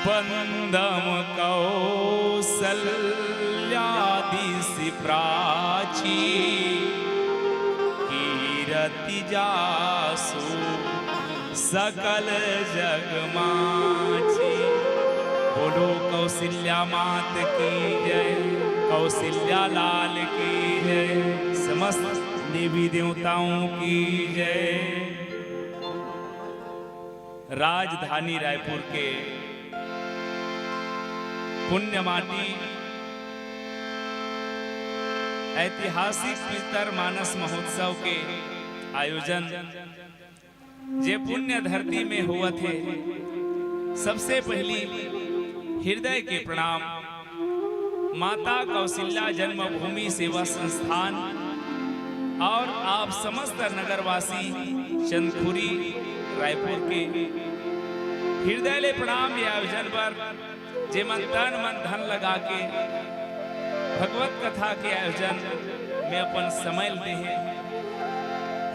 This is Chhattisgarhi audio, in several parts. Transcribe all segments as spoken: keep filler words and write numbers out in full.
वंदम कौसल्या दिशि प्राची, कीरति जासु सकल जग माची। बोलो कौशल्या मात की जय, कौशल्या लाल की जय, समस्त देवी देवताओं की जय। राजधानी रायपुर के पुण्य माटी ऐतिहासिक पितर मानस महोत्सव के आयोजन जे पुण्य धरती में होवत हे, सबसे पहली हृदय के प्रणाम। माता कौशल्या जन्मभूमि सेवा संस्थान और आप समस्त नगरवासी चंदखुरी रायपुर के हृदय ले प्रणाम। ये आयोजन बर जेमन तन मन धन लगा के भगवत कथा के आयोजन में अपन समय दे हे,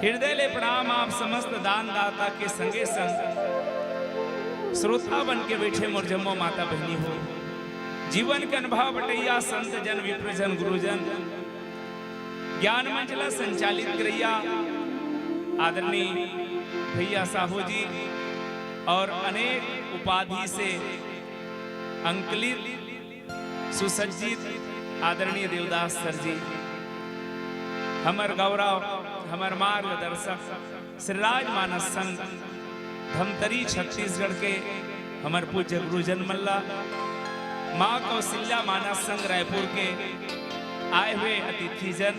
हृदय ले प्रणाम। आप समस्त दानदाता के संगे संग श्रोता बन के बैठे मोर जम्मो माता बहिनी हो, जीवन के अनुभव बटैया संत जन, विप्रजन, गुरुजन, ज्ञान मंच ला संचालित करैया आदरणीय भैया साहू जी और अनेक उपाधि से अंकलित सुसज्जित आदरणीय देवदास सर जी, हमर गौरव, हमर मार्गदर्शक श्री राजमानस संघ धमतरी छत्तीसगढ़ के हमर पूज्य गुरुजन मन ला, माँ कौशल्या मानस संघ रायपुर के आए हुए अतिथि जन,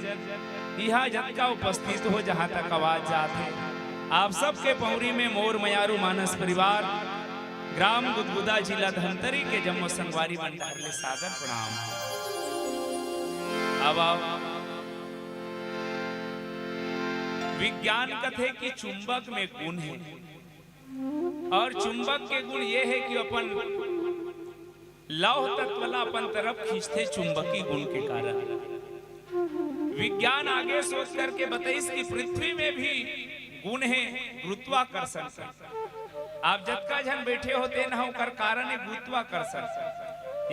इहाँ जतका उपस्थित हो, जहाँ तक आवाज जात हे, आप सबके पौरी में मोर मयारू मानस परिवार, ग्राम गुदगुदा, जिला धमतरी के जम्मो संगवारी मन डहर ले सादर प्रणाम। अब आओ, विज्ञान कथे कि चुंबक में गुण हे और चुंबक के गुण ये हे कि अपन लौह तत्व ला अपन तरफ खींचथे चुंबकी गुण के कारण। विज्ञान आगे सोच करके बताइस कि पृथ्वी में भी गुण हे गुरुत्वाकर्षण के। आप जतका झन बैठे हो तेन ह ओकर कारण हे गुरुत्वाकर्षण।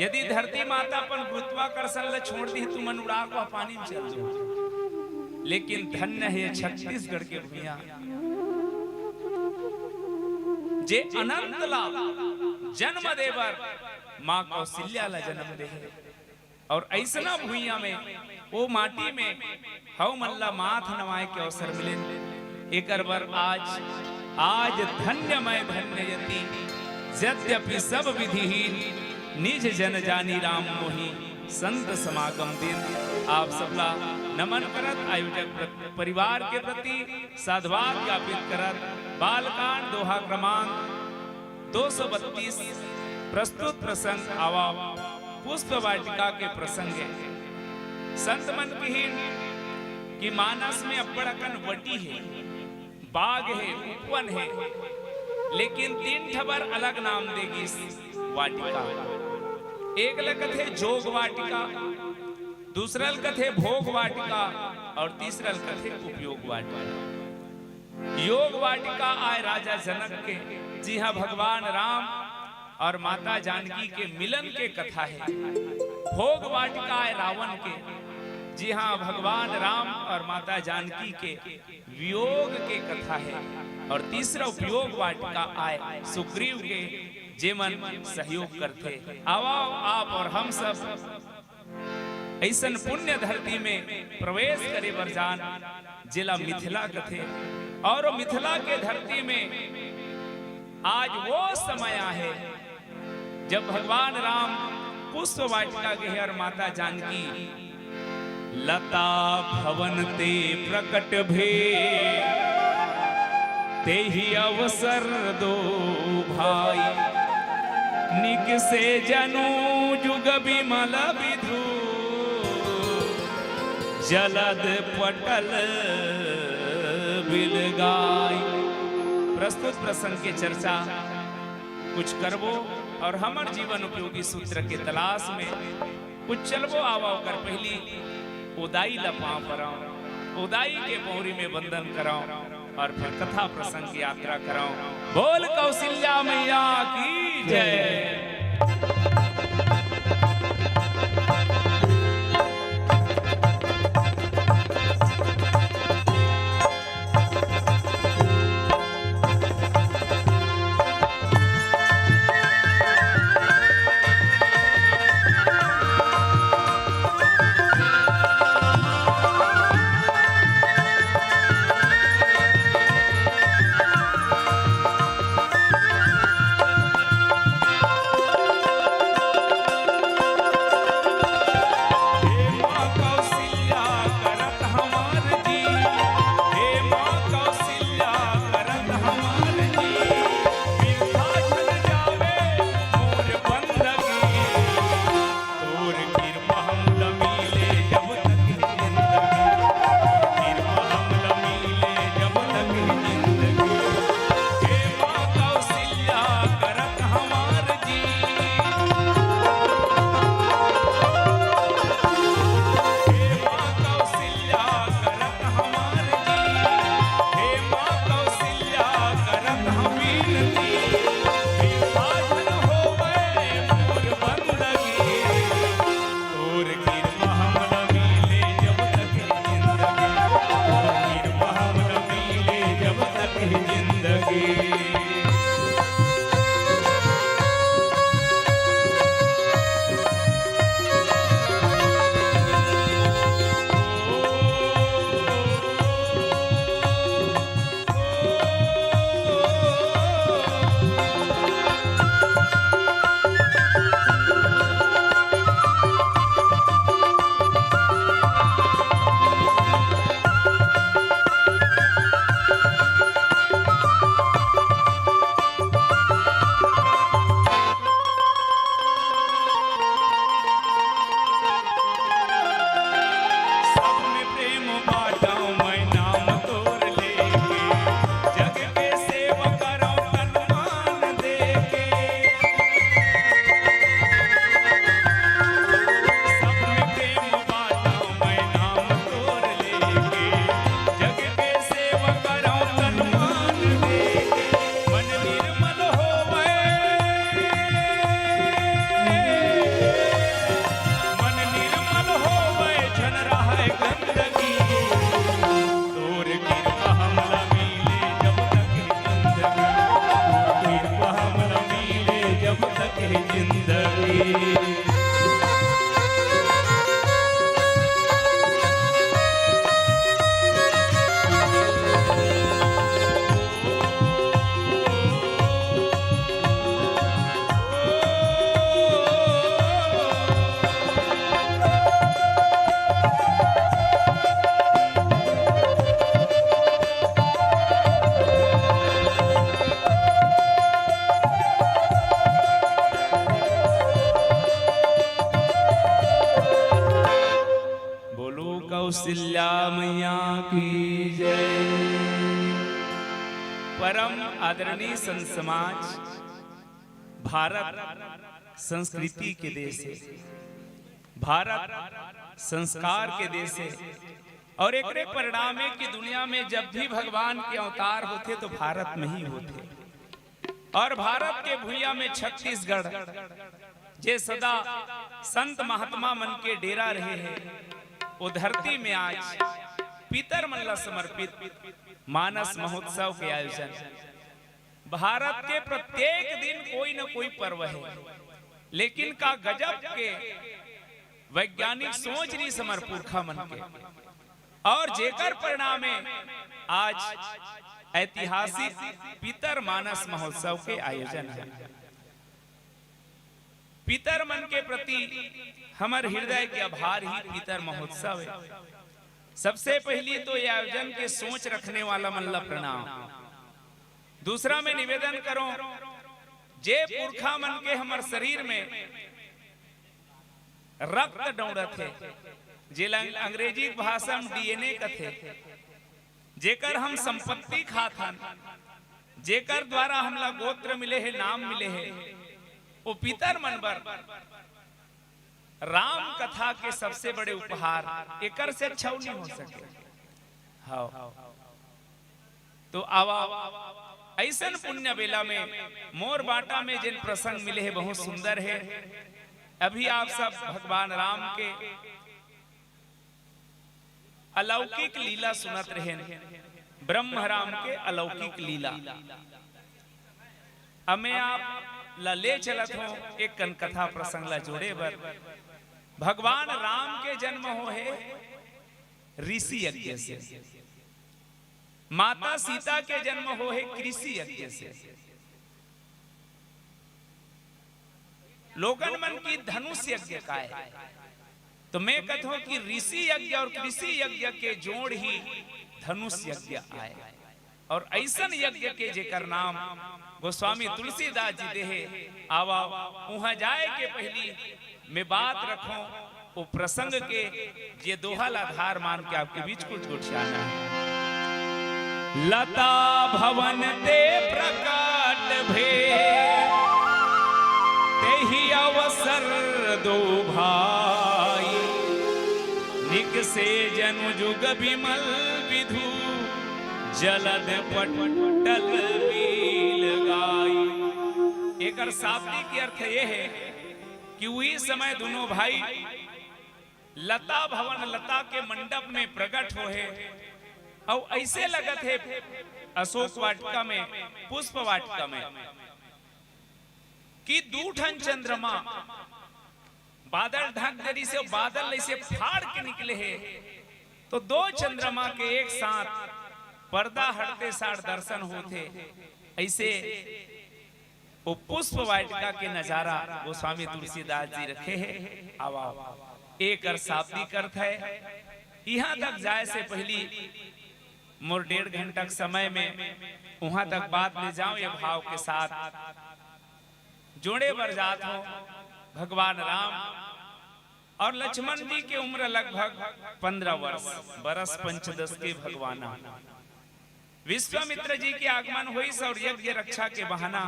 यदि धरती माता अपन गुरुत्वाकर्षण ला छोड़ दी, तुमन उड़ा के पानी में चल दो। लेकिन धन्य हे छत्तीसगढ़ के भुइयां, जे अनंत ला जन्म दे बर माँ कौशल्या ला जन्म दे हे। और ऐसना भुइयां में, ओ माटी में हव मन ला माथ नवाए के अवसर मिले। एकर बर आज, आज धन्य मैं धन्य यति, यद्यपि सब विधिहीन, निज जन जानी राम मोहि संत समागम दीन। आप सबला नमन करत, आयोजक प्र-, परिवार के प्रति साधुवाद ज्ञापित करत, बालकांड दोहा क्रमांक दो सौ बत्तीस, प्रस्तुत प्रसंग आवा पुष्प वाटिका के प्रसंग हे। संत मन किहिन कि मानस में अब्बड़ अकन वटी हे, बाग हे, उपवन हे, लेकिन तीन ठबर अलग नाम दे गिस वाटिका। एक ल कथे जोग वाटिका, दूसरा ल कथे भोग वाटिका और तीसरा ल कथे उपयोग वाटिका। योग वाटिका आय राजा जनक के, जिहां भगवान राम और माता जानकी के मिलन के कथा हे। भोग वाटिका आय रावण के, जिहां भगवान राम और माता जानकी के वियोग के कथा हे। और तीसरा उपयोग वाटिका आय सुग्रीव के, जेमन सहयोग करथे। आवा आप और हम सब अइसन पुण्य धरती में प्रवेश करे बर जान, जेला मिथिला कथे। और मिथिला के धरती में आज वो समय आहे, जब भगवान राम पुष्प वाटिका गे हे और माता जानकी लता भवन ते प्रकट भे, तेहि अवसर दो भाई, निकसे जनु जुग बिमल विधु, जलद पटल बिलगाई। प्रस्तुत प्रसंग के चर्चा कुछ करबो और हमर जीवन उपयोगी सूत्र के तलाश में कुछ चलबो। आवा ओकर पहली ओ दाई ला पांव परंव, ओ दाई के पौरी में वंदन करंव और फिर कथा प्रसंग की यात्रा करंव। बोल कौशल्या मैया की जय। जिंदगी। सब में प्रेम बांटव मैं नाम तोर लेके, जग के सेवा करव तन मान देके। सब में प्रेम बांटव मैं नाम तोर लेके, जग के सेवा करव तन मान देके। मन निर्मल होवै, मन निर्मल होवै, झन रहै गंदगी। तोर कृपा हमला मिले जब तक हे जिंदगी, तोर कृपा हमला मिले जब तक हे जिंदगी। बोलो कौशल्या मैया की जय। परम आदरणीय संत समाज, भारत संस्कृति के देश हे, भारत संस्कार के देश हे, और एकरे परिणाम हे कि दुनिया में जब भी भगवान के अवतार होथे तो भारत में ही होथे। और भारत के भुइयां में छत्तीसगढ़, जे सदा संत महात्मा मन के डेरा रहे हे, वो धरती में आज पितर मन ला समर्पित मानस महोत्सव के आयोजन। भारत के प्रत्येक दिन कोई न कोई पर्व हे, लेकिन का गजब के वैज्ञानिक सोच रहिस हमर पुरखा मन के, और जेकर परिणाम हे आज ऐतिहासिक पितर मानस महोत्सव के आयोजन हे। पितर मन के प्रति हमर हृदय के आभार ही पितर महोत्सव हे। सबसे पहिली तो ये आयोजन के सोच रखने वाला मन ला प्रणाम। दूसरा मैं निवेदन करौं, जे पुरखा मन के हमर शरीर में रक्त डौड़त हे, जेला अंग्रेजी भाषा में डीएनए कथे, जेकर हम संपत्ति खात हन, जेकर द्वारा हमला गोत्र मिले हे, नाम मिले हे, वो पितर मन बर राम कथा के सबसे बड़े उपहार, एकर से अच्छा नहीं हो सके। हाँ, तो आवा, अइसन पुण्य बेला में मोर बाटा में जेन प्रसंग मिले हे, बहुत सुंदर हे। अभी आप सब भगवान राम के अलौकिक लीला सुनत रहेन, ब्रह्म राम के अलौकिक लीला। अब मैं आप ला ले चलत हों एक कन कथा प्रसंग ला जोड़े बर। भगवान राम के जन्म होहे ऋषि यज्ञ से, माता सीता के जन्म होहे कृषि यज्ञ से। लोगन मन की धनुष यज्ञ काय, तो मैं कथों कि ऋषि यज्ञ और कृषि यज्ञ के जोड़ ही धनुष यज्ञ आय। और अइसन यज्ञ के जेकर नाम गोस्वामी तुलसीदास जी देहे, आवा उहाँ जाए के पहिली मैं बात रखों वो प्रसंग के, जे दोहा ला आधार मान के आपके बीच कुछ गोठियाना हे। लता भवन ते प्रकट भे, तेहि अवसर दो भाई, निकसे जनु जुग बिमल बिधु, जलद पटल बील गाई। एकर शाब्दिक अर्थ ये हे कि उही समय दुनों भाई लता भवन, लता के मंडप में प्रकट होहे, अउ अइसे लगत हे अशोक वाटिका में, पुष्प वाटिका में, कि दू ठन चंद्रमा बादल ढक दे रिहिसे, बादल अइसे फाड़ के निकले हे, तो दो चंद्रमा के एक साथ पर्दा हटते सार दर्शन होथे। अइसे वो पुष्प वाटिका के नजारा गोस्वामी तुलसीदास जी रखे हे। आवा, एकर शाब्दिक अर्थ हे, इहाँ तक जाए से पहिली मोर डेढ़ घंटा के समय में उहाँ तक बात ले जाऊं, ये भाव के साथ जोड़े बर जात हों। भगवान राम और लक्ष्मण जी के उम्र लगभग पन्द्रह वर्ष, बरस पंचदस के भगवाना। विश्वामित्र जी के आगमन होइस और यज्ञ रक्षा के बहाना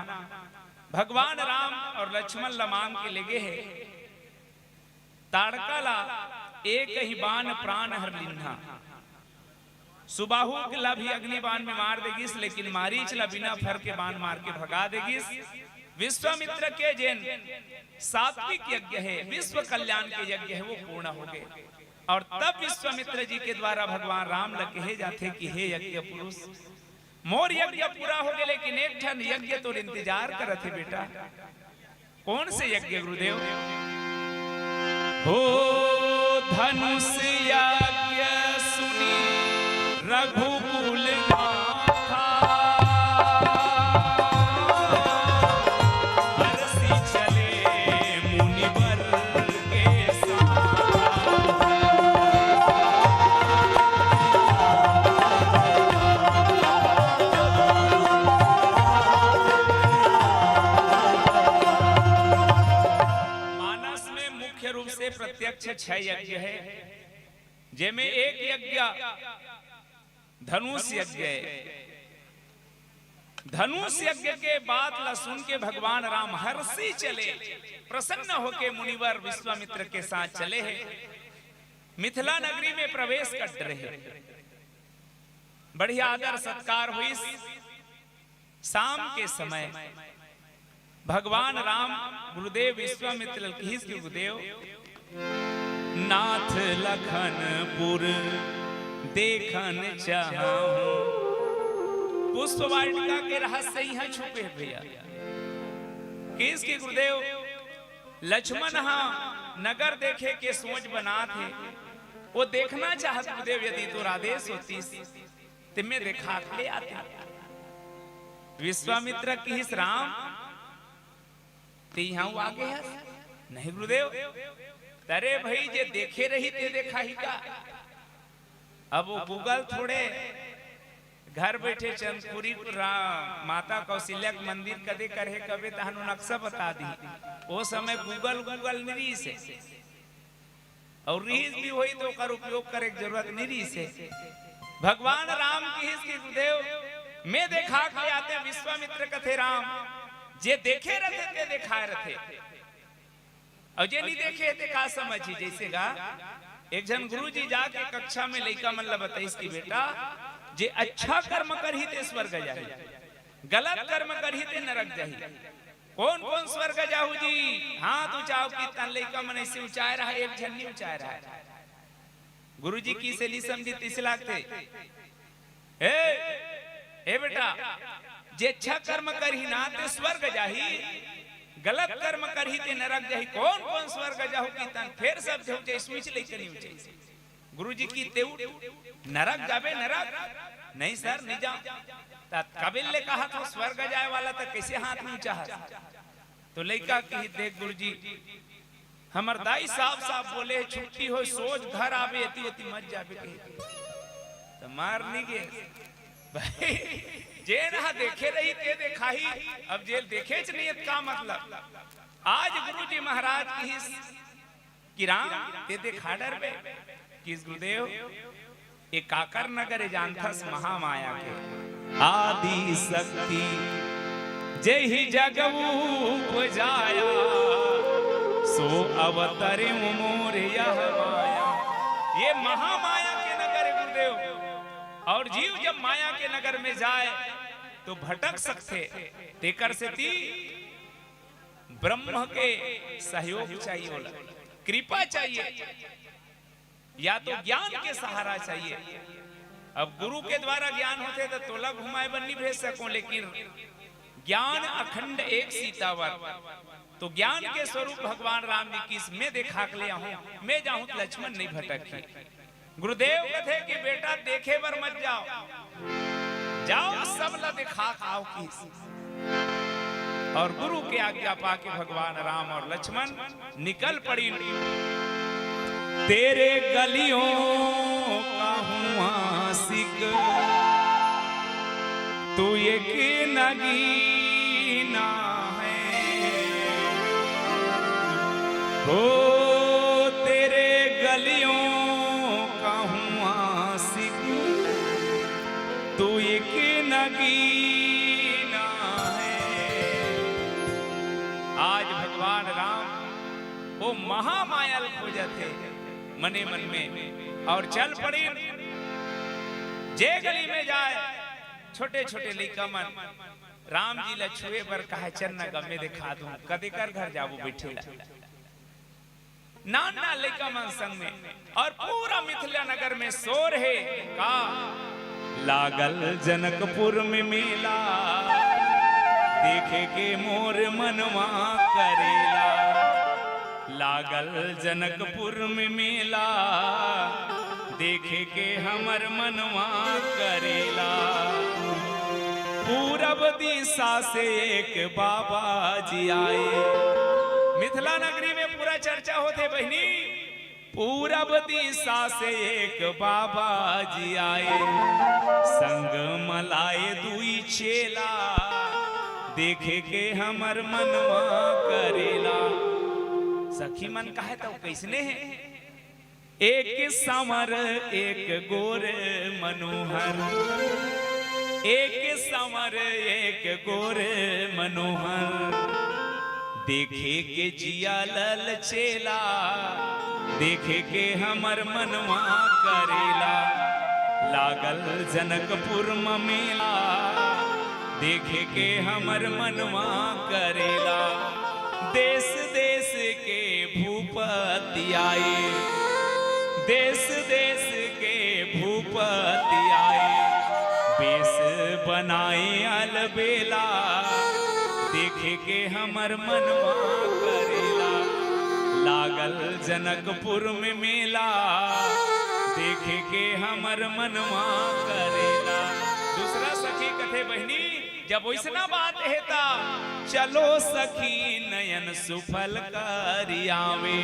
भगवान राम और लक्ष्मण ल मांग के लेगे हे। ताड़का ला एक ही बाण प्राण हर लिन्हा। सुबाहु ला भी अग्नि बाण में मार दे गिस, लेकिन मारीच ला बिना फर के बाण मार के भगा दे गिस। विश्वामित्र के जेन सात्विक यज्ञ हे, विश्व कल्याण के यज्ञ हे, वो पूर्ण हो गए। और तब विश्वामित्र जी के द्वारा भगवान राम ल कहे जाथे कि हे यज्ञ पुरुष, मोर यज्ञ पूरा हो गए, लेकिन एक ठन यज्ञ तोर इंतजार करत हे बेटा। कौन से यज्ञ गुरुदेव? हो धनुष यज्ञ सुनी रघुकुल नाथा, हरषि चले मुनिवर के साथ। मानस में मुख्य रूप से प्रत्यक्ष छह यज्ञ हे, जेमे एक यज्ञ धनुष यज्ञ हे। धनुष यज्ञ के बात ला सुन के भगवान राम हरषि चले, प्रसन्न होके मुनिवर विश्वामित्र के साथ चले हे। मिथिला नगरी में प्रवेश कर रहे, बढ़िया आदर सत्कार होइस। शाम के समय भगवान राम गुरुदेव विश्वामित्र ल कहिस कि गुरुदेव, नाथ लखनपुर देखन चाहूं। पुष्प वाटिका के रहस्य इहां छुपे हे भैया। कहिस कि गुरुदेव, लक्ष्मण हा नगर देखे के सोच बनात हे, वो देखना चाहत गुरुदेव, यदि तोर आदेश होतिस ते मैं देखा के ले आते। विश्वामित्र कहिस, राम, ते इहां आगे हस? नहीं गुरुदेव। अरे भाई, जे देखे रही ते देखाही का? अब वो Google थोड़े, घर बैठे चंदखुरी राम, माता कौशल्या के मंदिर कदे करे हे कबे तहां नक्शा बता दी। वो समय Google, Google नहीं रहिस हे। अउ रिहिस भी होही तो ओकर उपयोग करे के जरूरत नहीं रहिस हे। भगवान राम कहिस कि गुरुदेव, मैं देखा के आते। विश्वामित्र कथे, राम, जे देखे रथे ते देखाए रथे, अउ जे नहीं देखे ते का समझही? जैसे गा एक झन गुरुजी जाके कक्षा में लइका मन ला बताइस कि बेटा, जे अच्छा कर्म करही ते स्वर्ग जाही, गलत कर्म करही ते नरक जाही। कौन कौन स्वर्ग जाहू जी? हाथ ऊंचाओ। कितन लइका मन ऐसे ऊंचाए रहा, एक झन नहीं ऊंचाए रहा। गुरुजी कहिस ले समझी, तइसे लागथे। ए, ए बेटा, जे अच्छा कर्म करही ना ते स्वर्ग जाही, गलत कर्म करही ते नरक जाही। कौन कौन स्वर्ग जाहू कितन? फेर सब झन ऊंचाइस, लइका नहीं ऊंचाइस। गुरुजी कहिस ते उठ, नरक जाबे नरक? नहीं सर, नहीं जांव। त कबे ले कहत हों स्वर्ग जाए वाला, त कैसे हाथ ऊंचा हे? तो लइका कहिस, देख गुरुजी, हमर दाई साफ साफ बोले हे, छुट्टी होय सोझ घर आबे, एती ओती मत जाबे कहिस। त मार नहीं गे भाई, जेन हा देखे रही ते देखाही, अब जेला देखेच नहीं हे त का मतलब? आज गुरुजी महाराज कहिस कि राम, ते देखा डरबे। कहिस गुरुदेव, ए काकर नगर ए जानथस? महामाया के। आदि शक्ति जेहि जग उपजाया, सो अवतरे मोर यह माया। ये महामाया के नगर हे गुरुदेव, और जीव जब माया के नगर में जाए तो भटक सकथे। तेकर सेती ब्रह्म के सहयोग चाहिए, ओला कृपा चाहिए, या तो ज्ञान के सहारा चाहिए। अब गुरु के द्वारा ज्ञान होथे त तोला घुमाए बर नहीं भेज सकूं, लेकिन ज्ञान अखंड एक सीतावर, तो ज्ञान के स्वरूप भगवान राम जी किस में देखा के ले आहूं, मैं जाहूं त लक्ष्मण नहीं भटकही। गुरुदेव कथे कि बेटा देखे बर मत जाओ, जाओ सब ला देखा के आओ किस। और गुरु के आज्ञा पाके भगवान राम और लक्ष्मण निकल पड़ी। तेरे गलियों का हूँ आशिक, तू एक नगीना है। हो तेरे गलियों का हूँ आशिक, तू एक नगीना है। आज भगवान राम वो महामाया ल खोजत हे मने मन में, और चल पड़ी जे गली में जाए, छोटे छोटे लइका मन राम जी ला छुए बर कहे, "चल न गा मैं देखा दूं, कदेकर घर जाबो बैठे ला।" नान नान लइका मन संग में, और पूरा मिथिला नगर में शोर हे का, लागल जनकपुर में मेला, देखे के मोर मनवा करेला। लागल जनकपुर में मेला, देखे के हमर मनवा करेला। पूरब दिशा से एक बाबा जी आए। मिथिला नगरी में पूरा चर्चा होथे बहिनी, पूरब दिशा से एक बाबा जी आए, संग म लाए दुई चेला, देखे के हमर मनवा करेला। सखी मन कहे त कइसने हे, एक सांवर एक गोर मनोहर, एक सांवर एक गोर मनोहर, देखे के जिया ललचेला, देखे के हमर मनवा करेला। लागल जनकपुर म मेला, देखे के हमर मनवा करेला। देश देश के भूपति आए, देश देश के भूपति आए, बेस बनाए अलबेला, देखे के हमर मनवा करेला। लागल जनकपुर में मेला, देखे के हमर मनवा करेला। दूसरा सखी कथे, बहिनी, जब वइसना बात हे ता, चलो सखी नयन सुफल करि आवे,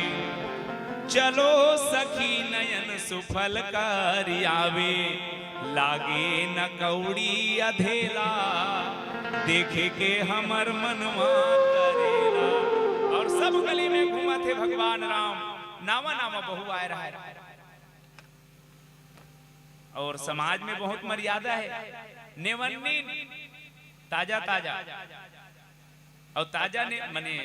चलो सखी नयन सुफल करि आवे, लागे न कौड़ी अधेला, देखे के हमर मनवा करेला। और सब गली में घूमत हे भगवान राम, नावा नावा बहू आए रहे। और समाज में बहुत मर्यादा हे, नेवन्नी ताजा ताजा, और ताजा ने मने,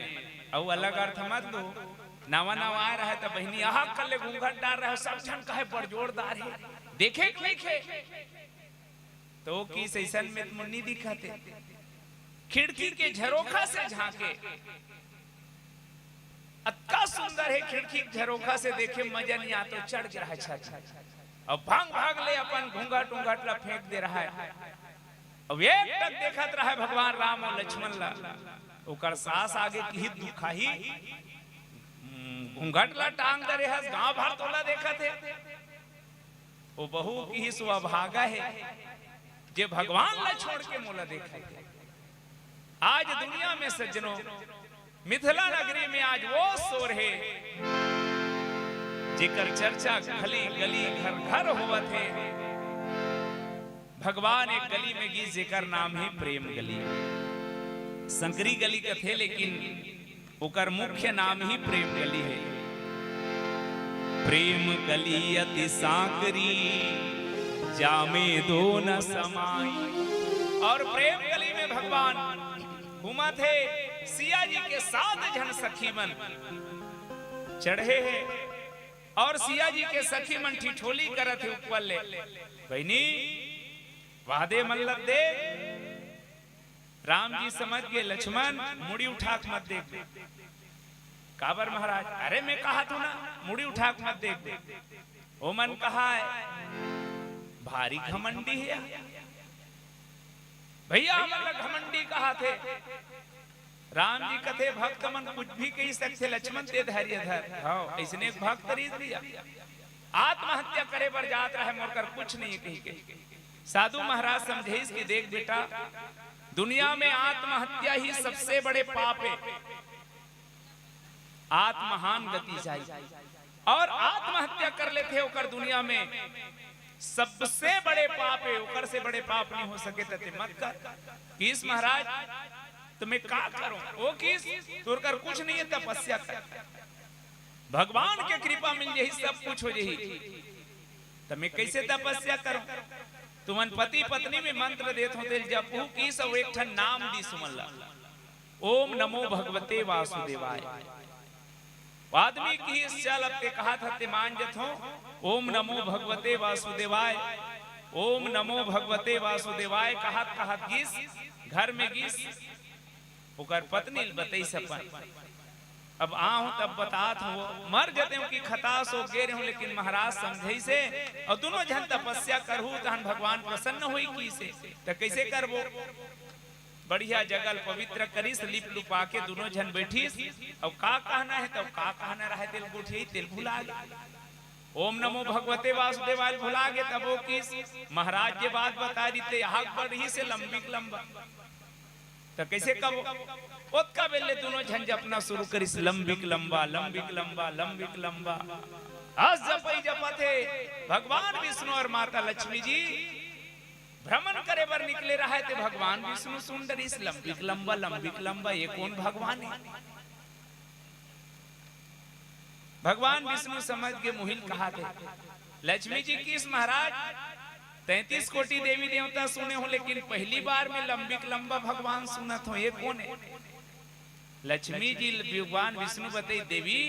अउ अलग अर्थ मत दो। नावा नावा आए रहे त बहिनी अहा कल्ले घूंघट डार रहे, सब झन कहे बड़ जोरदार हे, देखे के नइखे। तो किस अइसन में मुन्नी दिखत हे, खिड़की के झरोखा से झांके, अतका सुंदर हे, खिड़की के झरोखा से देखे मजा नहीं आतो, चढ़ गे रहे छत। अब भांग भाग ले अपन घूंघट उंघट ला फेंक दे रहे। अब एक टक देखत रहे भगवान राम और लक्ष्मण ला। ओकर सास आगे किही दुखाही, हम्म, घूंघट ला टांग दे रहे हस, गांव भर तोला देखत हे। वो बहू किहिस अभागा हे, जे भगवान ला छोड़ के मोला देखत हे। आज दुनिया में सज्जनों, मिथिला नगरी में आज वो शोर हे, जेकर चर्चा गली गली घर घर होवत हे। भगवान एक गली में गिस, जेकर नाम हे प्रेम गली। संकरी गली कथे, लेकिन ओकर मुख्य नाम ही प्रेम गली हे। प्रेम गली अति सांकरी, जामे दो न समाई। और प्रेम गली में भगवान घूमत हे, सिया जी के सात झन सखी मन चढ़े हे, और सिया जी के सखी मन ठिठोली करत हे ऊपर ले, "बहिनी, वादे मन ल दे।" राम जी समझ गे, "लक्ष्मण, मुड़ी उठा के मत देख।" "काबर महाराज?" "अरे मैं कहा तू ना, मुड़ी उठा के मत देख।" ओमन कहा हे, भारी घमंडी हे यार। भैया, हमन ला घमंडी कहाथे। राम जी कथे, भक्त मन कुछ भी कहि सकथे, लक्ष्मण ते धैर्य धर। हाँ, अइसने एक भक्त रहिस भैया, आत्महत्या करे बर जात रहे, मोर कर कुछ नहीं कहि के। साधु महाराज समझाइस कि देख बेटा, दुनिया में आत्महत्या ही सबसे बड़े पाप हे। आत्महान गति जाई। अउ आत्महत्या कर लेथे, ओकर दुनिया में सबसे बड़े पाप हे, ओकर से बड़े पाप नहीं हो सके, त ते मत कर। किहिस महाराज, त मैं का करूं? ओ किहिस, तोर कर कुछ नहीं हे, तपस्या कर। भगवान के कृपा मिल जाही, सब कुछ हो जाही। त मैं कइसे तपस्या करूं? तुमन पति पत्नी में मंत्र देत हो, तेला जपहू किहिस, अउ एक ठन नाम दिस ओमन ला, ओम नमो भगवते वासुदेवाय। वो आदमी किहिस, चल अब ते कहत हस ते मान जथों, ओम नमो भगवते वासुदेवाय, ओम नमो भगवते वासुदेवाय कहत कहत गिस, घर में गिस, ओकर पत्नी ल बतइस अपन। अब आहूं तब बतात हों, मर जतेंव कि खतास हो गे रहेंव, लेकिन महाराज समझाइस हे, अउ दुनों झन तपस्या करहू, तहन भगवान प्रसन्न होही किहिस हे, त कइसे करबो? बढ़िया जगह ल पवित्र करिस, लिप लुपा के दुनों झन बइठिस, अउ का कहना हे, तब का कहना रहे, तेला गोठियाइस, तेला भुला गे। ओम नमो भगवते वासुदेवाय ल भुला गे, तब ओ किहिस, महाराज जे बात बता दिस ते, आग बढ़िस हे लंबिक लंबा। त कइसे कबो? ओतका बेर ले दुनों झन जपना शुरू करिस, लंबिक लंबा, लंबिक लंबा, लंबिक लंबा। अस जपई जपत हे, भगवान विष्णु अउ माता लक्ष्मी जी भ्रमण करे बर निकले रहे, ते भगवान विष्णु सुन डरिस, लंबिक लंबा, लंबिक लंबा, ये कोन भगवान हे? भगवान विष्णु समझ गे, मोहिल कहाथे। लक्ष्मी जी किहिस, महाराज, तैंतीस कोटि देवी देवता सुने हों, लेकिन पहली बार में लंबिक लंबा भगवान सुनत हों, ये कोन हे? लक्ष्मी जी ल-, भगवान विष्णु बतइस, देवी,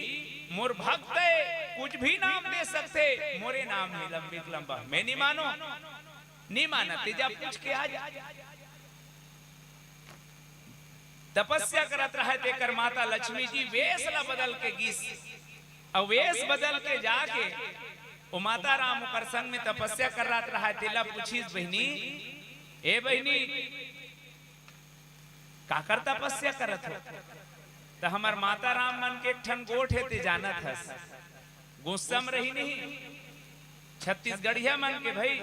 मोर भक्त हे, कुछ भी नाम दे सकथे, मोरे नाम हे लंबिक लंबा। मैं नहीं मानों, नहीं मानत, ते जा पूछ के आ जा। तपस्या करत रहे, तेकर माता लक्ष्मी जी वेश ला बदल के गिस, अउ वेश बदल के जाके ओ माता राम ओकर संग में तपस्या करत रहे, तेला पूछिस, बहिनी, ए बहिनी, काकर तपस्या करत हो? त हमर माता राम मन के एक ठन गोठ हे, ते जानत हस, गुस्सा म रही नहीं, छत्तीसगढ़िया मन के भई,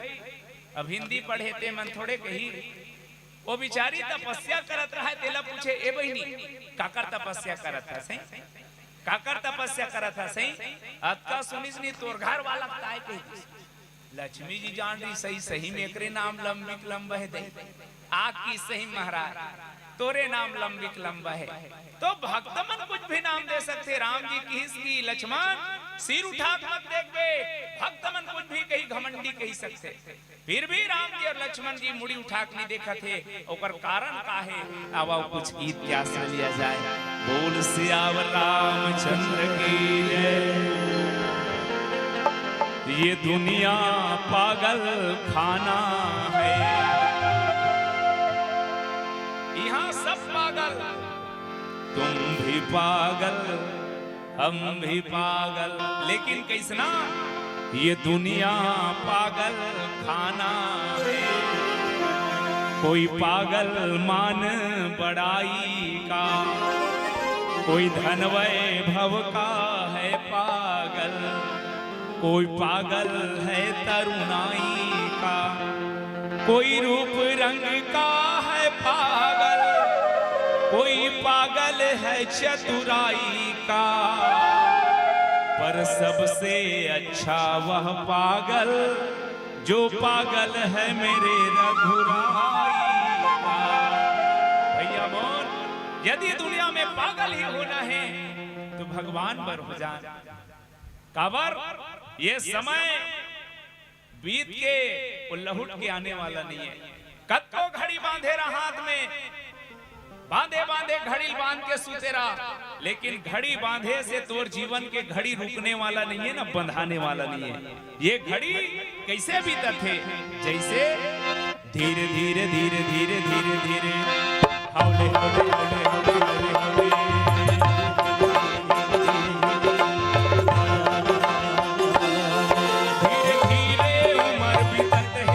अब हिंदी पढ़े ते मन थोड़े कही। ओ बिचारी तपस्या करत रहे, तेला पूछे, ए बहिनी, काकर तपस्या करत हस, हैं? काकर तपस्या करत हस, हैं? अतका सुनिस नहीं, तोर घर वाला काय कही। लक्ष्मी जी जान रही, सही, सही में एकरे नाम लंबिक लंबा हे दे। आ किहिस, सही महाराज, तोरे नाम लंबिक लंबा हे। तो भक्त मन कुछ भी नाम दे सकथे। राम जी किहिस कि लक्ष्मण, सिर उठा के मत देखबे, भक्त मन कुछ भी कही, घमंडी कहि सकथे। फिर भी राम जी अउ लक्ष्मण जी मुड़ी उठा के नहीं देखत हे, ओकर कारण का हे? आवा कुछ गीत के आश्रय लिया जाए। बोल सियावर रामचंद्र की जय। ये दुनिया पागल खाना है, यहाँ सब पागल, तुम भी पागल, हम भी पागल, लेकिन कइसना? ये दुनिया पागल खाना है। कोई पागल मान बड़ाई का, कोई धन वैभव का है पागल, कोई पागल है तरुणाई का, कोई रूप रंग का है पागल, कोई पागल है चतुराई का, पर सबसे अच्छा वह पागल जो पागल है मेरे रघुराई का। भैया मोर, यदि दुनिया में पागल ही होना है तो भगवान बर हो जान। काबर ये समय बीत के वो लहुट के आने वाला नहीं है। कतको घड़ी बांधे रहा हाथ में, बांधे बांधे घड़ी बांध के सुते रहा, लेकिन घड़ी बांधे से तोर जीवन के घड़ी रुकने वाला नहीं है, ना बंधाने वाला नहीं है। ये घड़ी कइसे बीतत हे? जइसे धीरे धीरे धीरे धीरे धीरे धीरे, हौले हौले हौले हौले हौले, धीरे धीरे उमर बीतत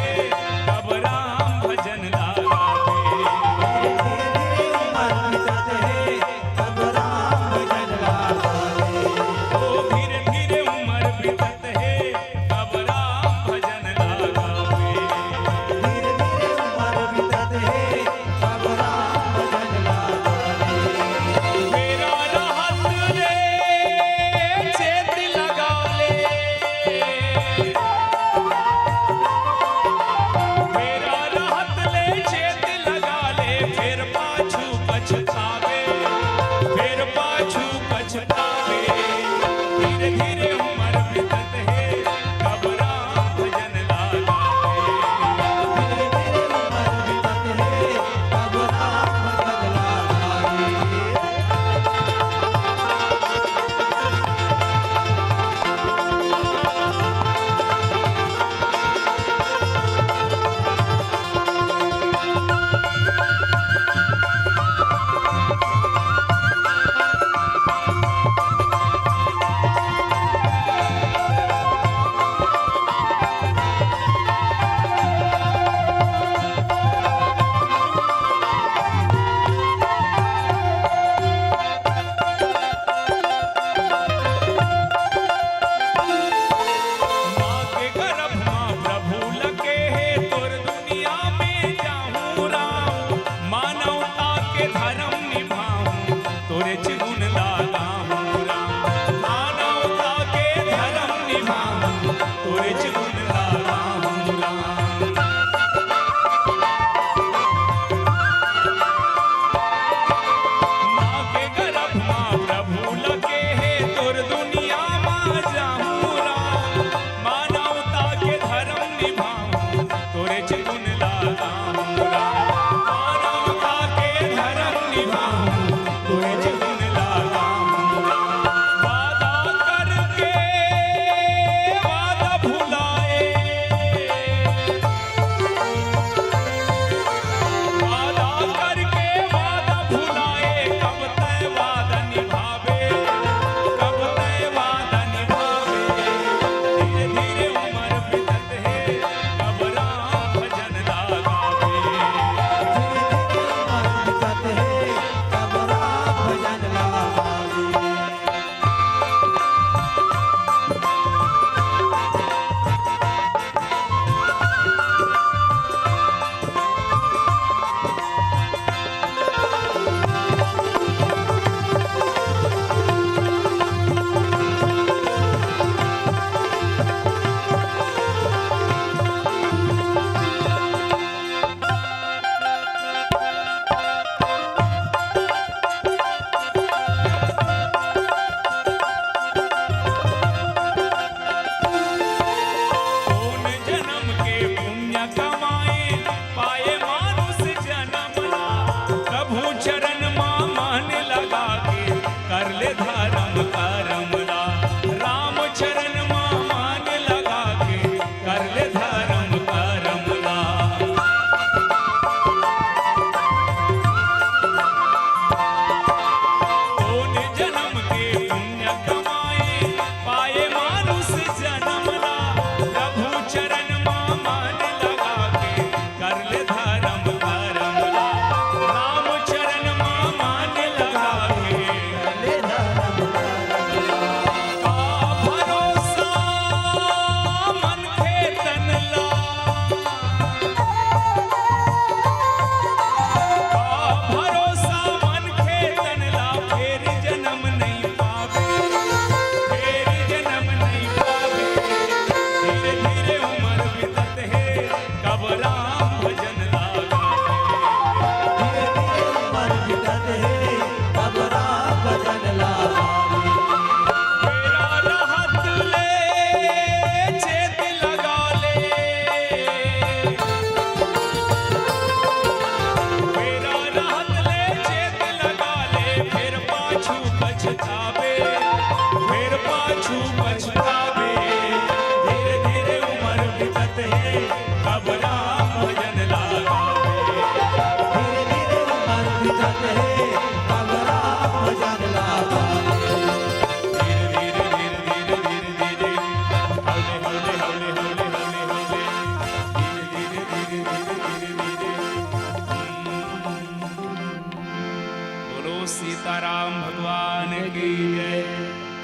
सीताराम भगवान की जय,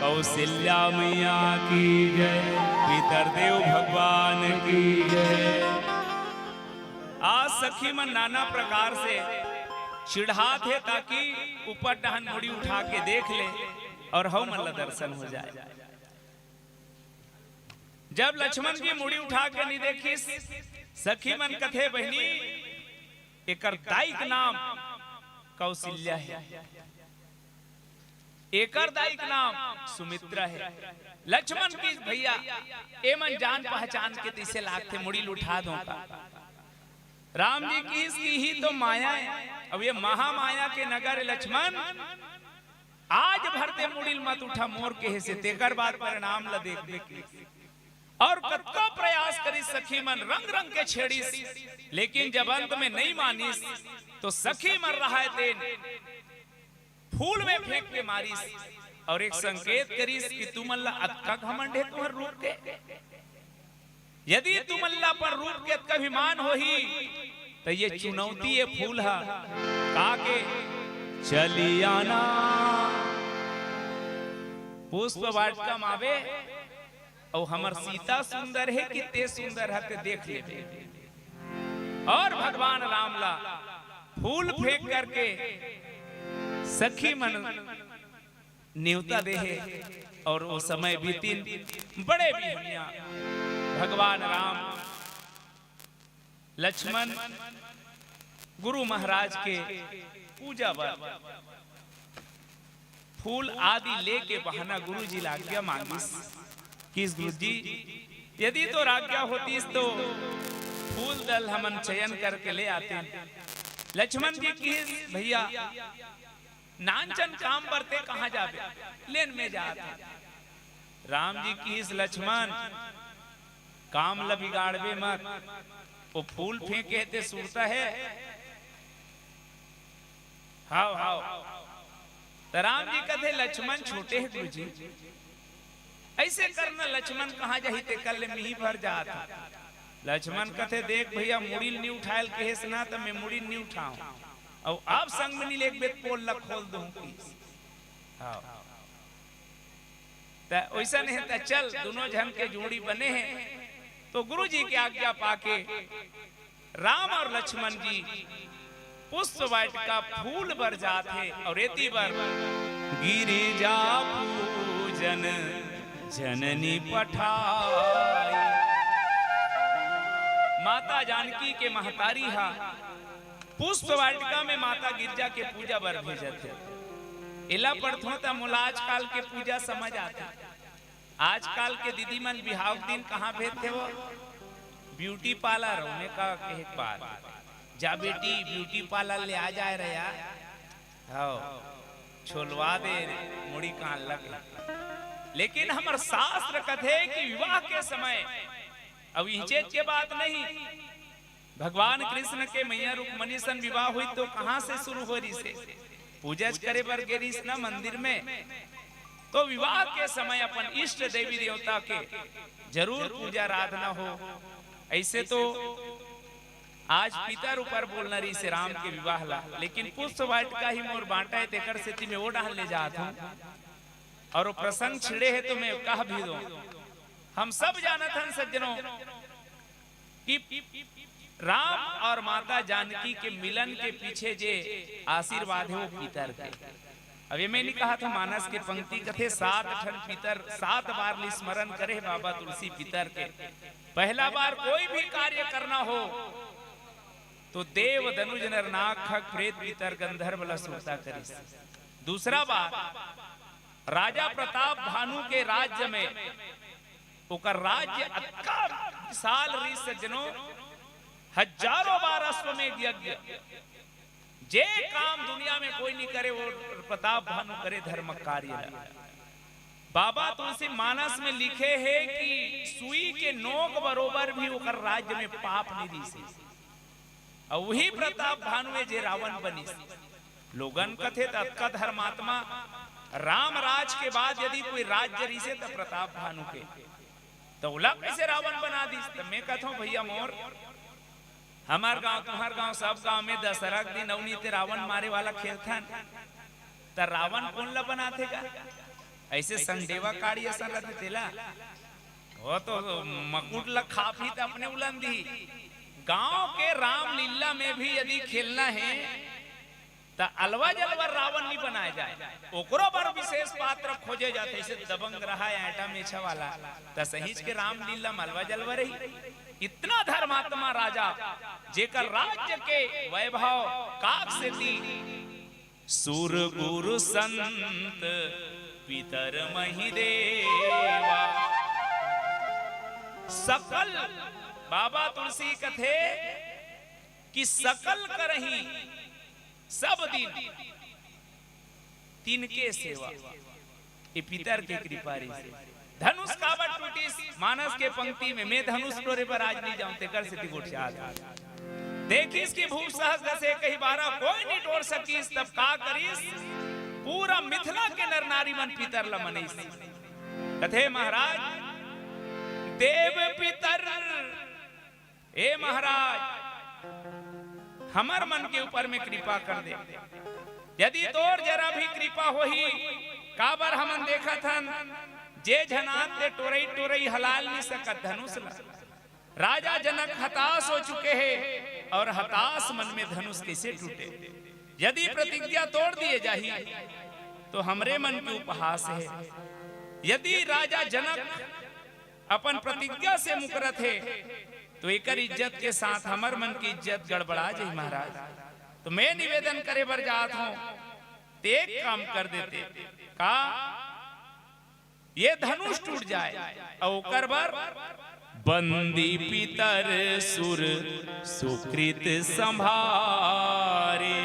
कौशल्या मैया की जय, पितरदेव भगवान की जय। आज सखी मन नाना प्रकार से चिढ़ात हे, ताकि ऊपर डहन मुड़ी उठा के देख ले अउ हमन ला दर्शन हो जाए। जब लक्ष्मण जी मुड़ी उठा के नहीं देखिस, सखी मन कथे, "बहिनी, एकर दाई के नाम कौशल्या हे, एकर दाई के नाम सुमित्रा हे।" लक्ष्मण कहिस, "भैया, ए मन जान पहचान के तइसे लागथे, मुड़ी ल उठा दो का?" राम जी कहिस कि इही तो माया हे। अब ये महामाया के नगर हे लक्ष्मण, आज भर ते मुड़ी ल मत उठा मोर कहे से, तेकर बाद परिणाम ल देखबे कहिस। अउ कतको प्रयास करिस सखी मन, रंग रंग के छेड़िस, लेकिन जब अंत में नहीं मानिस, तो सखी मन रहय तेन फूल में फेंक के मारिस अउ एक संकेत करिस कि तुमन ला अतका घमंड हे तुंहर रूप के, यदि तुमन ला अपन रूप के अतका अभिमान होही, त ये चुनौती, ये फूल ह का के चली आना, पुष्प वाटिका म आबे अउ हमर सीता सुंदर हे कि ते सुंदर हे, ते देख लेबे। अउ भगवान राम ला फूल फेंक करके सखी मन नेवता दे हे अउ वो समय बीतिन। बड़े बिहनिया भगवान राम, लक्ष्मण गुरु महाराज के पूजा बर फूल आदि लेके बहाना गुरु जी ला आज्ञा मांगिस कि गुरु जी, यदि तोर आज्ञा होतिस तो फूल दल हमन चयन करके ले आतेन। लक्ष्मण जी कहिस, "भैया, नानचन काम बर ते कहाँ जाबे, लेन में जात हँव।" राम जी कहिस, "लक्ष्मण, काम ल बिगाड़बे मत, वो फूल फेंके हे ते सुरता हे?" "हव, हव।" त राम जी कथे, "लक्ष्मण छोटे हे गुरु जी, अइसे करना, लक्ष्मण कहाँ जाही, तेकर ले मिही भर जात हँव।" लक्ष्मण कथे, "देख भैया, मुड़ी ल नी उठाय ल कहेस ना, त मैं मुड़ी ल नी उठाहूँ, अउ अब संग में नी लेगबे त पोल ल खोल दूँ" कहिस। हव। त ओइसन हे त चल, दुनों झन के जोड़ी बने हे। तो गुरु जी के आज्ञा पाके राम अउ लक्ष्मण जी पुष्प वाटिका फूल बर जात हे अउ एती बर गिरिजा पूजन जननी पठाई। माता जानकी के महतारी हा पुष्प वाटिका में माता गिरजा के पूजा बर भेजत हे। एला पढ़थों त मोला आजकाल के पूजा समझ आथे। आजकाल के दीदी मन बिहाव के दिन कहाँ भेजथे वो? ब्यूटी पार्लर, ओमे का कहे के बात। जा बेटी, ब्यूटी पार्लर ले आ जाए रे यार। हव, छोलवा दे रे, मुड़ी कान लगे। लेकिन हमर शास्त्र कथे कि विवाह के समय, अब इहिंचेच के बात नहीं, भगवान कृष्ण के मैया रुक्मणी सन विवाह होइस तो कहाँ से शुरू होय रिहिसे? पूजा करे बर गे रिहिस ना मंदिर में। तो विवाह के समय अपन इष्ट देवी देवता के जरूर पूजा आराधना हो। अइसे तो आज पितर ऊपर बोलना रिहिसे राम के विवाह ला, लेकिन पुष्प वाटिका ही मोर बाँटा हे, तेकर सेती मैं ओ डहन ले जात हँव। अउ वो प्रसंग छिड़े हे तो मैं कह भी दूँ, हम सब जानत हन सज्जनों, कि राम अउ माता जानकी के मिलन के पीछे जे आशीर्वाद हे, वो पितर के। अब एमे नी कहत हँव, मानस के पंक्ति कथे, "सात ठन पितर, सात बार ले स्मरण करे बाबा तुलसी पितर के।" पहला बार कोई भी कार्य करना हो, तो देव, दनुज, नर, नाग, खग, प्रेत, पितर, गंधर्व ला सुरता करिस। दूसरा बार, राजा प्रताप भानु के राज्य में ओकर राज्य अतका विशाल रिहिस सज्जनों, हजारों बार अश्वमेध यज्ञ, जे काम दुनिया में कोई नी करे, वो प्रताप भानु करे धर्म कार्य ला। बाबा तुलसी मानस में लिखे हे कि सुई के नोक बरोबर भी ओकर राज्य में पाप नी रिहिसे। अउ उही प्रताप भानु हे जे रावण बनिस। लोगन कथे त अतका धर्मात्मा, राम राज के बाद यदि कोई राज्य रिहिसे त प्रताप भानु के, त ओला कइसे रावण बना दिस? त मैं कथों भैया मोर, हमर गांव, तुंहर गांव, सब गांव में दसहरा के दिन अउ नी ते रावण मारे वाला खेलथन। त रावण कोन ला बनाथे गा? ऐसे संडेवा काड़ी असन रथे तेला। वो तो मकुट ला खापही त अपने उलन दिही। गांव के रामलीला में भी यदि खेलना हे त अलवा जलवा रावण नहीं बनाए जाए, ओकरो बर विशेष पात्र खोजे जाथे। ऐसे दबंग रहा है, ऐंठा मेछा वाला, त सहीच के रामलीला म अलवा जलवा रही। इतना धर्मात्मा राजा, जेकर राज्य के वैभव काक सेती सुर गुरु संत पितर मही देवा। सकल बाबा तुलसी कथे कि सकल करही सब दिन तिनके सेवा। ये पितर के कृपा रहिस। धनुष काबर टूटिस? मानस के पंक्ति में, "मैं धनुष टोरे बर आज नहीं जाऊं," तेकर सेती गोठियात। देखिस कि भूप सहस दस एक ही बारह, कोई नहीं टोर सकिस, तब का करिस? पूरा मिथिला के नर नारी मन पितर ल मनइस। कथे महाराज, देव पितर, ए महाराज, हमर मन के ऊपर में कृपा कर दे। यदि तोर जरा भी कृपा होही, काबर हमन देखत हन, जे झनात ले टोरई टोरई हलाल नहीं सकत धनुष ला। राजा जनक हताश हो चुके हैं और हताश मन में धनुष कैसे टूटे? यदि प्रतिज्ञा तोड़ दिए जाही, तो हमरे मन के उपहास है। यदि राजा जनक अपन प्रतिज्ञा से मुकरत हे, तो एकर इज्जत के साथ हमर मन की इज्जत गड़बड़ा जाही महाराज। तो मैं निवेदन करे बर जात हूँ, ते एक काम कर देते का, ये धनुष टूट जाए और ओकर बर बंदी पितर सुर सुकृत संभारे,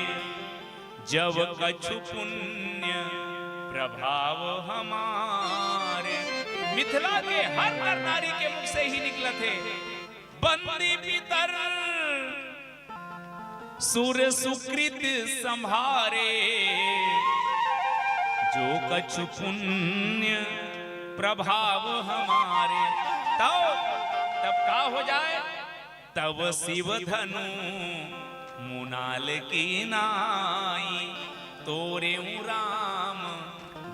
जब कछु पुण्य प्रभाव हमारे। मिथिला के हर नर नारी के मुख से ही निकलत हे, बंदी पितर सुर सुकृत संभारे, जो कछु पुण्य प्रभाव हमारे। तब, तब का हो जाए? तब शिव धनु मुनाल की नाई, तोरे राम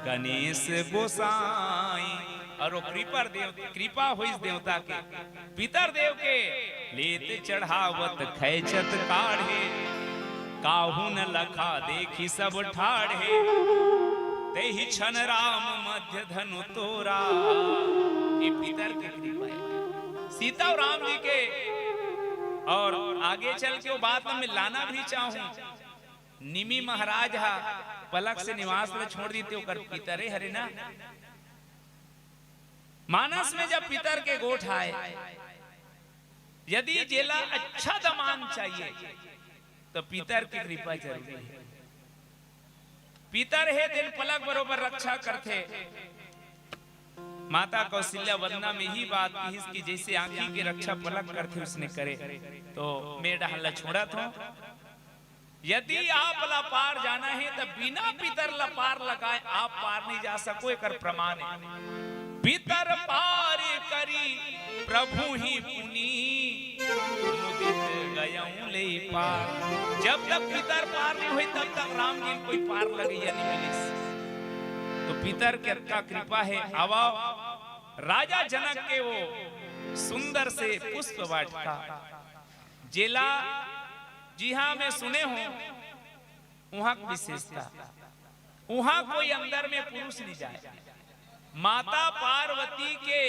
गणेश गोसाई। और वो कृपा देव, कृपा होइस देवता के, पितर देव के, लेत चढ़ावत खैचत काढ़े, काहू न लखा देखी सब ठाढ़े, तेहि क्षण राम मध्य धनु तोरा। ये पितर के कृपा है सीता और राम जी के। और आगे चल के वो बात मैं लाना भी चाहूं, निमी महाराज हा पलक से निवास ला छोड़ दीते, ओकर पितरे हरे ना। मानस में जब पितर के गोठ आए, यदि जेला अच्छा दमांद चाहिए, तो पितर की कृपा जरूरी है। पितर हे तेन पलक बरोबर रक्षा करथे। माता कौशल्या वंदना में ही बात किहिस कि जैसे आंखी के रक्षा पलक करथे, उसने करे। तो मैं डहन ला छोड़त हूँ। यदि आप ला पार जाना हे, त बिना पितर ला पार लगाए आप पार नहीं जा सको। एकर प्रमाण है, पितर पार करी प्रभु ही पुनि, मुदित गयऊं ले पार। जब तक पितर पार नहीं होई, तब तक राम जी कोई पार लगैया नहीं मिलिस। तो पितर के अतका कृपा है। आवा राजा जनक के वो सुंदर से पुष्प वाटिका, जेला जिहां में सुने हो, उहां के विशेषता, उहां कोई अंदर में पुरुष नहीं जाए। माता पार्वती के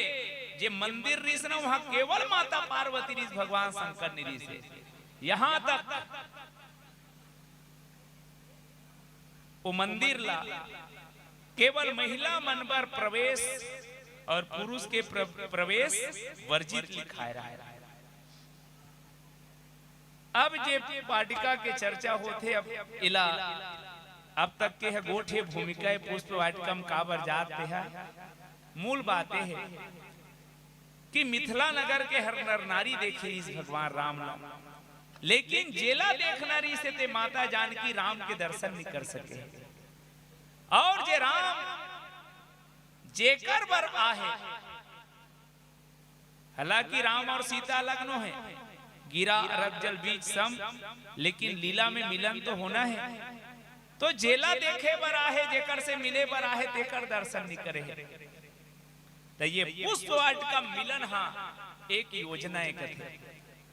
जे मंदिर रिहिस ना, उहां केवल माता पार्वती रिहिस, भगवान शंकर नहीं रिहिस हे। यहां तक वो मंदिर ला केवल महिला मन बर प्रवेश और पुरुष के प्र-, प्रवेश वर्जित लिखाए रहा है। अब जे वाटिका के चर्चा होथे, अब इला अब तक के ह गोठ हे, भूमिका हे, पुष्प वाटिका म काबर जात हे, मूल बात हे कि मिथिला नगर के हर नर नारी देखे रिहिस भगवान राम ला, लेकिन जेला देखना रिहिस ते माता जानकी राम के दर्शन नहीं कर सके। और जे राम जेकर बर आहे, हालांकि राम और सीता अलग नो हे, गिरा अरग जल बीच सम, लेकिन लीला में मिलन तो होना हे। तो जेला देखे बर आहे, जेकर से मिले बर आहे, तेकर दर्शन नहीं करे हे। तो ये पुष्प वाटिका मिलन हा एक योजना हे कथे।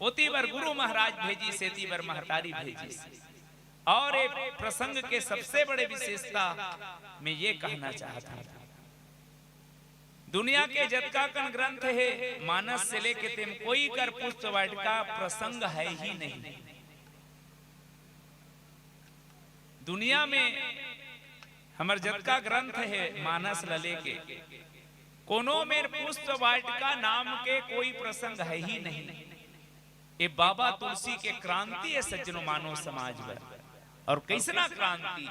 ओती बर गुरु महाराज भेजिस, एती बर महतारी भेजिस। और ये प्रसंग के सबसे बड़े विशेषता मैं ये कहना चाहत हूँ, दुनिया के जतका कन ग्रंथ हे, मानस से लेके तेम कोई कर पुष्प वाटिका प्रसंग है ही नहीं। दुनिया में हमर जतका ग्रंथ हे, मानस ल लेके कोनो मेर पुष्प वाटिका नाम के कोई प्रसंग है ही नहीं। ये बाबा तुलसी के क्रांति हे सज्जनों, मानव समाज बर। और कैसना क्रांति,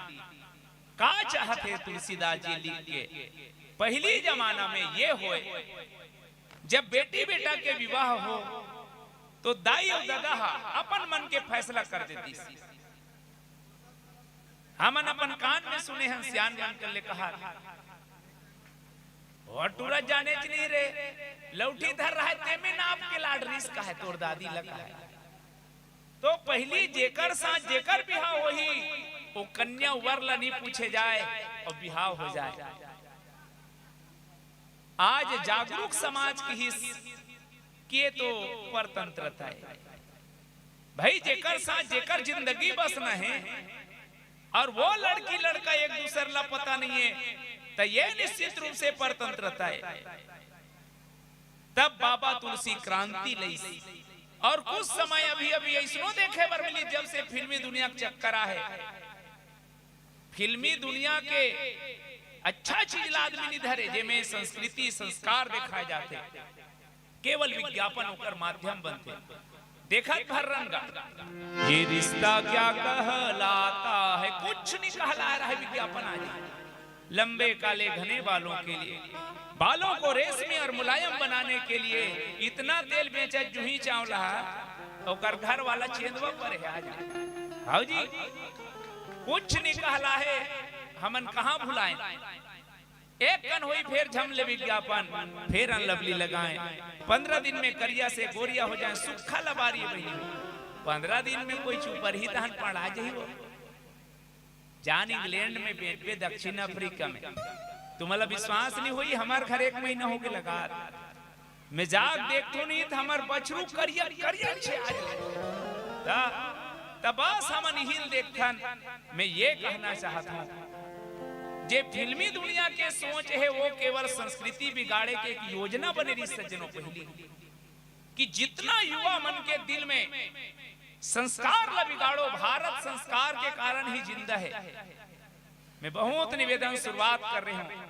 का चाहत हे तुलसीदास जी लिख के? पहली जमाना में ये होय, जब बेटी बेटा के विवाह हो, तो दाई और ददा हा अपन मन के फैसला कर देतिस। हमन अपन कान में सुने हन, सियान मन कर ले कहा, "ओ टूरा जानेच नहीं रे, लौठी धर रहा है, तेमे नाप के लाड रिस का है तोर दादी लगा है।" तो पहली जेकर साथ जेकर बिहाव होही, वो कन्या वर ला नहीं पूछे जाए और बिहाव हो जाए। आज जागरूक समाज किहिस कि ये तो परतंत्रता हे भाई, जेकर साथ जेकर जिंदगी बसना हे और वो लड़की लड़का एक दूसर ला पता नहीं हे, तो ये निश्चित रूप से परतंत्रता हे। तब बाबा तुलसी क्रांति लइस। और कुछ समय अभी अभी ऐसनो देखे बर मिली, जब से फिल्मी दुनिया के चक्कर आहे, फिल्मी दुनिया के अच्छा चीज ला आदमी नहीं धरे, जेमे संस्कृति संस्कार देखाए जाथे, केवल विज्ञापन ओकर माध्यम बनथे। देखत भर रंगा, ये रिश्ता क्या कहलाता है, कुछ नहीं कहला रहा है विज्ञापन आज। लंबे काले घने बालों के लिए, बालों को रेशमी और मुलायम बनाने के लिए इतना तेल बेचा जूही चावला, ओकर घर वाला चेंदवा पर है आज। हाउ जी, कुछ नहीं कहला है, हमन कहाँ भुलाएं। एक कन होई फेर झम ले विज्ञापन, फेर अनलवली लगाएं। पंद्रह दिन में करिया से गोरिया हो जाए, सुक्खा लबारी बहिनी। पंद्रह दिन में कोई चुपरही तहन पड़ा जाही वो। जान इंग्लैंड में बेचबे, दक्षिण अफ्रीका में, तुम्हारा विश्वास नहीं होई, हमार घर एक महीना होके लगा। मैं जाग देखतो नहीं तो हमार बछरू करिया करिया छे आज। ता, ता बस हमन हिल देखथन। मैं ये कहना चाहत हूँ, जे फिल्मी दुनिया के सोच हे, वो केवल संस्कृति बिगाड़े के एक योजना बने रही सज्जनों पहली, कि जितना युवा मन के दिल में संस्कार ला बिगाड़ो, भारत संस्कार के कारण ही जिंदा है। मैं बहुत निवेदन शुरुआत कर रहे हूँ,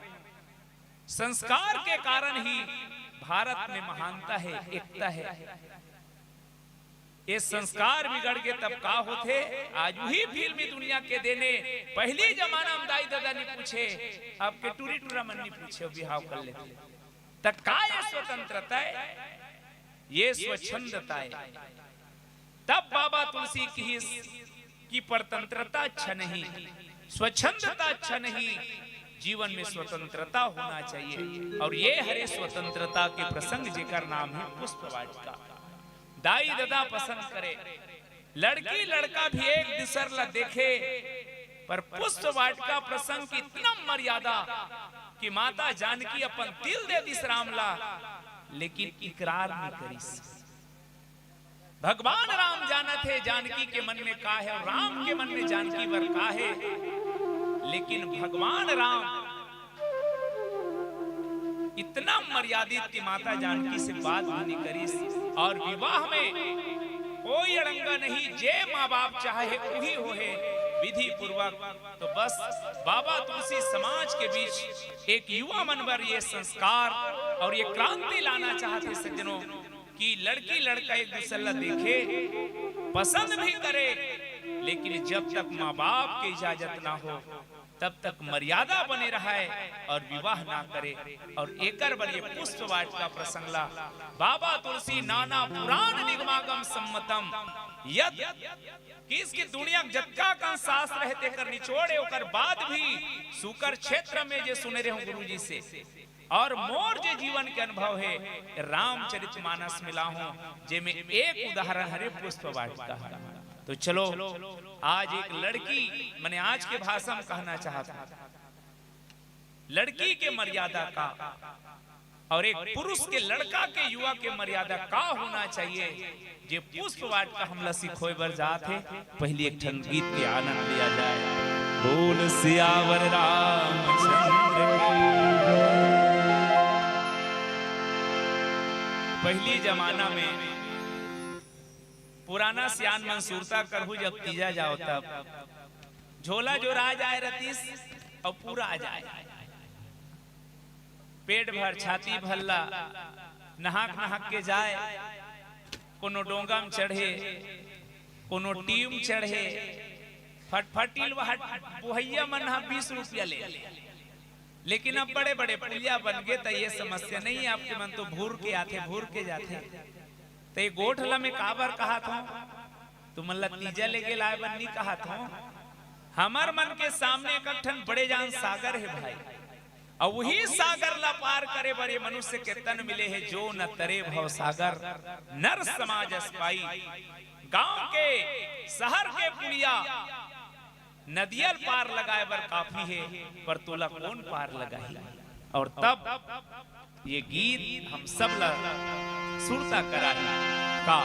संस्कार के कारण ही भारत में महानता है, एकता है। ये संस्कार बिगड़ के तब का होथे? आज वही फिल्मी दुनिया के देने, पहली जमाना में दाई ददा नहीं पूछे, अब के टूरी टूरा मन नहीं पूछे, बिहाव कर लेथे। त का ये स्वतंत्रता है? ये स्वच्छंदता है। तब बाबा तुलसी किहिस कि परतंत्रता अच्छा नहीं, स्वच्छंदता अच्छा नहीं, जीवन में स्वतंत्रता होना चाहिए। और ये हरे स्वतंत्रता के प्रसंग जेकर नाम है पुष्प वाटिका। दाई ददा पसंद करे, लड़की लड़का भी एक दूसर ला देखे, पर पुष्प वाटिका प्रसंग की इतना मर्यादा कि माता जानकी अपन दिल दे दिस राम ला, लेकिन इकरार नहीं करिस। भगवान राम जानत हे जानकी के मन में का है और राम के मन में जानकी बर का है, लेकिन भगवान राम इतना मर्यादित कि माता जानकी से बात भी नहीं करिस। और विवाह में कोई अड़ंगा नहीं, जे माँ बाप चाहे वही होहे विधि पूर्वक। तो बस बाबा तुलसी समाज के बीच एक युवा मन बर ये संस्कार और ये क्रांति लाना चाहते सज्जनों, कि लड़की लड़का एक दूसर ला देखे, पसंद भी करे, लेकिन जब तक माँ बाप के इजाजत ना हो, तब तक मर्यादा बने रहे और विवाह ना करे। और एकर बर ये पुष्प वाटिका प्रसंग ला बाबा तुलसी नाना पुराण निगमागम सम्मतम यद कि इसकी दुनिया के जतका कन शास्त्र हे तेकर निचोड़े, ओकर बाद भी सुकर क्षेत्र में जे सुने रहे गुरुजी से, और मोर जे जीवन के अनुभव हे, रामचरित मानस मिला हूँ, जेमे एक उदाहरण हरे पुष्प वाटिका। तो चलो, आज एक लड़की, मैंने आज के भाषा में कहना चाहत हूं, लड़की के मर्यादा का और एक पुरुष के, लड़का के, युवा के मर्यादा का होना चाहिए, जे पुष्प वाट का हमला सिखोय बर जात हे। पहली एक ठन गीत के आनंद लिया जाए। बोल सियावर रामचंद्र की जय। पहली जमाना में पुराना सियान मन सुरता करहू, जब तीजा जाओ तब झोला जोरा जाए रतिस अउ पूरा जाए, पेट भर छाती भर ला नहाक नहाक के जाए। कोनो डोंगा म चढ़े, कोनो टीम चढ़े, फटफटी ल वह बोहैया मन ह बीस रुपया ले ले। लेकिन अब बड़े बड़े पुलिया बन गे, त ये समस्या नहीं है। आपके मन तो भूर के आथे, भूर के जाथे। त ये गोठ ला मैं काबर कहात हूं, तुमन ला तीजा लेगे लाए बर नहीं कहात हूं। हमर मन के सामने एक ठन बड़े जान सागर हे भाई, अउ वही सागर ला पार करे बर ये मनुष्य के तन मिले हे। जो न तरे भव सागर, नर समाज अस पाई। गांव के, शहर के पुलिया नदिया ल पार लगाए बर काफी हे, पर तोला कौन पार लगाही? और तब ये गीत हम सब ला सुरता कराही का।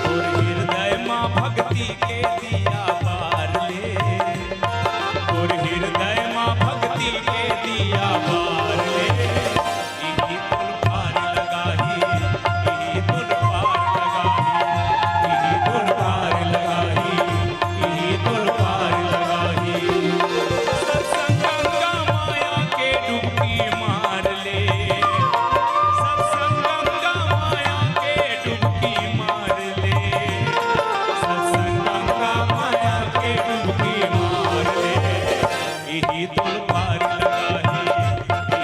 तोर हृदय मा भक्ति के दिया बार ले, तोर हृदय मा भक्ति के दिया बार ले। इही तोर पार लगाही, इही तोर पार लगाही, इही तोर पार लगाही, इही तोर पार लगाही। सत्संग गंगा माया के डुबकी मार ले, सत्संग गंगा माया के डुबकी मार ले, सत्संग गंगा माया के डुबकी मार ले, इही तोर पार लगाही।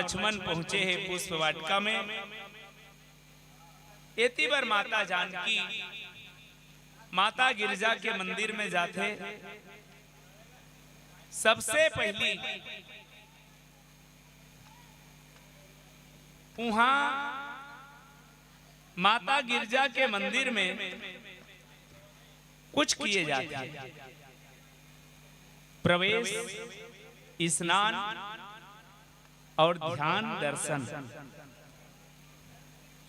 लक्ष्मण पहुंचे हे पुष्प वाटिका में। एती बर माता जानकी माता गिरजा के मंदिर में जाथे। सबसे पहली उहाँ माता गिरजा के मंदिर में कुछ किए जाथे, प्रवेश, स्नान और ध्यान दर्शन।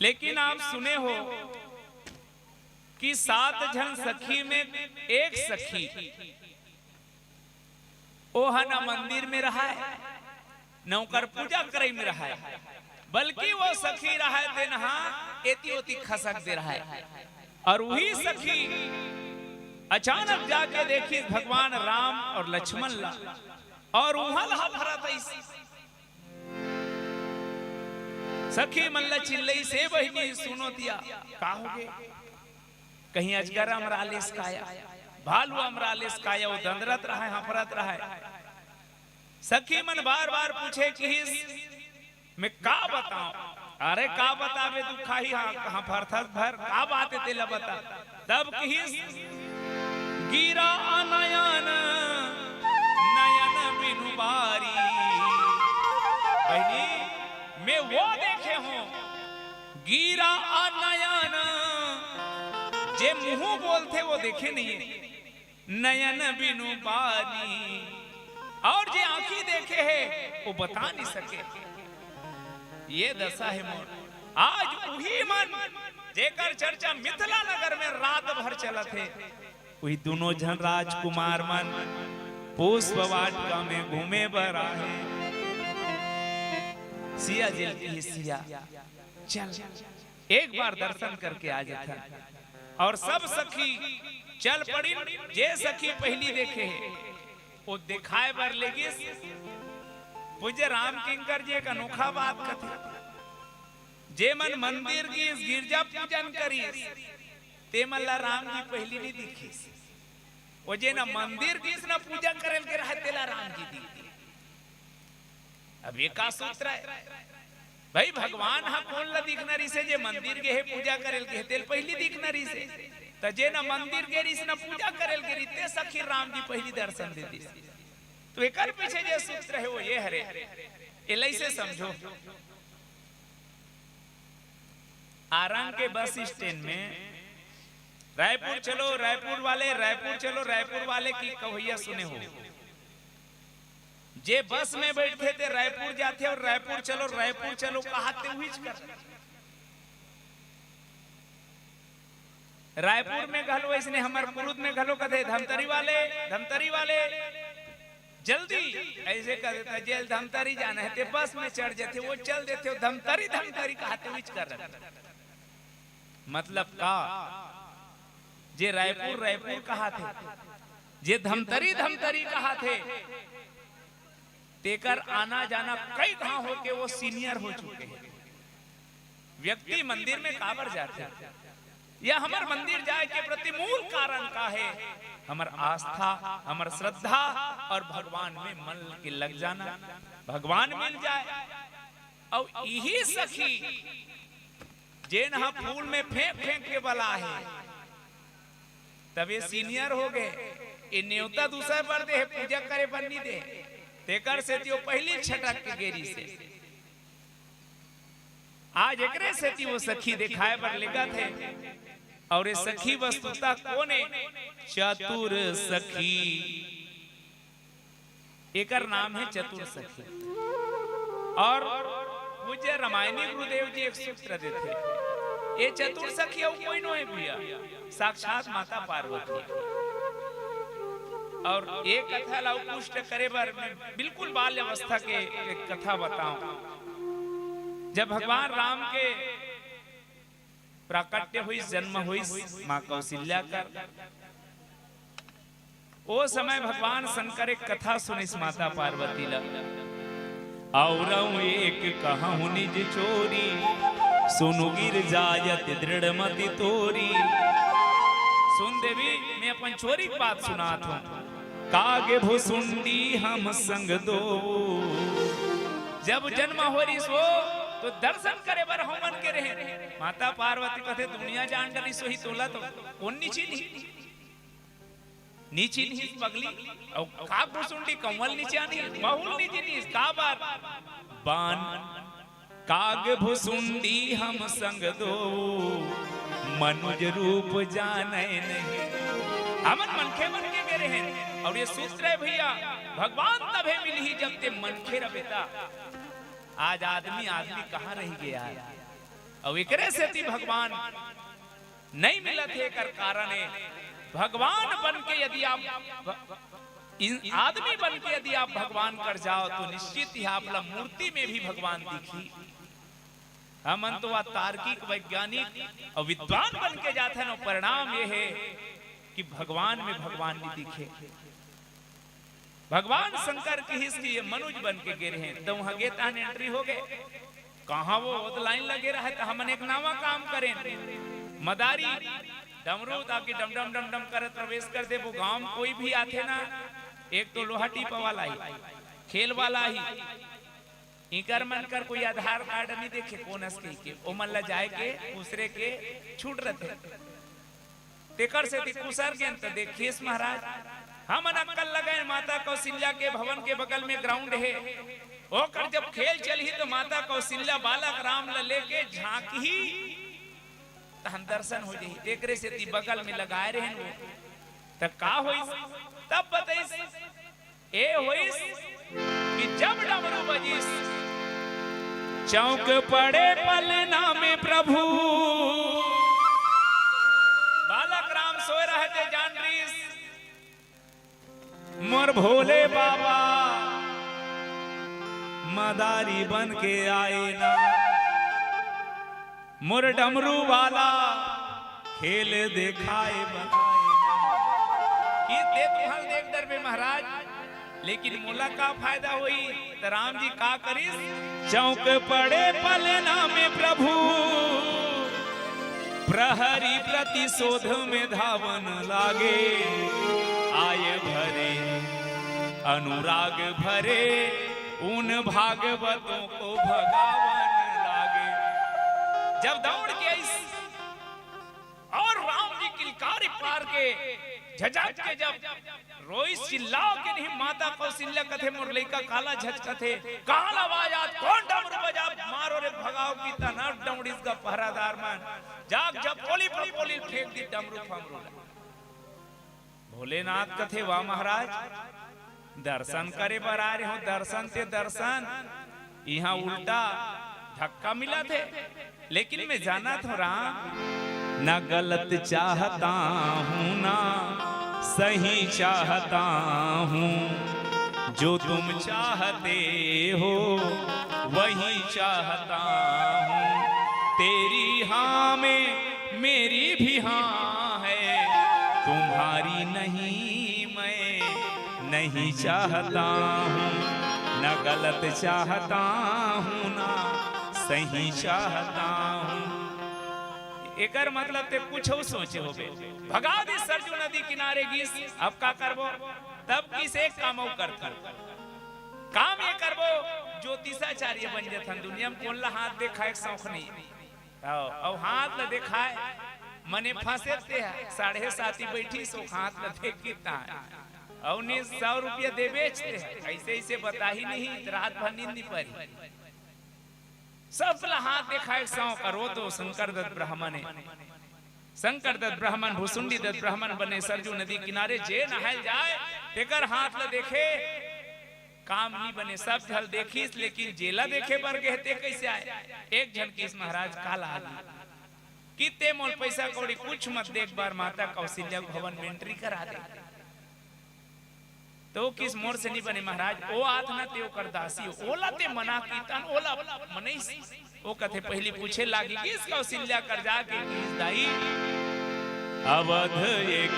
लेकिन आप सुने हो कि सात झन सखी में एक सखी ओह न मंदिर में रहय, न ओकर पूजा करई में रहय, बल्कि वो सखी रहय तेन ह एती ओती खसक दे रहय। और वही सखी अचानक जाके देखिस भगवान राम और लक्ष्मण ला, और उहाँ ला भरत आइस। सखी मन ला चिल्लइस, "ए बहिनी, सुन तो, का होगे?" कहीं अजगर अमरा लेस का या, भालू अमरा लेस का या, वो दंदरत रहय, हफरत रहय। सखी मन बार बार पूछे किहिस, "मैं का बताओं?" "अरे का बताबे तू, खाही हा, कहाँ फरथस भर, का बात हे तेला बता।" तब किहिस, "गिरा नयन, नयन बिनु बारी।" बहिनी, मैं वो देखे हों, गिरा नयन, जे मुँह बोलथे वो देखे नहीं हे, नयन बिनु बारी, और जे आँखी देखे हे वो बता नहीं सके। ये दशा हे मोर। आज उही मन, जेकर चर्चा मिथिला नगर में रात भर चलत हे, उही दुनों झन राजकुमार मन पुष्प वाटिका में घूमे बर आहे। सिया जी ल किहिस, "सिया, चल, एक बार दर्शन करके आ जाथन।" और सब सखी चल पड़िन। जे सखी पहली देखे हे, वो देखाय बर लेगिस। पूज्य राम किंकर जी एक अनोखा बात कथे, जे मन मंदिर गिस, गिरजा पूजन करिस, ते मन ला राम जी पहली नहीं दिखिस। वो जे न मंदिर गिस न पूजा करे ल गे रहय, तेला राम जी दिखिस। अब ये का सूत्र हे भाई? भगवान ह कोन ला दिखना रहिसे? जे मंदिर गे हे, पूजा करे ल गे हे, तेला पहली दिखना रहिसे। त जे न मंदिर गे रहिस न पूजा करे ल गे रहिस, ते सखी राम जी पहली दर्शन दे दिस। तो एकर पीछे जे सूत्र हे वो ये हरे, एला अइसे समझो। आरंग के बस स्टैंड में, "रायपुर चलो, रायपुर वाले, रायपुर चलो, रायपुर वाले" के कहिया सुने हो? जे बस में बैठथे ते रायपुर जाथे और "रायपुर चलो, रायपुर चलो" कहाथे उहीच कर। रायपुर में घलो अइसने, हमर कुरुद में घलो कथे, "धमतरी वाले, धमतरी वाले, जल्दी।" अइसे कह देथे, "जेला धमतरी जाना हे ते बस में चढ़ जाथे, वो चल देथे, वो धमतरी, धमतरी कहाथे उहीच कर रथे।" मतलब का? जे रायपुर, रायपुर कहाथे, जे धमतरी, धमतरी कहाथे, तेकर आना जाना कई घांव होके वो senior हो चुके हे। व्यक्ति मंदिर में काबर जाथे? या हमर मंदिर जाय के प्रति मूल कारण का हे? हमर आस्था, हमर श्रद्धा और भगवान में मन के लग जाना, भगवान मिल जाय। अउ इही सखी जेन ह फूल में फेंक फेंक के बलाय हे, तब ये senior हो गे, ये नेवता दूसर बर दे हे, पूजा करे बर नी दे, तेकर सेती वो पहली छटक के गे रहिसे। आज एकरे सेती वो सखी देखाय बर लेगत हे। और ये सखी वस्तुतः कोन हे? चतुर सखी। एकर नाम हे चतुर सखी। और पूज्य रामायणी गुरुदेव जी एक सूत्र देथे, ये चतुर सखी अउ कोई नो हे भैया, साक्षात माता पार्वती। और ये कथा ला पुष्ट करे बर मैं बिल्कुल बाल अवस्था के एक कथा बताऊं। जब भगवान राम के प्राकट्य होइस, जन्म होइस माँ कौशल्या कर, ओ समय भगवान शंकर एक कथा सुनिस माता पार्वती ला। "औरउ एक कहूँ निज चोरी, सुनु गिरिजायत दृढ़ मति तोरी।" सुन देवी, मैं अपन चोरी के बात सुनात हूँ। "कागे भुसुंडी हम संग दो, जब जन्म हो रिस वो, तो दर्शन करे बर हमन के रहे। माता पार्वती कथे, "दुनिया जान डरिस होही तोला तो कोन नी चिन्ही?" नी चिन्हिस पगली। अउ काग भुसुंडी कंवल नी चिन्हिस, महूं ल नी चिन्हिस, काबर? बान काग भुसुंडी हम संग दो, मनुज रूप जाने नहीं। हमन मनखे बन के गे रहेन, अउ ये सूत्र हे भइया, भगवान तभे मिलही जब तें मनखे रबे त। आज आदमी, आदमी कहाँ रहि गे यार? अउ एकरे सेती भगवान नइ मिलत हे, एकर कारण हे, भगवान बन के यदि आप भ-, इन-, आदमी बन के यदि आप भगवान कर जाव, तो निश्चित ही आप ला मूर्ति में भी भगवान दिखही। हमन तो आ तार्किक, वैज्ञानिक अउ विद्वान बन के जाथन, अउ परिणाम ये हे कि भगवान में भगवान नइ दिखे। भगवान शंकर किहिस कि ये मनुज बन के गे रहेन, त उहाँ गे तहन entry हो गे। कहाँ वो, वो तो line लगे रहे, त हमन एक नवा काम करेन। मदारी, डमरू, ताकि डम डम डम डम करत प्रवेश कर दे। वो गांव में कोई भी आथे ना, एक तो लोहा टीपा वाला ही, खेल वाला ही, इकर मन कर कोई आधार कार्ड नइ देखे, कोन अस कहिके, ओमन ला जाए के दूसरे के छूट रथे। तेकर सेती खुसर गेन त देखिस महाराज, हमन अक्कल लगाएन, माता कौशल्या के भवन के बगल में ground हे, ओकर जब खेल चलही त माता कौशल्या बालक राम ला लेके झांकही, तहन दर्शन हो जाही। तेकरे सेती बगल में लगाए रहेन वो। त का होइस? तब बताइस, ए होइस कि जब डमरू बजिस, चौंक पड़े पलना में प्रभु। बालक राम सोए रहे ते जान रिस, मोर भोले बाबा मदारी बन के आए ना। मोर डमरू वाला खेल देखाए बनाए। कि ते तुहर देख डरबे महाराज, लेकिन मोला का फायदा होई? त राम जी का करिस? चौंक पड़े पलना में प्रभु, प्रहरी प्रतिशोध में धावन लागे। आय भरे अनुराग भरे, उन भागवतों को भगावन लागे। जब दौड़ के आइस अउ राम जी किलकारी पार के झझक के जब रोइस, चिल्ला के नहीं, माता कौशल्या कथे, मोर लइका काला झचकथे, काला आवाज आत, कोन डमरू बजात, मारो रे भगाओ कि तहन डमरू का पहरादार मन, जाग जब पोली पर पोली फेंक दी डमरू फमरू ला। भोलेनाथ कथे, वाह महाराज, दर्शन करे बर आ रहे हो, दर्शन ते दर्शन, इहाँ उल्टा धक्का मिलथे। लेकिन मैं जानत हों राम, ना गलत चाहता हूँ ना सही चाहता हूँ, जो तुम चाहते हो वही चाहता हूँ। तेरी हाँ में मेरी भी हाँ है, तुम्हारी नहीं मैं नहीं चाहता हूँ, न गलत चाहता हूँ ना सही चाहता हूँ। एकर मतलब ते कुछ सोचे होबे, भगा दिस सरजू नदी किनारे गिस, अब का करबो? तब किस एक काम अउ करथन, काम ये करबो, ज्योतिषाचार्य बन जथन। दुनिया में कोन ला हाथ देखाए के शौक नहीं। अउ, अउ हाथ ला देखाए, मने फंसे ते ह, साढ़े साती बैठी सो हाथ ला देख के तान। अउ नी सौ रुपया देबेच ते ह, ऐसे ऐसे बताही नहीं, त रात भर नींद नहीं परी। सब ला हाथ देखाए के शौक, अउ वो तो शंकर दत्त ब्राह्मण हे। शंकर दत्त ब्राह्मण, भुसुंडी दत्त ब्राह्मण बने सरजू नदी किनारे, जे नहाए ल जाए, तेकर हाथ ला देखे, काम नी बने। सब झन देखिस, लेकिन जेला देखे बर गे हे, ते कैसे आए? एक झन किस महाराज काला आगे। कि ते मोल पैसा कौड़ी कुछ मत दे, एक बार माता कौशल्या भवन में entry करा दे। तो किस मोर से नी बने महाराज, ओ आत ना ते ओकर दासी, ओला ते मना कीतन, ओला मनइस। ओ कथे पहली पूछे लागी, किस कौशल्या कर जाके किस दाई? अवध एक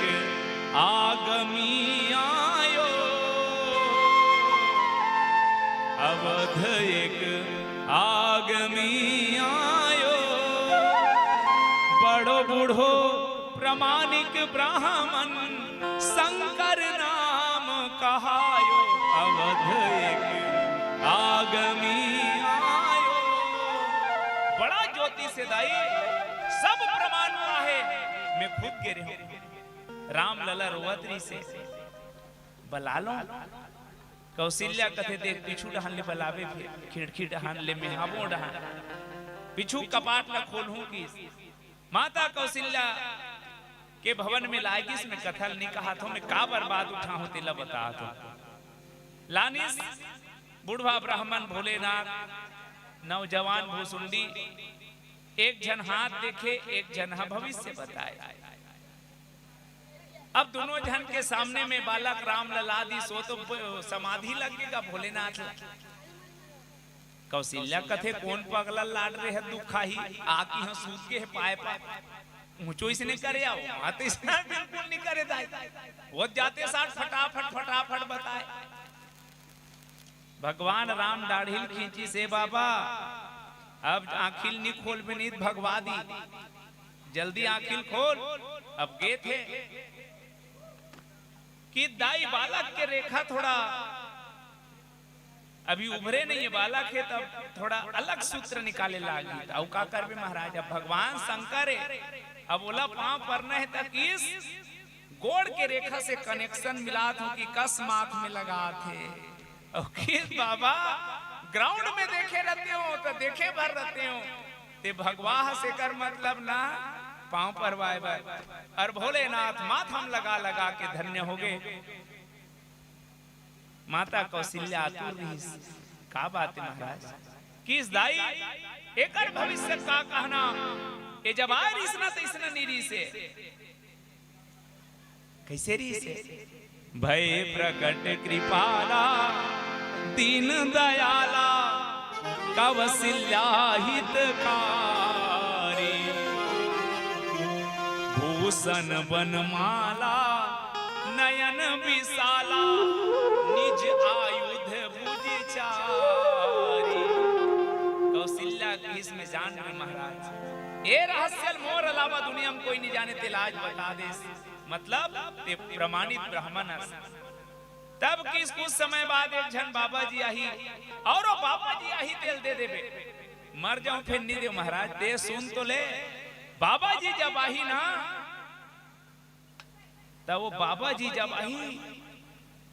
आगमी आयो, अवध एक आगमी आयो, बड़ो बूढ़ो प्रमाणिक ब्राह्मण शंकर नाम कहायो। अवध एक आगमी बड़ा ज्योतिष हे दाई, सब प्रमाण हे, मैं खुद गे रहेंव। रामलला रोवत रहिसे, बला लो। कौशल्या कथे, देख, पीछू डहान ले बलाबे, फेर खिड़की डहान ले, मेहा वो डहान, पीछू कपाट ला खोलहूं कि माता कौशल्या के भवन में लाय गिस, मैं कथा ल नइ कहत हों, मैं काबर बात उठाहूं, तेला बतात हों। लानिस बुढ़वा ब्राह्मण भोलेनाथ, नौजवान भूसुंडी, एक झन हाथ देखे, एक झन ह भविष्य बताए। अब दूनों झन के सामने में बालक राम लला दिस, ओ तो ब-, समाधि लग गे गा भोलेनाथ ला। कौशल्या कथे, कोन पगला लाड रहे दुखाही, आके इहां सूत गे हे पाय पाय। ऊंचो इसने करे आओ, हां तो इसने बिल्कुल नइ करे दाई। वो जाते साथ फटाफट, फटाफट बताए। भगवान राम डाढ़ी ल खींचिस, ए बाबा, अब आंखी ल नइ खोलबे, नइ त भगवा दिही, जल्दी आंखी ल खोल। अब गे थे कि दाई, बालक के रेखा थोड़ा अभी उभरे नइ हे, बालक हे, तब थोड़ा अलग सूत्र निकाले लागही। त अउ का करबे महाराज, अब भगवान शंकर हे, अब ओला पांव परना हे, त किस गोड़ के रेखा से connection मिलात हों कि कस माथ में लगात हे। अउ किस बाबा, ground में देखे रहते हों त देखे भर रहते हों, ते भगवा हस एकर मतलब ना पांव परवाय बर। अउ भोलेनाथ माथा म लगा लगा के धन्य होगे। माता कौशल्या आतुर रहिस, का बात हे महाराज? किस दाई, एकर भविष्य का कहना? ए जब आय रहिस ना, त अइसना नइ रहिसे। कइसे रहिसे? भय प्रकट कृपाला, दीन दयाला, कौशल्या हितकारी। भूषण बनमाला, नयन विशाला, निज आयुध भुज चारी। कौशल्या किहिस, मैं जान गेंव महाराज, ए रहस्य ल मोर अलावा दुनिया म कोई नइ जाने, तेला आज बता देस। मतलब, ते प्रमाणित ब्राह्मण अस। तब किस कुछ समय बाद एक झन बाबा जी आही, अउ ओ बाबा जी आही तेला दे देबे। मर जाहूं फेर नइ देंव महाराज, ते सुन तो ले। बाबा जी जब आही ना, त ओ बाबा जी जब आही,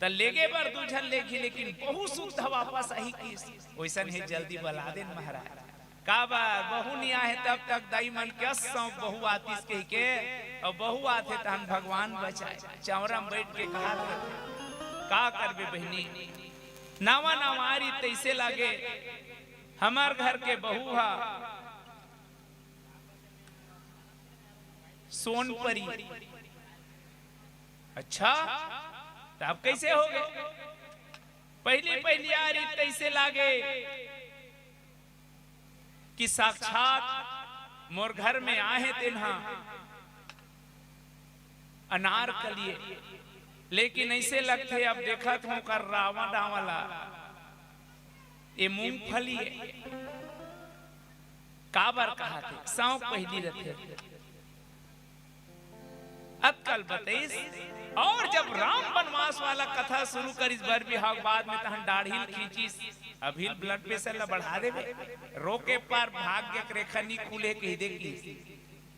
त लेगे बर दू झन लेगही, लेकिन बहू सुद्धा वापस आही किस। ओइसन हे, जल्दी बला देन महाराज। काबर बहू नइ आहे तब तक दाई मन के असंग बहू आतिस कहिके, अउ बहू आथे तहन भगवान बचाए। चौरा म बइठ के कहत रथे, का करबे बहिनी, नावा नावा आरी तइसे लागे, हमर घर के बहू हा सोन परी। अच्छा, त अब कइसे होगे? पहिली पहिली आरी तइसे लागे कि साक्षात मोर घर में आहे तेन हा अनारकली ए, लेकिन अइसे लगथे, अब देखत हों ओकर रावा डावा ला, ए मूंगफली ए। काबर कहत हे, सौंग पहिली रथे। अतका ल बतइस, अउ जब राम बनवास वाला कथा सुरू करिस बर बिहाव के बाद में, तहन डाढ़ी ल खींचिस, अभी ल blood pressure ला बढ़ा देबे, रोके पार भाग्य के रेखा नइ खुले कहि दे किहिस।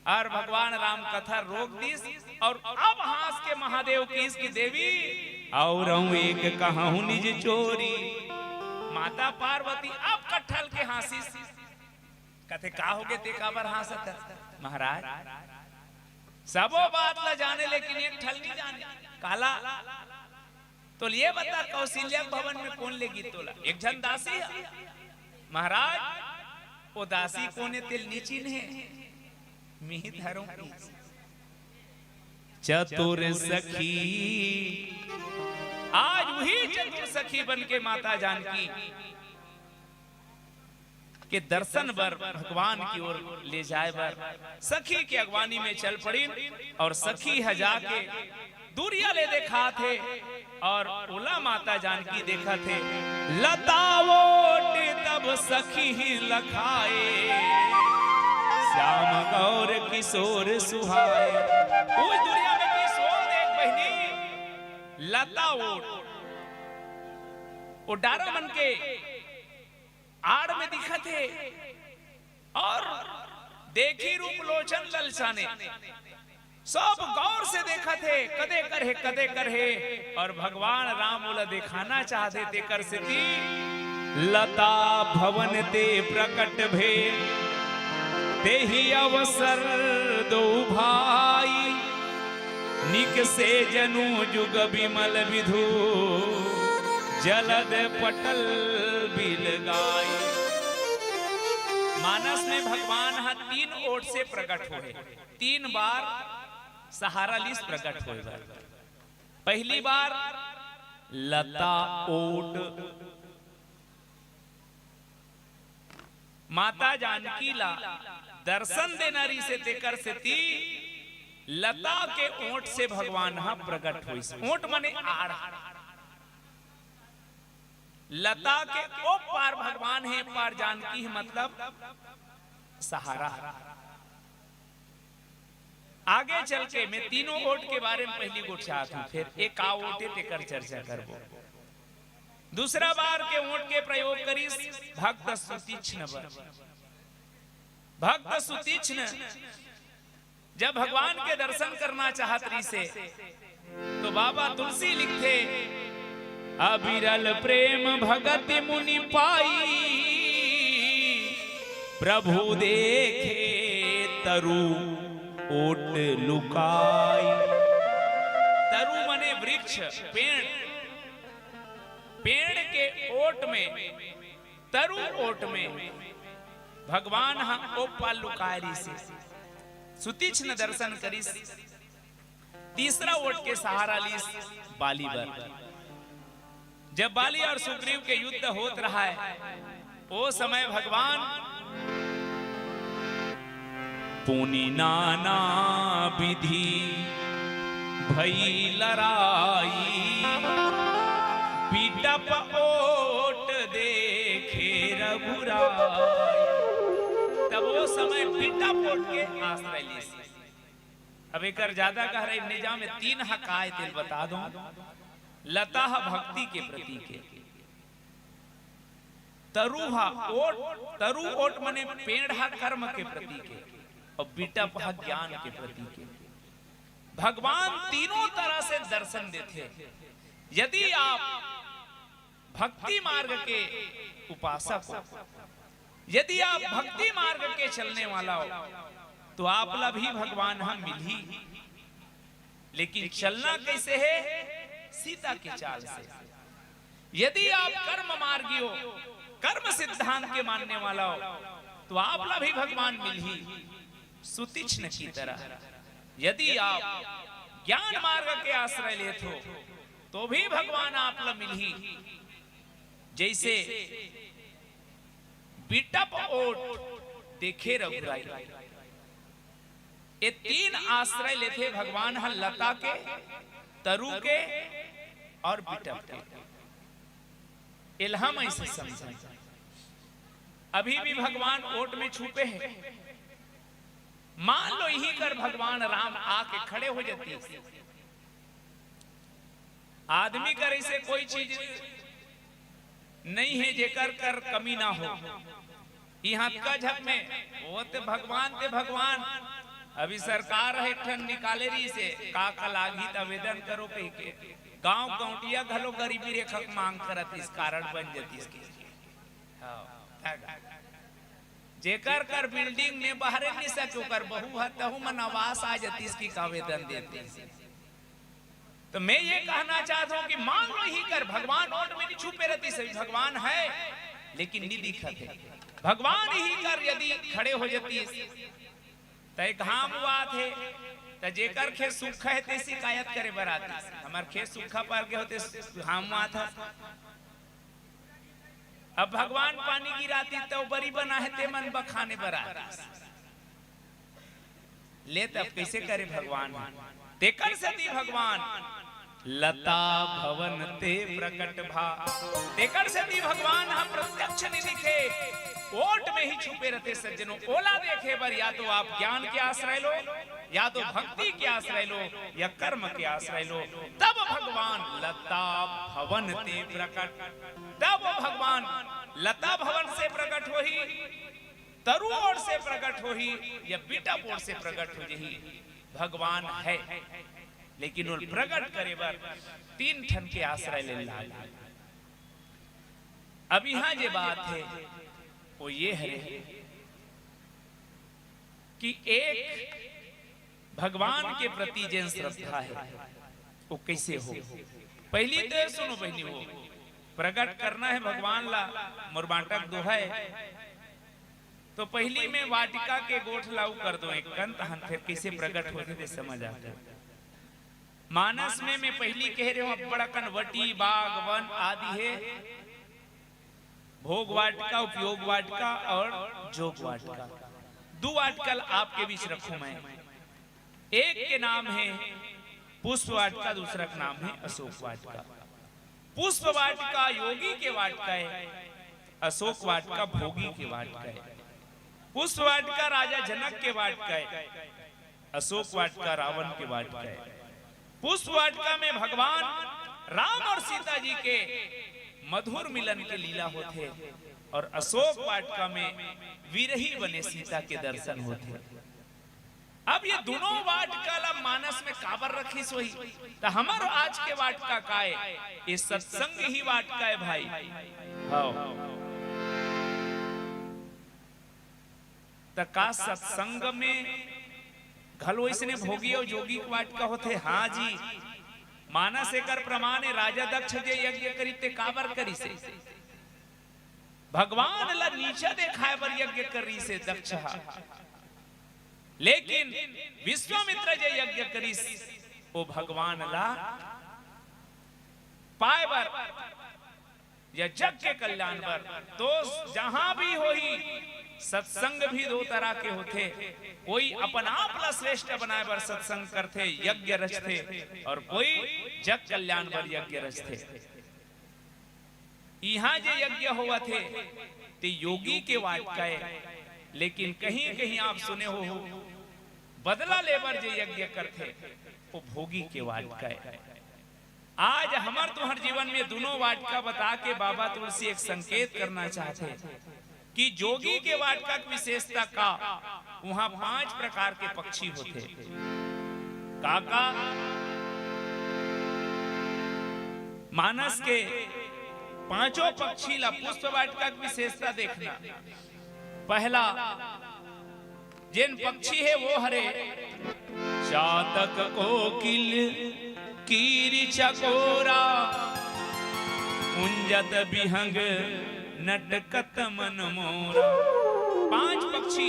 अउ भगवान राम कथा रोक दिस, अउ अब हाँस के महादेव किहिस कि देवी, अउ अहूं एक कहूं निज चोरी। माता पार्वती अब कट्ठल के हाँसिस। कथे, का होगे, ते काबर हाँसत हस? महाराज, सबो बात ला जाने, लेकिन एक ठन नइ जाने। काला? तोला ये बता, कौशल्या के भवन में कोन लेगिस तोला? एक झन दासी हे। महाराज, ओ दासी कोन ए, तेला नइ चिन्हे। मिही धरों की चतुर सखी, आज उही चतुर सखी बन के माता जानकी के दर्शन बर, भगवान की ओर ले जाए बर सखी के अगवानी में चल पड़िन अउ सखी ह जाके दूरिहा ले देखात हे अउ ओला माता जानकी देखत हे। लता ओट तब सखी ही लखाए, श्याम गौर किशोर सुहाए। उही दूरिहा में किशोर देख बहिनी, लता ओट, ओ डारा मन के आड़ में दिखत हे अउ देखी रूप लोचन ललचाने, सब गौर से देखत हे, कदे कर हे, कदे कर हे, और भगवान राम ओला दिखाना चाहते, तेकर सेती लता भवन ते प्रकट भे, तेहि अवसर दो भाई, निकसे जनु जुग विमल विधु, जलद पटल बिलगाई। मानस में भगवान ह तीन ओट से प्रकट होए, तीन बार सहारा लीस प्रकट होए बर। पहली बार लता ओट, माता जानकी ला दर्शन देना रिसे, तेकर सेती लता के ओट से भगवान ह प्रकट होइस। ओट मने आड़, लता के ओ पार भगवान हे, पार जानकी हे, मतलब सहारा। आगे चल के मैं तीनों ओट के बारे में पहली गोठियात हूं, फिर एक का ओट हे तेकर चर्चा करबो। दूसरा बार के ओट के प्रयोग करिस भक्त सुतीक्ष्ण बर। भक्त सुतीक्ष्ण जब भगवान के दर्शन करना चाहत रिसे, तो बाबा तुलसी लिखथे, "अविरल प्रेम भगति मुनि पाई, प्रभु देखे तरु ओट लुकाई।" तरु मने वृक्ष, पेड़, पेड़ के ओट में, तरु ओट में भगवान ह ओ पार लुकाय रिसे। सुतीक्ष्ण दर्शन करिस। तीसरा ओट के सहारा लीस बाली बर। जब बाली और सुग्रीव के युद्ध होत रहा है, ओ समय भगवान पुनि नाना विधि भई लड़ाई, बिटप ओट देखे रघुराई। तब ओ समय बिटप ओट के आश्रय लीस। अब एकर ज्यादा गहराई में नइ जाओं, मैं तीन ह काय तेल बता दूं। लता ह भक्ति के प्रतीक हे, तरु ह ओट, तरु ओट मने पेड़ ह कर्म के प्रतीक हे, और बिटप ह ज्ञान के प्रतीक हे। भगवान तीनों तरह से दर्शन देथे। यदि आप भक्ति मार्ग के उपासक हो, यदि आप भक्ति मार्ग के चलने वाला हो, तो आप ला भी भगवान ह मिलही। लेकिन चलना कैसे है? सीता के चाल से। यदि आप कर्म मार्गी हो, कर्म सिद्धांत के मानने वाला हो, तो आप ला भी भगवान मिलही सुतीक्ष्ण की तरह। यदि आप ज्ञान मार्ग के आश्रय लेत हो, तो भी भगवान आप ला मिलही। जैसे बिटप ओट देखे रघुराई, ये तीन आश्रय लेथे भगवान ह, लता के, तरु के और बिटप के। एलहा म ऐसे समझे, अभी भी भगवान ओट में छुपे हैं। मान लो इही कर भगवान राम आके खड़े हो जाती, आदमी कर ऐसे कोई चीज नहीं है जेकर कर कमी ना हो। इहाँ का झक में वो ते भगवान ते भगवान, अभी सरकार ह एक ठन निकाले रहिसे, का का लागही त आवेदन करो कहिके। गांव गौंटिया घलो गरीबी रेखा के मांग करत इस कारण बन जतिस के। हाँ, जेकर कर बिल्डिंग में बहरे नि सके, ओकर बहू ह तहू मन आवास आ जतिस कि का आवेदन देतिस। तो मैं ये कहना चाहता हूं कि मान लो इही कर भगवान ओट में नहीं छुपे रहती, सभी भगवान है, लेकिन नहीं दिखत है। भगवान इही कर यदि खड़े हो जाती, त घाम आत हे, त जेकर खेत सूखा है, ते शिकायत करे बर आती, हमर खेत सूखा पर गए होते, घाम आत है। अब भगवान पानी गिराती, तो बरी बना है, ते मन बखाने बर आती। ले तब कैसे करे भगवान? तेकर सेती भगवान लता भवन ते प्रकट भा। तेकर सेती भगवान ह प्रत्यक्ष नहीं दिखे, ओट में ही छुपे रहते सज्जनों। ओला देखे बर या तो आप ज्ञान के आश्रय लो, या तो भक्ति के आश्रय लो, या कर्म के आश्रय लो, तब भगवान लता भवन ते प्रकट, तब भगवान लता भवन से प्रकट होही। तरू ओर से प्रकट होही या बिटप ओर से प्रकट हो जही, भगवान है, लेकिन ओला प्रकट करे बर तीन ठन के आश्रय ले लागही। अब इहाँ जे बात हे, वो ये हरे कि एक भगवान के प्रति जेन श्रद्धा हे, वो कइसे हो? पहिली तो सुनो बहिनी, वो प्रकट करना हे भगवान ला, मोर बांटक दोहा हे, तो पहिली में वाटिका के गोठ ला ऊ कर दो एक कन, तहन फेर कइसे प्रकट होथे ते समझ आथे। मानस में मैं पहिली कहे रहेंव, अब्बड़ अकन वटी, बाग, वन आदि हे, भोग वाटिका, उपयोग वाटिका अउ जोग वाटिका। दू वाटिका ला आपके बीच रखहूं मैं। एक के नाम हे पुष्प वाटिका, दूसरा के नाम हे अशोक वाटिका। पुष्प वाटिका योगी के वाटिका हे, अशोक वाटिका भोगी के वाटिका हे। पुष्प वाटिका राजा जनक के वाटिका हे, अशोक वाटिका रावण के वाटिका हे। पुष्प वाटिका में भगवान राम अउ सीता जी के मधुर मिलन के लीला होथे अउ अशोक वाटिका में विरही बने सीता के दर्शन होथे। अब ये दूनों वाटिका ला मानस में काबर रखिस होही, त हमर आज के वाटिका का ए? ये सत्संग ही वाटिका ए भाई। हव। त का सत्संग में घलो अइसने भोगी अउ जोगी के वाटिका होथे? हाँ जी, मानस एकर प्रमाण ए। राजा दक्ष जे यज्ञ करिस ते काबर करिस हे? भगवान ला नीचा देखाय बर यज्ञ करिस हे दक्ष ह, लेकिन विश्वामित्र जे यज्ञ करिस, वो भगवान ला पाय बर या जग के कल्याण बर। तो जहां भी होही, सत्संग भी दो तरह के होथे। कोई अपन आप ला श्रेष्ठ बनाय बर सत्संग करथे, यज्ञ रचथे, अउ कोई जग कल्याण बर यज्ञ रचथे। इहाँ जे यज्ञ होवत हे, ते योगी के वाटिका ए, लेकिन कहीं-कहीं आप सुने होहू, बदला ले बर जे यज्ञ करथे, वो भोगी के वाटिका ए। आज हमर तुंहर जीवन में दूनों वाटिका बता के बाबा तुलसी एक संकेत करना चाहथे कि जोगी के वाटिका के विशेषता का, उहाँ पांच प्रकार के पक्षी होथे। का का? मानस के पांचों पक्षी ला पुष्प वाटिका के विशेषता देखना। पहला जेन पक्षी हे वो हरे चातक, कोकिल, कीरी चकोरा, कुंजत बिहंग नटकत मन मोरा। पांच पक्षी।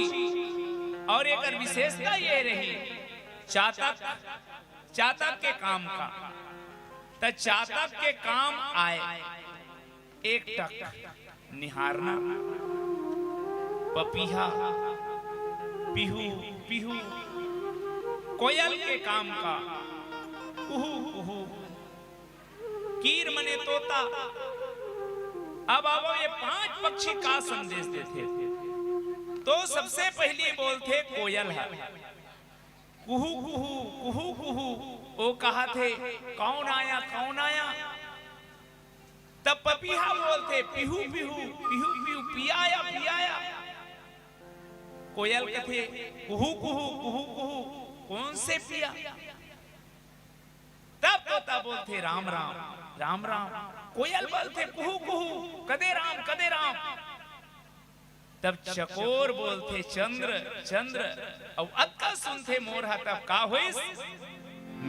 अउ एकर विशेषता ये रही, चातक, चातक के काम का, त चातक के काम आय एक टक निहारना, पपीहा, पिहू, पिहू, कोयल के काम का, कुहू, कुहू, कीर मने तोता। अब आवो, ये पांच पक्षी का संदेश देथे? तो सबसे पहिली बोलथे कोयल ह, कुहू, कुहू, कुहू, कुहू। ओ कहथे, "कौन आया, कौन आया?" तब पपीहा बोलथे, "पिहू, पिहू, पिहू, पिहू, पियाया, पियाया।" कोयल कथे, "कुहू, कुहू, कुहू, कुहू, कौन से पिया?" तब तोता बोलथे, "राम, राम, राम, राम।" कोयल बोलथे, "कुहू, कुहू, कदे राम, कदे राम।" तब चकोर बोलथे, "चंद्र, चंद्र।" अउ अतका सुनथे मोर ह, तब का होइस?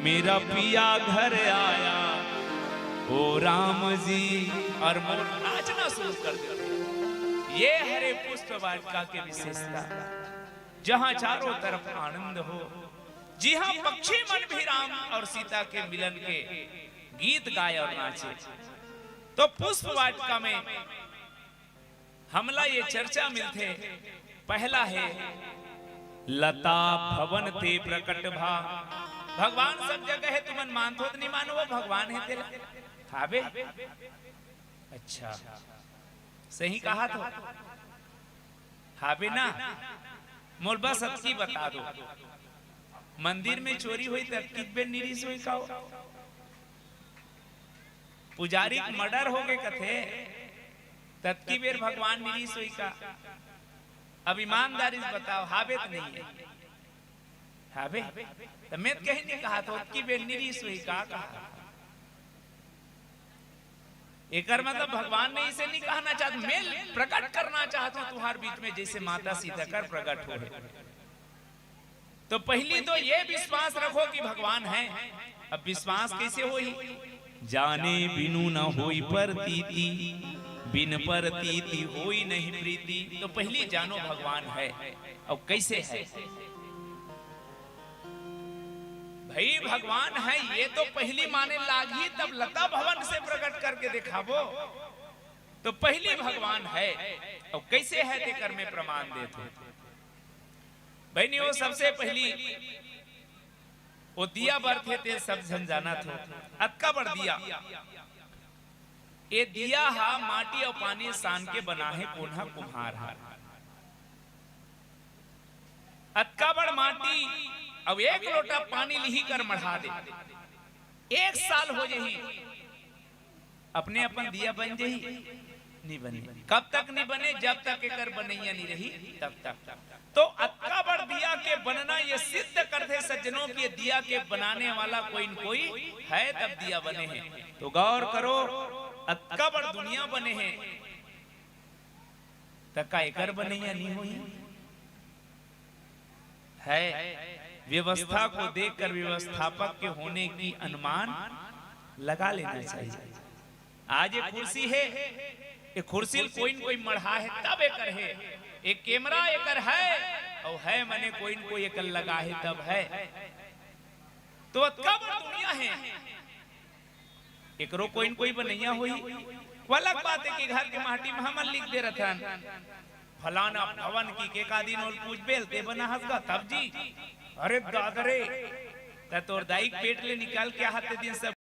"मेरा पिया घर आया, ओ राम जी।" अउ मोर नाचना शुरू कर देथे। ये हरे पुष्प वाटिका के विशेषता, जहाँ चारों तरफ आनंद हो, जिहाँ पक्षी मन भी राम अउ सीता के मिलन के गीत गाय अउ नाचे। तो पुष्प वाटिका में हमला ये चर्चा मिलथे। पहला हे, "लता भवन ते प्रकट भा।" भगवान सब जगह हे, तुमन मानथो त नहीं मानो, वो भगवान हे तेला। हाबे? अच्छा, सही कहा तो। हाबे ना? मोला बस अतकी बता दो, मंदिर में चोरी होई त अतकी बेर निरिस होई का हो? पुजारी के मर्डर हो गे कथे, ततकी बेर भगवान मिलिस होई का? अब ईमानदारी से बताओ, हाबे त नहीं है? हाबे? त मैं त कहीं नहीं कहा था, ओतकी बेर निरीस हुई का कहा? एकर मतलब भगवान ने इसे नहीं कहना चाहता, मैं प्रकट करना चाहता हूं तुम्हारे बीच में, जैसे माता सीता कर प्रकट हो है। तो पहली तो ये विश्वास रखो कि भगवान है। अब विश्वास कैसे होई? जाने बिनु न होई परतीति, बिन परतीति होई नहीं प्रीति। तो पहली जानो भगवान है। अब कैसे है भाई? भगवान है ये तो पहली माने लागही, तब लता भवन से प्रकट करके दिखाबो। तो पहली भगवान है, अब कैसे है तेकर मैं प्रमाण देत हूं। बहनियों, सबसे पहली वो दिया बरथे ते सब झन जानत हो, अतका बड़ दिया। ये दिया हा माटी अउ पानी सान के बना है, कोन हा? कुम्हार हा। अतका बड़ माटी अउ एक लोटा पानी लिही कर मढ़ा दे, एक साल हो जही, अपने अपन दिया बन जही? नहीं बने। कब तक नहीं बने? जब तक एकर बनैया नहीं रही, तब तक। तो अतका बड़ दिया के बनना ये सिद्ध करथे सज्जनों कि ये दिया के बनाने वाला कोई न कोई है, तब दिया बने हैं। तो गौर करो, अतका बड़ दुनिया बने हैं, त का एकर बनैया नहीं होही? है। व्यवस्था को देखकर व्यवस्थापक के होने की अनुमान लगा लेना चाहिए। आज एक कुर्सी है, एक कुर्सी ल कोई न कोई मढ़ा है तब एकर है, एक कैमरा एकर है, और है मने कोई न कोई एकर लगा है तब है। तो अतका बड़ दुनिया है, एकरो कोई न कोई बनैया होही। वो अलग बात है कि घर के माटी में हमन लिख दे रहथन, फलाना भवन की के का दिन ओल पूछ बेल ते बना हस गा तब जी। अरे दादा रे, त तोर दाई के पेट ले निकाल के आहा ते दिन सब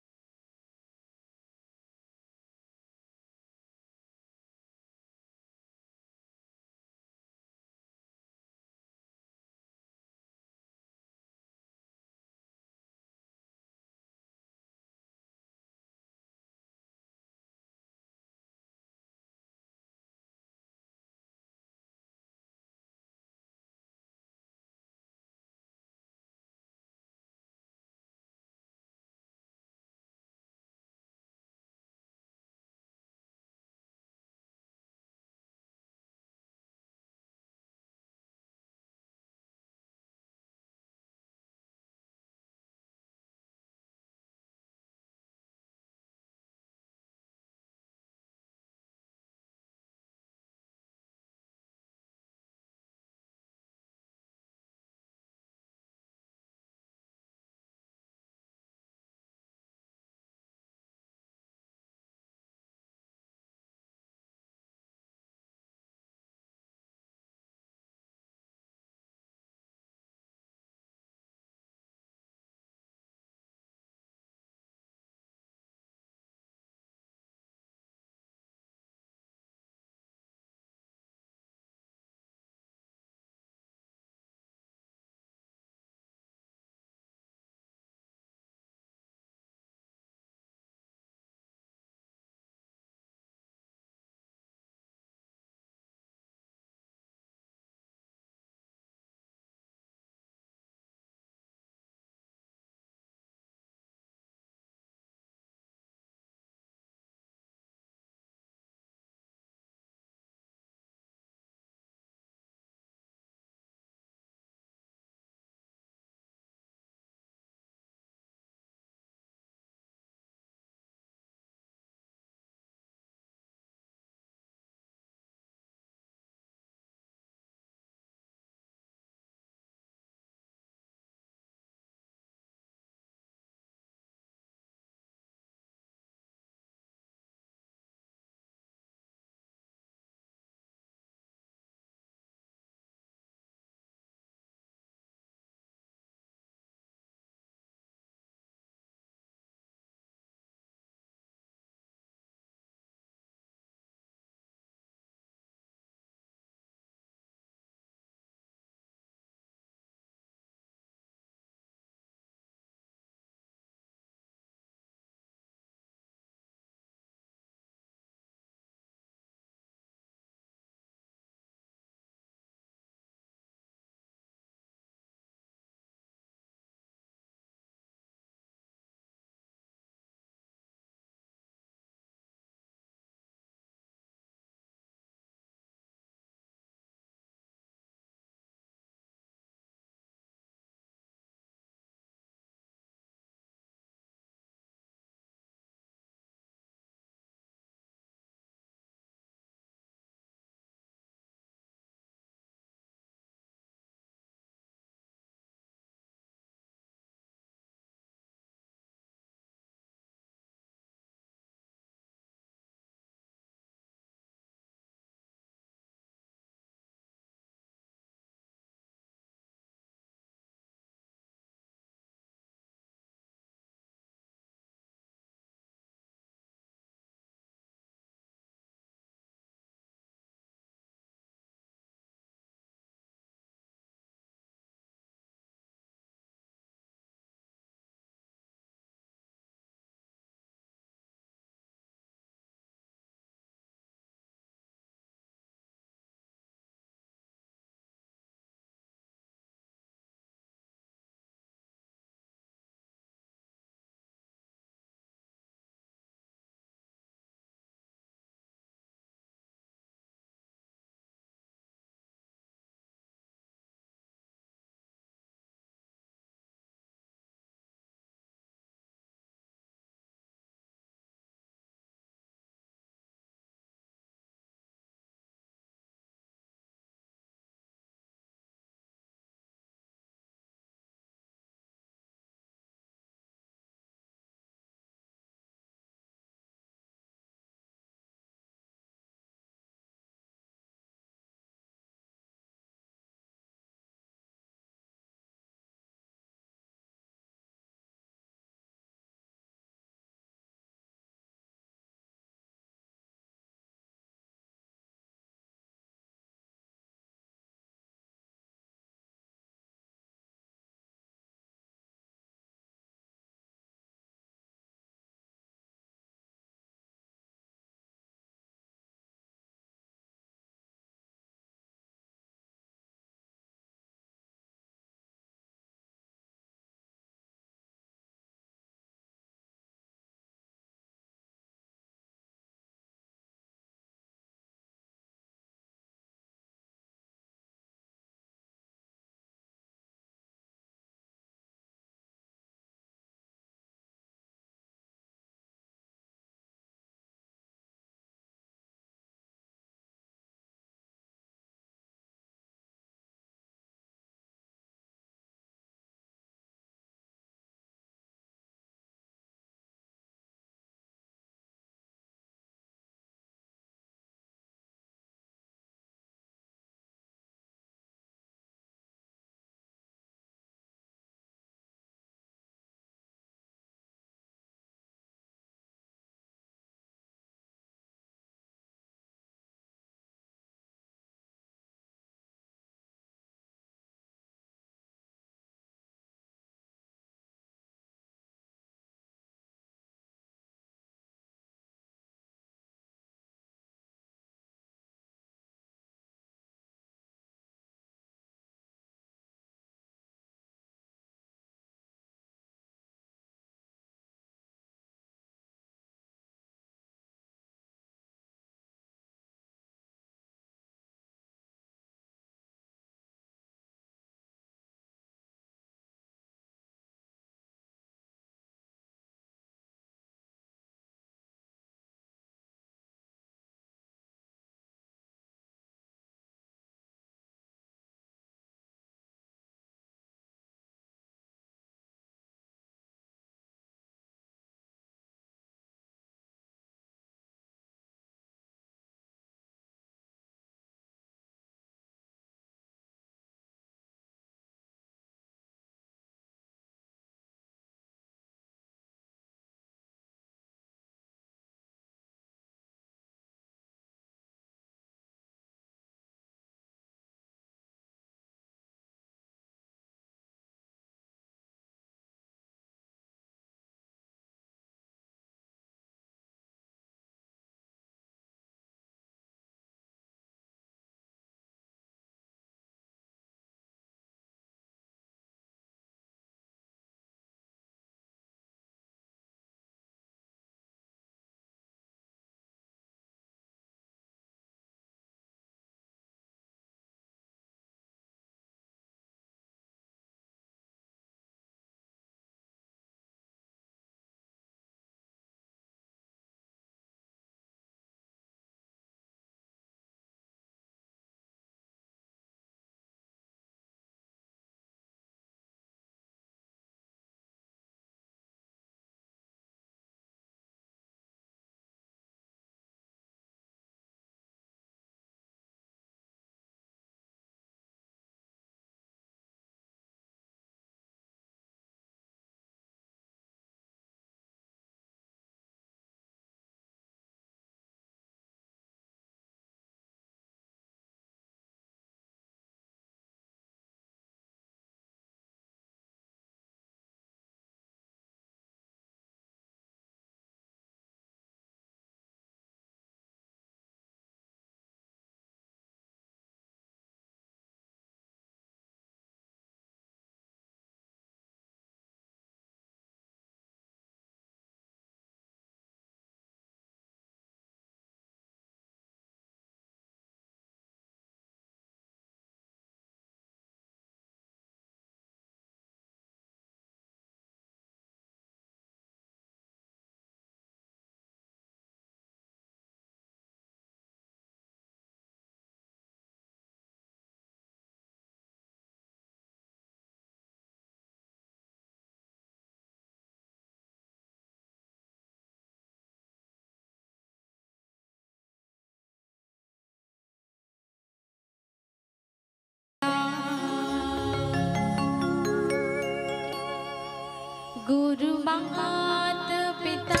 गुरु मात पिता,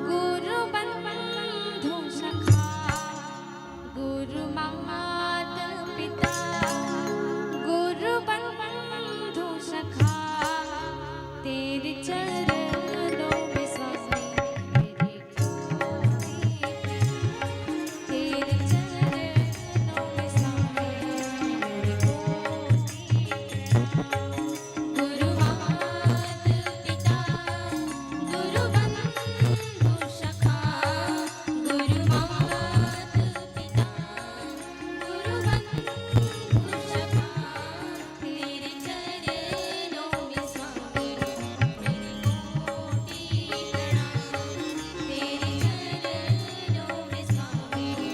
गुरु बंधु सखा, गुरु मात पिता, गुरु बंधु सखा, तेरे चरणों में स्वामी मेरी कोटि प्रणाम, तेरे चरणों में स्वामी मेरी कोटि प्रणाम। गुरु मात पिता, गुरु बंधु सखा, गुरु मात पिता, गुरु बंधु सखा, तेरे चरणों में स्वामी मेरी कोटि प्रणाम, तेरे चरणों में स्वामी मेरी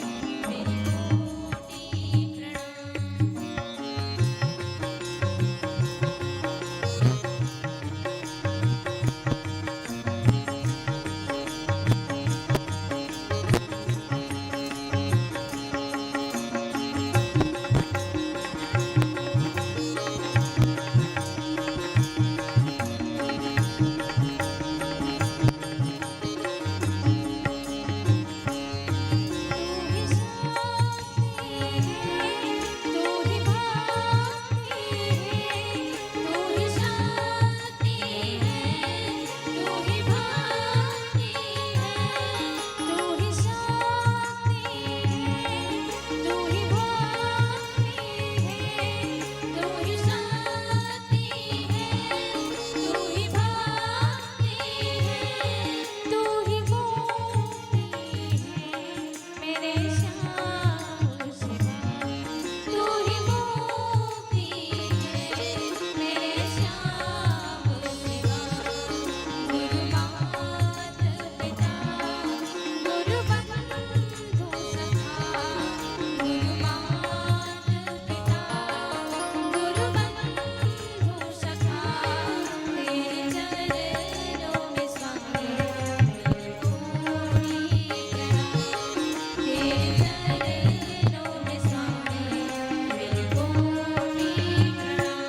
कोटि प्रणाम।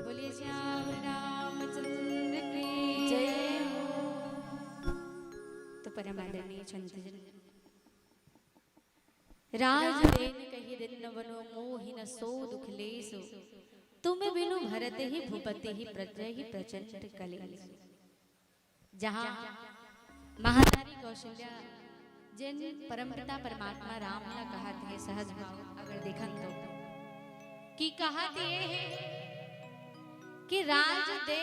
बोलिए श्याम रामचंद्र की जय। तो परम आदरणीय संत जन, राज देन कहि दिन न बनो मोहि न सो दुख लेसु, तुम बिनु भरत ही भूपति ही प्रजा ही प्रचंड कलेस। जहाँ महारानी कौशल्या जेन परमपिता परमात्मा राम ला कहत हे सहज भाव अगर देखन तो, कि कहत ये हे कि राज दे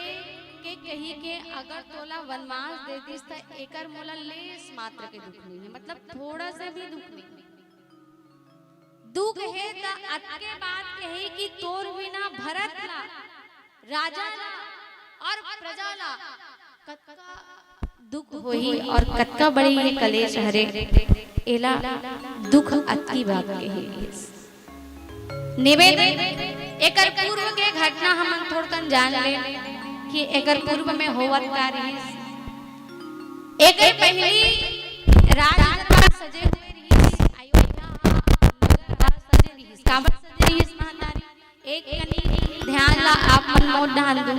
के कहि के अगर तोला वनवास दे दिस त एकर मोला लेस मात्र के दुख नहीं हे, मतलब थोड़ा सा भी दुख नहीं। दुख हे त अतके बात कहे कि तोर बिना भरत ला, राजा ला और प्रजा ला कतका दुख होही और कतका बड़ी ये कलेश हरे, एला दुख अतकी बात कहे। निवेदन, एकर पूर्व के घटना हमन थोड़कन जान ले कि एकर पूर्व में होवत का रहिस। एकर पहली राज दरबार सजे हुए रहिस, अयोध्या ह नगर ह सजे रहिस। काबर सजे रहिस महतारी? एक कनी ध्यान ला आप मन मोर डहान दू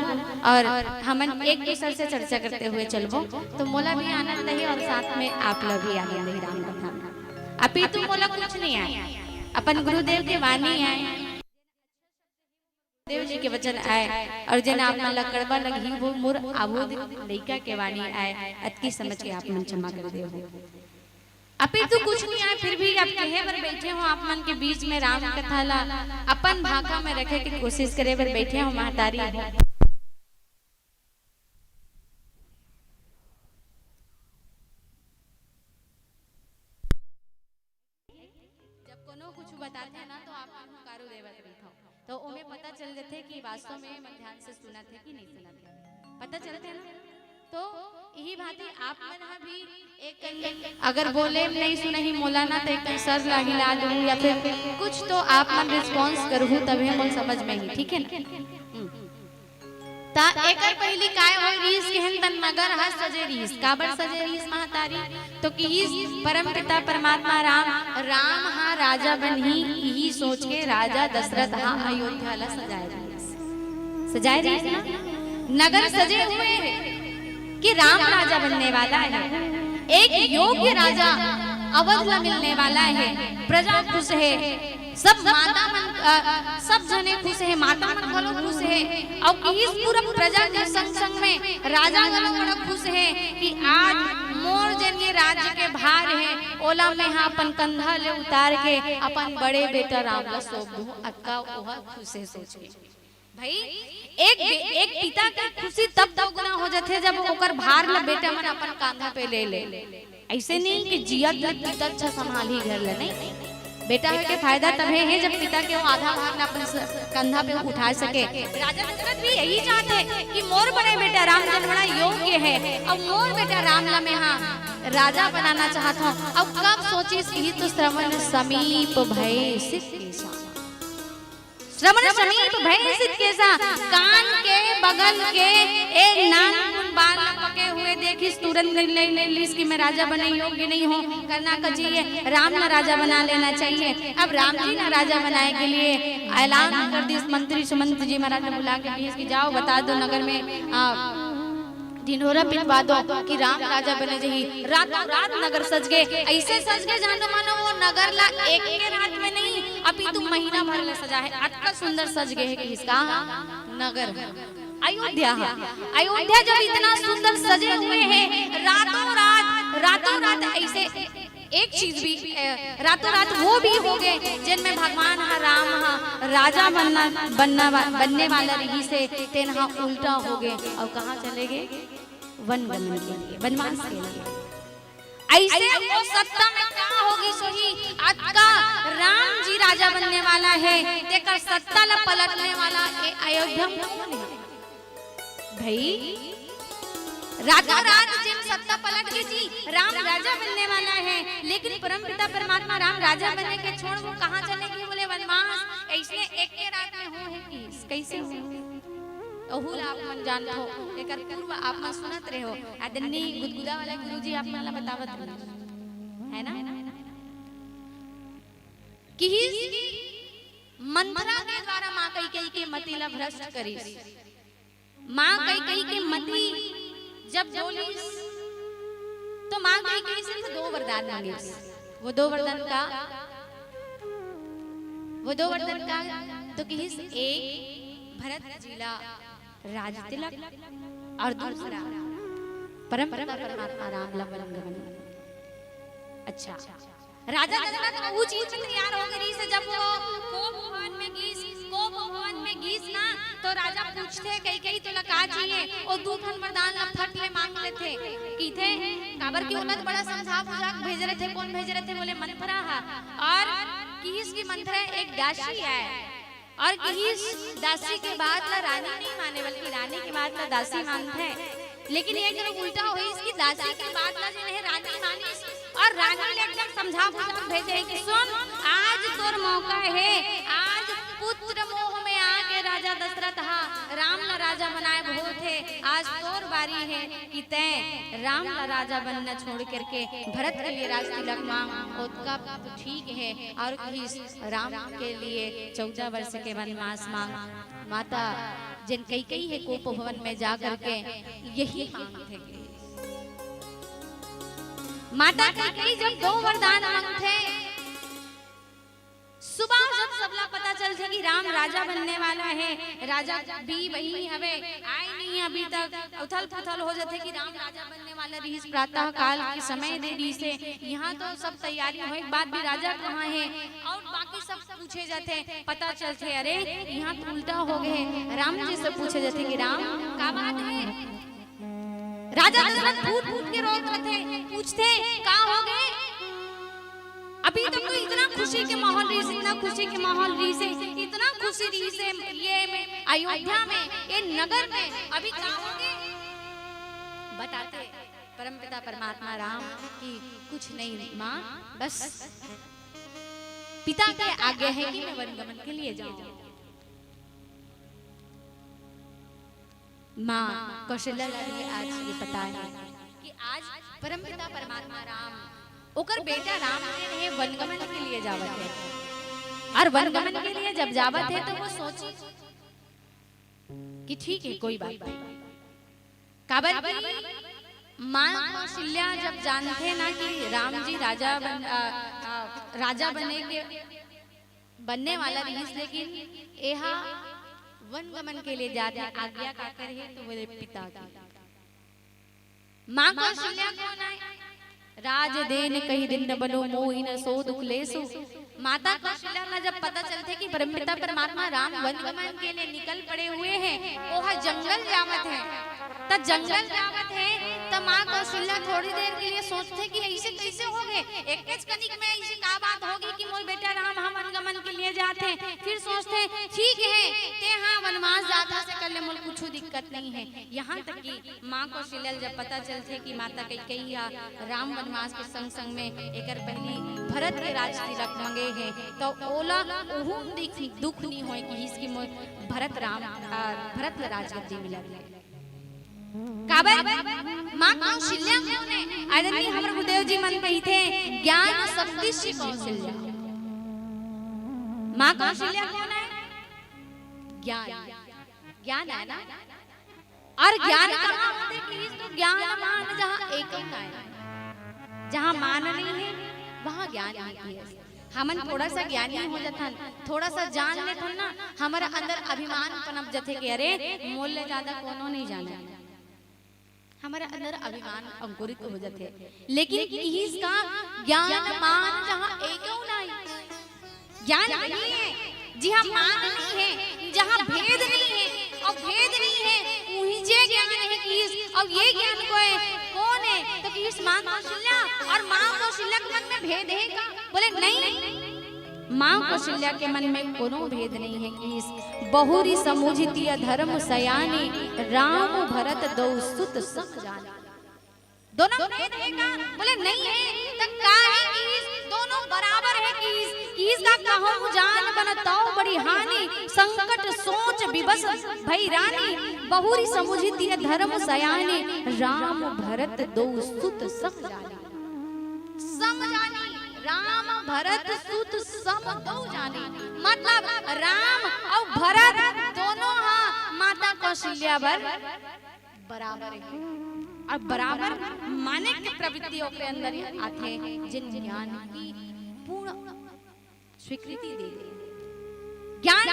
और हमन एक दूसर से चर्चा करते हुए चलबो, तो मोला भी आनंद ही और साथ में आप ला भी आनंद ही। राम कथा में अभी तो मोला कुछ नहीं आए, अपन गुरुदेव के वाणी आए, देव जी के वचन आए, और जेन आप मन ला कड़वा लगही वो मोर आबोध लइका के वाणी आए, अतकी समझ के आप मन क्षमा कर देव। अभी तो कुछ नहीं आए, फिर भी अब कहे बर बैठे हो, आप मन के बीच में राम कथा ला अपन भाखा में रखे के कोशिश करे बर बैठे हो महतारी। जब कोनो कुछ बताथे ना, तो आप मन हुंकारू देवत रहिथव, तो ओमे पता चल जथे कि वास्तव में मन ध्यान से सुनत हे कि नहीं सुनत हे, पता चलथे ना। तो यही भांति आप मन ह भी एक, अगर बोले नहीं सुनही मोला ना, तो एक सर ला हिला दूं या फिर कुछ तो आप मन रिस्पॉन्स करहू, तभे मोला समझ में ही, ठीक है ना? हम्म। त एकर पहिली काय होय रिहिस केहेन त नगर ह सजे रिहिस। काबर सजे रिहिस महतारी? तो किहिस परमपिता परमात्मा राम, राम ह राजा बनही, इही सोच के राजा दशरथ ह अयोध्या ल सजाय रिहिस। सजाय रिहिस ना? नगर सजे हुए हे कि राम राजा बनने वाला है, एक योग्य राजा अवध ल मिलने वाला है, प्रजा खुश है, सब माता मन, अ, सब जने खुश हे, माता मन घलो खुश हे, अउ इस पूरा प्रजा के संग संग में राजा घलो बड़ा खुश हे कि आज मोर जेन ये राज्य के भार हे, ओला मैं ह अपन कंधा ले उतार के अपन बड़े बेटा राम ला सौंप दूं। अतका ओह खुश हे सोच के। भाई, एक बे-, एक पिता के खुशी तब दोगुना हो जाथे, जब ओकर भार ल बेटा मन अपन कांधा पे ले ले। ऐसे नहीं कि जियत ले पिता अच्छा संभालही घर ल, नहीं। बेटा होय के फायदा तभे हे, जब पिता के वो आधा भार ल अपन स-, कंधा पे उठा सके। राजा दशरथ भी यही चाहते कि मोर बड़े बेटा राम जन बड़ा योग्य है, अब मोर बेटा राम ल मैं ह राजा बनाना चाहत हूँ। अब कब सोचिस, इही तो श्रवण समीप भय सित केसा। श्रवण समीप भय सित केसा, कान के बगल के एक नानकुन बाल ल पके हुए देखिस, तुरंत निर्णय ले लिस कि मैं राजा बने योग्य नहीं हूँ, करना का चाहिए, राम ला राजा बना लेना चाहिए। अब राम जी ला राजा बनाए के लिए ऐलान कर दिस, मंत्री सुमंत्री जी महाराज ला बुला के कहिस कि जाओ बता दो नगर में, आ, ढिंढोरा पिटवा दो कि राम राजा बने जही। रातों रात नगर सज गे, ऐसे सज गे जानो मानो वो नगर ला एक के रात में नहीं, अभी तो महीना भर ले सजा है। अतका सुंदर सज गे हे कि इसका नगर, अयोध्या ह। अयोध्या जब इतना सुंदर सजे हुए हे, रातों रात, रातों रात ऐसे एक चीज भी, अ, रातों रात वो भी हो गे, जेन में भगवान ह राम ह राजा बनना, बनना वा-, बनने वाला रिहिस हे, तेन ह उल्टा हो गे अउ कहाँ चले गे? वन गमन के लिए, वनवास के लिए। ऐसे वो सत्ता में का होगिस होही, अतका राम जी राजा बनने वाला हे, तेकर सत्ता ला पलटने वाला ए अयोध्या में कौन हे? भाई, रातों रात जेन सत्ता पलट गे जी, राम राजा बनने वाला है, लेकिन परमपिता परमात्मा राम राजा बनने के छोड़ वो कहाँ चले गे, बोले वनवास। ऐसने एक के रात में हो हे कि कैसे हो? ओहू ला आप मन जानत हो, एकर पूर्व आप मन सुनत रहे हो, आदरणीय गुदगुदा वाला गुरुजी आप मन ला बतावत रहे, है ना? किहिस मंथरा के द्वारा माँ कैकेयी के मति ला भ्रष्ट करिस। माँ कैकेयी के मति जब डोलिस, तो माँ कैकेयी से तो दो वरदान मांगिस। वो दो वरदान का, वो दो वरदान का, तो किहिस एक भरत जी ला राज तिलक और दूसरा परम परमात्मा राम ला वन गमन। अच्छा, राजा दशरथ वो चीज में तैयार हो गई से जब वो कोप भवन में गीस, कोप भवन में गीस ना, तो राजा पूछथे कैकेयी तोला का चाहिए, वो दू ठन वरदान ला फट ले मांग लेथे, कहिथे काबर कि ओला तो बड़ा समझा बुझा के भेजे रथे, कौन भेजे रथे बोले मंथरा हा, और किहिस कि मंथरा एक दासी आय और किहिस दासी के बात ला रानी नहीं माने, बल्कि रानी के बात ला दासी मानथे। लेकिन ये जब उल्टा होइस कि दासी के बात ला जेन हे रानी मानिस और रानी ले एकदम समझा बुझा के भेजे हे कि सुन, आज तोर मौका हे, आज पुत्र मोह में आके राजा दशरथ हा राम ला राजा बनाए होत हे, आज तोर बारी हे कि तैं राम ला राजा बनना छोड़ करके भरत के लिए राज तिलक मांग, ओतका तो ठीक हे। और किहिस राम के लिए चौदह वर्ष के वनवास मांग। माता जेन कैकेयी हे कोप भवन में जा करके यही मांगथे। माता कैकेयी जब दो वरदान मांगथे, सुबह जब सबला पता चलथे कि राम राजा बनने वाला हे, राजा भी वही हवे, आए नहीं अभी तक, उथल पुथल हो जाथे कि राम राजा बनने वाला रिहिस, प्रातः काल के समय दे रिहिस हे, यहाँ तो सब तैयारी होए के बाद भी राजा कहाँ हे, और बाकी सब पूछे जाथे, पता चलथे अरे यहाँ तो उल्टा हो गए हे, राम जी से पूछे जाथे कि राम का बात हे, राजा दशरथ फूट फूट के रोत रथे, पूछथे का हो गए? अभी तक तो इतना खुशी के माहौल रहिस, इतना खुशी के माहौल रहिस हे, इतना खुशी रहिस हे ये में, अयोध्या में, ये नगर में, अभी का हो गए? बताथे परमपिता परमात्मा राम कि कुछ नहीं माँ, बस पिता के आज्ञा हे कि मैं वनगमन के लिए जाऊं। माँ कौशल्या ला भी आज ये पता हे कि आज परमपिता परमात्मा राम ओकर बेटा राम के लिए वनगमन के लिए जावत हे, और वनगमन के लिए जब जावत हे तो वो सोची कि ठीक हे, कोई बात नहीं। काबर कि माँ कौशल्या जब जानथे ना कि राम जी राजा बन, अ, अ, राजा बने के बनने वाला रिहिस, लेकिन एहा वनगमन के लिए जाथे, आज्ञा काकर हे तो बोले पिता की। माँ कौशल्या कौन आय? राज देन कहि दिन न बनो, मोहि न सो दुख लेसु। माता कौशल्या ला जब पता चलथे कि परमपिता परमात्मा राम वनगमन के लिए निकल पड़े हुए हैं, ओहा जंगल जावत हे, त जंगल जावत हे, त माँ कौशल्या थोड़ी देर के लिए सोचथे कि ऐसे कैसे हो गए, एक कनिक में ऐसी का बात होगी कि मोर बेटा राम हा वनगमन के लिए जाथे। फिर सोचथे ठीक हे, तैं हा वनवास जात हस, एकर ले मोर कुछु दिक्कत नहीं हे। यहाँ तक कि माँ कौशल्या ल जब पता चलथे कि माता कैकेयी हा राम वनवास के संग संग में एकर पहली भरत के राज तिलक मंगे हे, त ओला उहू दिख दुख नहीं होय किहिस कि मोर भरत राम, आ, भरत ला राजगद्दी मिलत हे। काबर? माँ कौशल्या कौन हे? आदरणीय हमर गुरुदेव जी मन कहिथे, ज्ञान शक्तिश्च कौशल्या। माँ कौशल्या कौन हे? ज्ञान। ज्ञान हे ना? और ज्ञान कहाँ होथे किहिस तो ज्ञान मान जहाँ एकम नाही, जहाँ मान नहीं हे, वहाँ ज्ञान नहीं हे। हमन थोड़ा सा ज्ञानी हो जाथन, थोड़ा सा जान लेथन ना, हमर अंदर अभिमान पनप जाथे कि अरे, मोर ले ज्यादा कोनो नहीं जाने। हमर अंदर अभिमान अंकुरित हो जाथे। लेकिन किहिस का ज्ञान मान जहाँ एकउ नाही, ज्ञान नहीं हे, जिहाँ मान नहीं हे, जहाँ भेद नहीं हे, अउ भेद नहीं हे, उही जे ज्ञान हे किहिस। अउ ये ज्ञान कोई कौन हे? तो किहिस माँ कौशल्या। अउ माँ कौशल्या के मन में भेद हे का? बोले नहीं। माँ कौशल्या के मन में कोनो भेद नहीं हे किहिस। बहुरि समुझि तिय धर्म सयानी, राम भरत दउ सुत सम जानी। दोनों भेद हे का? बोले नहीं हे। त का हे किहिस? दोनों बराबर हे किहिस। किहिस का कहूँ जान बन तउ बड़ी हानि, संकट सोच विवश भई रानी, बहुरि समुझि तिय धर्म सयानी, राम भरत दउ सुत सम जानी। सम जानी, राम भरत सुत सम दउ जानी। मतलब राम अउ भरत दोनों हा माता कौशल्या बर बराबर हे। अउ बराबर माने के प्रवृत्ति ओकरे अंदर आथे, जेन ज्ञान की पूर्ण स्वीकृति दे दे। ज्ञान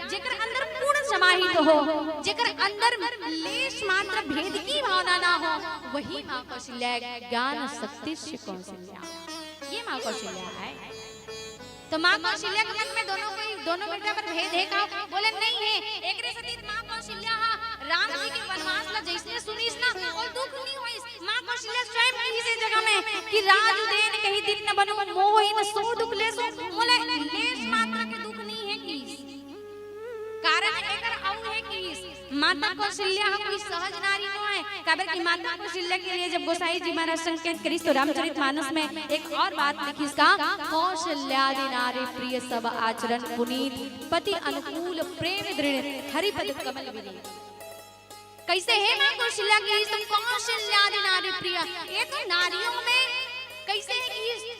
जेकर अंदर पूर्ण समाहित हो, जेकर अंदर लेश मात्र भेद की भावना ना हो, वही माँ कौशल्या ज्ञान शक्तिश्च कौशल्या। ये माँ कौशल्या हे। तो माँ कौशल्या के मन में दोनों कोई, दोनों बेटा बर भेद हे का? बोले नहीं हे। एकरे सेती माँ कौशल्या हा राम जी के वनवास ला जइसने सुनिस ना, अउ दुख नहीं होइस। माँ कौशल्या स्वयं कहिस ए जगह में कि राज उदेन कहि दिन न बनहूं, मोह होही न सो दुख लेसो, मोला लेश मात्र के दुख नहीं है किहिस। कारण एकर अउ है किहिस, माता कौशल्या ह कोई सहज नारी नो है, काबर कि माता कौशल्या के लिए जब गोसाई जी महाराज संकेत करिस तो रामचरित मानस में एक और बात लिखिस का, कौशल्यादि नारी प्रिय सब आचरण पुनीत, पति अनुकूल प्रेम दृढ़, हरिपद कमल विनीत। कैसे है माँ कौशल्या की, तुम कौशल्यादि नारी प्रिय, ये तो नारियों में कैसे है कि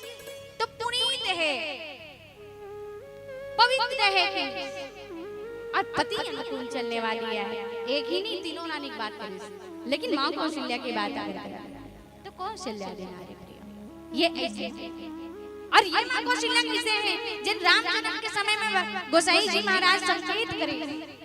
तो पुनीत है, पवित्र है कि, और पति अनुकूल चलने वाली है। एक ही नहीं, तीनों रानी की बात करें, लेकिन माँ कौशल्या की बात आ गई तो कौशल्यादि नारी प्रिय, ये ऐसे। और ये माँ कौशल्या कैसे है, जिन राम जन्म के समय में गोसाई जी महाराज संकेत करे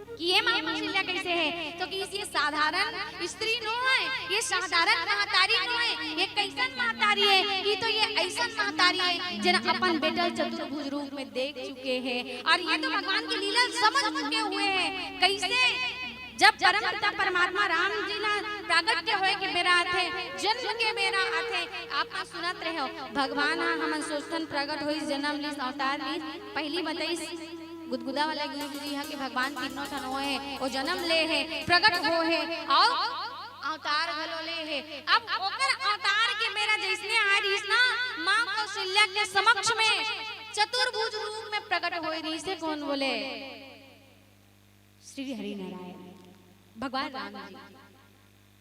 कि ये माँ कौशल्या कैसे है, तो किहिस ये साधारण स्त्री नो है, ये साधारण महतारी नो है, ये कैसन महतारी है कि तो ये ऐसन महतारी है जिन अपन बेटा चतुर्भुज रूप में देख चुके हैं और ये तो भगवान की लीला समझ चुके हुए हैं। कैसे? जब परम पिता परमात्मा राम जी ला प्रागट्य होए के बेरा आथे, जन्म के बेरा आथे, आप तो सुनत रहे हो, भगवान ह हमन सोचथन प्रगट होइस, जन्म लीस, अवतार लीस, पहली बताइस गुदगुदा वाला गुरु जी ह कि भगवान तीनों ठन होए हे, वो जन्म ले हे, प्रगट हो हे, अउ अवतार घलो ले हे। अब ओकर अवतार के बेरा जैसने आ रहिस ना, माँ कौशल्या के समक्ष में चतुर्भुज रूप में प्रकट होए रहिस हे। कौन बोले? श्री हरि नारायण, भगवान राम जी।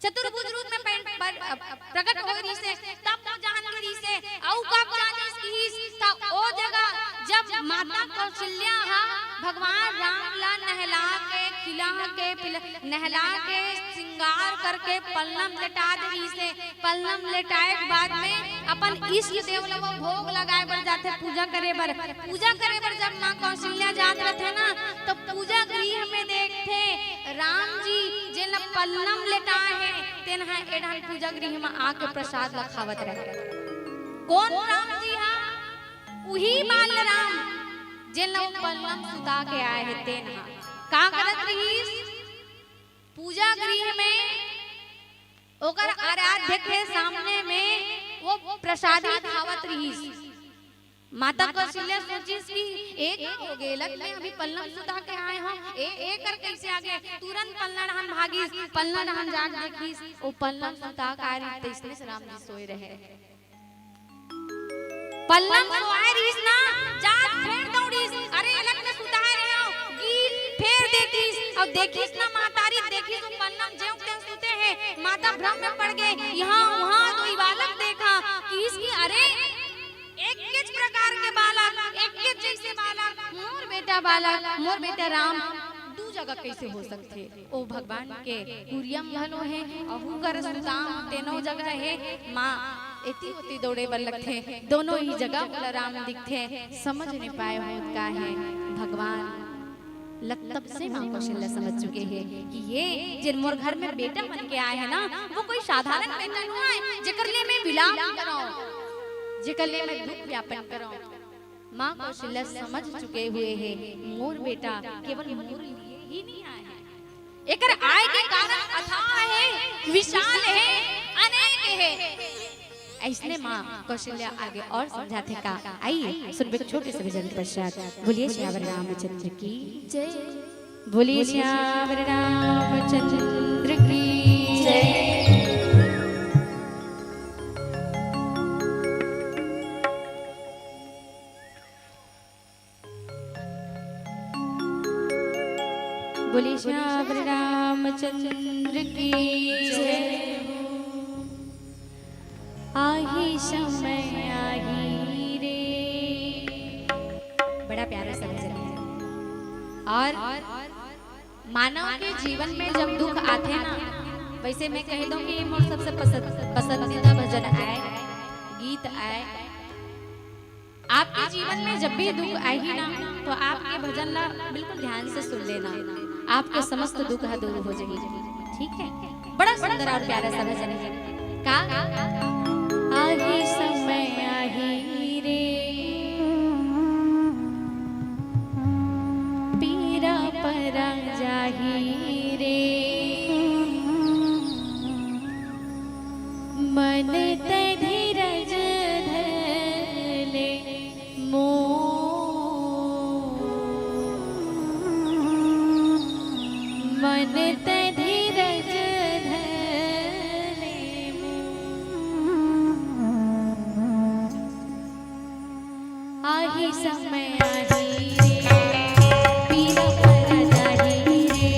चतुर्भुज रूप में पै-, पर-, अ, प्रकट होए रहिस हे, तब तो जान गे रहिस हे, अउ कब जानिस किहिस, त ओ जगह जब माता कौशल्या ह भगवान राम ला नहला के, खिला के, पिला, नहला के, श्रृंगार करके पलनम लेटा दे रहिस हे। पलनम लेटाए के बाद में अपन इष्ट देव ला वो भोग लगाए बर जाथे, पूजा करे बर। पूजा करे बर जब माँ कौशल्या जात रथे ना, तो पूजा गृह में देखथे राम जी जेन ला पलनम लेटाए हे, तेन ह ए ढान पूजा गृह में आके प्रसाद ला खावत रहे। कौन राम जी हा? उही बाल राम जेन ला वो पलनम सुता के आए हे, तेन हा का करत रहिस? पूजा गृह में ओकर आराध्य के सामने में वो प्रसादी खावत रहिस। माता कौशल्या सोचिस कि ए का हो गे, लग में अभी पलनम सुता के आए हो, ए, ए कर कैसे आ गे? तुरंत पलना डहन भागिस, पलना डहन जाके देखिस, ओ पलनम सुता के आए रहिस, तइसने से राम जी सोए रहे। पलनम सोए रहिस ना, जात फेर दौड़िस, अरे ए लग में सुताए रहे हो, गिस, फेर देखिस, अउ देखिस ना महतारी, देखिस वो पलनम जेव तेव सुते हे, माता भ्रम में पड़ गे, इहाँ उहाँ दुई बालक देखा, किहिस कि अरे एकेच प्रकार के बालक, एकेच जैसे बालक, मोर बेटा बालक, मोर बेटा राम, दू जगह कैसे हो सकथे? ओ भगवान के कुरिया म घलो हे, अहू कर सुता म तेनो जगह हे, माँ एती ओती दौड़े बर लगथे, दोनों ही जगह मोला राम दिखथे, समझ नइ पाए हों का हे भगवान। ल-, तब से माँ कौशल्या समझ चुके हे कि ये जेन मोर घर में बेटा बन के आए हे ना, वो कोई साधारण बेटा नोहे, जेकर ले मैं विलाप करौं, जेकर ले मैं दुख व्यापन करौं। माँ कौशल्या समझ चुके हुए हे, मोर बेटा केवल मोर लिए ही नहीं आए हे, एकर आए के कारण अथाह हे, विशाल हे, अनेक हे। अइसने माँ कौशल्या आगे और समझाथे का। आइए सुनबे छोटे से भजन के पश्चात। बोलिए सियावर रामचंद्र की जय। बोलिए सियावर रामचंद्र की जय। बोलिए सियावर रामचंद्र की जय। आही समय आही रे। बड़ा प्यारा सा भजन है। और मानव के जीवन में जब दुख आथे ना, वैसे मैं कह दूं कि मोर सबसे पसंद, पसंदीदा भजन आए, गीत आए। आपके जीवन में जब भी दुख आही ना, तो आपके भजन ला बिल्कुल ध्यान से सुन लेना, आपके समस्त दुख ह दूर हो जाही। ठीक है, बड़ा सुंदर और प्यारा सा भजन है। का? आही समय आही रे, पीरा परा जाही रे, मन तै धीरज धर। आही समय आही रे, पीरा परा जाही रे।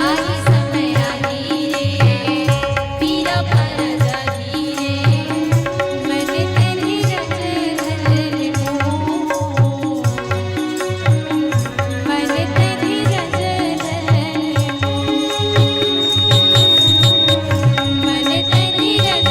आही समय आही रे, पीरा परा जाही रे। मन तन धीरज धर ले मोर। मन तन धीरज धर ले मोर। मन तन धीरज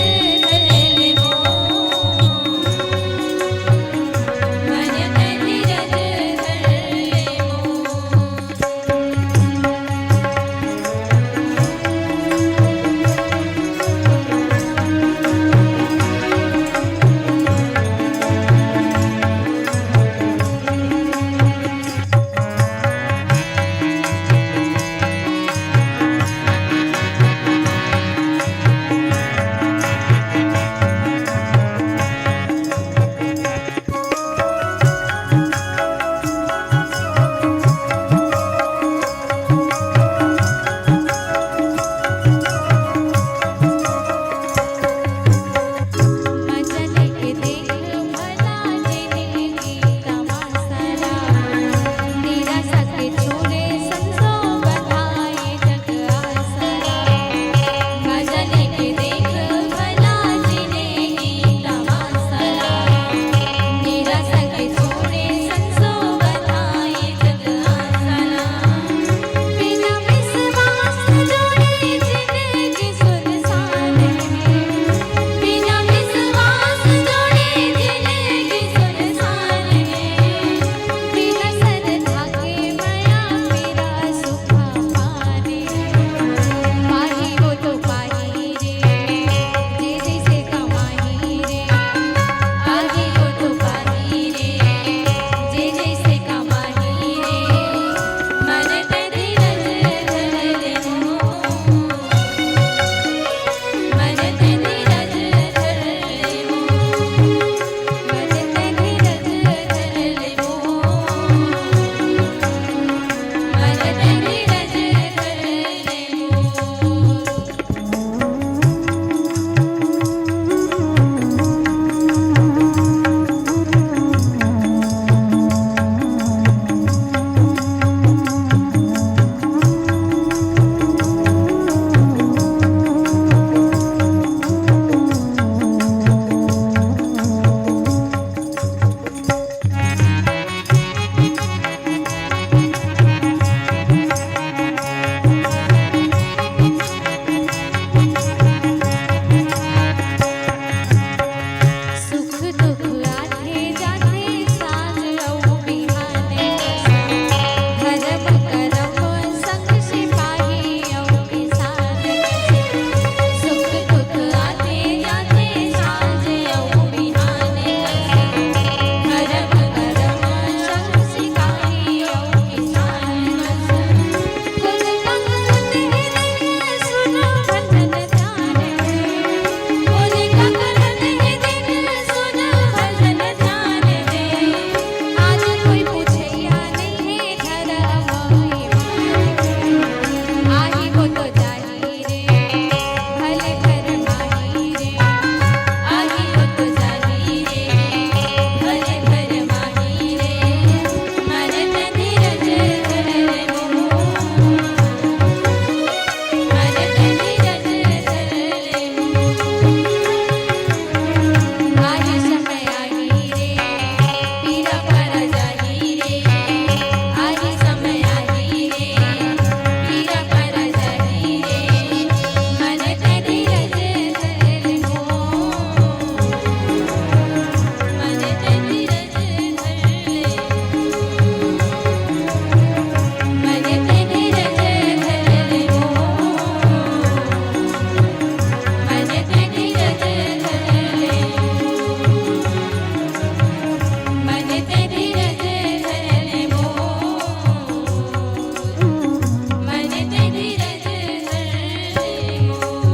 धर ले मोर।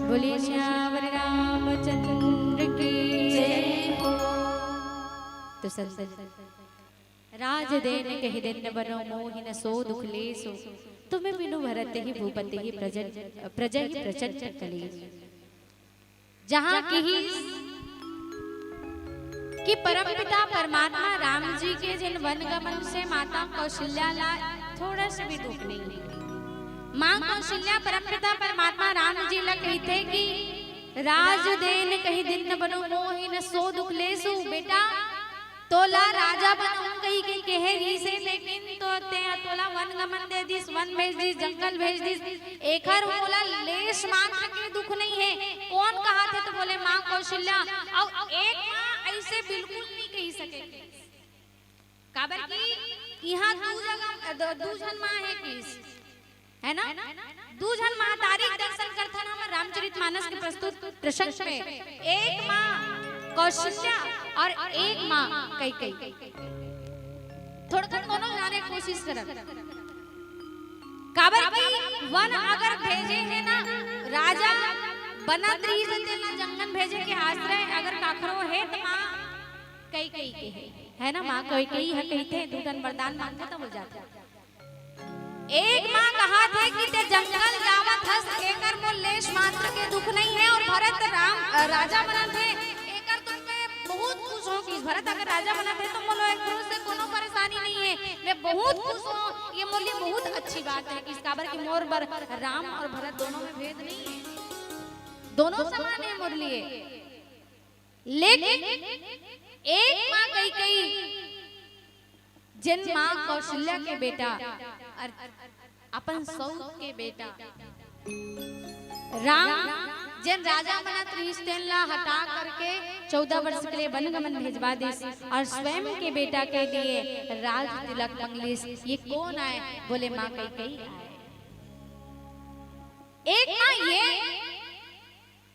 बोलिए सियावर रामचंद्र की जय हो। तो संत राज देन कहि दिन बनो मोहि न सो दुख लेसो। तुम बिनु भरत ही भूपति ही प्रजन प्रजहि प्रचंड कलेस। जहाँ किहिस कि परमपिता परमात्मा राम जी के जेन वन गमन से माता कौशल्या ला थोड़ा सा भी दुख नहीं है। माँ कौशल्या परमपिता परमात्मा राम जी ला कहिथे कि राज देन कहीं दिन न बनो मोहि न सो दुख लेसु। बेटा, तोला राजा बनाऊं कही के कहे रहिसे, लेकिन तो ते तोला वन गमन दे दिस, वन भेज दिस, जंगल भेज दिस, एखर मोला लेश मात्र के दुख नहीं है। कौन कहा थे तो बोले माँ कौशल्या। और एक माँ ऐसे बिल्कुल नहीं कही सके, काबर कि यहाँ दू जगह दू, दू झन माँ है किस, है ना? दू झन महतारी के दर्शन करथन हमर रामचरित मानस के प्रस्तुत प्रसंग में। एक माँ कौशल्या और एक माँ कैकेयी। थोड़कन कोनो जाने कोशिश करत, काबर कि वन अगर भेजे है ना, राजा बनत रहिस तेला जंगल भेजे के आश्रय अगर काखरो है त माँ कैकेयी के है, है ना? माँ कैकेयी ह कहिथे, दू ठन वरदान मांगथे त हो जाथे। एक माँ कहा थे कि ते जंगल जावत हस, एकर मोर लेश मात्र के दुख नहीं है, और भरत राम, अ, राजा बनत हे, एकर तो मैं बहुत खुश हूँ कि भरत अगर राजा बनत हे तो मोला एकरो से कोनो परेशानी नहीं है, मैं बहुत खुश हूँ, ये मोर लिए बहुत अच्छी बात है कि काबर कि मोर बर राम और भरत दोनों में भेद नहीं है, दोनों समान है मोर लिए। लेकिन एक माँ कैकेयी, जेन माँ कौशल्या के बेटा और अपन सौत के बेटा राम, जेन राजा बनत रहिस तेन ला हटा करके चौदह वर्ष के लिए वन गमन भेजवा दिस और स्वयं के बेटा के लिए राज तिलक मंगलिस। ये कौन आए? बोले माँ कैकेयी आए। एक माँ ये,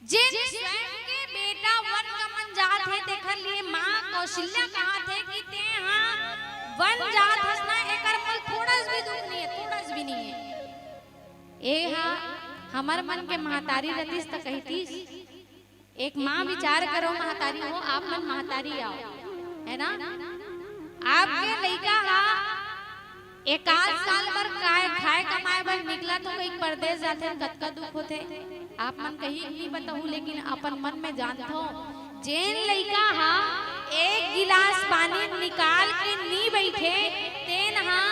जेन स्वयं के बेटा वन गमन जात हे, तेखर लिए माँ कौशल्या कहा थे कि ते हा वन जात हस ना, एकर मोल थोड़ा सा भी दुख नहीं है, थोड़ा सा भी नहीं है। ए हा हमर मन के महतारी रतिस त कहितिस, एक माँ विचार करो महतारी हो, आप मन महतारी आओ, है ना? आपके लइका हा एकाध साल बर काय खाए कमाए बर निकला तो कहीं परदेस जाथे, कतका दुख होथे। आप मन कहीं नहीं बताहू, लेकिन अपन मन में जानथो, जेन लइका हा एक गिलास पानी निकाल के नी बैठे, तेन हा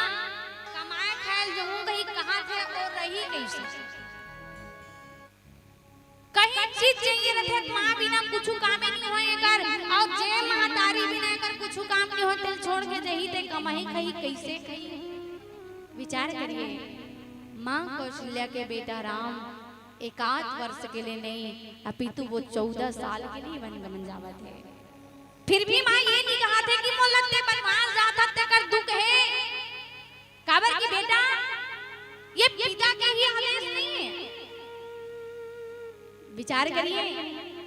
कमाए खाए ल जहूं कहीं कहाथे और रही कैसे? कहीं चीज चाहिए रथे, माँ बिना कुछ काम नहीं होए एकर, और जे महतारी बिना एकर कुछ काम नहीं होए, तेल छोड़ के जही ते कमाही खाही कैसे खाही? विचार करिए, माँ कौशल्या के बेटा राम एकाध वर्ष के लिए नहीं, अपितु वो चौदह साल के लिए वन गमन जावत है। फिर भी माँ ये नहीं कहा थे कि मोला ते बनवास जात हस, तेकर दुख है। काबर कि बेटा, ये पिता के ही आदेश नहीं है। विचार करिए,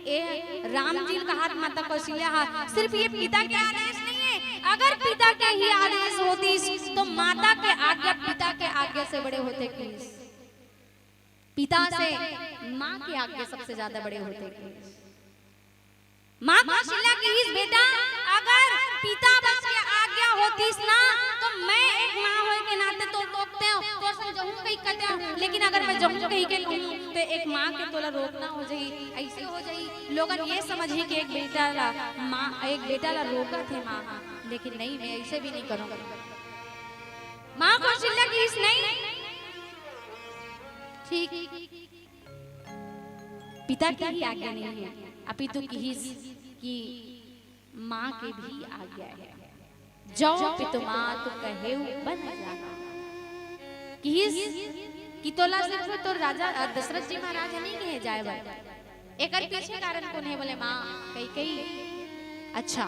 ए राम जी कहात माता कौशल्या हा, सिर्फ ये पिता के आदेश नहीं है। अगर पिता के ही आदेश होतिस तो माता के आज्ञा पिता के आज्ञा से बड़े होथे किस? पिता से माँ के आज्ञा सबसे ज्यादा बड़े होथे किस? माँ कौशल्या किहिस, बेटा, अगर पिता बाप के आज्ञा होतिस ना, तो मैं एक माँ होए के नाते तो रोकते हो, तो संग जहूं कही कहते हो, लेकिन अगर मैं जहूं कही के कहूं, तो एक माँ के तोला रोकना हो जाई, ऐसे हो जाई, लोगन ये समझही कि एक बेटा ला माँ, एक बेटा ला रोकत हे माँ, लेकिन नहीं, मैं ऐसे भी नहीं करूँ। माँ कौशल्या किहिस, नहीं, ठीक, पिता के ही आज्ञा नहीं है, अपितु किहिस कि माँ के भी आज्ञा है। जो पितु मातु कहेउ बन जाना। किहिस कि तोला सिर्फ तोर राजा, अ, दशरथ जी महाराज नहीं कहे जाए बर। एकर पीछे कारण कौन है? बोले माँ कैकेयी। अच्छा,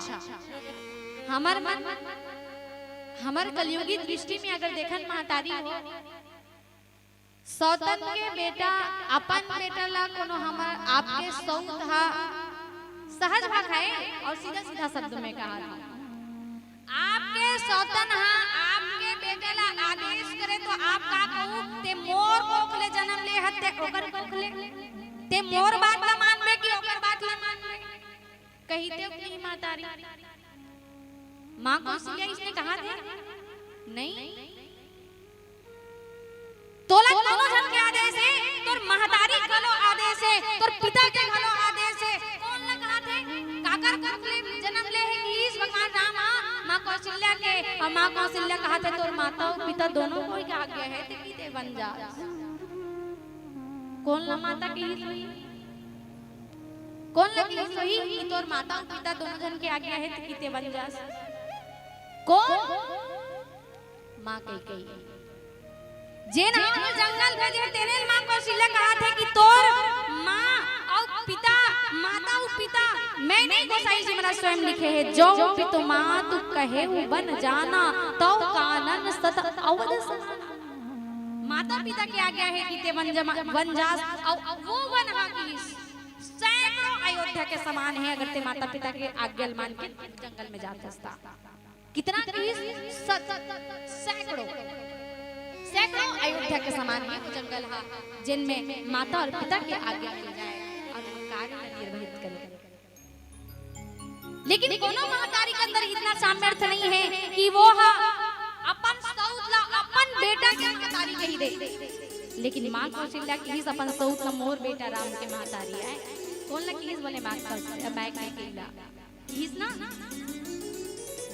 हमर मन, हमर कलयुगी दृष्टि में अगर देखन महतारी हो, सौतन के बेटा अपन बेटा ला कोनो हमर आपके सौत हा सहज भाखा हे और सीधा सीधा शब्द में कहा था, आपके सौतन हा आपके बेटे ला आदेश करे तो आप का कहू, ते मोर कोख ले जन्म ले हस ते ओकर कोख ले, ते मोर बात ला मानबे कि ओकर बात ला मानबे? कहिते कि नहीं महतारी? माँ कौशल्या इसने कहा थे, नहीं, तोला कोनो झन के आदेश हे, तोर महतारी घलो आदेश हे, तोर पिता के घलो आदेश हे। कौन ला कहा थे? काकर कोख ले जन्म ले हे कि माँ कौशल्या के, अउ माँ कौशल्या कहत हे, "तोर माता अउ पिता दोनों कोई के आज्ञा हे, ते किते बन जा।" कोन ला माता किहिस होही? कोन ला किहिस होही कि तोर माता अउ पिता दोनों झन के आज्ञा हे, ते किते बन जास? कोन? माँ कैकेयी। जेन हा जंगल भेजे हे, तेने ल माँ कौशल्या कहत हे कि तोर माँ अउ पिता, माता अउ पिता, मैं नहीं, गोसाई जी महाराज स्वयं लिखे हे, "जो पितु मातु कहेउ बन जाना, तव कानन सत अवध समाना।" माता पिता के आज्ञा हे कि ते बन जमा-, बन जास, अउ वो बन हा कि सैकड़ों अयोध्या के समान हे, अगर ते माता पिता के आज्ञा ल मान के जंगल में जात हस ता। कितना किहिस? सत, सैकड़ों, सैकड़ों अयोध्या के समान हे वो जंगल हा, जेन में माता अउ पिता के आज्ञा मिल जाए अउ वो कार्य ल निर्वहित करे। लेकिन कोनो महतारी के अंदर इतना सामर्थ्य नहीं हे कि वो हा अपन सऊत ला अपन बेटा के महतारी कहि दे। लेकिन माँ कौशल्या किहिस अपन सऊत ला मोर बेटा राम के महतारी आय। कोन ला किहिस बोले? माँ कौशल्या, माँ कैकेयी ला। किहिस ना,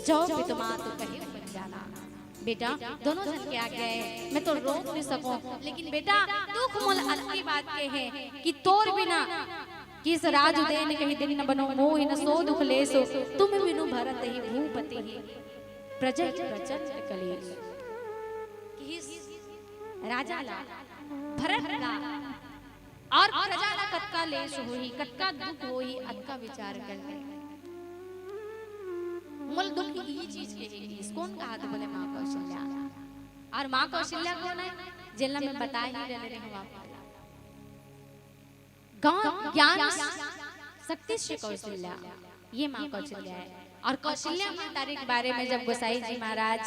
"जो पितु मातु कहेउ बन जाना।" बेटा, दोनों झन के आज्ञा हे, मैं तो रोक नहीं सकूं, लेकिन बेटा, दुख मोला अतकी बात के हे कि तोर बिना किस राज उदेन कहि दिन न बनो, मोहि न सो दुख लेसु, तुम बिनु भरत ही भूपति ही प्रजा ही प्रचंड कलेस। किहिस राजा ला, भरत ला, अउ प्रजा ला कतका लेस होही, कतका दुख होही, अतका विचार कर ले। मोला दुख इही चीज के हे, किहिस। कोन कहत हे बोले? माँ कौशल्या। अउ माँ कौशल्या कोन हे? जेन ला मैं बता ही डरे रहेंव आप। गाँव ज्ञान शक्ति से कौशल्या, ये माँ कौशल्या हे। अउ कौशल्या महतारी के बारे में जब गोसाई जी महाराज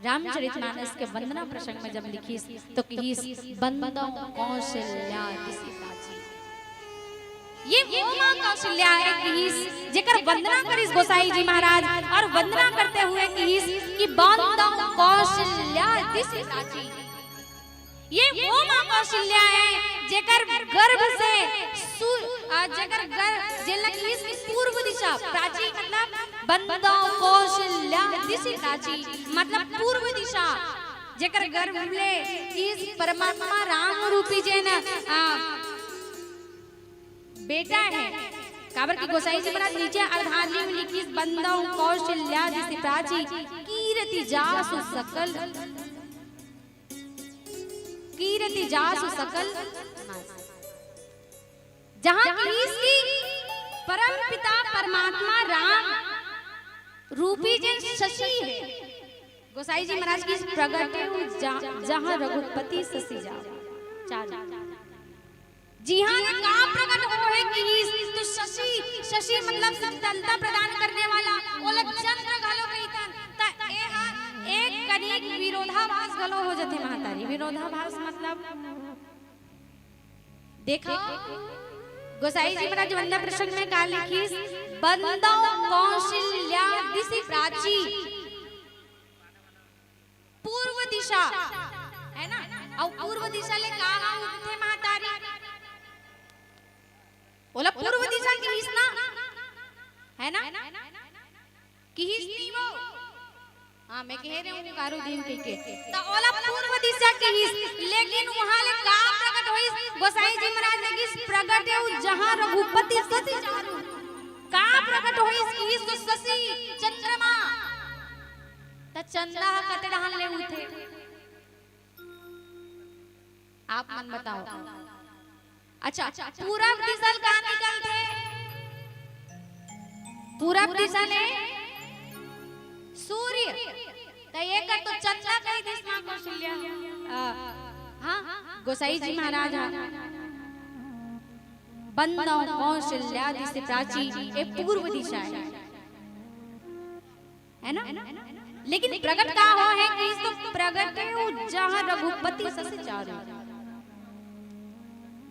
रामचरितमानस के वंदना प्रसंग में जब लिखिस, तो किहिस, "बंदौ कौशल्या दिसि प्राची।" ये वो माँ कौशल्या हे किहिस, जेकर वंदना करिस गोसाई जी महाराज, अउ वंदना करते हुए किहिस कि "बंदौ कौशल्या दिसि प्राची।" ये वो माँ कौशल्या हे, जेकर गर्भ से सू-, अ, जेकर गर-, जेला किहिस कि पूर्व दिशा, प्राची मतलब बंदौ कौशल्या दिसि प्राची, मतलब पूर्व दिशा, जेकर गर्भ ले किहिस परमात्मा राम रूपी जेन, अ, बेटा हे। काबर कि गोसाई जी महाराज नीचे अर्धांगिनी में लिखिस, "बंदौ कौशल्या दिसि प्राची, कीरति जासु सकल।" कीरति जासु सकल मास। जहाँ किहिस कि परम पिता परमात्मा राम रूपी जेन शशि हे, गोसाई जी महाराज किहिस, "प्रगटेउ जा-, जहाँ रघुपति शशि जाम।" चार। जिहाँ ले का प्रगट होहे किहिस, तो शशि, शशि मतलब शीतलता प्रदान करने वाला, ओला चंद्र घलो कहिथन। त एहा एक कनिक विरोधाभास घलो हो जथे महतारी। विरोधाभास मतलब देखो, गोसाई जी महाराज वंदना प्रसंग में का लिखिस, "बंदौ कौशल्या दिसि प्राची।" पूर्व दिशा, हे ना? अउ पूर्व दिशा ले का हा उगथे महतारी? ओला पूर्व दिशा किहिस ना, हे ना? किहिस नहीं वो? हाँ, मैं कहे रहेंव, कारो दिन कहिके। त ओला पूर्व दिशा किहिस, लेकिन उहाँ ले का प्रगट होइस? गोसाई जी महाराज ने किहिस, "प्रगटेउ जहाँ रघुपति शशि चारू।" का प्रगट होइस किहिस? तो शशि, चंद्रमा। त चंदा ह कते डहन ले उठे? आप मन बताओ। अच्छा, पूरब दिशा ले का निकलथे? पूरब दिशा ले सूर्य। त एकर तो चंदा कहि दिस माँ कौशल्या। अ, हाँ, गोसाई जी महाराज हा। "बंदौ कौशल्या दिसि प्राची", ए पूर्व दिशा हे। हे ना? लेकिन प्रगट का होहे कि तो "प्रगटेउ जहाँ रघुपति शशि चारू,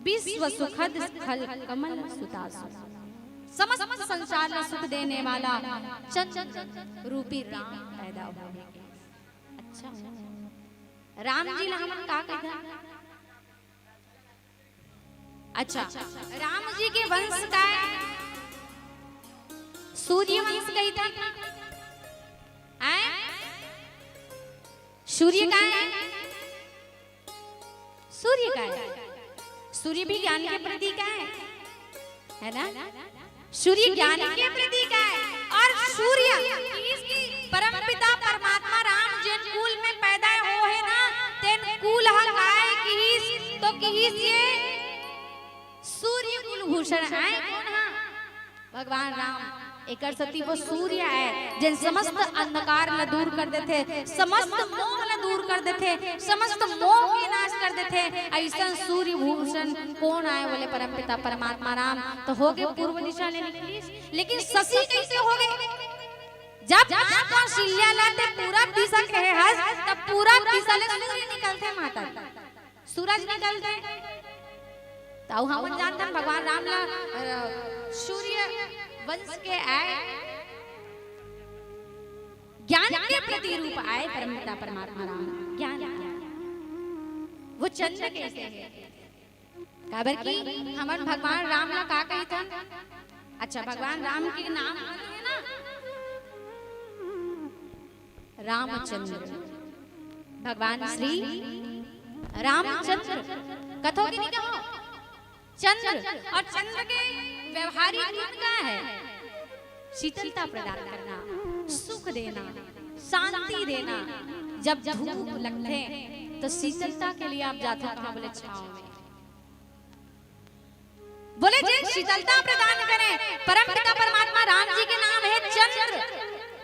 विश्व सुखद स्थल कमल सुतासु।" समस्त संसार में सुख देने वाला चंद्र रूपी राम पैदा होहे। अच्छा, राम जी ला हमन का कहिथन? अच्छा, राम जी के वंश का हे? सूर्य वंश कहिथन। सूर्य काय हे? सूर्य काय हे? सूर्य भी ज्ञान के प्रतीक हे, हे ना? सूर्य ज्ञान के प्रतीक हे। अउ सूर्य किहिस कि परमपिता परमात्मा राम जेन कुल में पैदा होहे ना, तेन कुल ह काय किहिस, तो किहिस ये सूर्य कुलभूषण आय। कोन ह? भगवान राम। एकर सेती वो सूर्य आय, जेन समस्त अंधकार ला दूर कर देथे, समस्त मोह ला दूर कर देथे, समस्त मोह के नाश कर देथे। अइसन सूर्य भूषण कोन आय बोले? परमपिता परमात्मा राम। तो होगे पूर्व दिशा ले निकलिस, लेकिन शशि कइसे होगे? जब माँ कौशल्या ला ते पूरब दिशा कहे हस, तब पूरब दिशा ले सूर्य निकलथे माता। सूरज निकलथे। त अउ हमन जानथन भगवान राम ला, अ, सूर्य वंश के आय, ज्ञान के प्रतिरूप आय, परमपिता परमात्मा राम ज्ञान के। वो चंद्र कइसे हे? काबर कि हमन भगवान राम ला का कहिथन? अच्छा, भगवान राम के नाम हे ना, रामचंद्र, भगवान श्री रामचंद्र। कथो कि नहीं कहो? चंद्र। अउ चंद्र के व्यवहारिक गुण का हे? शीतलता प्रदान करना, सुख देना, शांति देना। जब धूप लगथे तो शीतलता के लिए आप जाथो कहाँ? बोले छाव में। बोले जे शीतलता प्रदान करे, परमपिता परमात्मा राम जी के नाम हे चंद्र,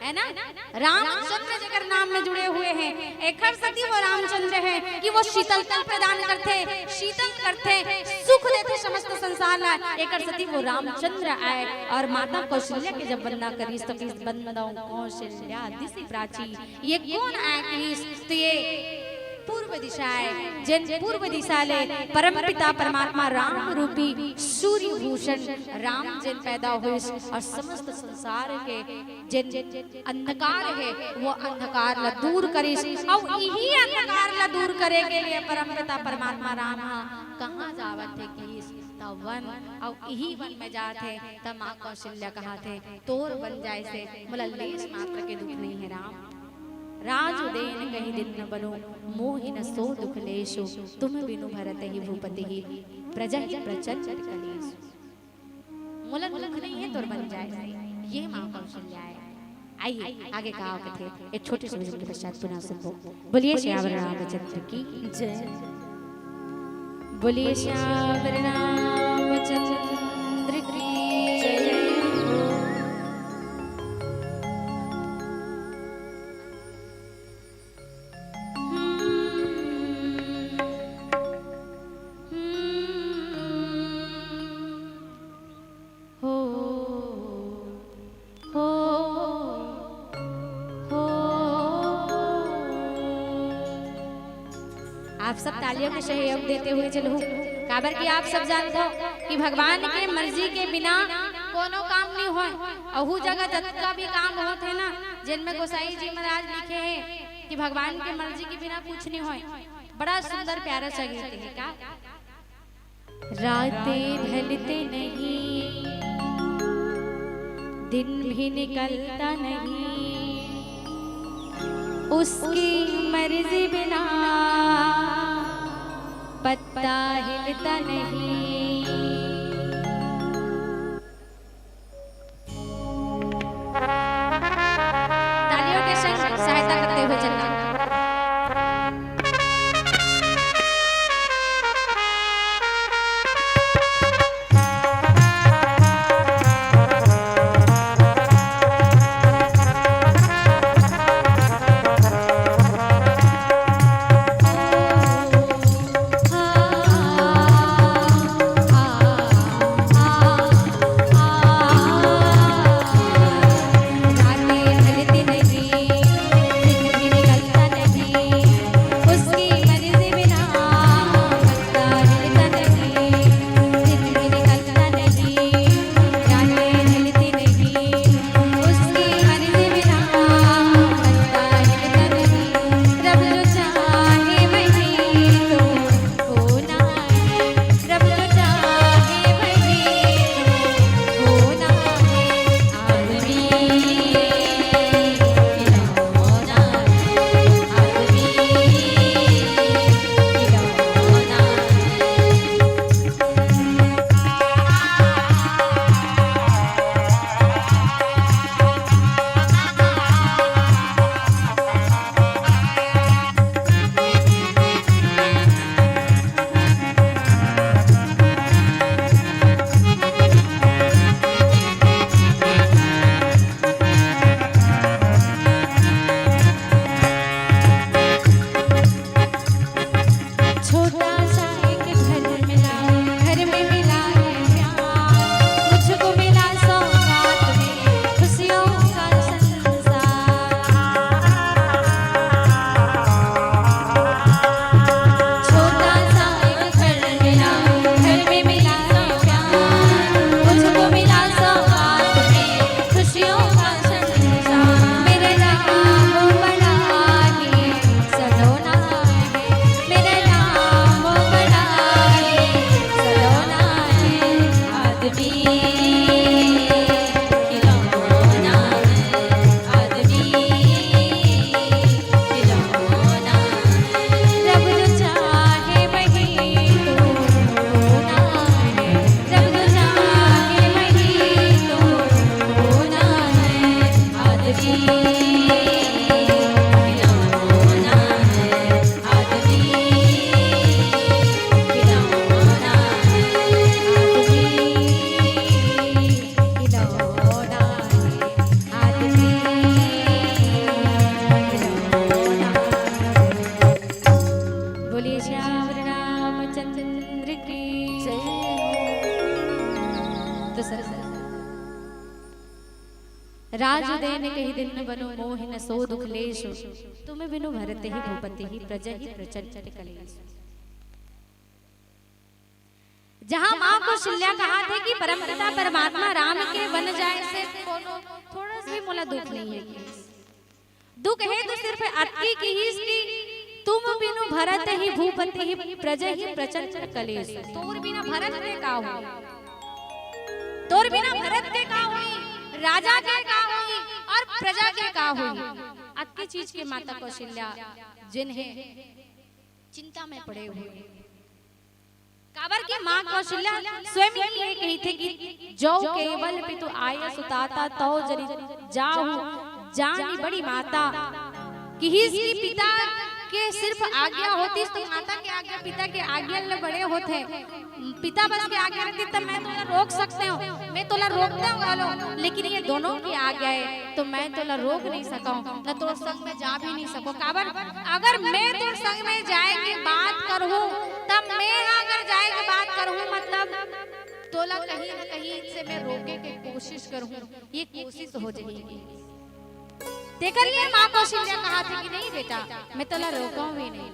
हे ना? रामचंद्र जेकर नाम में जुड़े हुए हे, एकर सेती वो रामचंद्र हे कि वो शीतलता प्रदान करथे, शीतल करथे, सुख देथे समस्त संसार ला। एकर सेती वो रामचंद्र आय। अउ माता कौशल्या के जब वंदना करिस तो कहिस, "वंदौ कौशल्यादिसि प्राची।" ये कोन आय कहिस? तो ये पूर्व दिशा आय, जेन पूर्व दिशा ले परमपिता परमात्मा राम रूपी सूर्य भूषण राम जेन पैदा होइस अउ समस्त संसार के जेन अंधकार हे, वो अंधकार ला दूर करिस। अउ इही अंधकार ला दूर करे के लिए परमपिता परमात्मा राम ह कहाँ जावत हे कहिस? त वन, अउ इही वन में जात हे। त माँ कौशल्या कहत हे, "तोर बन जाय से मोला लेस मात्र के दुख नहीं हे राम। राज उदेन कहि दिन न बनो, मोहि न सो दुख लेसु। तुम बिनु भरत ही भूपति ही, प्रजा ही प्रचंड कलेसु।" मोला दुख नहीं हे तोर बन जाय से, ये माँ कौशल्या आय। आइए, आगे का कथे, एक छोटे से भजन के पश्चात पुनः सुनबो। बोलिए सियावर रामचंद्र की जय। बोलिए सियावर रामचंद्र की जय। हो, हो, हो। आप सब तालियों के सहयोग देते हुए चलहू, काबर कि आप सब जानत हो कि भगवान के मर्जी के बिना कोनो काम नहीं होय। अहू जगह जतका भी काम होत हे ना, जेन में गोसाई जी महाराज लिखे हे कि भगवान के मर्जी के बिना कुछ नहीं होय। बड़ा सुंदर प्यारा सा गीत हे का। रातें ढलते नहीं, दिन भी निकलता नहीं, उसकी मर्जी बिना पत्ता हिलता नहीं। तालियों के संग सहायता करते हुए चलना। राज उदय ने कहि दिन न बनो मोहि न सो दुख लेश। तुम बिनु भरत ही भूपति ही प्रजा ही प्रचंड कलेश। जहाँ माँ कौशल्या कहाथे कि परमपिता परमात्मा राम के वन जाए से कोनो थोड़ा सा भी मोला दुख नहीं है। दुख हे तो सिर्फ अतकी किहिस कि तुम बिनु भरत ही भूपति ही प्रजा ही प्रचंड कलेश। तोर बिना भरत के का होई? तोर बिना भरत के का होई? राजा के का होई? और प्रजा के का होई? अतकी चीज के माता कौशल्या जेन हे चिंता में पड़े हुए। काबर कि माँ कौशल्या स्वयं ही ये कहिथे कि "जो केवल पितु आय सुताता, तौ जरि जाहु जानि बड़ी माता।" किहिस कि पिता के सिर्फ आज्ञा होतिस तो माता के आज्ञा, पिता के आज्ञा ले बड़े होथे। पिता बस के आज्ञा रखती तब मैं तोला रोक सकते हो, मैं तोला रोकते हो घलो, लेकिन ये दोनों की आज्ञा है तो मैं तोला रोक नहीं सकूं, न तोर संग में जा भी नहीं सकूं। काबर अगर मैं तोर संग में जाए के बात करूं, तब मैं हा अगर जाए के बात करूं, मतलब तोला कहीं न कहीं से मैं रोके के कोशिश करूं, ये कोशिश हो जाएगी। तेकर लिए माँ कौशल्या कहाथे कि नहीं बेटा, मैं तोला रोकूं भी नहीं।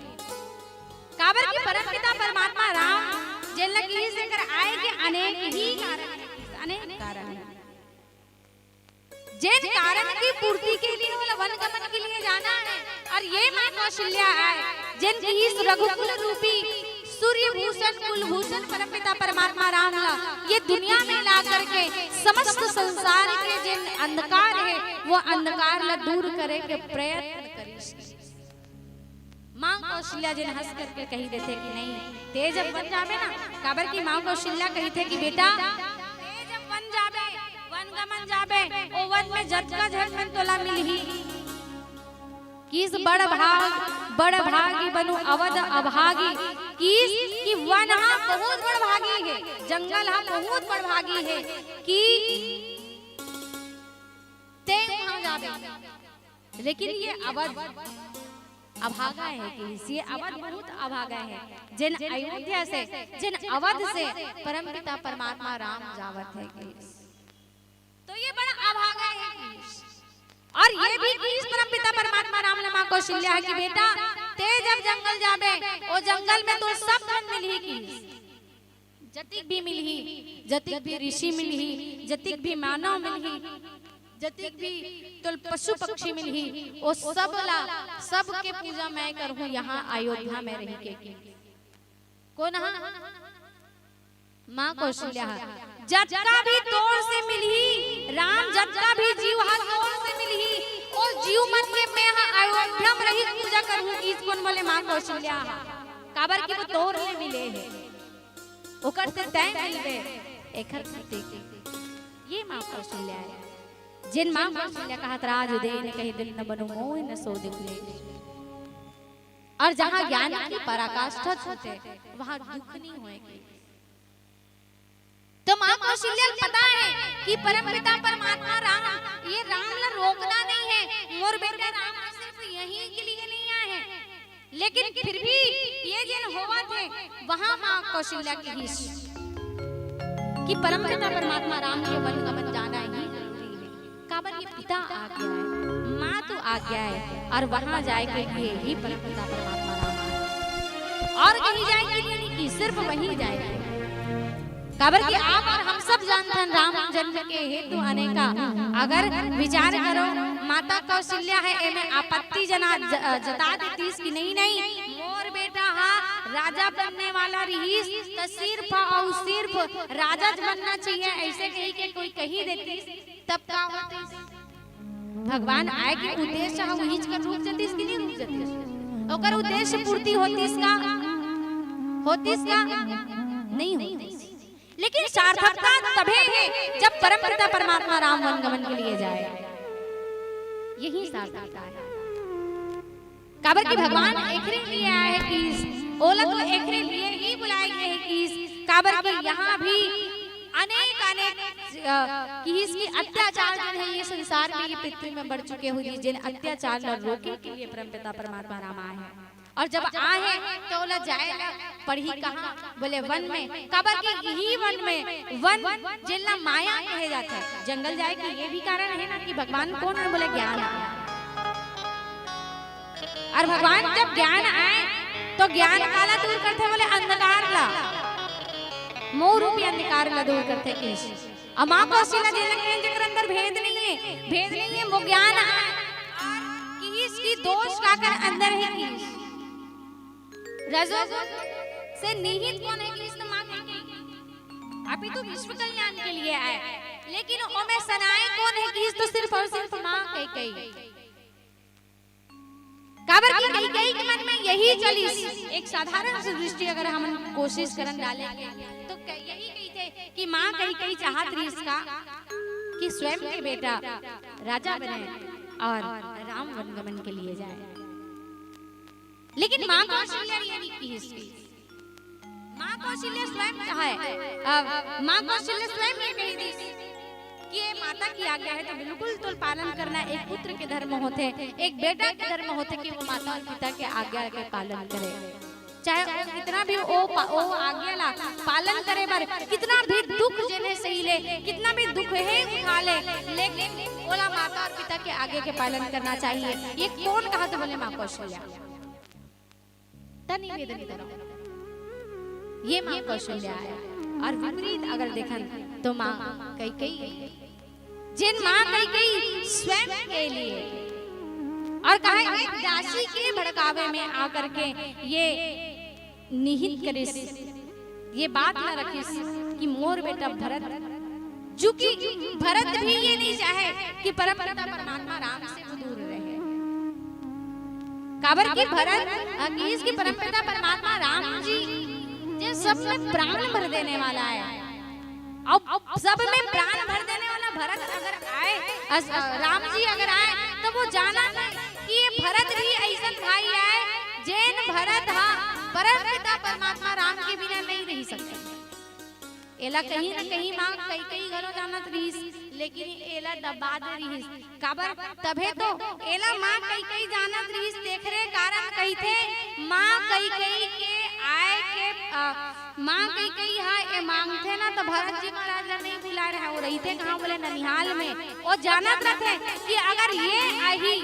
काबर कि परमपिता परमात्मा राम जेन ल किहिस एकर आए के अनेक ही कारण हे, अनेक कारण हे। जेन कारण की पूर्ति के लिए ओला वन गमन के लिए जाना है। और ये माँ कौशल्या आए जेन किहिस रघुकुल रूपी सूर्यभूषण कुलभूषण परमपिता परमात्मा राम ला ये दुनिया में ला करके समस्त संसार के जेन अंधकार हे वो अंधकार ला दूर करे के प्रयत्न करिस। माँ कौशल्या जेन हंस करके कही देथे कि नहीं, तें जब वन जाबे ना, काबर कि माँ कौशल्या कहिथे कि बेटा, तें जब वन जाबे, वन गमन जाबे, ओ वन में जतका झन मन तोला मिलही। किस बड़ भाग, बड़ भागी बनु अवध अभागी। किस कि वन हा बहुत बड़ भागी हे, जंगल हा बहुत बड़ भागी हे कि तें वहां जाबे। लेकिन ये अवध अभागा हे किहिस, ये अवध बहुत अभागा हे। जेन अयोध्या से, जेन अवध से परमपिता परमात्मा राम जावत हे किहिस, तो ये बड़ा अभागा हे किहिस। और ये भी किहिस परमपिता परमात्मा राम ला माँ कौशल्या हे कि बेटा, तें जब जंगल जाबे, ओ जंगल में तोर सब झन मिलही किहिस। जतिक भी मिलही, जतिक भी ऋषि मिलही, जतिक भी मानव मिलही, जतिक भी तोला पशु पक्षी मिलही, ओ सब ला, सबके पूजा मैं करहूं यहाँ अयोध्या में रहिके। कोन हा? माँ कौशल्या हा। जतका भी तोर से मिलही राम, जतका भी जीव हा तोर से मिलही, ओ जीव मन के मैं हा अयोध्या में रहिके पूजा करहूं, किहिस कोन बोले माँ कौशल्या हा। काबर कि वो तोर ले मिले हे। ओकर से तैं मिलबे, एखर खातिर। ये माँ कौशल्या हे। जेन माँ कौशल्या कहत राज उदय ने कहि दिन न बनो मोहि न सो दुख लेश। और जहाँ ज्ञान की पराकाष्ठा छूटे, वहाँ दुख नहीं होएगी। तो माँ कौशल्या ल पता हे कि परमपिता परमात्मा राम, ये राम ला रोकना नहीं हे, मोर बेटा राम सिर्फ यहीं के लिए नहीं आए हैं। लेकिन फिर भी ये जेन होवत हे, वहाँ माँ कौशल्या किहिस कि परमपिता परमात्मा राम के वन गमन जाना ही जरूरी हे। काबर ये पिता आज्ञा हे, माँ तो आज्ञा हे, और वहाँ जाए के लिए ही परमपिता परमात्मा राम आए। और कहीं जाए के लिए नहीं कि सिर्फ वहीं जाए के। काबर कि आप और हम सब जानथन राम जन्म के हेतु आने का। अगर विचार करो, माता कौशल्या हे, एमे आपत्ति जना-, ज-, जता देतिस कि नहीं, नहीं, मोर बेटा हा राजा बनने वाला रहिस, त सिर्फ और सिर्फ राजा ज बनना चाहिए, ऐसे कही के कोई कही देतिस, तब का होतिस? भगवान आए के उद्देश्य हा उहीच कर रुक जतिस कि नहीं रुक जतिस? ओकर उद्देश्य पूर्ति होतिस का? होतिस का? नहीं होतिस। लेकिन सार्थकता तभे हे जब परमपिता परमात्मा राम वन गमन के लिए जाए, यही सार्थकता हे। काबर कि भगवान एकरे लिए आए हे किहिस, ओला तो एकरे लिए ही बुलाए गए हे किहिस। काबर कि यहाँ भी अनेक अनेक, अ, किहिस कि अत्याचार जेन हे ये संसार में, ये पृथ्वी में बढ़ चुके हुए, जेन अत्याचार ला रोके के लिए परमपिता परमात्मा राम आए हे। और जब आए हे तो ओला जाए ला पड़ही कहाँ? बोले वन में। काबर कि इही वन में, वन जेला माया कहे जाथे, जंगल जाए के ये भी कारण हे ना कि भगवान कोन हे? बोले ज्ञान। और भगवान जब ज्ञान आए तो ज्ञान काला दूर करथे? बोले अंधकार ला, मोह रूपी अंधकार ला दूर करथे किहिस। अउ माँ कौशल्या जेला कहे जेकर अंदर भेद नहीं हे, भेद नहीं हे, वो ज्ञान आए। और किहिस कि दोष काकर अंदर हे किहिस। रजोगुण से निहित कोन हे किहिस तो माँ कहे, अभी तो विश्व कल्याण के लिए आए, लेकिन ओमे सनाए कोन हे किहिस तो सिर्फ और सिर्फ माँ कैकेयी। काबर कि कैकेयी के मन में यही चलिस। एक साधारण सी दृष्टि अगर हमन कोशिश करन डाले के, तो कै-, यही कहिथे कि माँ कैकेयी चाहत रहिस का कि स्वयं के बेटा राजा बने और राम वन गमन के लिए जाए। लेकिन माँ कौशल्या ये नहीं किहिस। माँ कौशल्या स्वयं कहा है, अब माँ कौशल्या स्वयं ये कही दिस कि ये माता की आज्ञा है, तो बिल्कुल तो पालन करना एक पुत्र के धर्म होथे, एक बेटा के धर्म होथे कि वो माता और पिता के आज्ञा के पालन करे। चाहे वो कितना भी ओ पा-, ओ आज्ञा ला पालन करे बर कितना भी दुख जेने सही ले, कितना भी दुख हे उठा ले, लेकिन ओला माता और पिता के आज्ञा के पालन करना चाहिए। ये कोन कहा तो बोले माँ कौशल्या। त निवेदन करो, ये माँ कौशल्या आय। और विपरीत अगर देखन तो माँ कैकेयी, जेन माँ कैकेयी स्वयं के लिए और कहा एक दासी के भड़कावे में आकर के ये निहित करिस, ये बात न रखिस कि मोर बेटा भरत, चूंकि भरत भी ये नहीं चाहे कि परम पिता परमात्मा राम से वो दूर रहे। काबर कि भरत, अ, किहिस कि परम पिता परमात्मा राम जी जे सब में प्राण भर देने वाला है, अब सब में प्राण भर देने वाला भरत अगर आए, अस-, अ, राम जी अगर आए, तो वो जानत हे कि ये भरत भी अइसन भाई आय, जेन भरत हा परम पिता परमात्मा राम के बिना नहीं रह सकता। एला कहीं न कहीं माँ कैकेयी घलो जानत रहिस, लेकिन एला दबा दे रहिस। काबर? तभे तो एला माँ कैकेयी जानत रहिस, तेखरे कारण कहिथे, माँ कैकेयी के आय के, अ, माँ कैकेयी हा ए मांगथे ना, तो भरत जी महाराज ला नहीं बुलाए रहे, वो रहिथे कहाँ बोले ननिहाल में। वो जानत रहथे कि अगर ये आही,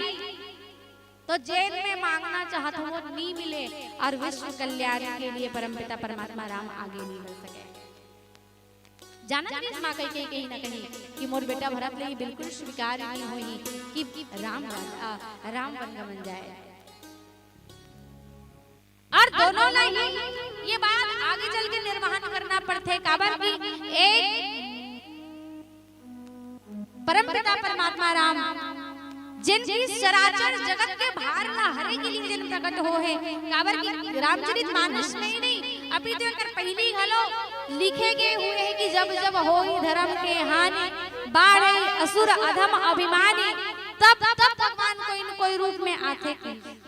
तो जेन में मांगना चाहत हूँ वो नहीं मिले और विश्व कल्याण के लिए परमपिता परमात्मा राम आगे नहीं बढ़ सके। जानत रहिस माँ कैकेयी कहीं ना कहीं कि मोर बेटा भरत ले ही बिल्कुल स्वीकार नहीं होही कि राम राज-, आ, राम वन गमन जाए। और दोनों ला ही ये बात आगे चल के निर्वहन करना पड़थे, काबर कि एक परमपिता परमात्मा राम, जेन की चराचर जगत के भार ला हरे के लिए जेन प्रकट हो हे, काबर कि रामचरित मानस में ही नहीं, अभी तो एकर पहली घलो लिखे गए हुए हे कि जब जब होई धर्म के हानि, बाढ़े असुर अधम अभिमानी, तब तब भगवान कोई न कोई रूप में आथे की।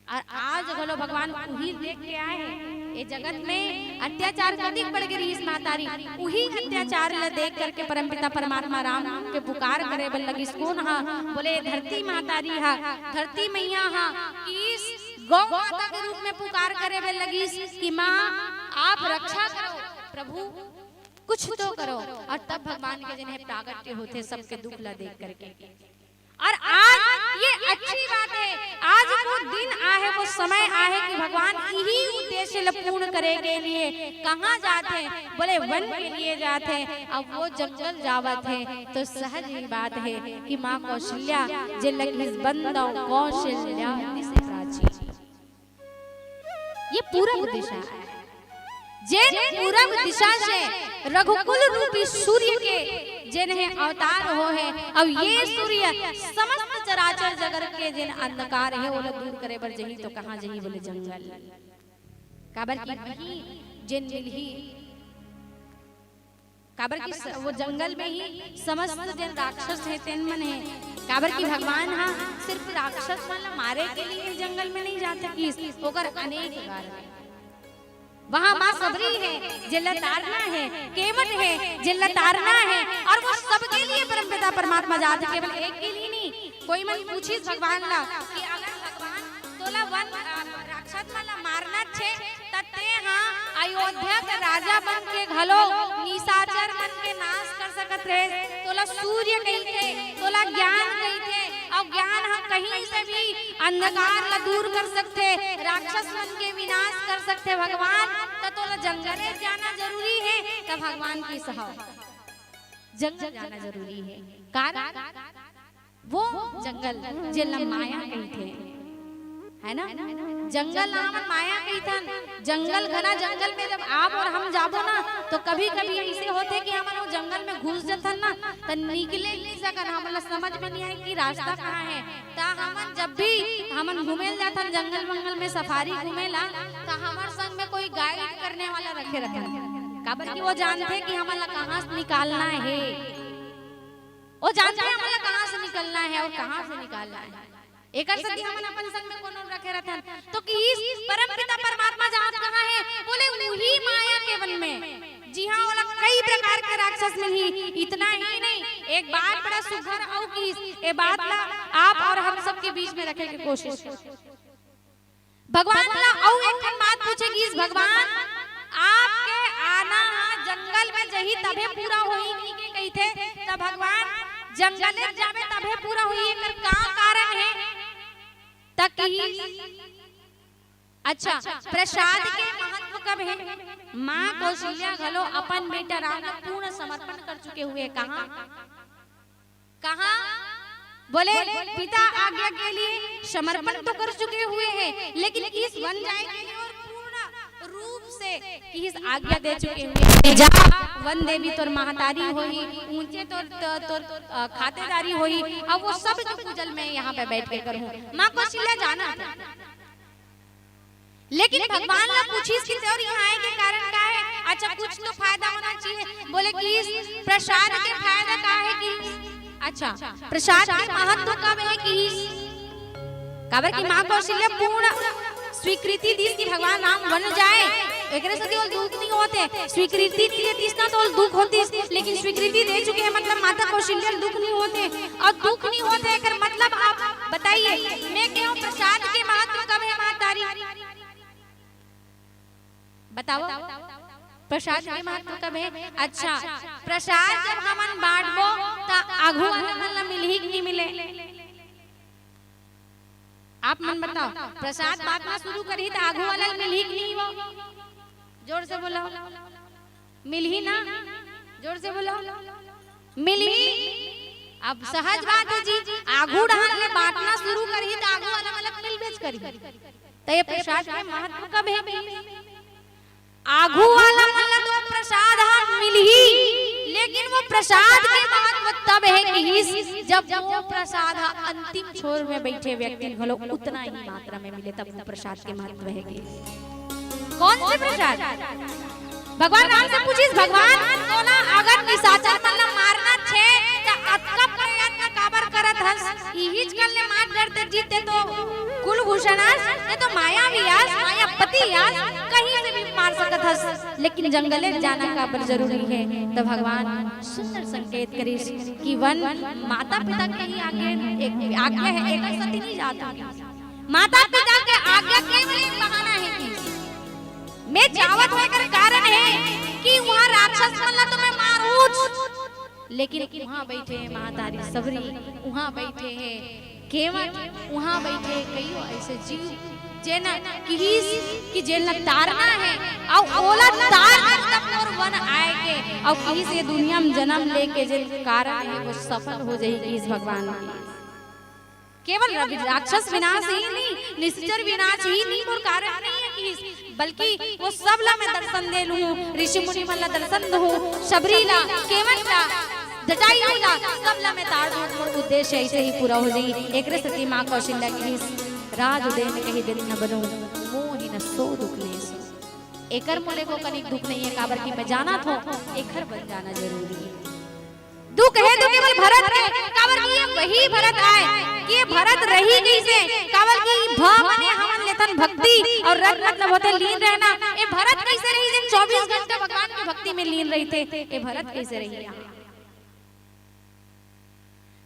और आज घलो भगवान उही देख के आए हे। ए जगत में अत्याचार कतिक बढ़ गे रहिस महतारी, उही अत्याचार ला देख करके परमपिता परमात्मा राम के पुकार करे बर लगिस। कोन हा? बोले धरती महतारी हा, धरती मैया हा, कि इस गौ माता के रूप में पुकार करे बर लगिस कि माँ आप रक्षा करो, प्रभु कुछ तो करो। और तब भगवान के जेन हे प्रागट्य होथे सबके दुख ला देख करके। और आज ये अच्छी बात हे, आज वो दिन आहे, वो समय आहे कि भगवान इही उद्देश्य ल पूर्ण करे के लिए कहाँ जात हे? बोले वन के लिए जात हे। अब वो जंगल जावत हे तो सहज ही बात हे कि माँ कौशल्या जे लगिस बंदौ कौशल्या दिस प्राची। ये पूरब दिशा हे। जेन पूरब दिशा से रघुकुल रूपी सूर्य के जेन हे अवतार हो हे, अब ये सूर्य समस्त चराचर जगत के जेन अंधकार हे ओला दूर करे बर जही तो कहाँ जही? बोले जंगल। काबर कि वही जेन मिलही काबर कि स-, वो जंगल में ही समस्त जेन राक्षस हे तेन मन हे। काबर कि भगवान हा सिर्फ राक्षस मन ला मारे के लिए जंगल में नहीं जात किस, ओकर अनेक कारण हे। वहाँ माँ सबरी हे, जेला तारना हे, केवट हे, जेला तारना हे, और वो सबके लिए परमपिता परमात्मा जात हे, केवल एक के लिए नहीं। कोई मन पूछिस भगवान ला कि अगर भगवान तोला वन, अ, राक्षस त तें हा अयोध्या के राजा बन के घलो निशाचर मन के नाश कर सकत रहे। तोला सूर्य कहिथे, तोला ज्ञान कहिथे, अउ ज्ञान ह कहीं से भी अंधकार ला दूर कर सकथे, राक्षस मन के विनाश कर सकथे भगवान। त तोला जंगल में जाना जरूरी हे, त भगवान की सहाव जंगल जाना जरूरी हे। कारण वो जंगल जेला माया कहिथे, है ना? जंगल ला हमन माया कहिथन। जंगल, घना जंगल में जब आप और हम जाबो ना, तो कभी-कभी ऐसे होथे कि हमन वो जंगल में घुस जथन ना, त निकले नहीं सकन। हमन ला समझ में नहीं आए कि रास्ता कहाँ है। त हमन जब भी हमन घूमे ल जाथन जंगल वंगल में, सफारी घूमे ला, त हमर संग में कोई गाइड करने वाला रखे रहथन, काबर कि वो जानथे कि हमन ला कहाँ से निकालना है। वो जानथे हमन ला कहाँ से निकलना है और कहाँ से निकालना है। एकर सेती हमन अपन संग में कोनो रखे रहथन। तो कि इस परम पिता परमात्मा जात कहाँ है? बोले उही माया के वन में, जिहाँ ओला कई प्रकार के राक्षस मिलही। इतना ही नहीं, एक बात बड़ा सुघर अउ कि ए बात ला आप और हम सबके बीच में रखे के कोशिश। भगवान ला अउ एक ठन बात पूछे गिस, भगवान, आपके आना ह जंगल में जही तभे पूरा होही कहिके कहिथे, त भगवान, जंगल में जाबे तभे पूरा होही, एकर का कारण हे? त किहिस, अच्छा, प्रसाद के महत्व कब हे? माँ कौशल्या घलो अपन बेटा राम ला पूर्ण समर्पण कर चुके हुए। कहाँ? कहाँ? बोले, पिता आज्ञा के लिए समर्पण तो कर चुके हुए हैं, लेकिन इस वन जाए के लिए और पूर्ण रूप से इस आज्ञा दे चुके हुए हैं। जा, वन देवी तोर महतारी होही, ऊंचे तोर, तोर, तोर, अ, खातेदारी होही, अब वो सब जो पूजल मैं यहाँ पे बैठ के करूँ। माँ कौशल्या जाना था। लेकिन भगवान ला पूछिस कि तोर यहाँ आए के कारण का है? अच्छा, कुछ तो फायदा होना चाहिए। बोले कि इस प्रसाद के फायदा का है कि, अच्छा, प्रसाद के महत्व कब है कि इस, काबर कि माँ कौशल्या पूर्ण स्वीकृति दिस कि भगवान राम वन जाए, एकरे सेती ओला दुख नहीं होते। स्वीकृति नहीं देतिस ना तो ओला दुख होतिस, लेकिन स्वीकृति दे चुके हैं, मतलब माता कौशल्या ला दुख नहीं होते। अउ दुख नहीं होत हे, एकर मतलब आप बताइए, मैं कहूँ प्रसाद के महत्व कब हे महतारी? बताओ, प्रसाद के महत्व कब हे? अच्छा, प्रसाद जब हमन बांटबो, त आघू वाला मन ला मिलही कि नहीं मिले? आप मन बताओ, प्रसाद बांटना शुरू करही त आघू वाला ला मिलही कि नहीं वो? जोर से बोलो। मिलही ना? जोर से बोलो। मिलही। अब सहज बात है जी, आघू डहर ले बांटना शुरू करही त आघू वाला मन ला मिलबेच करही। त ये प्रसाद के महत्व कब हे? आघू वाला मन ला तो प्रसाद ह मिलही, लेकिन वो प्रसाद के महत्व तब हे कि इस, जब वो प्रसाद ह अंतिम छोर में बैठे व्यक्ति घलो उतना ही मात्रा में मिले, तब वो प्रसाद के महत्व हे कि कौन से प्रसाद? भगवान राम से पूछिस, भगवान, तोला अगर निशाचर मन ला मारना हे, त अतका प्रयत्न काबर करत हस? इहीच कर ले मार डरते जीते तो कुलभूषण अस, ये तो मायावी अस, मायापति अस, कहीं से भी मार सकत हस, लेकिन जंगले जाना काबर जरूरी हे? त भगवान सुंदर संकेत करिस कि वन माता पिता के ही आगे एक आज्ञा हे, एक सती नहीं जाता। माता पिता के आज्ञा केवल एक बहाना हे कि मैं जावत होय कर कारण हे कि उहाँ राक्षस मन ला तो मैं मारूच, लेकिन उहाँ बैठे हे महतारी सबरी, उहाँ बैठे हे केवट, उहाँ बैठे हे कइयो ऐसे जीव, जेन किहिस कि जेन ला तारना हे, अउ ओला तार कर तब मोर वन आए के, अउ किहिस ये दुनिया में जन्म लेके जेन कारण हे, वो सफल हो जाही, किहिस भगवान। केवल रवि-, राक्षस विनाश ही नहीं, निश्चर विनाश ही नहीं, मोर कारण नहीं हे किहिस, बल्कि वो सब ला मैं दर्शन दे लूँ, ऋषि मुनि मन ला दर्शन दूँ, शबरी ला, केवट ला, जटायु ला, सब ला मैं तार दूँ, मोर उद्देश्य ऐसे ही पूरा हो जाही। एकरे सेती माँ कौशल्या किहिस, राज उदय में कही दिन न बनूँ, मोहि न सो दुख लेसु। एकर मोले को कनिक दुख नहीं हे, काबर कि मैं जानत हों, एकर बन जाना जरूरी हे। दुख हे तो केवल भरत के, काबर कि ये वही भरत आय कि ये भरत रही कइसे, काबर कि भ मने हमन लेथन भक्ति अउ रत मतलब होथे लीन रहना। ये भरत कइसे रही जेन चौबीस घंटा भगवान के भक्ति में लीन रहिथे? ये भरत कइसे रही?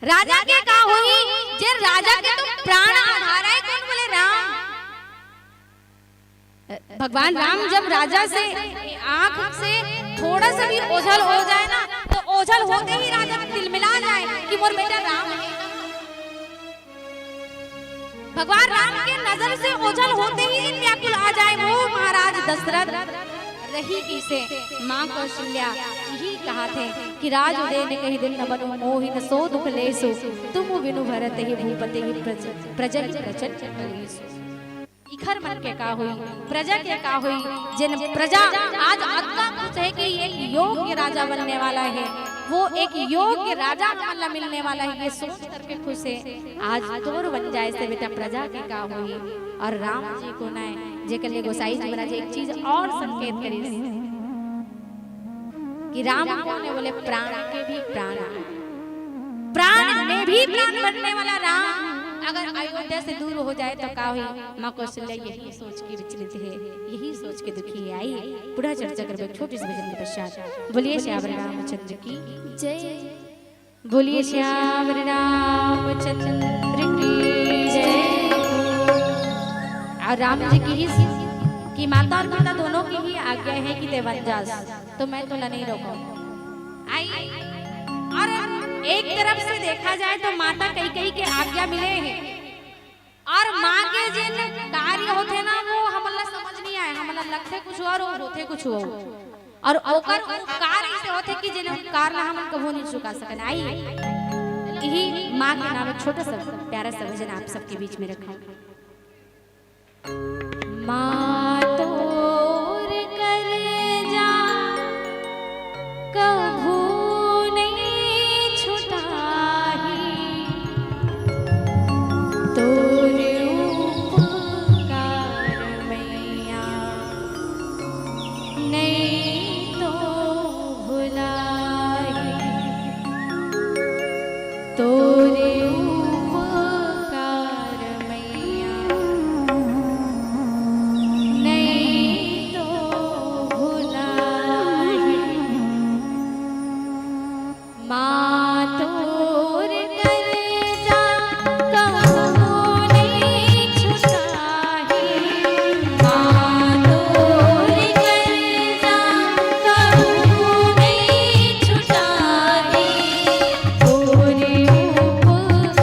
राजा के का होही जेन राजा के तो प्राण आधार आय? कोन बोले? राम। भगवान राम जब राजा से आंख से थोड़ा सा भी ओझल हो जाए ना, तो ओझल होते ही राजा तिलमिला जाए कि मोर बेटा राम है। भगवान राम के नजर से ओझल होते ही व्याकुल आ जाए वो महाराज दशरथ। रही किसे माँ कौशल्या यही कहा थे कि राज उदय ने कही दिन न बनो मोहिन सो दुख लेसु, तुम बिनु भरत ही भूपति ही प्रज-, प्रजहि प्रचंड कलेसु। इखर मन के का हुई, प्रजा के का हुई, जेन प्रजा आज अतका खुश है कि एक योग्य राजा बनने वाला है, वो एक योग्य राजा हमन ला मिलने वाला है, ये सोच करके खुश है। आज तोर बन जाए से बेटा प्रजा के का हुई। और राम जी को नय, जेकर ले गोसाई जी महाराज एक चीज और संकेत करिस कि राम कौन है, बोले प्राण के भी प्राण, प्राण में भी प्राण बनने वाला राम अगर अयोध्या से दूर हो जाए तो का हुई। माँ कौशल्या यही सोच के विचलित है, यही सोच के दुखी है। आई बूढ़ा चर्चा करबे एक छोटे से भजन के पश्चात। बोलिए श्यावर रामचंद्र की जय। बोलिए श्यावर रामचंद्र की जय। और राम जी की ही कि माता और पिता दोनों की ही आज्ञा है कि ते बन जास, तो मैं तोला नहीं रोकूं। आई, और एक तरफ से देखा जाए तो माता कैकेयी के आज्ञा मिले हैं, और माँ के जिन कार्य होथे ना, वो हमन ला समझ नहीं आए, हमन ला लगथे कुछ और, होथे कुछ और। और ओकर उपकार ऐसे होथे कि जेन उपकार ला हमन कभू नहीं चुका सकन। आई, यही माँ के नाम एक छोटा सा प्यारा सा भजन आप सबके बीच में रखा। माँ तोर करेजा कभू नहीं छुटाही, तोर उपकार मैया नहीं तो भुलाही। तोरे उपकार मैया नहीं तो भुलाही। माँ तोर करेजा कभू नहीं छुटाही। माँ तोर करेजा कभू नहीं छुटाही। तोरे उपकार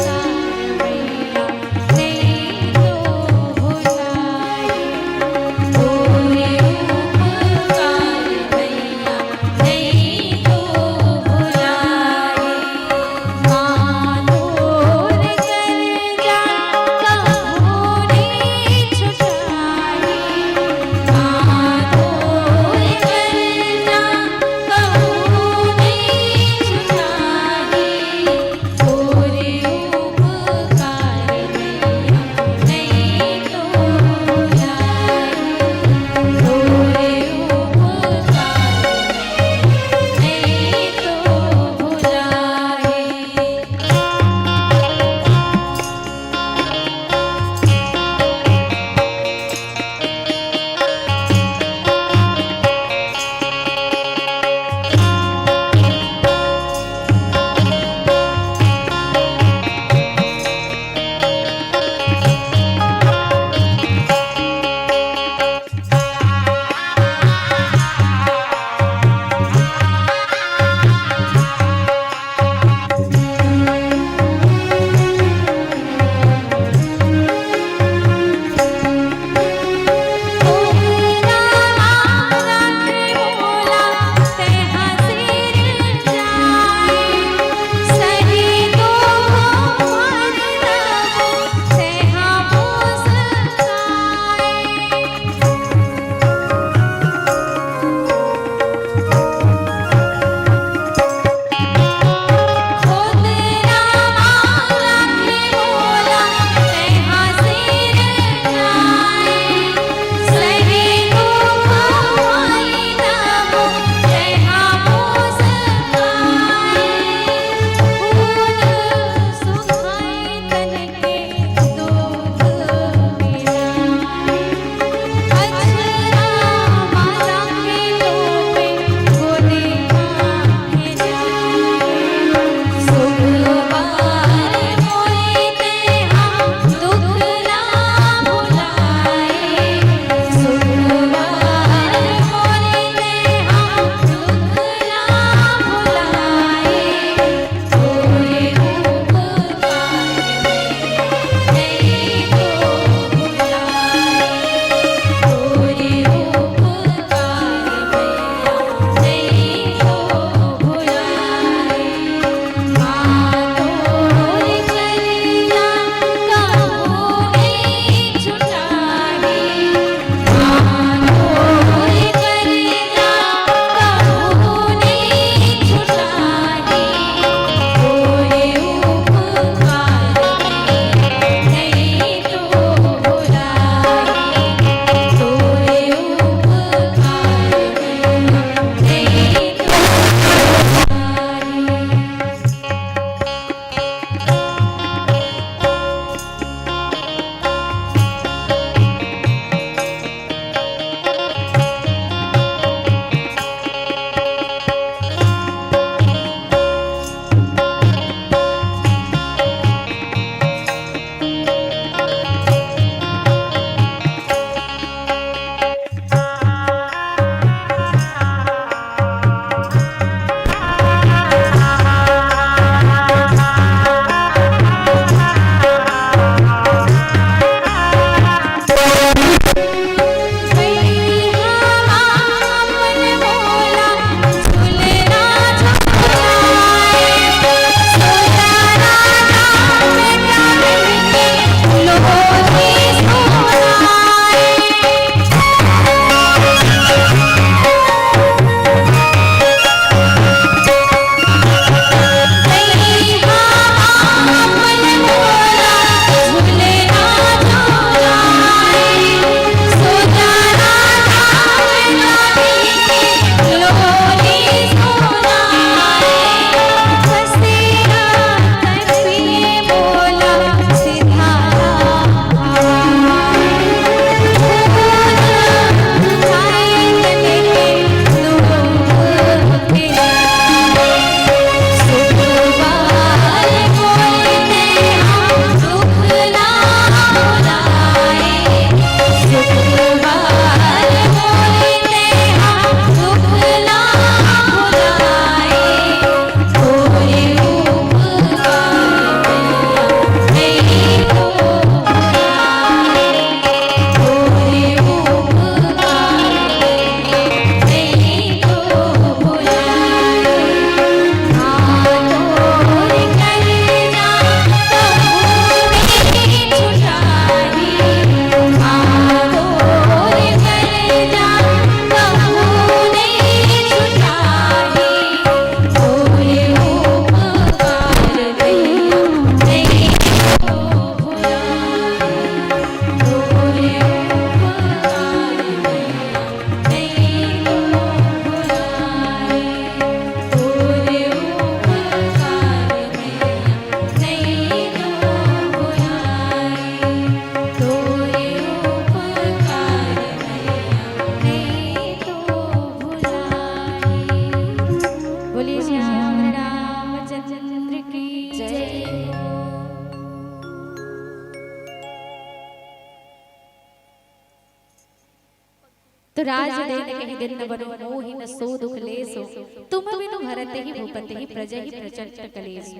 तो राज देन कहि दिन न बनो, मोहि न सो दुख लेसो। तुम बिनु भरत ही भूपत ही प्रजा ही प्रचंड कलेसो।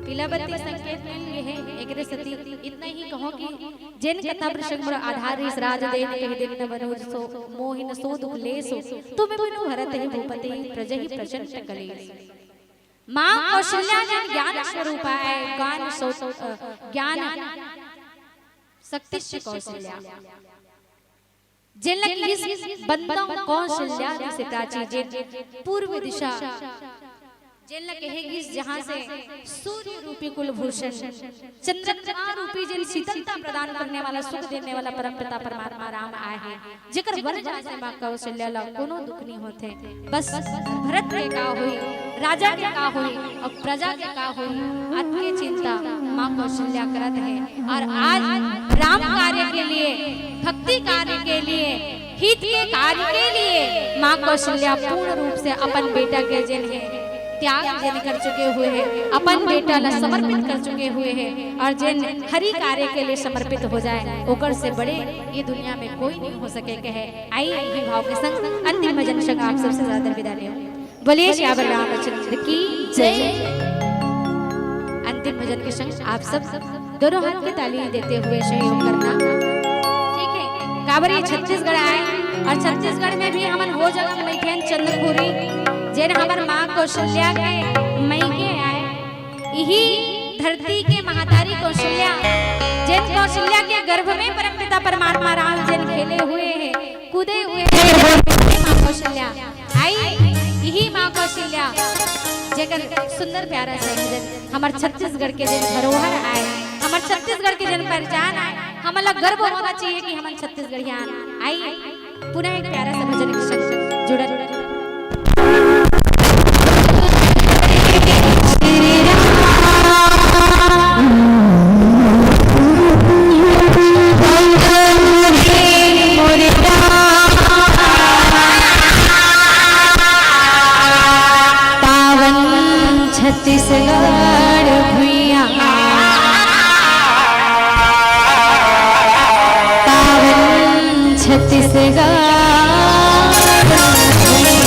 पीला बत्ती संकेत मिल गे हे। एकरे सेती इतना ही कहों कि जेन कथा प्रसंग मोर आधार रहिस, राज देन कहि दिन न बनो, सो मोहि न सो दुख लेसो, तुम बिनु भरत ही भूपत ही प्रजा ही प्रचंड कलेसो। माँ कौशल्या जेन ज्ञान स्वरूप आय, ज्ञान सो-, अ, ज्ञान शक्तिश कौशल्या। जेन ल किहिस बंदम कौशल्या दिसे प्राची, जेन पूर्व दिशा, जेन ल कहे गिस जहाँ से सूर्य रूपी कुलभूषण, चंद्रमा रूपी जेन शीतलता प्रदान करने वाला, सुख देने वाला परमपिता परमात्मा राम आय हे, जेकर वर जाने से माँ कौशल्या ल कोनो दुख नहीं होथे। बस भरत के का होही, राजा के का होही अउ प्रजा के का होही, अतके चिंता माँ कौशल्या करत हे। अउ आज राम कार्य के लिए, भक्ति कार्य के लिए, हित के कार्य के लिए माँ कौशल्या पूर्ण रूप से अपन बेटा के जेन हे त्याग जेन कर चुके हुए हे, अपन बेटा ला समर्पित कर चुके हुए हे, अउ जेन हरि कार्य के लिए समर्पित हो जाय, ओकर से बड़े ये दुनिया में कोई नहीं हो सके कहे। आइए, इही भाव के संग अंतिम भजन संग आप सबसे ज्यादा विदा लेव। बोलिए सियावर रामचंद्र की जय। अंतिम भजन के संग आप सब दोनों हाथ की ताली देते हुए सहयोग करना, ठीक है? काबर ये छत्तीसगढ़ आय अउ छत्तीसगढ़ में भी हमन वो जगह में बइठे हन चंद्रखुरी, जेन हमर माँ कौशल्या के मइके आय। इही धरती के महतारी कौशल्या, जेन कौशल्या के गर्भ में परमपिता परमात्मा राम जेन खेले हुए हे, कूदे हुए हे, माँ कौशल्या। आइए, इही माँ कौशल्या, जेकर सुंदर प्यारा से हमर छत्तीसगढ़ के जेन धरोहर आय, हमर छत्तीसगढ़ के जेन पहचान आय, हमन ला गर्व होना चाहिए कि हमन छत्तीसगढ़िया आन। आइए, पुनः एक प्यारा सा भजन के संग जुड़त। पावन छत्तीसगढ़ भुइयां, पावन छत्तीसगढ़ भुइयां।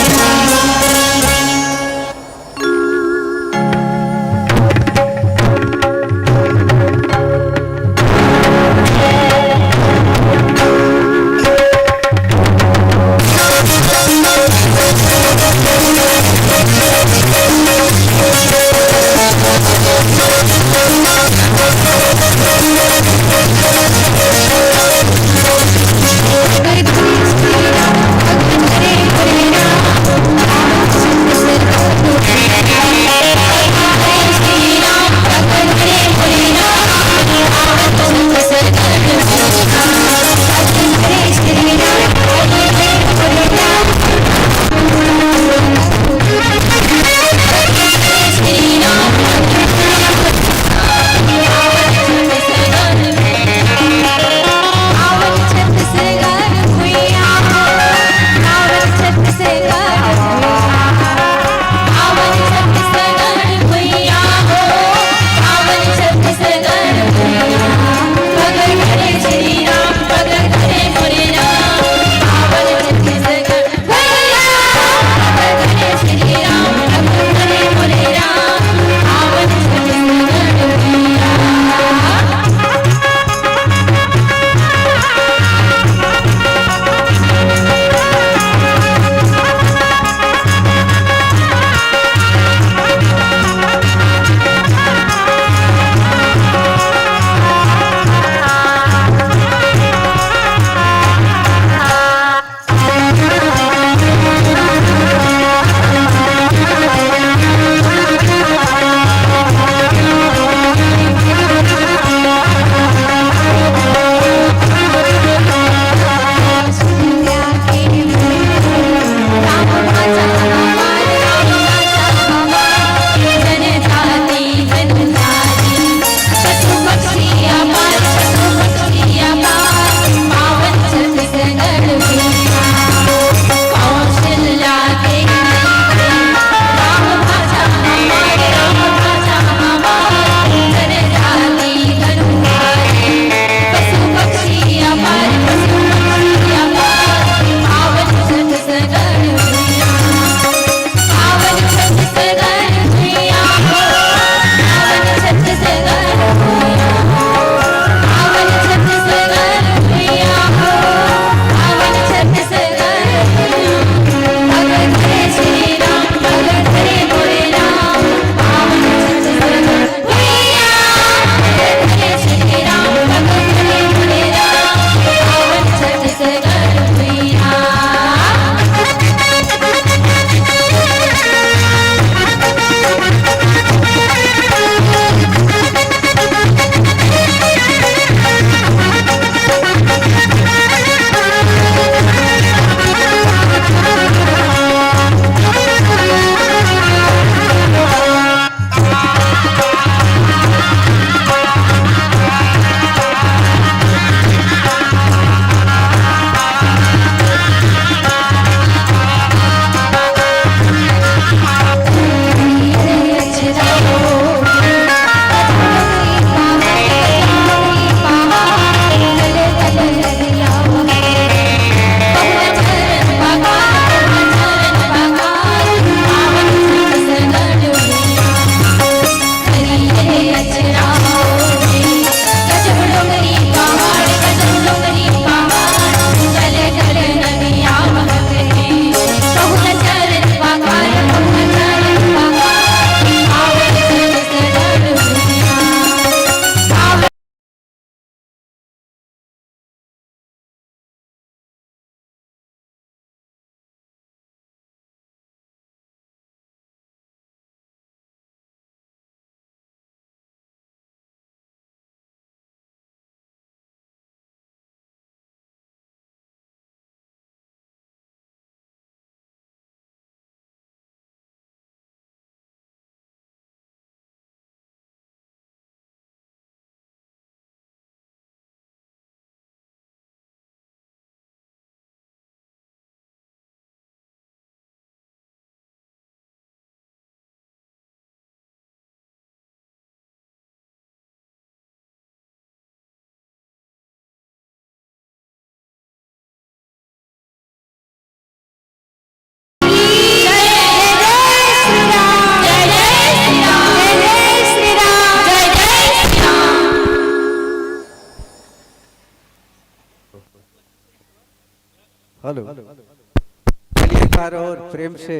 हेलो। चलिए, एक बार और प्रेम से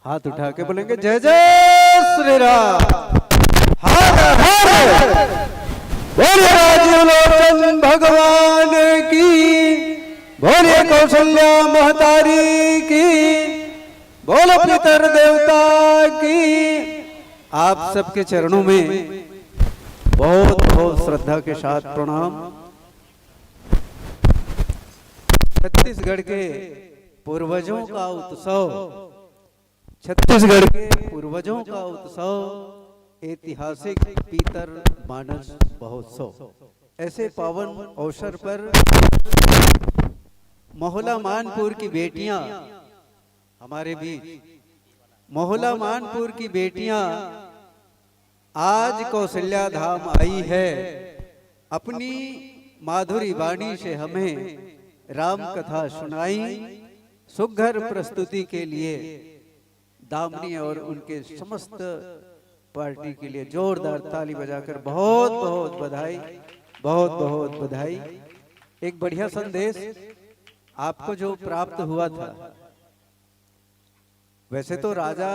हाथ उठा के बोलेंगे, "जय जय श्री राम।" हर हर। बोलिए राजीव लोचन भगवान की, बोलिए कौशल्या महतारी की, बोलो पितर देवता की। आप सबके चरणों में बहुत बहुत श्रद्धा के साथ प्रणाम। छत्तीसगढ़ के पूर्वजों का उत्सव, छत्तीसगढ़ के पूर्वजों का उत्सव, ऐतिहासिक पीतर मानस महोत्सव। ऐसे पावन अवसर पर मोहला मानपुर की बेटियां हमारे बीच, मोहला मानपुर की बेटियां आज कौशल्या धाम आई है। अपनी माधुरी वाणी से हमें राम कथा सुनाई। सुघर प्रस्तुति के लिए दामिनी और उनके समस्त पार्टी के लिए जोरदार ताली बजाकर बहुत बहुत बधाई, बहुत बहुत बधाई। एक बढ़िया संदेश आपको जो प्राप्त हुआ था। वैसे तो राजा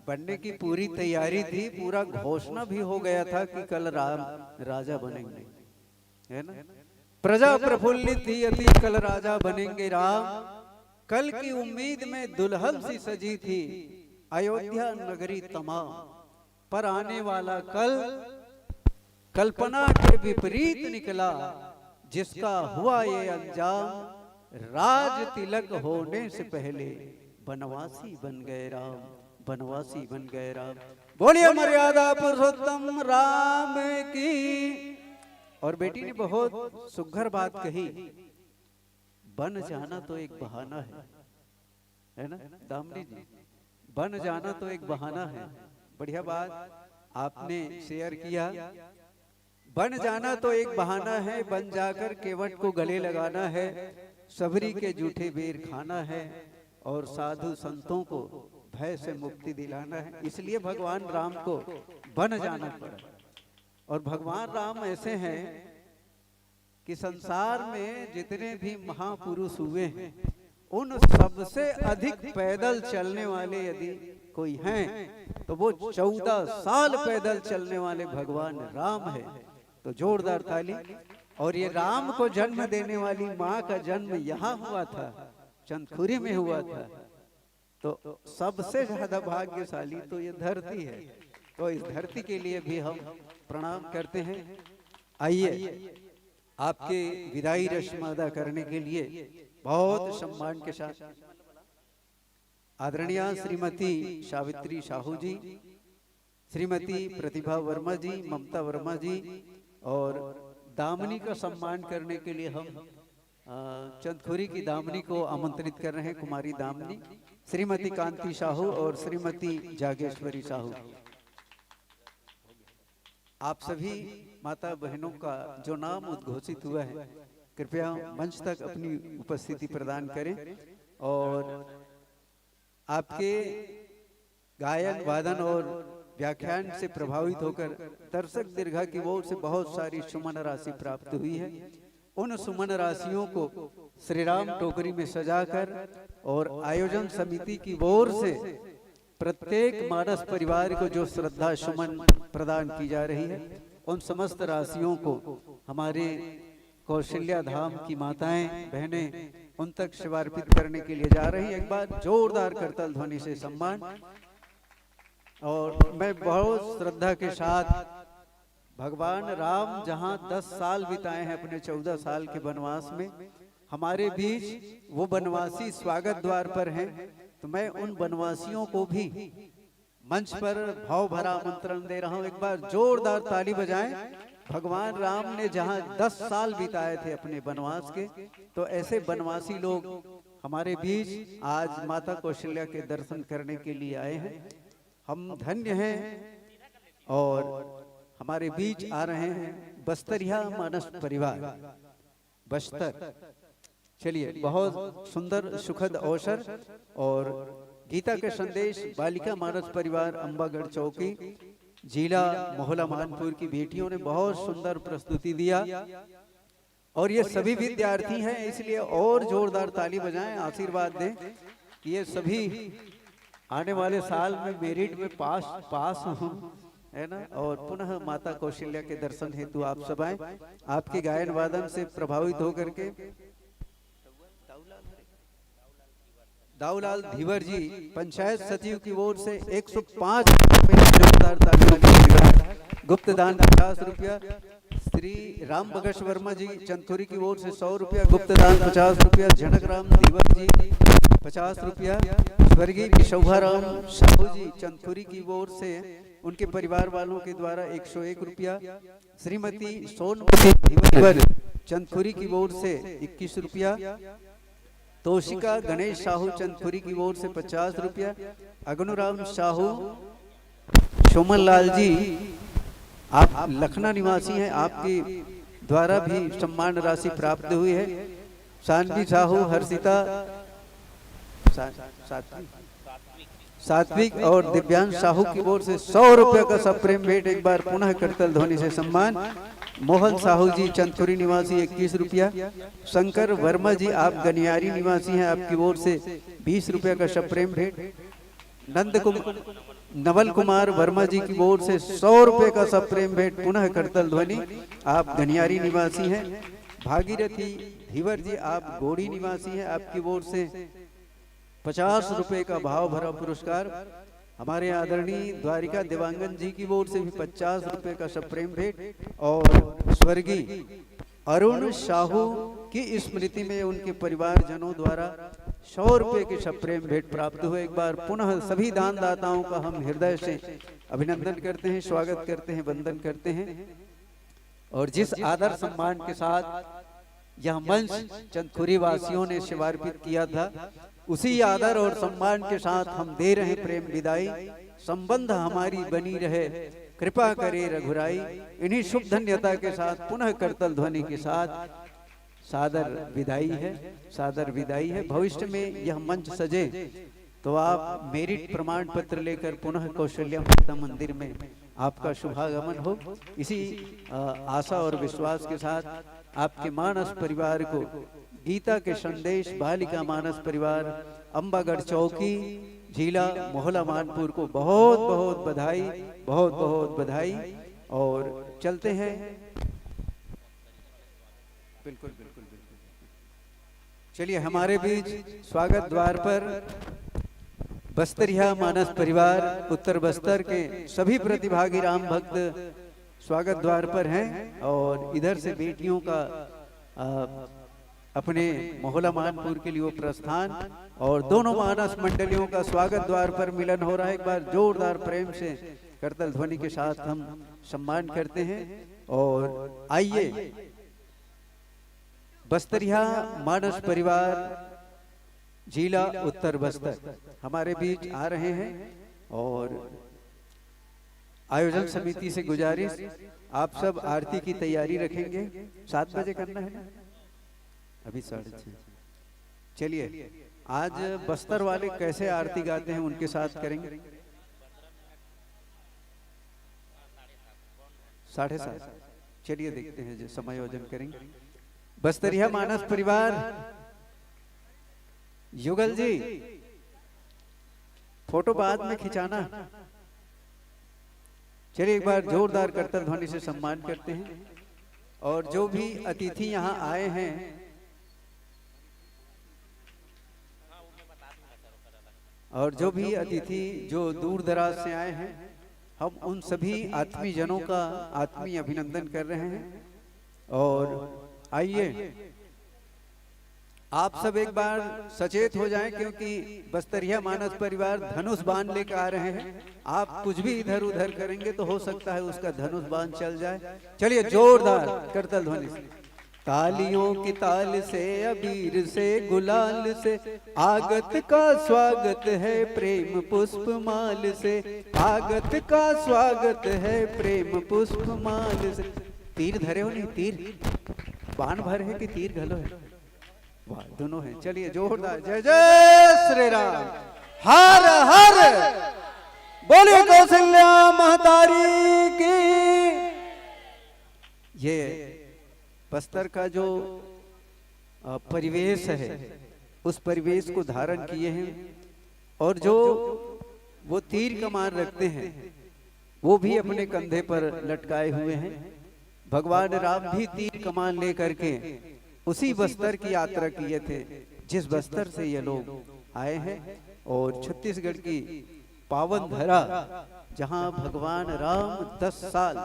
बनने की पूरी तैयारी थी, पूरा घोषणा भी हो गया था कि कल राम राजा बनेंगे, है ना? प्रजा प्रफुल्लित थी अति, कल राजा बनेंगे राम। कल की उम्मीद में दुल्हन सी सजी थी अयोध्या नगरी तमाम, पर आने वाला कल कल्पना के विपरीत निकला, जिसका हुआ ये अंजाम, राज तिलक होने से पहले बनवासी बन गए राम, बनवासी बन गए राम। बोलिए मर्यादा पुरुषोत्तम राम की। और बेटी ने बहुत सुघर बात कही, बन जाना तो एक बहाना है, है ना दामिनी जी? बन जाना तो एक बहाना है। बढ़िया बात आपने शेयर किया। बन जाना तो एक बहाना है, बन जाकर केवट को गले लगाना है, सबरी के जूठे बेर खाना है और साधु संतों को भय से मुक्ति दिलाना है। इसलिए भगवान राम को बन जाना पड़ा। और भगवान राम ऐसे हैं कि संसार में जितने भी महापुरुष हुए हैं, उन सबसे अधिक पैदल चलने वाले यदि कोई हैं, तो वो चौदह साल पैदल चलने वाले भगवान राम है। तो जोरदार ताली। और ये राम को जन्म देने वाली माँ का जन्म यहाँ हुआ था, चंदखुरी में हुआ था। तो सबसे ज्यादा भाग्यशाली तो ये धरती है। तो इस धरती के लिए भी हम प्रणाम करते हैं। आइए, आपके विदाई रस्म अदा करने के लिए बहुत सम्मान के साथ आदरणीय श्रीमती सावित्री साहू जी, श्रीमती प्रतिभा वर्मा जी, ममता वर्मा जी और दामिनी का सम्मान करने के लिए हम, अ, चंदखुरी की दामिनी को आमंत्रित कर रहे हैं। कुमारी दामिनी, श्रीमती कांति साहू और श्रीमती जागेश्वरी साहू। आप सभी माता बहनों का जो नाम उद्घोषित हुआ है, कृपया मंच तक अपनी उपस्थिति प्रदान करें और आपके गायन, वादन और व्याख्यान से प्रभावित होकर दर्शक दीर्घा की ओर से बहुत सारी सुमन राशि प्राप्त हुई है। उन सुमन राशियों को श्री राम टोकरी में सजाकर और आयोजन समिति की ओर से प्रत्येक मानस परिवार को जो श्रद्धा सुमन प्रदान की जा रही है, उन समस्त राशियों को हमारे कौशल्या धाम की माताएं, बहनें उन तक शिवार्पित करने के लिए जा रही हैं। एक बार जोरदार करताल ध्वनि से सम्मान। और मैं बहुत श्रद्धा के साथ भगवान राम जहां दस साल बिताए हैं अपने चौदह साल के वनवास में, हमारे बीच वो वनवासी स्वागत द्वार पर हैं, तो मैं उन वनवासियों को भी मंच पर भाव भरा आमंत्रण दे रहा हूं। एक बार जोरदार ताली बजाएं। भगवान राम ने जहां दस साल बिताए थे अपने वनवास के, तो ऐसे वनवासी लोग हमारे बीच आज माता कौशल्या के दर्शन करने के लिए आए हैं। हम धन्य हैं। और हमारे बीच आ रहे हैं बस्तरिया मानस परिवार बस्तर। चलिए, बहुत सुंदर सुखद अवसर और गीता के संदेश बालिका मानस परिवार अम्बागढ़ चौकी, जिला मोहला मानपुर की बेटियों ने बहुत सुंदर प्रस्तुति दिया। और ये सभी विद्यार्थी हैं, इसलिए और जोरदार ताली बजाएं, आशीर्वाद दें कि ये सभी आने वाले साल में मेरिट में पास पास हों, है ना। और पुनः माता कौशल्या के दर्शन हेतु आप सब आए। आपके गायन वादन से प्रभावित होकर के दाऊलाल धीवर जी पंचायत सचिव की ओर से एक सौ पाँच रुपये का जोरदार तालियों का गुप्त दान पचास रुपया, श्री राम बगश वर्मा जी चंदखुरी की ओर से सौ रुपया, गुप्त दान पचास रुपया, झनक राम धीवर जी पचास रुपया, स्वर्गीय शोभाराम साहू जी चंदखुरी की ओर से उनके परिवार वालों के द्वारा एक सौ एक रुपया, श्रीमती सोनमती धीवर चंदखुरी की ओर से इक्कीस रुपया, तोशिका गणेश साहू चंदखुरी की ओर से पचास रुपया, अगनुराम साहू, शोमन लाल जी, आप लखना निवासी हैं, आपके द्वारा भी सम्मान राशि प्राप्त हुई है। सानवी साहू, हर्षिता, सा-, सात्विक, सात्विक और दिव्यांश साहू की ओर से सौ रुपये का सप्रेम भेंट, एक बार पुनः करतल ध्वनि से सम्मान। मोहन साहू जी चंदखुरी निवासी इक्कीस रुपया, शंकर वर्मा जी आप गनियारी निवासी हैं, आपकी ओर से बीस रुपये का सप्रेम भेंट। नंद कुमार, नवल कुमार वर्मा जी की ओर से सौ रुपये का सप्रेम भेंट, पुनः करतल ध्वनि, आप गनियारी निवासी हैं। भागीरथी धीवर जी आप गोड़ी निवासी हैं, आपकी ओर से पचास रुपये का भाव भरा पुरस्कार। हमारे आदरणीय द्वारिका देवांगन जी की ओर से भी पचास रुपये का सप्रेम भेंट और स्वर्गीय अरुण साहू की स्मृति में उनके परिवारजनों द्वारा सौ रुपये के सप्रेम भेंट प्राप्त हुए। एक बार पुनः सभी दानदाताओं का हम हृदय से अभिनंदन करते हैं, स्वागत करते हैं, वंदन करते हैं। और जिस आदर सम्मान के साथ यह मंच चंदखुरी वासियों ने शिवार्पित किया था, उसी आदर और सम्मान के साथ हम दे रहे प्रेम विदाई। संबंध हमारी बनी रहे, कृपा करे रघुराई। इन्हीं शुभ धन्यता के साथ पुनः करतल ध्वनि के साथ सादर विदाई है, सादर विदाई है। भविष्य में यह मंच सजे तो आप मेरिट प्रमाण पत्र लेकर पुनः कौशल्या माता मंदिर में आपका शुभागमन हो। इसी, अ, आशा और विश्वास के साथ आपके मानस परिवार को गीता के संदेश बालिका मानस परिवार अम्बागढ़ चौकी, जिला मोहला मानपुर को बहुत बहुत बधाई, बहुत बहुत बधाई। और चलते हैं, बिल्कुल, बिल्कुल, बिल्कुल। चलिए, हमारे बीच स्वागत द्वार पर बस्तरिया मानस परिवार उत्तर बस्तर के सभी प्रतिभागी राम भक्त स्वागत द्वार पर हैं और इधर से बेटियों का, अ, अपने मोहला मानपुर के लिए वो प्रस्थान और दोनों मानस मंडलियों का स्वागत द्वार पर मिलन हो रहा है। एक बार जोरदार प्रेम से करतल ध्वनि के साथ हम सम्मान करते हैं। और आइए, बस्तरिया मानस परिवार, जिला उत्तर बस्तर हमारे बीच आ रहे हैं और आयोजन समिति से गुजारिश, आप सब आरती की तैयारी रखेंगे। सात बजे करना है ना, अभी साढ़े छः। चलिए, आज बस्तर वाले कैसे आरती गाते हैं, उनके साथ करेंगे। साढ़े सात। चलिए, देखते हैं जो समायोजन करेंगे। बस्तरिया मानस परिवार, युगल जी, फोटो बाद में खिंचाना। चलिए, एक बार जोरदार करतल ध्वनि से सम्मान करते हैं। और जो भी अतिथि यहाँ आए हैं, और जो भी अतिथि जो दूर दराज से आए हैं, हम उन सभी आत्मीय जनों का आत्मीय अभिनंदन कर रहे हैं। और आइए, आप सब एक बार सचेत हो जाएं, क्योंकि बस्तरिया मानस परिवार धनुष बाण लेकर आ रहे हैं। आप कुछ भी इधर उधर करेंगे तो हो सकता है उसका धनुष बाण चल जाए। चलिए, जोरदार करतल ध्वनि से। तालियों की ताल से, अबीर से, गुलाल से, आगत का स्वागत है प्रेम पुष्प माल से। आगत का स्वागत है प्रेम पुष्प माल से। तीर धरे हो नहीं, तीर बाण भर है कि तीर घलो है? वाह, दोनों है। चलिए, जोरदार जय जय श्री राम, हर हर, बोलिए कौशल्या महतारी की। ये बस्तर का जो अ, परिवेश है, उस परिवेश को धारण किए हैं। और जो वो तीर कमान रखते हैं, वो भी अपने कंधे पर लटकाए हुए हैं। भगवान राम भी तीर कमान लेकर के उसी बस्तर की यात्रा किए थे, जिस बस्तर से ये लोग आए हैं। और छत्तीसगढ़ की पावन धरा, जहां भगवान राम दस साल,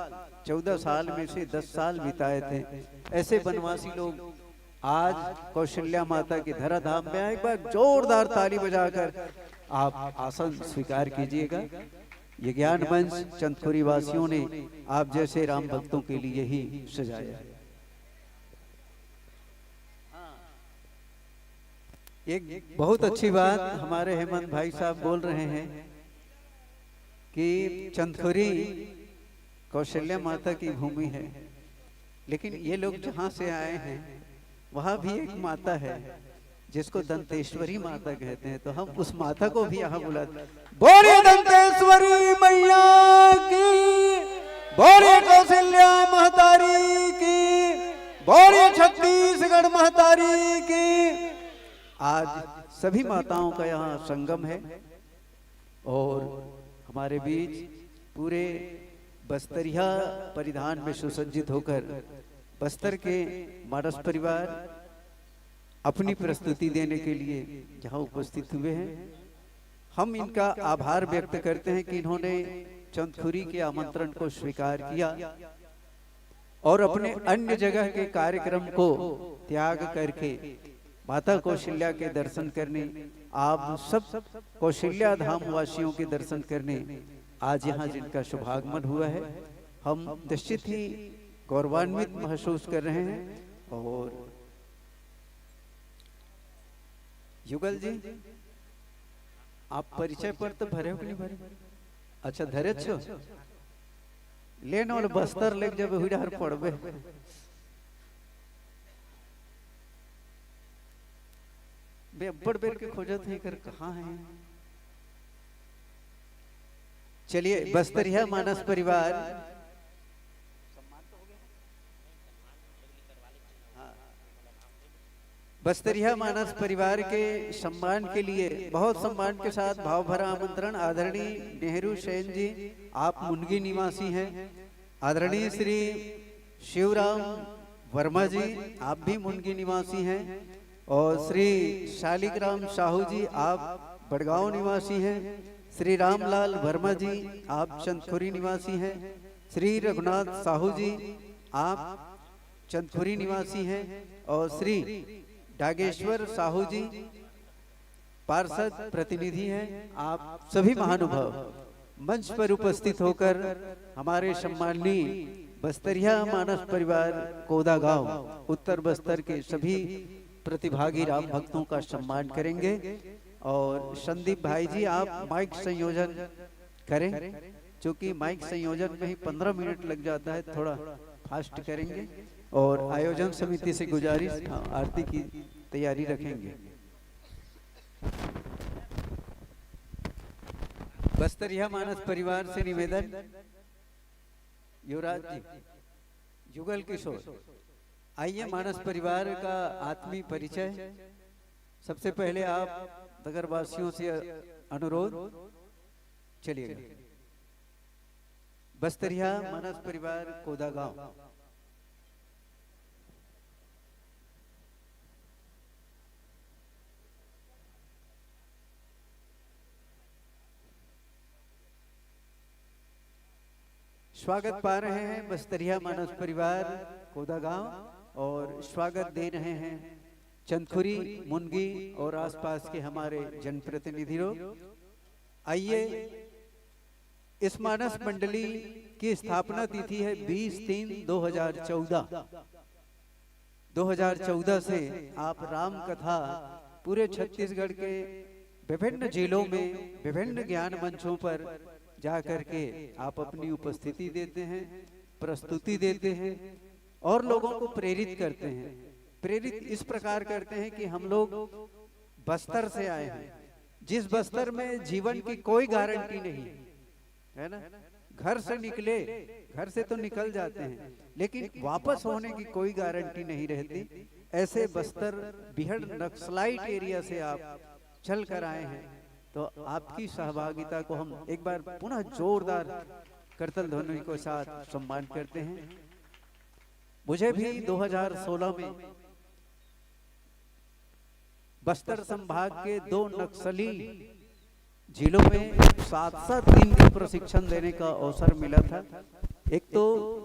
चौदह साल में से दस साल बिताए थे, ऐसे बनवासी लोग आज कौशल्या माता की धरा धाम में आए। एक बार जोरदार ताली बजाकर आप आसन स्वीकार कीजिएगा। ये ज्ञान मंच चंदखुरी वासियों ने आप जैसे राम भक्तों के लिए ही सजाया है। एक बहुत अच्छी बात हमारे हेमंत भाई साहब बोल रहे हैं कि चंदखुरी कौशल्या माता की भूमि है, लेकिन ये लोग जहाँ से आए हैं, वहाँ भी एक माता है जिसको दंतेश्वरी माता कहते हैं। तो हम उस माता को भी यहाँ बुलाते हैं। बोलिए दंतेश्वरी मैया की, बोलिए कौशल्या महतारी की, बोलिए छत्तीसगढ़ महतारी की। आज सभी माताओं का यहाँ संगम है और हमारे बीच पूरे बस्तरिया परिधान में सुसज्जित होकर बस्तर के मानस परिवार अपनी प्रस्तुति देने के लिए यहाँ उपस्थित हुए हैं। हम इनका आभार व्यक्त करते हैं कि इन्होंने चंदखुरी के आमंत्रण को स्वीकार किया और अपने अन्य जगह के कार्यक्रम को त्याग करके माता कौशल्या के दर्शन करने, आप सब कौशल्या धाम वासियों के दर्शन करने आज यहाँ जिनका शुभागमन हुआ है, हम निश्चित ही गौरवान्वित महसूस कर रहे हैं। और युगल जी, आप परिचय पत्र भरे हो कि नहीं भरे? अच्छा, धरे छो। ले न, ओला बस्तर लेके जब हुई डहर पड़बे। बे अब्बड़ बेर के खोजत हे, कर कहाँ है? चलिए, बस्तरिया मानस परिवार, हाँ। बस्तरिया मानस परिवार के सम्मान के लिए बहुत सम्मान के साथ भाव भरा आमंत्रण। आदरणीय नेहरू सेन जी, आप मुनगी निवासी हैं। आदरणीय श्री शिवराम वर्मा जी, आप भी मुनगी निवासी हैं। और श्री शालिग्राम साहू जी, आप बड़गांव निवासी हैं। श्री रामलाल वर्मा जी, आप चंदखुरी निवासी हैं। श्री रघुनाथ साहू जी, आप चंदखुरी निवासी हैं। और श्री डागेश्वर साहू जी, पार्षद प्रतिनिधि हैं। आप सभी महानुभाव मंच पर उपस्थित होकर हमारे सम्माननीय बस्तरिया मानस परिवार कोदा गांव, उत्तर बस्तर के सभी प्रतिभागी राम भक्तों का सम्मान करेंगे। और संदीप भाई जी, आप माइक संयोजन करें, क्योंकि माइक संयोजन में ही पंद्रह मिनट लग जाता है, थोड़ा फास्ट करेंगे। और आयोजन समिति से गुजारिश, हाँ, आरती की तैयारी रखेंगे। बस्तरिया मानस परिवार से निवेदन, युवराज जी, युगल किशोर, आइए, मानस परिवार का आत्मीय परिचय। सबसे पहले आप नगरवासियों से अनुरोध, चलिएगा। बस्तरिया मानस परिवार कोदा गांव। स्वागत पा रहे हैं बस्तरिया मानस परिवार कोदा गांव और स्वागत दे रहे हैं चंदखुरी, मुनगी और आसपास के हमारे जनप्रतिनिधि लोग। आइए, इस मानस मंडली की स्थापना तिथि है बीस तीन दो हज़ार चौदह। दो हज़ार चौदह से आप राम कथा पूरे छत्तीसगढ़ के विभिन्न जिलों में विभिन्न ज्ञान मंचों पर जा करके आप अपनी उपस्थिति देते हैं, प्रस्तुति देते हैं और लोगों को प्रेरित करते हैं। प्रेरित इस प्रकार करते हैं कि हम लोग बस्तर से आए हैं, जिस बस्तर में जीवन की कोई गारंटी नहीं है, है ना? घर से निकले, घर से तो निकल जाते हैं, लेकिन वापस होने की कोई गारंटी नहीं रहती। ऐसे बस्तर बिहड़ नक्सलाइट एरिया से आप चल कर आए हैं, तो आपकी सहभागिता को हम एक बार पुनः जोरदार करतल ध्वनि के साथ सम्मान करते हैं। मुझे भी दो हज़ार सोलह में बस्तर संभाग के दो नक्सली जिलों में सात सात दिन का प्रशिक्षण देने का अवसर मिला था। एक तो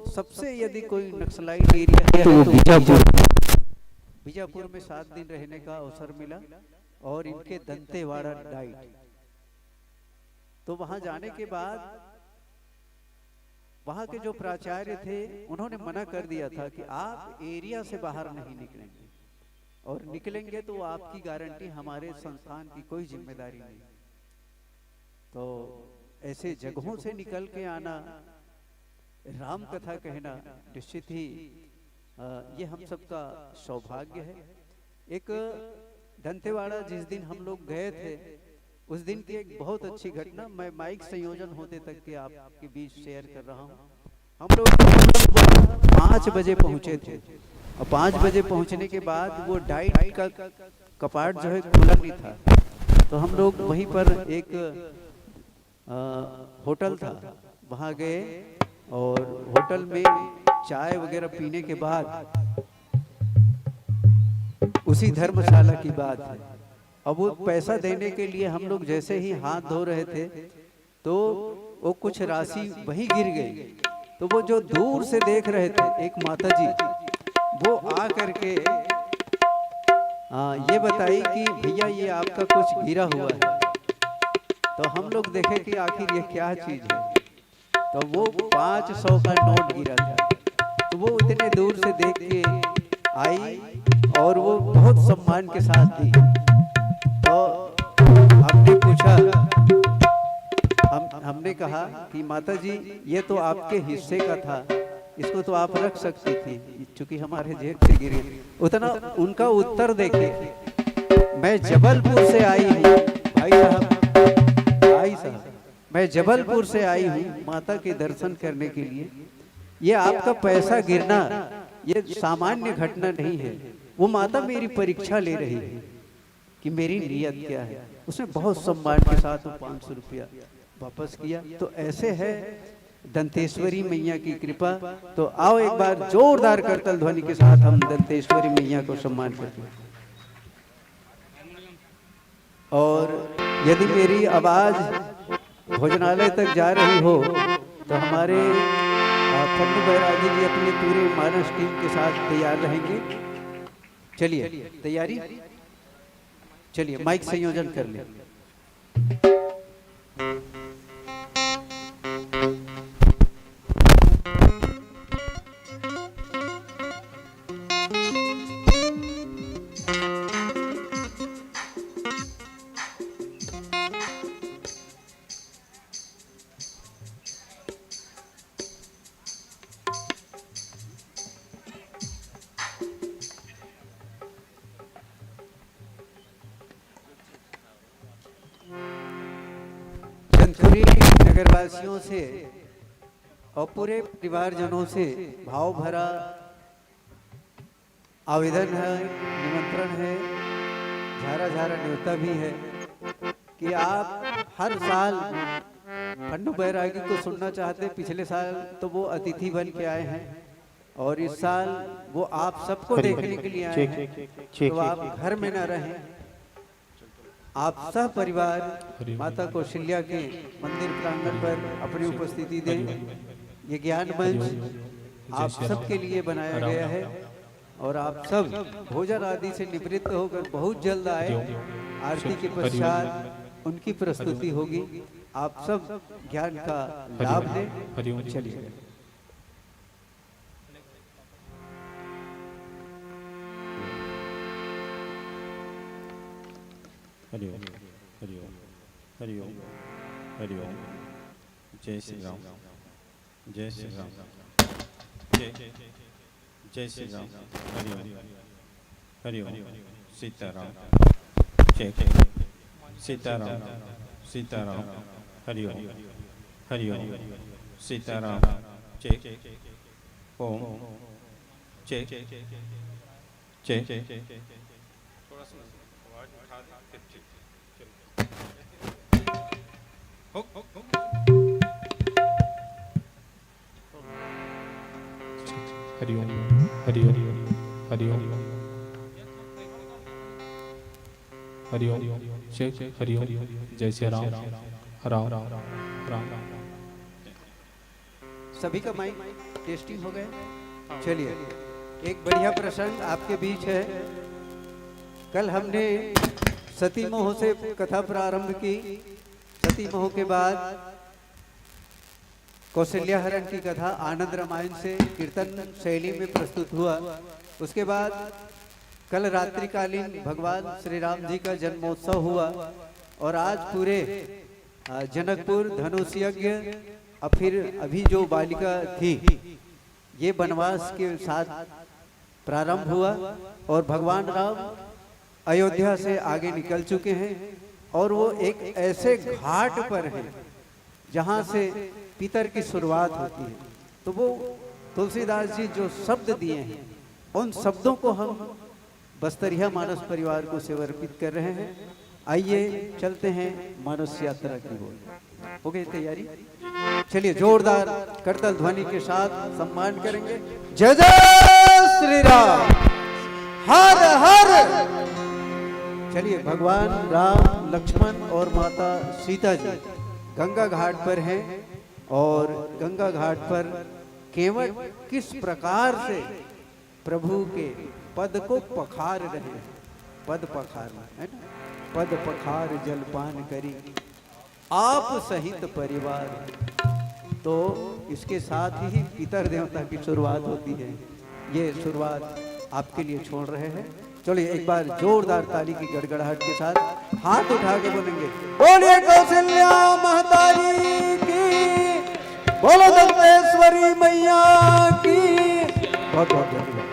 सबसे यदि कोई नक्सलाइट एरिया है तो वो बीजापुर, बीजापुर में सात दिन रहने का अवसर मिला और इनके दंतेवाड़ा डाइट। तो वहां जाने के बाद वहां के जो प्राचार्य थे, उन्होंने मना कर दिया था कि आप एरिया से बाहर नहीं निकलेंगे, और निकलेंगे तो आपकी गारंटी, हमारे संस्थान की कोई जिम्मेदारी नहीं। तो ऐसे जगहों से निकल के आना, राम कथा कहना निश्चित ही, अ, ये हम सबका सौभाग्य है। एक दंतेवाड़ा जिस दिन हम लोग गए थे, उस दिन की एक बहुत अच्छी घटना, मैं माइक संयोजन होते तक के आपके बीच शेयर कर रहा हूँ। हम लोग पाँच बजे पहुँचे थे और पाँच बजे पहुँचने के बाद वो डाइट का कपाट जो है खुला नहीं था, तो हम लोग वहीं पर एक, अ, होटल था, वहाँ गए और होटल में चाय वगैरह पीने के बाद उसी धर्मशाला की बात है। अब वो पैसा देने के लिए हम लोग जैसे ही हाथ धो रहे थे, तो वो कुछ राशि वहीं गिर गई। तो वो जो दूर से देख रहे थे, एक माता जी, वो आ करके, हाँ, ये बताई कि भैया, ये आपका कुछ गिरा हुआ है। तो हम लोग देखे कि आखिर ये क्या चीज़ है। तो वो पाँच सौ का नोट गिरा था। तो वो इतने दूर से देख के आई और वो बहुत सम्मान के साथ दी। तो हमने पूछा, हम हमने कहा कि माता जी, ये तो आपके हिस्से का था, इसको तो आप रख सकती थी, चूंकि हमारे जेब से गिरे। उतना उनका उत्तर देखिए, मैं जबलपुर से आई हूँ भाई साहब, भाई साहब, मैं जबलपुर से आई हूँ माता के दर्शन करने के लिए। ये आपका पैसा गिरना, ये सामान्य घटना नहीं है। वो माता मेरी परीक्षा ले रही है कि मेरी नीयत क्या है। उसने बहुत सम्मान के साथ वो पाँच सौ रुपया वापस किया। तो ऐसे है दंतेश्वरी मैया की कृपा। तो आओ, एक बार जोरदार करतल ध्वनि के साथ हम दंतेश्वरी मैया को सम्मान करते हैं। और यदि मेरी आवाज भोजनालय तक जा रही हो, तो हमारे, अ, पन्नू बैरागी जी अपनी पूरी मानस टीम के साथ तैयार रहेंगे। चलिए, तैयारी, चलिए, माइक संयोजन कर लें। चंदखुरी नगरवासियों से और पूरे परिवारजनों से भाव भरा आवेदन है, निमंत्रण है, झारा झारा न्योता भी है कि आप हर साल पन्नू बैरागी को सुनना चाहते हैं। पिछले साल तो वो अतिथि बन के आए हैं और इस साल वो आप सबको देखने के लिए आए हैं। तो आप घर में ना रहें, आप सह परिवार माता कौशल्या के मंदिर प्रांगण पर अपनी उपस्थिति दें। ये ज्ञान मंच आप सबके लिए बनाया गया है और आप सब भोजन आदि से निवृत्त होकर बहुत जल्द आए। आरती के पश्चात उनकी प्रस्तुति होगी। आप सब ज्ञान का लाभ लें। चलिए। हरि ओम, हरि ओम, हरि ओम, हरि ओम। जय श्री राम, जय श्री राम, जय, जय श्री राम। हरि ओम, हरि ओम। सीताराम, जय, जय सीताराम, सीताराम। हरि ओम, हरि ओम। सीताराम। चेक। ओम। चेक। चेक। थोड़ा सा आवाज उठा दे, फिर चेक। चलो। हो, हो, हो। हरिओम। हरिओम। हरिओम। हरिओम। चेक। हरिओम। जय श्री राम। राम। राम। सभी का माइक टेस्टिंग हो गया। चलिए, एक बढ़िया प्रसंग आपके बीच है। कल हमने सती मोह से कथा प्रारंभ की। सती मोह के बाद कौशल्या हरण की कथा आनंद रामायण से कीर्तन शैली में प्रस्तुत हुआ। उसके बाद कल रात्रिकालीन भगवान श्री राम जी का जन्मोत्सव हुआ और आज पूरे, अ, जनकपुर धनुष यज्ञ और फिर अभी जो बालिका थी, ये वनवास के साथ प्रारंभ हुआ और भगवान राम अयोध्या से आगे निकल चुके हैं और वो एक ऐसे घाट पर हैं जहाँ से पितर की शुरुआत होती है। तो वो तुलसीदास जी जो शब्द दिए हैं, उन शब्दों को हम बस्तरिया मानस परिवार को समर्पित कर रहे हैं। आइए, चलते हैं मानस यात्रा की ओर। हो गई तैयारी? चलिए, जोरदार करताल ध्वनि के साथ सम्मान करेंगे। जय जय श्री राम, हर हर। चलिए, भगवान राम, लक्ष्मण और माता सीता जी गंगा घाट पर हैं और गंगा घाट पर केवट किस प्रकार से प्रभु के पद को पखार रहे हैं। पद पखार, है ना? पद पखार जलपान करी आप सहित परिवार। तो इसके साथ ही पितर देवता की शुरुआत होती है। ये शुरुआत आपके लिए छोड़ रहे हैं। चलिए, एक बार जोरदार ताली की गड़गड़ाहट के साथ हाथ उठा के बोलेंगे, बोलिए कौशल्या महतारी की, बोलो दंतेश्वरी मैया की। बहुत बहुत धन्यवाद।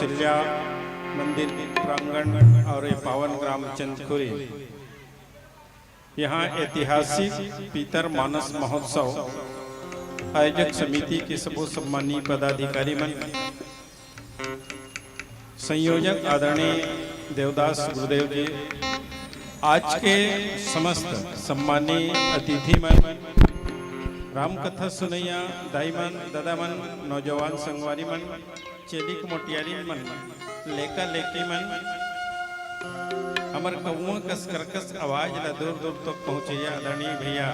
गिरजा मंदिर प्रांगण और ये पावन ग्राम चंदखुरी, यहाँ ऐतिहासिक पीतर मानस महोत्सव आयोजक समिति के सबो सम्मानीय पदाधिकारी मन, संयोजक आदरणीय देवदास गुरुदेव जी, आज के समस्त सम्मानीय अतिथि मन, रामकथा सुनैया दाई मन, दादा मन, नौजवान संगवारी मन, चेलिक मोटियारी मन, लेका लेकी मन, हमर कौआ कस करकस आवाज ला दूर दूर तक पहुँचैया आदरणीय भैया,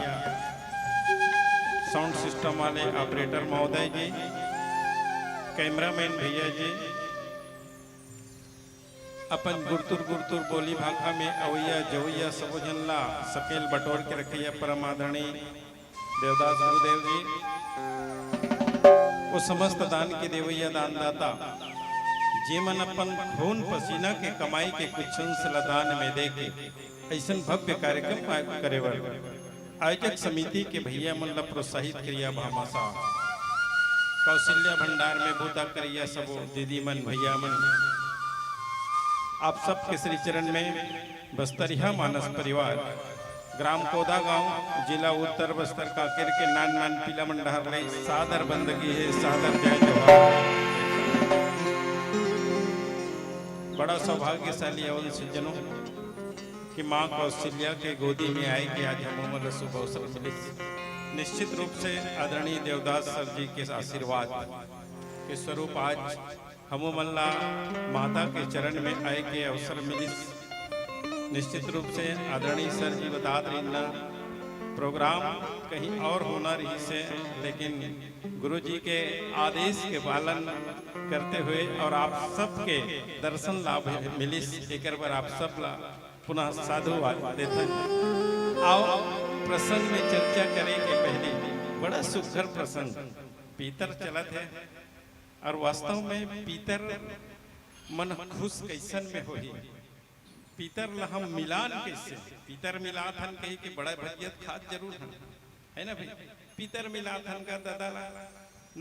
साउंड सिस्टम वाले ऑपरेटर महोदय जी, कैमरामैन भैया जी, अपन गुरतुर गुरतुर बोली भाखा में अवैया जवैया सबो झन ला सकेल बटोर के रखैया परम आदरणीय देवदास गुरुदेव जी, वो समस्त दान के देवैया दानदाता, जेमन अपन खून पसीना के कमाई के कुछ अंश ला दान में दे के ऐसन भव्य कार्यक्रम आयोजित करे बर आयोजक समिति के भैया मन ला प्रोत्साहित करिया भामासा, कौशल्या भंडार में बूता करिया सबो दीदी मन, भैया मन, आप सबके श्री चरण में बस्तरिया मानस परिवार, ग्राम कोदा गांव, जिला उत्तर बस्तर कांकेर के नान नान पीला मन डहर ले सादर बंदगी हे, सादर जय जोहार। बड़ा सौभाग्यशाली अवन सज्जनों कि माँ कौशल्या के गोदी में आए के आज हम मन ला शुभ अवसर मिलिस। निश्चित रूप से आदरणीय देवदास सर जी के आशीर्वाद के स्वरूप आज हमू मन ला माता के चरण में आए के अवसर मिलिस। निश्चित रूप से आदरणीय सर जी बतात रहिन ना, प्रोग्राम कहीं और होना रहिस हे, लेकिन गुरु जी के आदेश के पालन करते हुए और आप सबके दर्शन लाभ मिलिस, एकर बर आप सब ला पुनः साधुवाद देथन। आओ, प्रसंग में चर्चा करे के पहले बड़ा सुघर प्रसंग, पीतर चलत हे, और वास्तव में पीतर मन खुश कैसन में होही, पीतर ला हम मिलान कैसे, पीतर मिलात हन कही के बड़ा भजियत खात जरूर हन, है ना भाई? पीतर मिलात हन का दादा ला,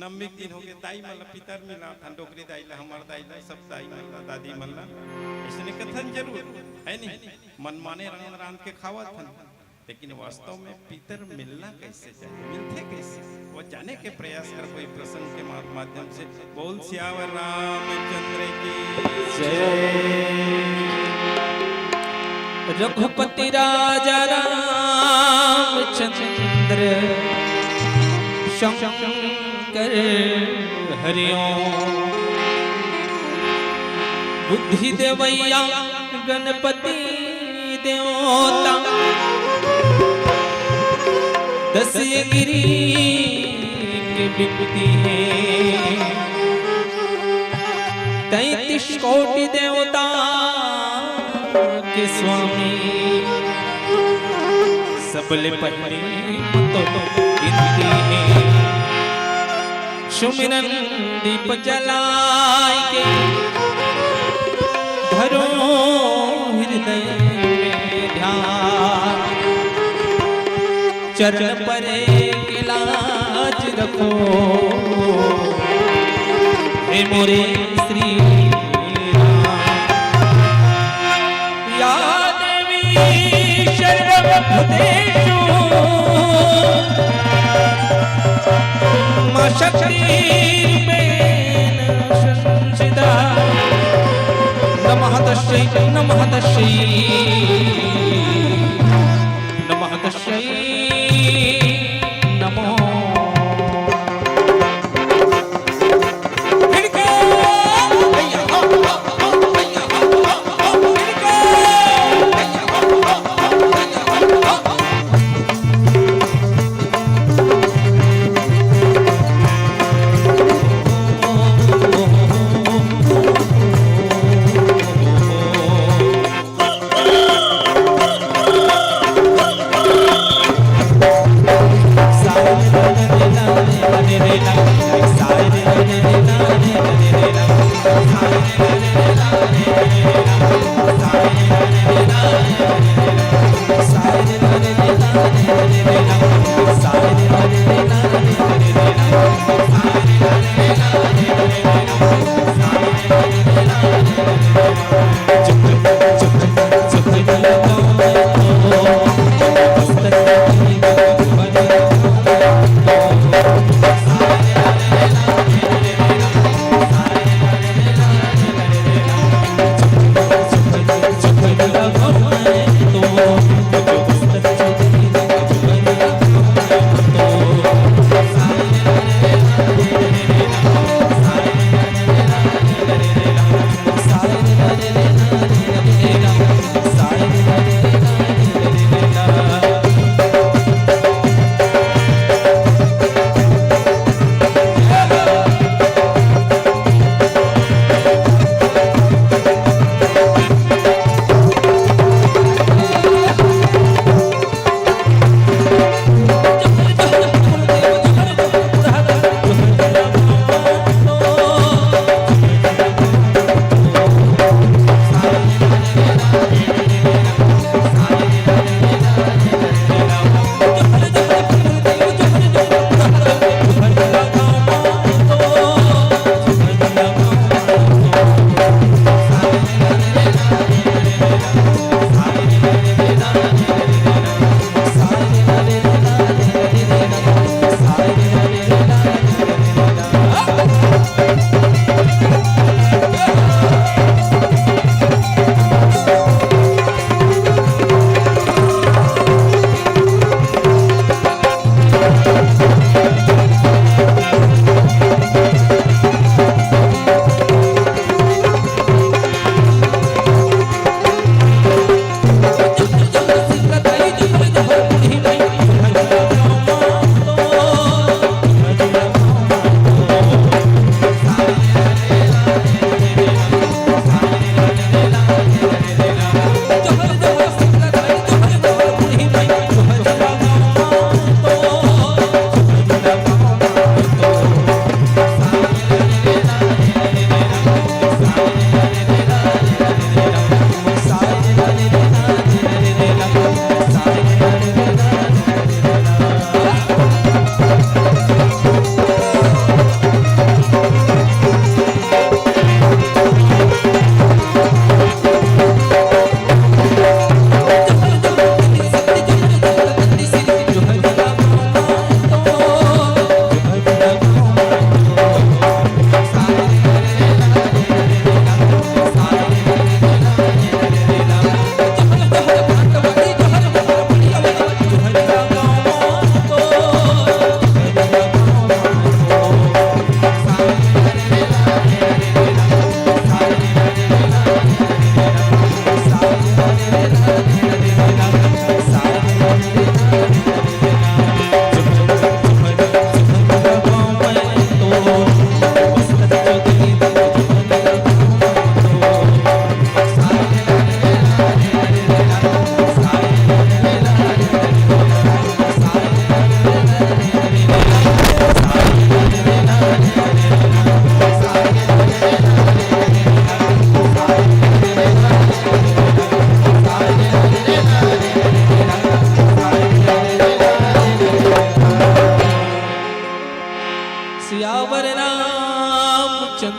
नम्मी के दिन हो गए, दाई मन ला पीतर मिलात हन, डोकरी दाई ला, हमर दाई ला, सब दाई मन ला, दादी मन ला, ऐसने कथन जरूर, है नहीं? मनमाने रांध रांध के खावत हन, लेकिन वास्तव में पीतर मिलना कैसे चाहिए, मिलथे कैसे, वो जाने के प्रयास करबो ए प्रसंग के मा-, माध्यम से। बोल सियावर रामचंद्र की जय। रघुपति राजा रामचंद्र शंकर हरिओम। बुद्धि देवैया गणपति देवता, दस गिरी के विपति हे, तैंतीस कोटि देवता के स्वामी, सबले पहली तो गिनती हे। सुमिरन दीप जलाय के, धरो हृदय में ध्यान। चरण परे के लाज रखो, हे मोरे श्री राम। या देवी सर्वभूतेषु मां शक्ति रूपेण संस्थिता। नमः तस्यै, नमः तस्यै, नमः तस्यै नमो।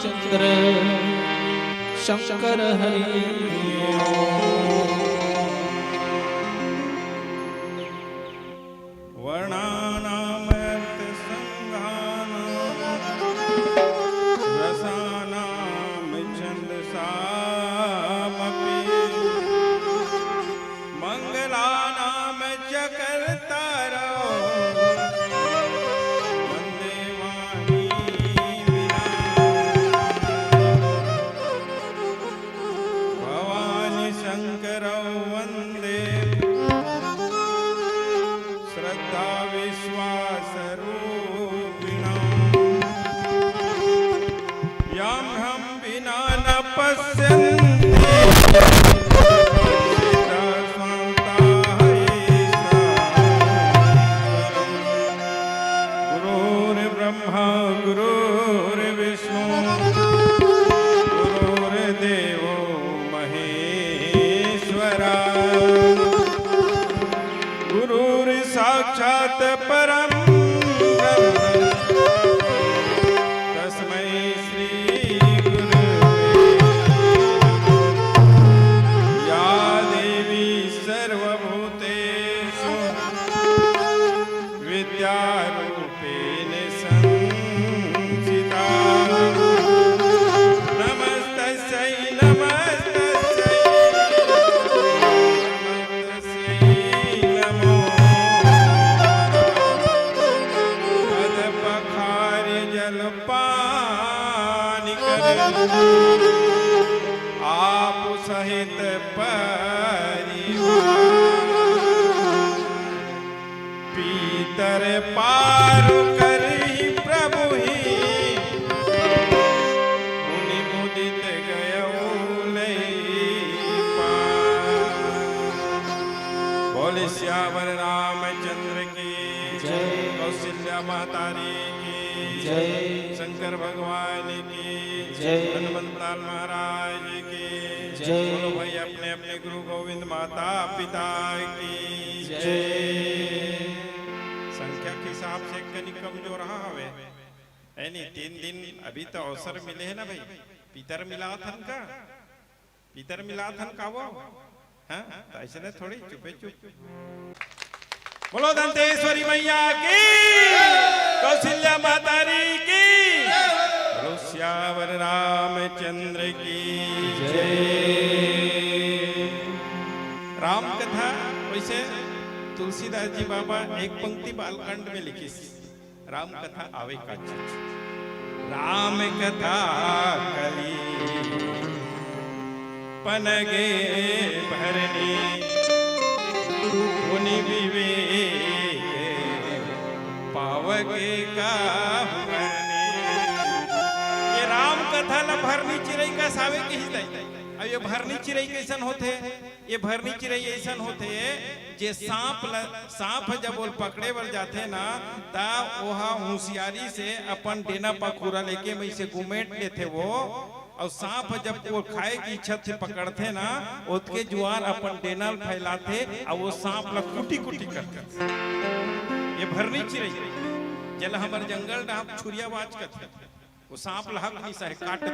चंद्र शंकर हरि ओम। वर्णानामर्थसंघानां रसानां छंदसामपि। मंगलानां च कर्तारौ वंदे वाणीं विना। भवानी शंकरौ वंदे श्रद्धा विश्वास रूपिणौ। याम्हं विना न पश्यन्ति पक्षिता स्वान्ता हरीशाः। गुरुर्ब्रह्मा गुरुर्विष्णु गुरुर्देवो महेश्वरा। गुरुर्साक्षात् परं ब्रह्म तस्मै श्री गुरुवे। या देवी सर्वभूतेषु विद्यारूपेण संस्थिता। नमस्तस्यै नमस्तस्यै नमस्तस्यै नमो। पद पखारि जल पानि करि आप सहित परिवार। पीतर पार करहि प्रभु ही मुनि मुदित गयौ लई पार। बोले सियावर रामचंद्र की जय। कौशल्या महतारी की जय। शंकर भगवान की जय। हनुमंताल महाराज की जय। बोलो भाई, अपने अपने गुरु गोविंद माता पिता की जय। संख्या के हिसाब से एक कनी कमजोर रहा हवे, है नी? तीन दिन अभी तो अवसर मिले है ना भाई, पितर मिलाथन का, पितर मिलाथन का वो, हाँ? तो ऐसे नहीं, थोड़ी चुपे चुप। बोलो दंतेश्वरी मैया की, कौशल्या मातारी की, बोलो सियावर रामचंद्र की जय। राम कथा वैसे तुलसीदास जी बाबा एक पंक्ति बालकांड में लिखिस। राम कथा आवे का चीज। राम कथा कली पनगे भरनी, मुनि विवेक पावगे काहू करनी। ये राम कथा ला भरनी चिरई कस आवे कहिस दाई। अब ये भरनी चिरई कैसन होथे? ये भरनी चिरई अइसन होथे, जे सांप ल, सांप ह जब ओल पकड़े बर जाथे ना, त ओहा हुसियारी से अपन डेना पखुरा लेके मइसे गुमेट लेथे वो, अउ सांप ह जब ओल खाए के इच्छा से पकड़थे ना, ओतके जुआर अपन डेना ल फैलाथे, अउ वो सांप ल कुटी-कुटी करथे। ये भरनी चिरई, जेला हमर जंगल डहार छुरिया बाज कथे। वो सांप ल हक नइ सहे, काट दे।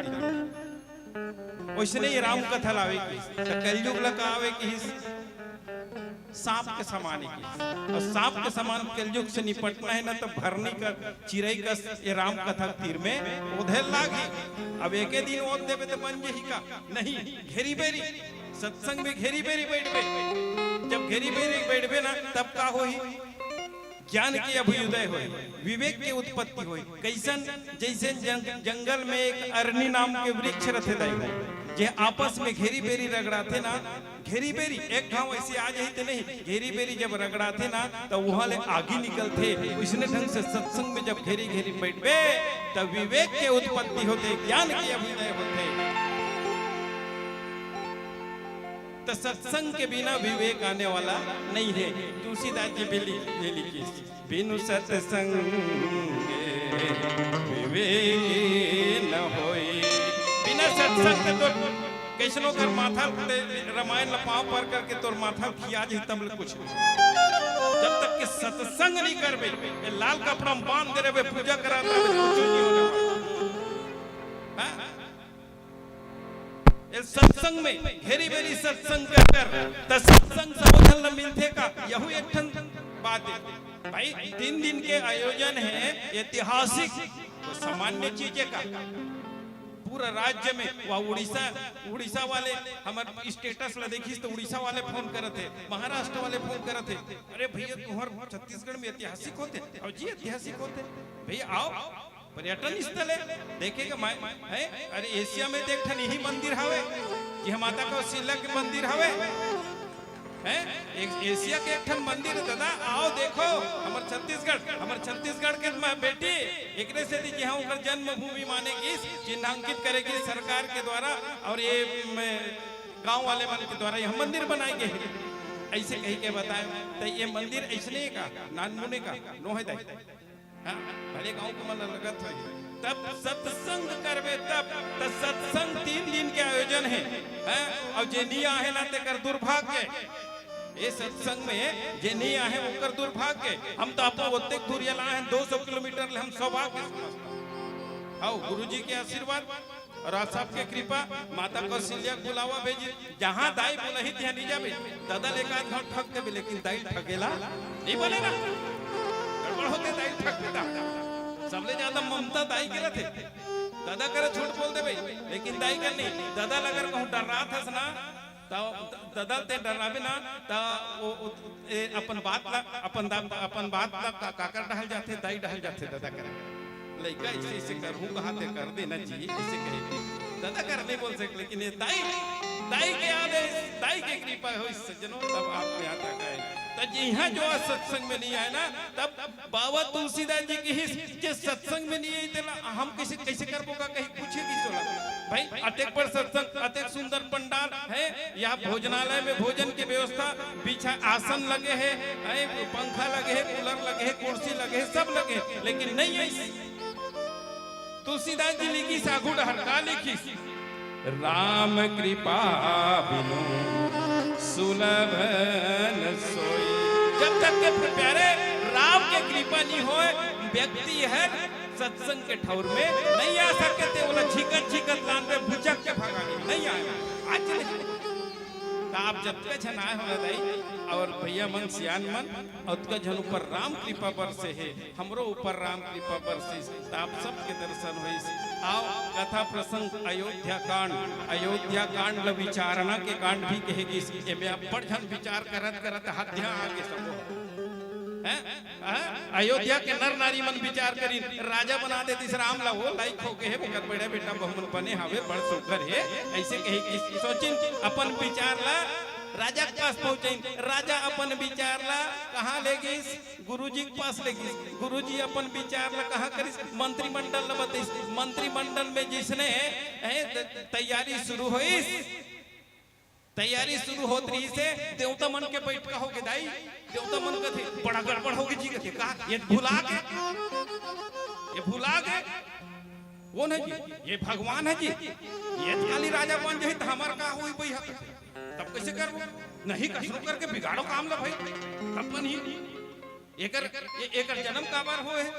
वइसने ये राम कथा लावे किहिस, त कलयुग ल का आवे किहिस? सांप के समान हे किहिस। अउ सांप के समान कलयुग से निपटना हे ना, त भरनी कर चिरई कस ये राम कथा के तीर में ओधे ल लागही। अब एके दिन ओध देबे त बन जही का? नहीं, घेरी बेरी, सत्संग में घेरी बेरी बइठबे। जब घेरी बेरी बइठबे ना, तब का होही? ज्ञान के अभ्युदय होय, विवेक के उत्पत्ति होय। कइसन? जइसे जंग-, जंगल में एक अरनी नाम के वृक्ष रथे दाई हो, जे आपस में घेरी बेरी रगड़ाथे ना, घेरी बेरी एक घांव अइसे आ जाही ते नहीं, घेरी बेरी जब रगड़ाथे ना, त उहां ले आगी निकलथे। वइसने ढंग से सत्संग में जब घेरी घेरी बइठबे, त विवेक के उत्पत्ति होथे, ज्ञान के अभ्युदय होथे। त सत्संग के बिना विवेक आने वाला नइ हे। तुलसीदास जी भी लिख, ये लिखिस, "बिनु सत्संग विवेक न होई।" बिना सत्संग के तो कइसनो कर माथा ल ते रामायण ल पांव पर करके तोर माथा ल खिया जही, तब ले कुछ नहीं। जब तक के सत्संग नइ करबे, ये लाल कपड़ा में बांध दे रहे, पूजा करा दे रहे, कुछ नहीं होने वाला। हाँ? ए सत्संग में घेरी बेरी सत्संग कर कर, त सत्संग सबो झन ल मिलथे का? यहू एक ठन बात हे भाई। तीन दिन के आयोजन हे, ऐतिहासिक, तो सामान्य चीज हे का? पूरा राज्य में, वह उड़ीसा, उड़ीसा वाले हमर स्टेटस ला देखिस तो उड़ीसा वाले फोन करत हे, महाराष्ट्र वाले फोन करत हे, "अरे भैया, तुम्हार छत्तीसगढ़ में ऐतिहासिक होथे?" "अउ जी, ऐतिहासिक होथे।" "भैया आओ, पर्यटन स्थल हे, देखे के मैं है।" "अरे, एशिया में तो एक ठन यही मंदिर हवे, ये माता कौशल्या के मंदिर हवे, हैं? ए-, एशिया के एक ठन मंदिर हे दादा, आओ देखो, हमर छत्तीसगढ़, हमर छत्तीसगढ़ के मैं बेटी, एकरे सेती जिहाँ ओकर जन्मभूमि माने गिस, चिन्हांकित करे गिस सरकार के द्वारा, अउ ये म, गांव वाले मन के द्वारा यह मंदिर बनाए गे हे।" ऐसे कही के बताए, त ये मंदिर ऐसने का, नानमुने का, नो हे दाई। हाँ, भले गांव के मन लगत होही। तब सत्संग करबे तब, त सत्संग तीन दिन के आयोजन हे, हैं? अउ जे नी आहे ना तेकर दुर्भाग्य। ए सत्संग में जे नी आहे ओकर दुर्भाग्य। हम तो अपन ओतेक दूरिया ला आहे, दो सौ किलोमीटर ले हम सौभाग्य समझथन। हव, गुरुजी के आशीर्वाद अउ आप सबके कृपा, माता कौशल्या के बुलावा भेजी, जहाँ दाई बुलाही तिहाँ नी जाबे, ददा ले एकाध घांव ठग देबे, लेकिन दाई ठगेला नी बोले ना, गड़बड़ होथे दाई ठग देथे। सबले ज्यादा ममता दाई के रथे, ददा करा झूठ बोल देबे, लेकिन दाई करा नी। ददा ला अगर कहूँ डर्रात हस ना, त ददा ल तें डर्राबे ना, त ओ, ओ, ए, अपन बात ला, अपन दा-, अपन बात ला का-, काकर डहर जाथे, दाई डहर जाथे ददा करा। लइका ऐसे, ऐसे करहूँ कहा तें कर देना जी, ऐसे कहे के। ददा करा नी बोल सके, लेकिन ये दाई, दाई के आदेश, दाई के कृपा होइस सज्जनों, तब आप में आता है। त जिहाँ जो आज सत्संग में नी आए ना, तब बाबा तुलसीदास जी किहिस जे सत्संग में नी आए, तेला हम कैसे, कैसे करबो का कही पूछे गिस ओला। भाई, अतेक बड़ सत्संग, अतेक सुंदर पंडाल हे, यहाँ भोजनालय में भोजन के व्यवस्था, बिछा आसन लगे हे, हैं, पंखा लगे हे, कूलर लगे हे, कुर्सी लगे हे, सब लगे हे, लेकिन नहीं आइस। तुलसीदास जी लिखिस आगू डहर, का लिखिस? "राम कृपा बिनु सुलभ न सोई।" जब तक के प्यारे राम के कृपा नी होय, व्यक्ति हर सत्संग के ठौर में नहीं आ सके, ते ओला झिकत झिकत लानबे, भुचक के भगा दे, नहीं आए, आज नहीं। त आप जतका झन आए हो ना दाई, अउ भैया मन, सियान मन, अतका झन ऊपर राम कृपा बरसे हे, हमरो ऊपर राम कृपा बरसिस, त आप सबके दर्शन होइस। अउ कथा प्रसंग अयोध्या कांड, अयोध्या कांड ल विचारना के कांड भी कहे गिस, एमे अब्बड़ झन विचार करत करत हद्या आगे सबो। हैं? हाँ? अयोध्या के नर नारी मन विचार करिन, राजा बना देतिस राम ला, वो लायक हो गे हे, ओकर बड़े बेटा बहू मन बने हावे, बड़ सुघर हे, ऐसे कहे कि सोचिन अपन विचार ला राजा के पास पहुंचाइन। राजा अपन विचार ला कहाँ ले गिस? गुरुजी के पास ले गिस। गुरुजी अपन विचार ला कहाँ करिस? मंत्रिमंडल ला बतइस। मंत्रिमंडल में जइसने, हैं, त-, तैयारी शुरू होइस, तैयारी शुरू होत रहिस हे, देवता मन के बइठका हो गे दाई। देवता मन कथे, "बड़ा गड़बड़ हो गे जी," कथे, "का? ये भुला गे, ये भुला गे, कोन हे जी? ये भगवान हे जी। ये काली राजा बन जाही त हमर का होही भैया? तब कैसे करबो? नहीं, कसरो करके बिगाड़ो काम ला भाई, तब बनही।" एकर, ए-, एकर जन्म काबर होए हे?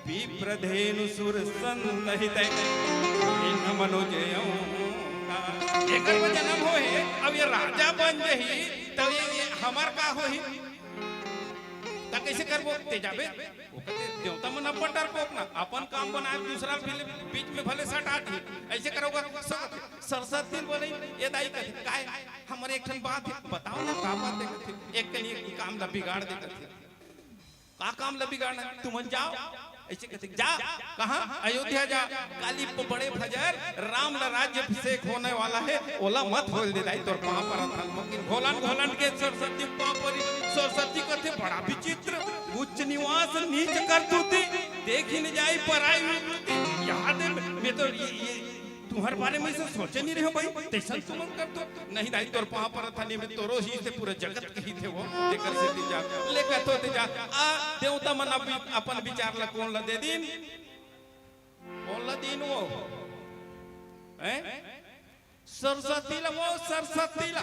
विप्रधेनु सुर संतहित इन मनुज यौना। एकर में जन्म होए हे, अब ये राजा बन जही, तब ये, ये हमर का होही? त कैसे करबो? ते जाबे? वो कहते, देवता मन अब्बड़ डरपोक ना, अपन काम बनाए, दूसरा भी बीच में भले सटा दी, ऐसे करोगा? स-, सरस्वती बोले, ये दाई कथे, "काय? हमर एक ठन बात हे, बताओ ना, का बात हे?" कथे, "एक कनी एक काम ला बिगाड़ दे," कथे। "का काम ला बिगाड़ना हे? तुमन जाओ।" ऐसे कहते, "जा।" "कहाँ?" "अयोध्या जा। काली प-, बड़े फजर राम ला राज्याभिषेक होने वाला हे, ओला मत होल दे दाई, तोर पाँव परत हन।" मकिन घोलन घोलन के सरस्वती पाँव परी, सरस्वती कथे, "बड़ा विचित्र, उच्च निवास नीच करतूती, देखी न जाई पराई विकृति।" याद हे, मैं तो ये, ये तुम्हर बारे में से सोचे नहीं रहे भाई, तैसन तुमन कर दो। "नहीं दाई, तोर पाँव परत हन, मैं तोरो ही से पूरा जगत के हित हे वो, तेकर सेती जा।" ले कथो ते जा, आ देवता मन अब अपन विचार ला कोन ला दे दिन? कोन ला दिन वो? हैं? सरस्वती ला वो, सरस्वती ला।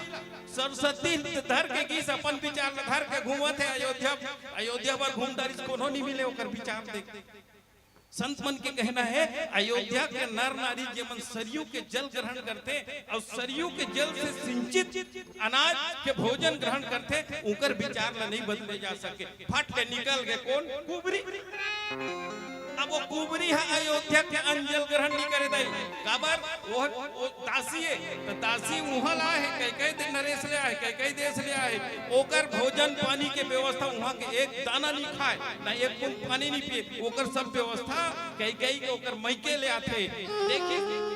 सरस्वती धर के गिस अपन विचार ला धर के घूमत हे अयोध्या, अयोध्या बर घूम डारिस, कोनो नहीं मिले ओकर विचार देख। संत मन के कहना है, अयोध्या के नर नारी जेमन सरयू के जल ग्रहण करथे अउ सरयू के जल से सिंचित अनाज के भोजन ग्रहण करथे, उनकर विचार ला नहीं बदले जा सके। फट ले निकल गे कोन? कुबरी। अब वो कुबरी ह अयोध्या के अन्न जल ग्रहण नहीं करे दाई। काबर? वो, वो दासी है, तो दासी उहाँ ला है, कई कई दिन नरेश ले आए, कई कई देश ले आए, ओकर भोजन पानी के व्यवस्था, उहाँ के एक दाना नहीं खाए, ना एक बूंद पानी नहीं पिए, ओकर सब व्यवस्था कई कई के ओकर मइके ले आथे। देखिए,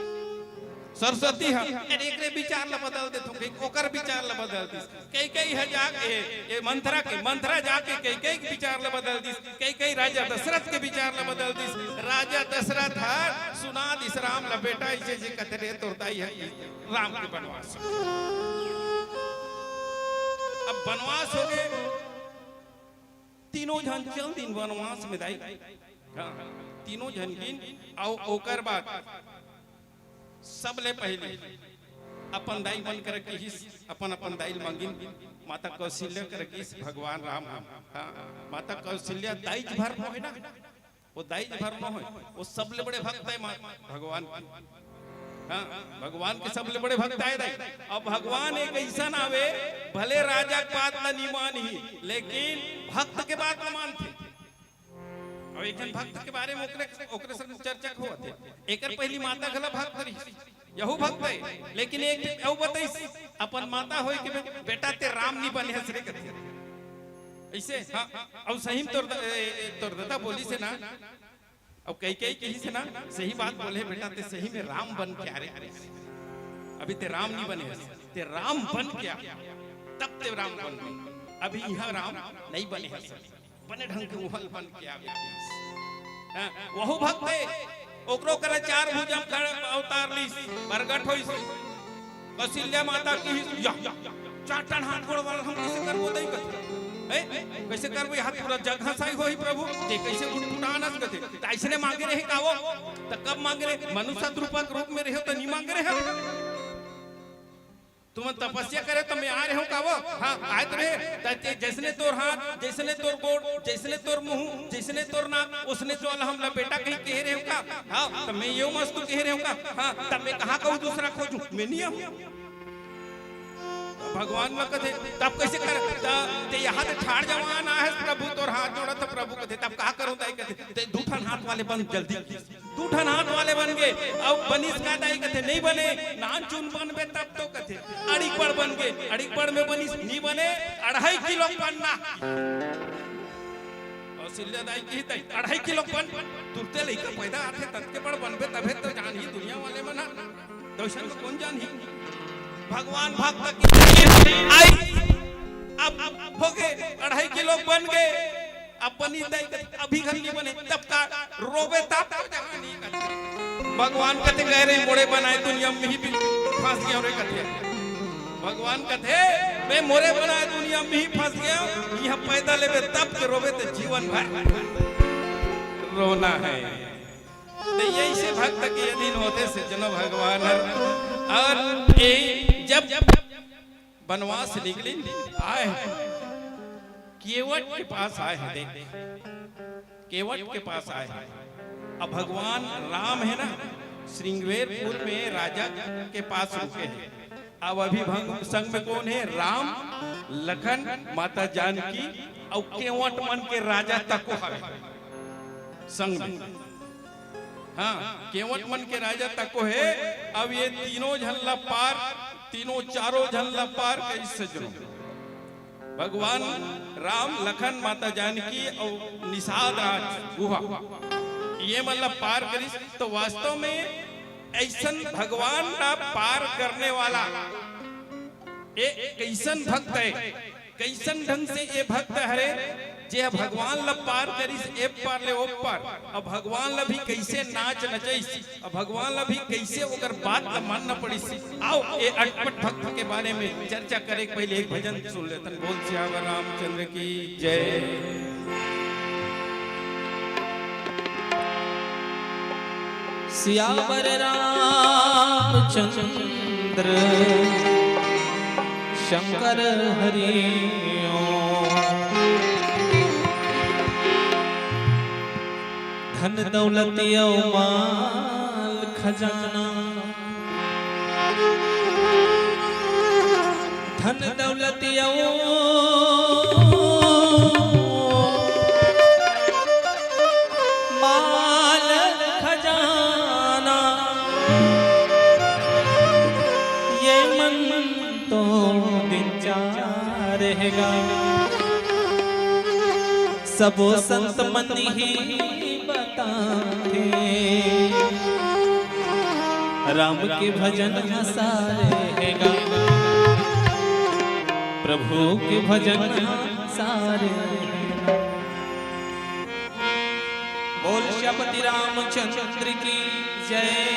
सरस्वती ह, अरे एकरे विचार ला बदल देथों, कई ओकर विचार ला बदल दिस। कई कई ह जाके, ये मंथरा के, मंथरा जाके कई कई के विचार ला बदल दिस। कई कई राजा दशरथ के विचार ला बदल दिस। राजा दशरथ ह सुना दिस राम ला, बेटा, ऐसे जे कथे रे तोर दाई ह राम के बनवास। अब बनवास हो गे, तीनों झन चल दिन बनवास में दाई। हाँ, तीनों झन गिन, अउ ओकर बाद सबले पहले अपन दाई मन करा किहिस, अपन अपन दाई ल मांगिन, माता कौशल्या करा किहिस भगवान राम ह। हाँ, माता कौशल्या दाई भर नो है ना, वो दाई भर नो है, वो सबले बड़े भक्त है माँ भगवान के। हाँ, भगवान के सबले बड़े भक्त आए दाई। अब भगवान एक ऐसन आवे, भले राजा के बात ला नहीं मानही, लेकिन भक्त के बात ला मानथे। अउ एक झन भक्त के बारे में ओकरे, ओकरे संग चर्चा होवत हे। एकर पहली माता घला भक्त रहिस, यहू भक्त है, लेकिन एक अउ बताइस, अपन माता होय के बे-, बेटा ते राम नहीं बने हस रे कथे। ऐसे, हाँ, अउ सही में तोर द-, ए, ए, तोर दादा बोलिस हे ना, अउ कई कई किहिस हे ना, सही बात बोले बेटा, ते सही में राम बन के आ रे। अभी ते राम नहीं बने हस, ते राम बन के आ, तब ते राम बन गए। अभी यहाँ राम नहीं बने हस। बने ढंग के उहल बन के आवे। हाँ, वहू भक्त हे, ओकरो करा चार भुजा म खड़ा अवतार लिस, प्रगट होइस। कौशल्या माता किहिस, या, चार ठन हाथ गोड़ वाला हम कइसे करबो दाई कथे। हैं? कइसे करबो, यहाँ पूरा जग हंसाई होही प्रभु, ते कइसे गुटगुटानस कथे। त अइसने मांगे रहे का वो? त कब मांगे रहे? मनुष्य रूपक रूप में रहे त नहीं मांगे रहे। तुमन तपस्या करे त मैं आए रहेंव का वो? हाँ, आए तो रहे। त ते जइसने तोर हाथ, जइसने तोर गोड़, जइसने तोर मुंह, जइसने तोर नाक, ओइसने तो अल्लाह हमला बेटा कही कहे रहेंव का? हाँ, त मैं यो मस्त कहे रहेंव का? हाँ, त मैं कहाँ कहूँ दूसरा खोजूं? मैं नहीं आऊँ। भगवान ला कथे, तब कइसे कर? त ते यहाँ ते ठाड़ जवान आहे प्रभु, तोर हाथ जोड़त हे प्रभु कथे, तब का करूँ दाई कथे, ते दू ठन हाथ वाले बन जल्दी। दू ठन हाथ वाले बन गे, अउ बनिस का दाई कथे, नहीं बने, नान चुन बनबे तब तो कथे, अड़ीक बड़ बन गे, अड़ीक बड़ में बनिस, नहीं बने, अढ़ाई किलो के बनना। कौशल्या दाई किहिस, अढ़ाई किलो के बन, तुरते लइका पैदा आथे, ततके बड़ बनबे, तभे तो जानही दुनिया वाले मन ह, त अइसन में कोन जानही? भगवान भक्त की आई, अब, अब हो गे, अढ़ाई किलो के बन गे, अब बनी दाई कथे, अभी घन नहीं बने, तब का रोबे तब तो जहाँ नहीं कथे। भगवान कथे गए रे मोरे बनाए दुनिया में ही भी फंस गया रे कथे। भगवान कथे मैं मोरे बनाए दुनिया में ही फंस गया, यहाँ पैदा लेबे तब के रोबे तो जीवन भर रोना है। तो यही से भक्त के अधीन होथे सज्जनों भगवान हर। और ये जब बनवास निकलिन आए, केवट के पास आए हैं, देख, केवट के पास आए हैं। अब भगवान राम है ना, श्रृंगवेरपुर में राजा के पास रुके हैं। अब अभी भंग संग में कोन है? राम, लखन, माता जानकी अउ केवट मन के राजा तको हवे संग में। हाँ, केवट मन के राजा तको हे। अब ये तीनों झन ला पार, तीनों चारों झन ला पार करिस सज्जनों। भगवान राम, लखन, माता जानकी अउ निषाद राज गुहा, ये मन ला पार करिस। तो वास्तव में अइसन भगवान ला पार करने वाला ए कइसन भक्त है? कइसन ढंग से ये भक्त हरे, जे ह भगवान ल पार करिस ए पार ले ओ पार, अब भगवान ल भी कइसे नाच नचइस, अब भगवान ल भी कइसे ओकर बात ल मानना पड़िस। आओ, ये अटपट भक्त के बारे में चर्चा करे के पहले एक भजन सुन लेथन। बोल सियावर रामचंद्र की जय। सियावर रामचंद्र शंकर हरि ओम। धन दौलत अउ माल खजाना, धन दौलत अउ माल खजाना, ये मन तो दिन चार रहेगा। सबो संत मन ही बताथे, राम के भजन ह सार हेगा, प्रभु के भजन ह सार हेगा। बोल श्रीपति रामचंद्र की जय।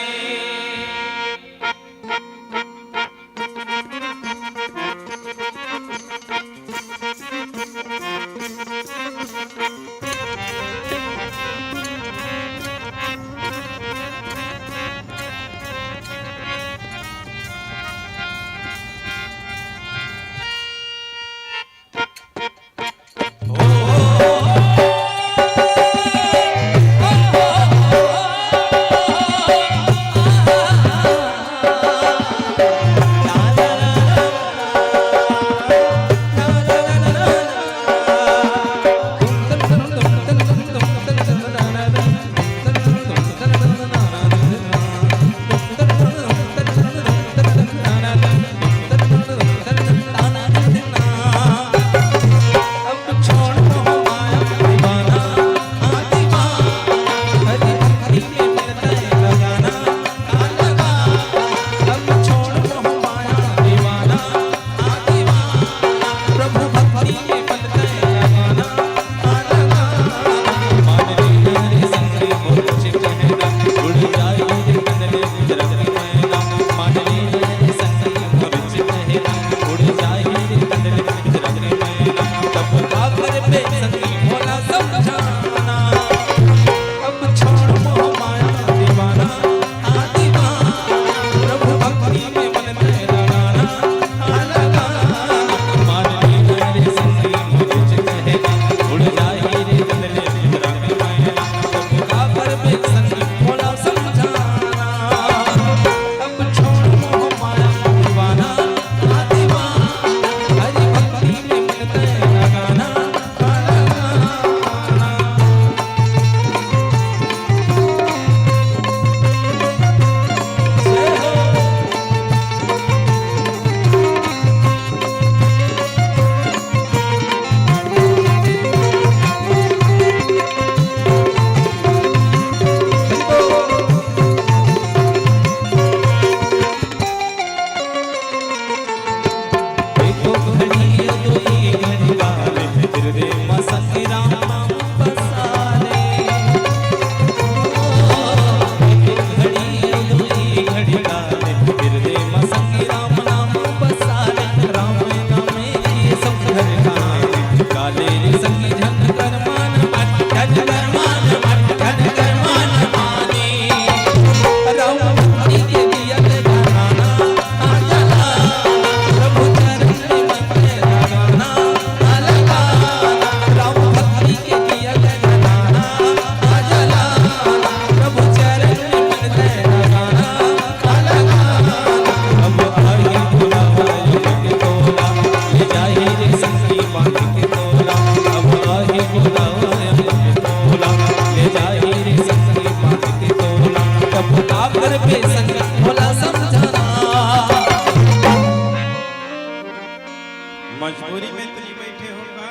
मजबूरी में तो नहीं बैठे हो का?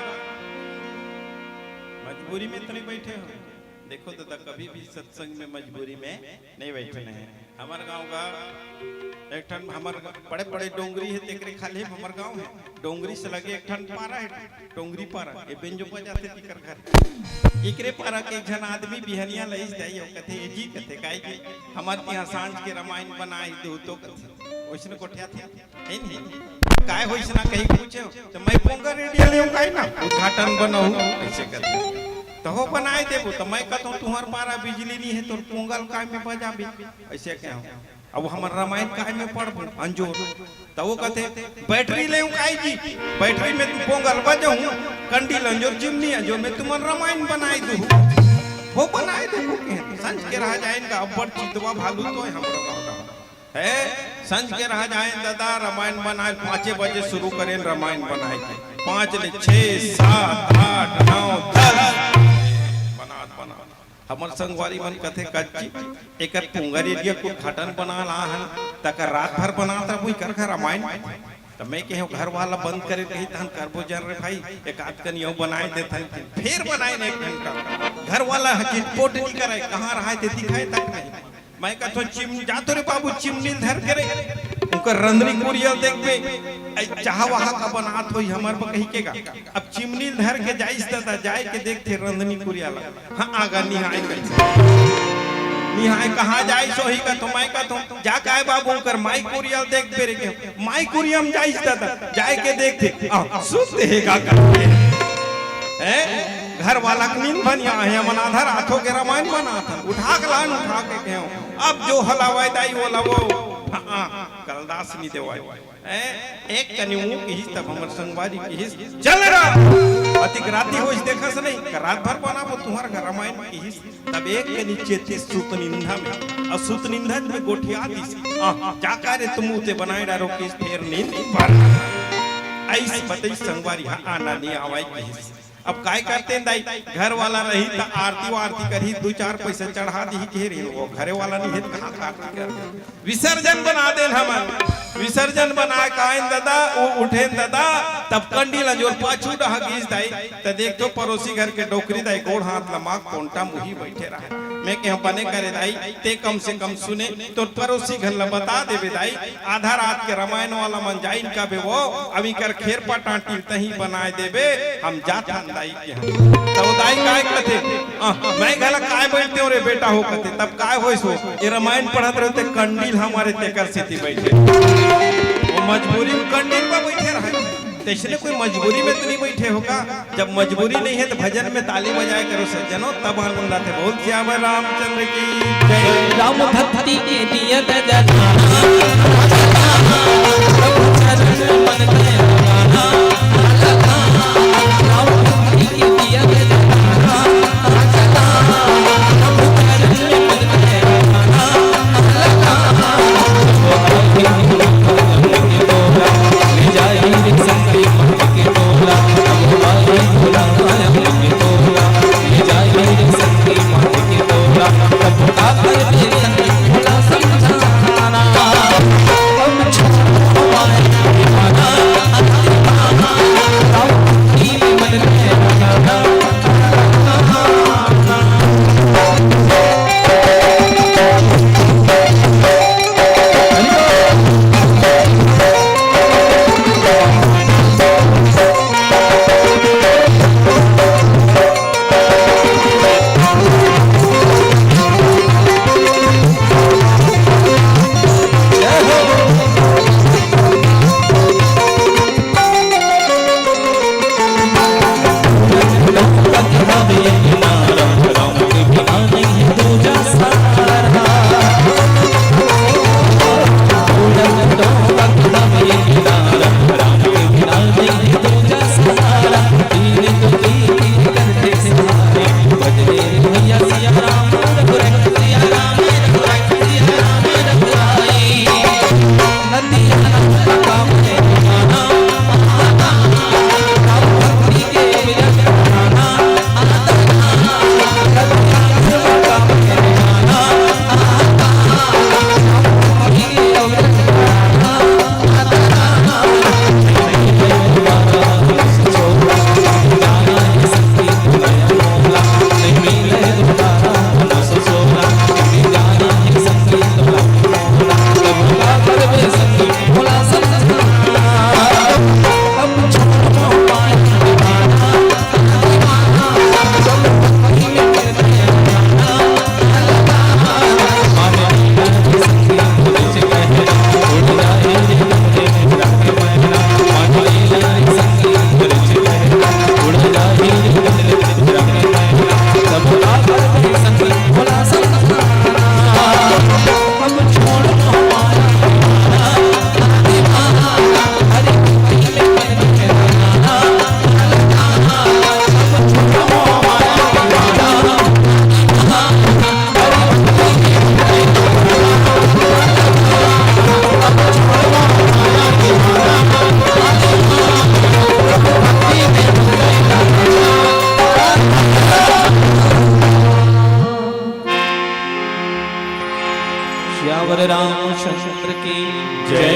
मजबूरी में तो नहीं बैठे हो? देखो दादा, कभी भी सत्संग में मजबूरी में नहीं बैठना है। हमर गांव का एक ठन, हमर बड़े-बड़े डोंगरी हे, तेकरे खाल्हे में हमर गांव हे। डोंगरी से लगे एक ठन पारा हे, डोंगरी पारा, ये बेंजो बजाथे तेकर घर। एकरे पारा के एक झन आदमी बिहनिया लइस जाई, वो कथे, "ए जी," कथे, "काय जी, हमर तिहां सांझ के रामायण बनाई दो तो," कथे। वइसने गोठियाथे। हे नहीं? काय होइस ना कही पूछे, त मैं पोंगल रेडियो लेहूं काय ना, उद्घाटन बनाहूं, अइसे करके। त हो बनाय देबो, त मैं कहथंव, "तुंहर पारा बिजली नहीं हे, तोर पोंगल काय में बजाबे?" अइसे कहंव। अब हमर रामायण काय में पढ़बो? अंजोर। त वो कथे, "बैटरी लेहूं काय जी? बैटरी में पोंगल बजाहूं, कंडी ल अंजोर, चिमनी अंजोर में तुमन रामायण बनाय दूहू।" हो बनाए देबो के। संझ के रहा जाएन गा, अब्बड़ चितवा भालू तो हे हमरो गाँव डहर। हे, संझ के रहा जाएन दादा, रमायन बनाए, पाँचे बजे शुरू करेन रमायन बनाए के। पाँच ले छः, सात, आठ, नौ, दस। बनात, बनात। हमर संगवारी मन कथे, "कच्ची, एकर पुंगर एरिया कुल घटन बना ला हन, तकर रात भर बनात रहिबो एकर घर रमायन।" त मैं कहेंव, "घर वाला बंद करे रही, तहन करबो जन रे भाई, एक आध कन यूं बनाए देथन।" फेर बनाएन एक घंटा। घर वाला ह चिटपोट नइ करे, कहाँ रहाय ते दिखाय तक नहीं। मैं कथों, "चिम-, जा तो रे बाबू, चिमनी ल धर के रे, उंकर रंधनी कुरिया ल देखबे, अई चाहा वाहा का बनात होही हमर बर," कहिके गा। अब चिमनी ल धर के जाइस दादा, जाय के देखथे रंधनी कुरिया ला। हाँ, आगा निहाय कइसे। निहाय कहाँ जाइस होही कथों, मैं कथों, "जा काय बाबू, उंकर माई कुरिया ल देखबे रे," कहेंव। माई कुरिया म जाइस दादा, जाय के देखथे, आ, सुत हे गा करके। हैं? घर वाला के नींद भनिया हे, हमन आधा रात हो गे रमायन बनात हन। उठा के लान, उठा के कहेंव, "अब जो हलावय दाई, वो लावो।" हाँ, कलदास नइ देवय। हैं? एक कनी ऊँ किहिस, तब हमर संगवारी किहिस, "चल रा, अतिक राती होइस देखस नहीं, का रात भर बनाबो तुंहर घर रमायन," किहिस। तब एक कनी चेतिस सुतनिंदा में, अउ सुतनिंदा में गोठिया दिस, "आ, जा का रे तुम उते बनाए डारो," किहिस, फेर नींद पर। अइस बतइस संगवारी, हाँ, आना नइ आवय किहिस। अब काय करतेन दाई, घर वाला रही त आरती वारती करही, दू चार पइसा चढ़ा दिही, घेर ही वो घरे वाला नइ हे त कहाँ का आरती करही। विसर्जन बना देन हमन। विसर्जन बनाय के आएन दादा, उ-, उठेन दादा, तब कंडी ल जोर पाछू डहा गिस दाई, त देखथों परोसी घर के डोकरी दाई गोड़ हाथ लमाक कोंटा मुही बइठे रहय। मैं कहेंव, "बने करे दाई, ते कम से कम सुने, तोर परोसी घर ल बता देबे दाई, आधा रात के रमायन वाला मन जाइन कबे वो, अब इकर खेरपा टांटी ल तहीं बनाय देबे, हम जाथन दाई।" त ओ दाई काय कथे, "अ, मैं घला काय बइठतेंव रे बेटा हो," कथे। "तब काय होइस हो, ए रमायन पढ़त रहे ते कंडी ल हमारे तेकर सेती बइठे।" ओ मजबूरी म कंडी म बइठे रहय। तइसने कोई मजबूरी में तो नइ बइठे हो का? जब मजबूरी नइ हे त भजन में ताली बजाय करो सज्जनों, तब आनंद आथे। बोल सियावर रामचंद्र की जय। राम भक्ति के दिया जलाना, प्रभु चरण मन में लगाना। रामचंद्र की जय।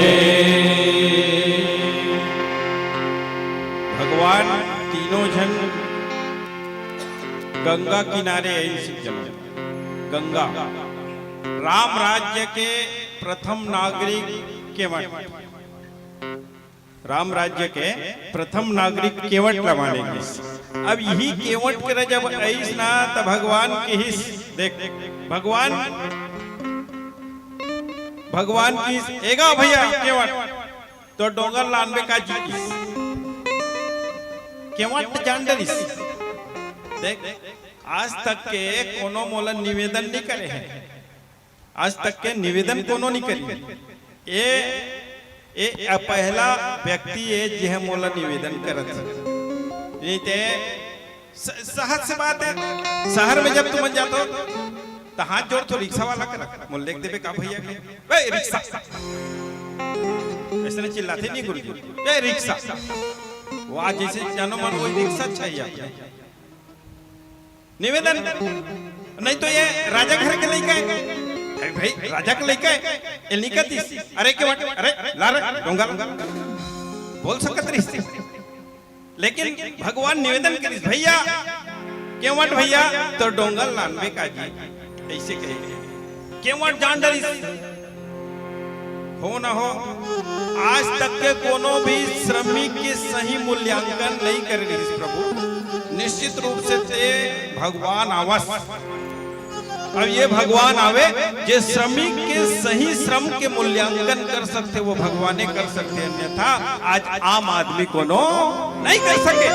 भगवान तीनों झन गंगा किनारे आइस। गंगा, राम राज्य के प्रथम नागरिक केवट। राम राज्य के प्रथम नागरिक केवट ला माने गिस। अब इही केवट करा जब आइस ना, त भगवान किहिस, देख, भगवान, भगवान किहिस, "ए गा भैया केवट, तोर डोंगा ल लानबे का जी?" किहिस। केवट जान डरिस, देख, आज तक के कोनो मोला निवेदन नइ करे हे। आज तक के निवेदन कोनो नइ करिस। ए, ए, ए पहला व्यक्ति ए, जेह मोला निवेदन करत हे। नहीं ते स-, सहज से बात हे, शहर में जब तुमन जाथो, त हाथ जोड़थो रिक्शा वाला करा, मोला लेग देबे का भैया के? "ए, रिक्शा।" अइसने चिल्लाथे नहीं गुरुजी, "ए, रिक्शा।" वो आज जइसे जानो मन वही रिक्शा चाहिए आपने। निवेदन, नहीं तो ये राजा घर के लइका हे। अरे भाई, राजा के लइका हे, ए नइ कहितिस, "अरे केवट, अरे ला रे, डोंगा ला।" बोल सकत रहिस। लेकिन भगवान निवेदन करिस, "भैया, केवट भैया, तोर डोंगा ल लानबे का जी?" अइसे कहे। केवट जान डरिस। हो ना हो, आज तक के कोनो भी श्रमिक के सही मूल्यांकन नइ करे रहिस प्रभु। निश्चित रूप से ते भगवान आवस। अब ये भगवान आवे, जे श्रमिक के सही श्रम के मूल्यांकन कर सकथे, वो भगवाने कर सकथे, अन्यथा आज आम आदमी कोनो नइ कर सके।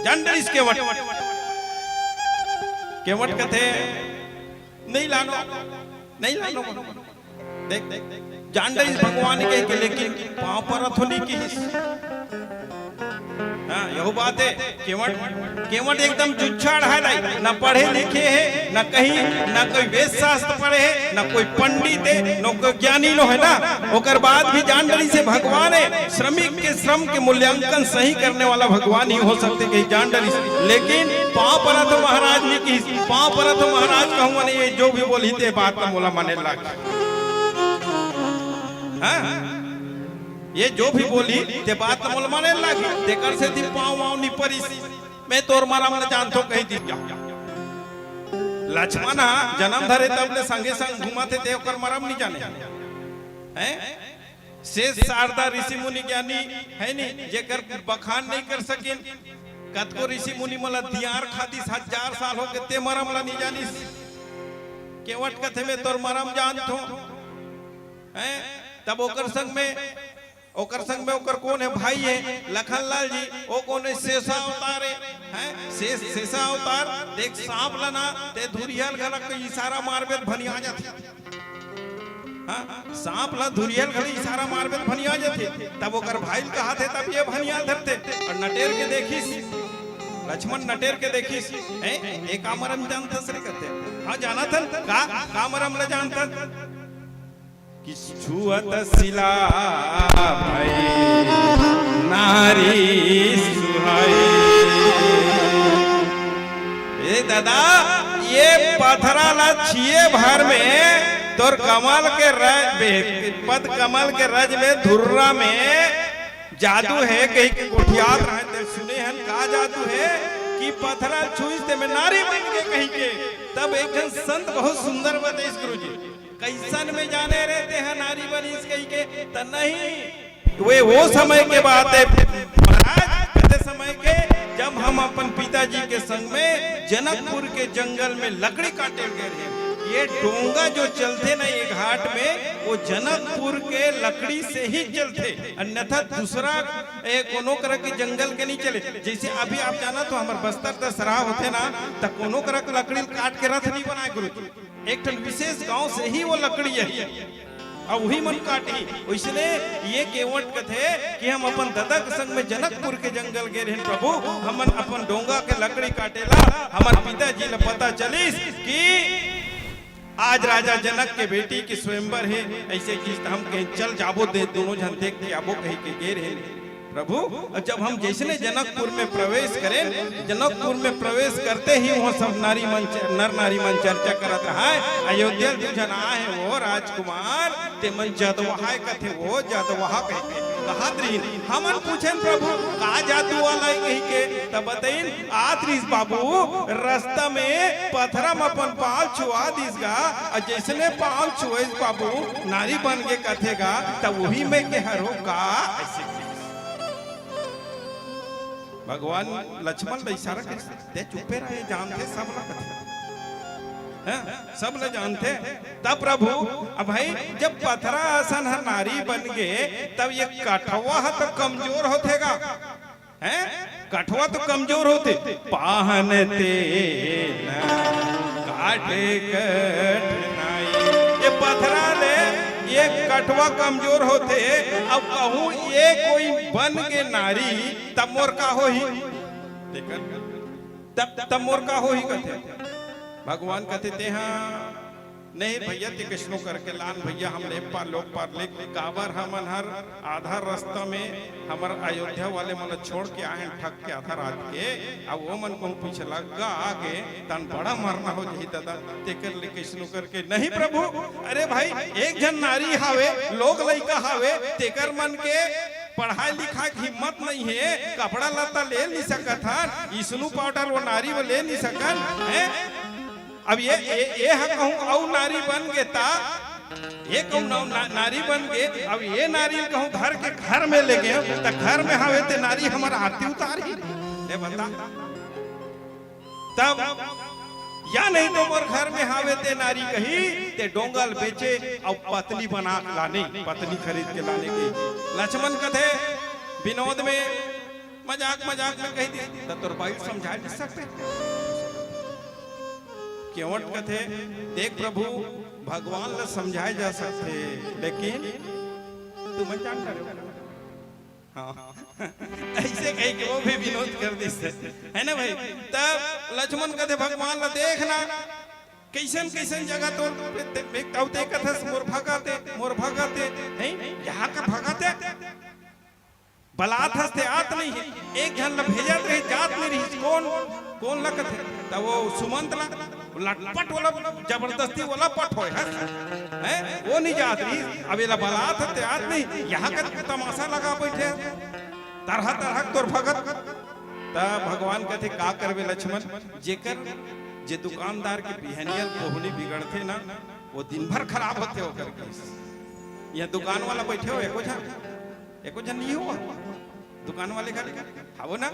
जान डरिस केवट। केवट कथे, "नइ लानों, नइ लानों।" देख, जान डरिस भगवान कहिके, लेकिन पाँव परत हो नइ किहिस। हाँ, यहू बात हे। केवट, केवट एकदम जुच्छाड़ हे दाई, न पढ़े लिखे हे, न कहीं, न कोई वेद शास्त्र पढ़े हे, न कोई पंडित हे, न कोई ज्ञानी नो हे ना। ओकर बाद भी जान डरिस हे भगवान हे, श्रमिक के श्रम के मूल्यांकन सही करने वाला भगवान ही हो सकथे, कहिके जान डरिस। लेकिन पाँव परत हो महाराज नइ किहिस, पाँव परत हो महाराज कहूँ नहीं, ये जो भी बोलही ते बात ला मोला माने लाग। हाँ? ये जो भी बोलही, ते बात ल मोला माने लागी, तेकर सेती पाँव वाँव नइ परिस। मैं तोर मरम ल जानथों कहि दिस। लक्ष्मण ह जनम धरे तब ले संगे संग घूमत हे, ते ओकर मरम नइ जाने। हैं? शेष शारदा ऋषि मुनि ज्ञानी हे नी, जेकर बखान नइ कर सकिन। कतको ऋषि मुनि मन ल दियार खा दिस, हजार साल होगे, ते मरम ल नइ जानिस। केवट कथे, मैं तोर मरम जानथों। हैं? तब ओकर संग में, ओकर संग में ओकर कोन हे? भाई हे लखन लाल जी, ओ कोन हे? शेषा अवतार हे, हैं? शेष, शेषा अवतार। देख, सांप ला ना, ते धुरिहा ल घला कोई इशारा मारबे त भनिया जाथे। हाँ, सांप ला धुरिहा ल घला इशारा मारबे त भनिया जाथे। तब ओकर भाई ल कहाथे, तब ये भनिया धरथे। अउ नटेर के देखिस, लक्ष्मण नटेर के देखिस, हैं? ए का मरम जानथस रे कथे। हाँ, जानथन। का, का मरम ला जानथन? कि छुअत सिला भई नारी सुहाई। ए दादा, ये पथरा ला छिए भर में तोर कमल के रज, बे-, पद कमल के रज में धुर्रा में जादू हे कहिके गोठियात रहय। ते सुने हन का जादू हे कि पथरा छुइस ते में नारी बन गे कहिके। तब एक झन संत बहुत सुंदर बतइस गुरुजी, कइसन में जाने रे तेहा नारी बनिस कहिके? त नहीं, वे वो समय के बात हे महाराज, कते समय के, जब हम अपन पिताजी के संग में जनकपुर के जंगल में लकड़ी काटे ल गे रहेन। ये डोंगा जो चलथे ना ये घाट में, वो जनकपुर के लकड़ी से ही चलथे, अन्यथा दूसरा, ए, कोनो करा के जंगल के नइ चले। जइसे अभी आप जानथो हमर बस्तर दसरहा होथे ना, त कोनो करा के लकड़ी ल काट के रथ नइ बनाय गुरु। एक ठन विशेष गांव से ही वो लकड़ी आही, अउ उही मन काटही। ओइसने ये केवट कथे कि हम अपन ददा के संग में जनकपुर के जंगल गे रहेन प्रभु, हमन अपन डोंगा के लकड़ी काटे ला हमर पिताजी ला पता चलिस कि आज राजा जनक के बेटी के स्वयंवर हे, अइसे किहिस त हम कहेन चल जाबो, दे दूनों झन देख के आबो कहिके गे रहेन। प्रभु, अउ जब हम जइसने जनकपुर में प्रवेश करेन, जनकपुर में प्रवेश करते ही उहाँ सब नारी मन च-, नर नारी मन चर्चा करत रहय, अयोध्या ले दू झन आए हे वो, राजकुमार, ते मन जदवहा ए कथे, वो जदवहा कहिके कहत रहिन। हमन पूछेन, "प्रभु, का जादू वाला ए?" कहिके, तब बतइन, आत रहिस बाबू, रस्ता में पथरा म अपन पाँव छुआ दिस गा, अउ जइसने पाँव छुएस बाबू, नारी बन गे कथे गा, तब उही में के हरो का अइसे कहिस। भगवान लक्ष्मण ल इशारा करिस, "ते चुपे रह, जानथे सब ला कथे।" हैं? सब ला जानथे। तब प्रभु, अब भाई, जब पथरा असन ह नारी बन गे, तब ये कठवा ह तो कमजोर होथे गा। हैं? कठवा तो कमजोर होथे। पाहन ते न काटे कठिनाई। ये पथरा ले, ये कठवा कमजोर होथे। अब कहूँ ये कोई बन गे नारी, तब मोर का होही? तेकर तब, तब मोर का होही कथे। भगवान कथे, "तेहा नहीं भैया, ते कइसनो करके लान भैया, हम ले पार, लोग पार ले।" काबर हमन हर आधा रस्ता में हमर अयोध्या वाले मन ल छोड़ के आए हन, ठग के आधा रात के। अब वो मन कहूँ पीछे लग गा आगे, तन बड़ा मरना हो जाही दादा, तेकर ले कइसनो करके। "नहीं प्रभु, अरे भाई, एक झन नारी हावे, लोग लइका हावे, तेकर मन के पढ़ाई लिखाई के हिम्मत नहीं हे, कपड़ा लत्ता ले नहीं सकत हन, स्नो पाउडर वो नारी वो ले नहीं सकन, हैं?" अब ये, ये, ये ह कहूँ अउ नारी बन गे ता, ये कहूँ ना, ना, नारी बन गे, अब ये नारी कहूँ घर के घर में ले गे, त घर में हवे ते नारी हमर आरती उतारही। ये बता। तब या नहीं तो मोर घर में हावे ते नारी कही, ते डोंगा ल बेचे अउ पत्नी बना के लाने, पत्नी खरीद के लाने के। लक्ष्मण कथे विनोद में, मजाक मजाक में कहि दिस, "त तोर बाई ल समझा नहीं सकते?" केवट कथे, "देख प्रभु, भगवान ल समझाए जा सकथे, लेकिन तुमन जान डरेव।" हाँ। अइसे कहिके वो भी विनोद कर दिस, है ना भाई? तब लक्ष्मण कथे, "भगवान ला देखना, कइसन कइसन जगह तो दे-, दे-, अउ ते कथस, 'मोर भगत ए, मोर भगत ए,' हैं? यहाँ का भगत ए? बलात हस ते आत नहीं हे, एक झन ला भेजत रहिस, जात नहीं रहिस, कोन, कोन ला कथे?" तब वो सुमंत ला, लटपट वाला, जबरदस्ती वाला पट होय हस, हैं? वो नहीं जात रहिस। अब एला बलात हस ते आत नहीं, यहाँ का तमाशा लगा बैठे हस, तरह तरह के तोर भगत। त भगवान कथे, "का करबे लक्ष्मण, जेकर, जे दुकानदार के बिहनिया ल बोहनी बिगड़थे ना, वो दिन भर खराब होथे ओकर केस।" यहाँ दुकान वाला बैठे हो, एको झन, एको झन नहीं हो दुकान वाले घर, हवो ना?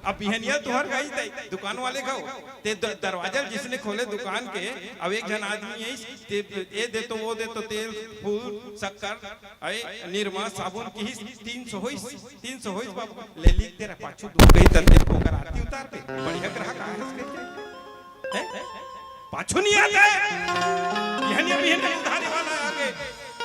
अब बिहनिया तुहर गई तई, दुकान वाले खाओ, ते द-, दरवाजा जिसने खोले दुकान के, अब एक झन आदमी है, ते ए दे तो, वो दे तो, तेल, फूल, शक्कर, अरे निरमा, साबुन किहिस, "तीन सौ होइस, तीन सौ होइस बाबू, ले लिख तेरा पाछू दू गई तन दे ओकर आरती उतार दे, बढ़िया ग्राहक आए हस कहिके।" हैं? पाछू नहीं आता है। बिहनिया बिहनिया उधारी वाला आ गए,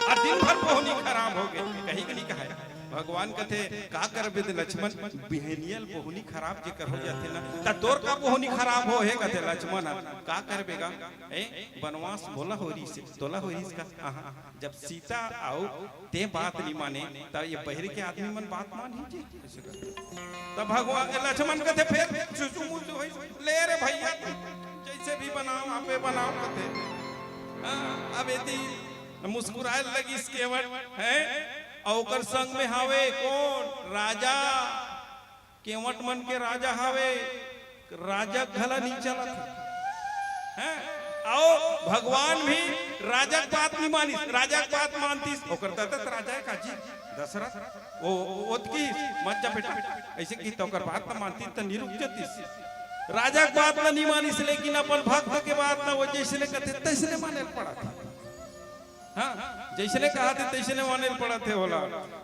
और दिन भर बोहनी खराब हो गए, कहीं के नहीं कहा है। भगवान कथे, "का करबे दे लक्ष्मण, बिहनिया ल बोहनी खराब जेकर हो जाथे ना, त तोर का बोहनी खराब हो हे?" कथे लक्ष्मण, "का करबे गा? ए, बनवास मोला हो रहिस, तोला हो रहिस का?" हाँ, हाँ। जब सीता अउ ते बात नहीं माने, त ये बहिरी के आदमी मन बात मानही जी। त भगवान, लक्ष्मण कथे, "फेर सुसु मुसु होइस, ले रे भैया, जैसे भी बनाओ, आपे बनाओ," कथे। हाँ, अब एती मुस्कुराए लगिस केवट, हैं? अउ ओकर संग में हावे कोन? राजा। केवट मन के राजा हावे, राजा घला नहीं चलत हे। हैं? अउ भगवान भी राजा के बात नहीं मानिस, राजा के बात मानतिस, ओकर ददत राजा हे काजी, दशरथ, वो, वो ओतकी, "मत जा बेटा," ऐसे की तो ओकर बात न मानतिस त नहीं रुक जतिस। राजा के बात न नहीं मानिस, लेकिन अपन भक्त के बात न वो जैसने कथे तैसने माने ल पड़त हे। हाँ, जैसने कहा थे तैसने माने ल पड़त हे ओला।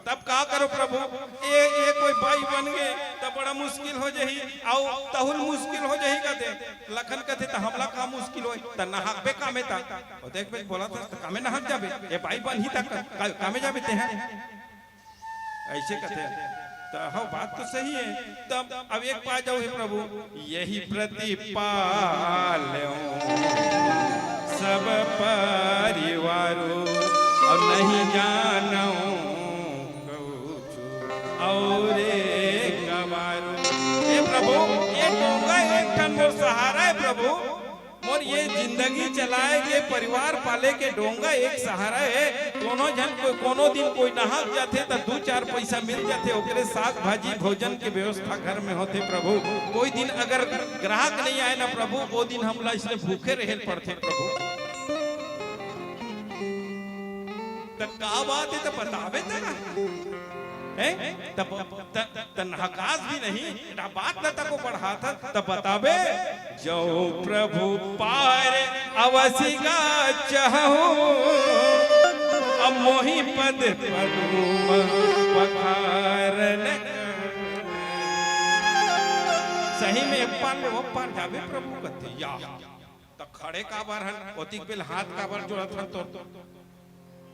तब का करो प्रभु, ए, ए कोई बाई बन गे त बड़ा मुश्किल हो जाही, अउ तहुल मुश्किल हो जाही कथे। लखन कथे, "त हमला का मुश्किल होय, त नहाकबे कामे ता।" ओ देख बे, बोला था, "त कामे नहाक जाबे, ए बाई बनही ता का, का, कामे जाबे ते हैं?" ऐसे कथे। त हव, बात तो सही हे। तब अब एक पा जाओ, हे प्रभु, यही प्रतिपाल सब परिवारो, अउ नहीं जानौ कछु अउ रे गवारो। हे प्रभु, ये डोंगा एक ठन मोर सहारा हे प्रभु, और ये जिंदगी चलाए, ये परिवार पाले के डोंगा एक सहारा हे। कोनो झन को, कोनो दिन कोई नहाक जाथे त दू चार पैसा मिल जाथे, ओकरे साग भाजी भोजन के व्यवस्था घर में होथे प्रभु। कोई दिन अगर ग्राहक नहीं आए ना प्रभु, वो दिन हमला इसने भूखे रहे पड़थे प्रभु। त का बात हे त बताबे त, हैं? त, त, त नहकास भी नहीं, एटा बात न तको बढ़ात, त बताबे। जो प्रभु पार अवसिका चाहूं, अब मोहि पद पदुम पखारन। सही में एक पार ले वो पार जाबे प्रभु कथे या। त खड़े काबर हन, ओतिक बेल हाथ काबर जोड़त हन तोर?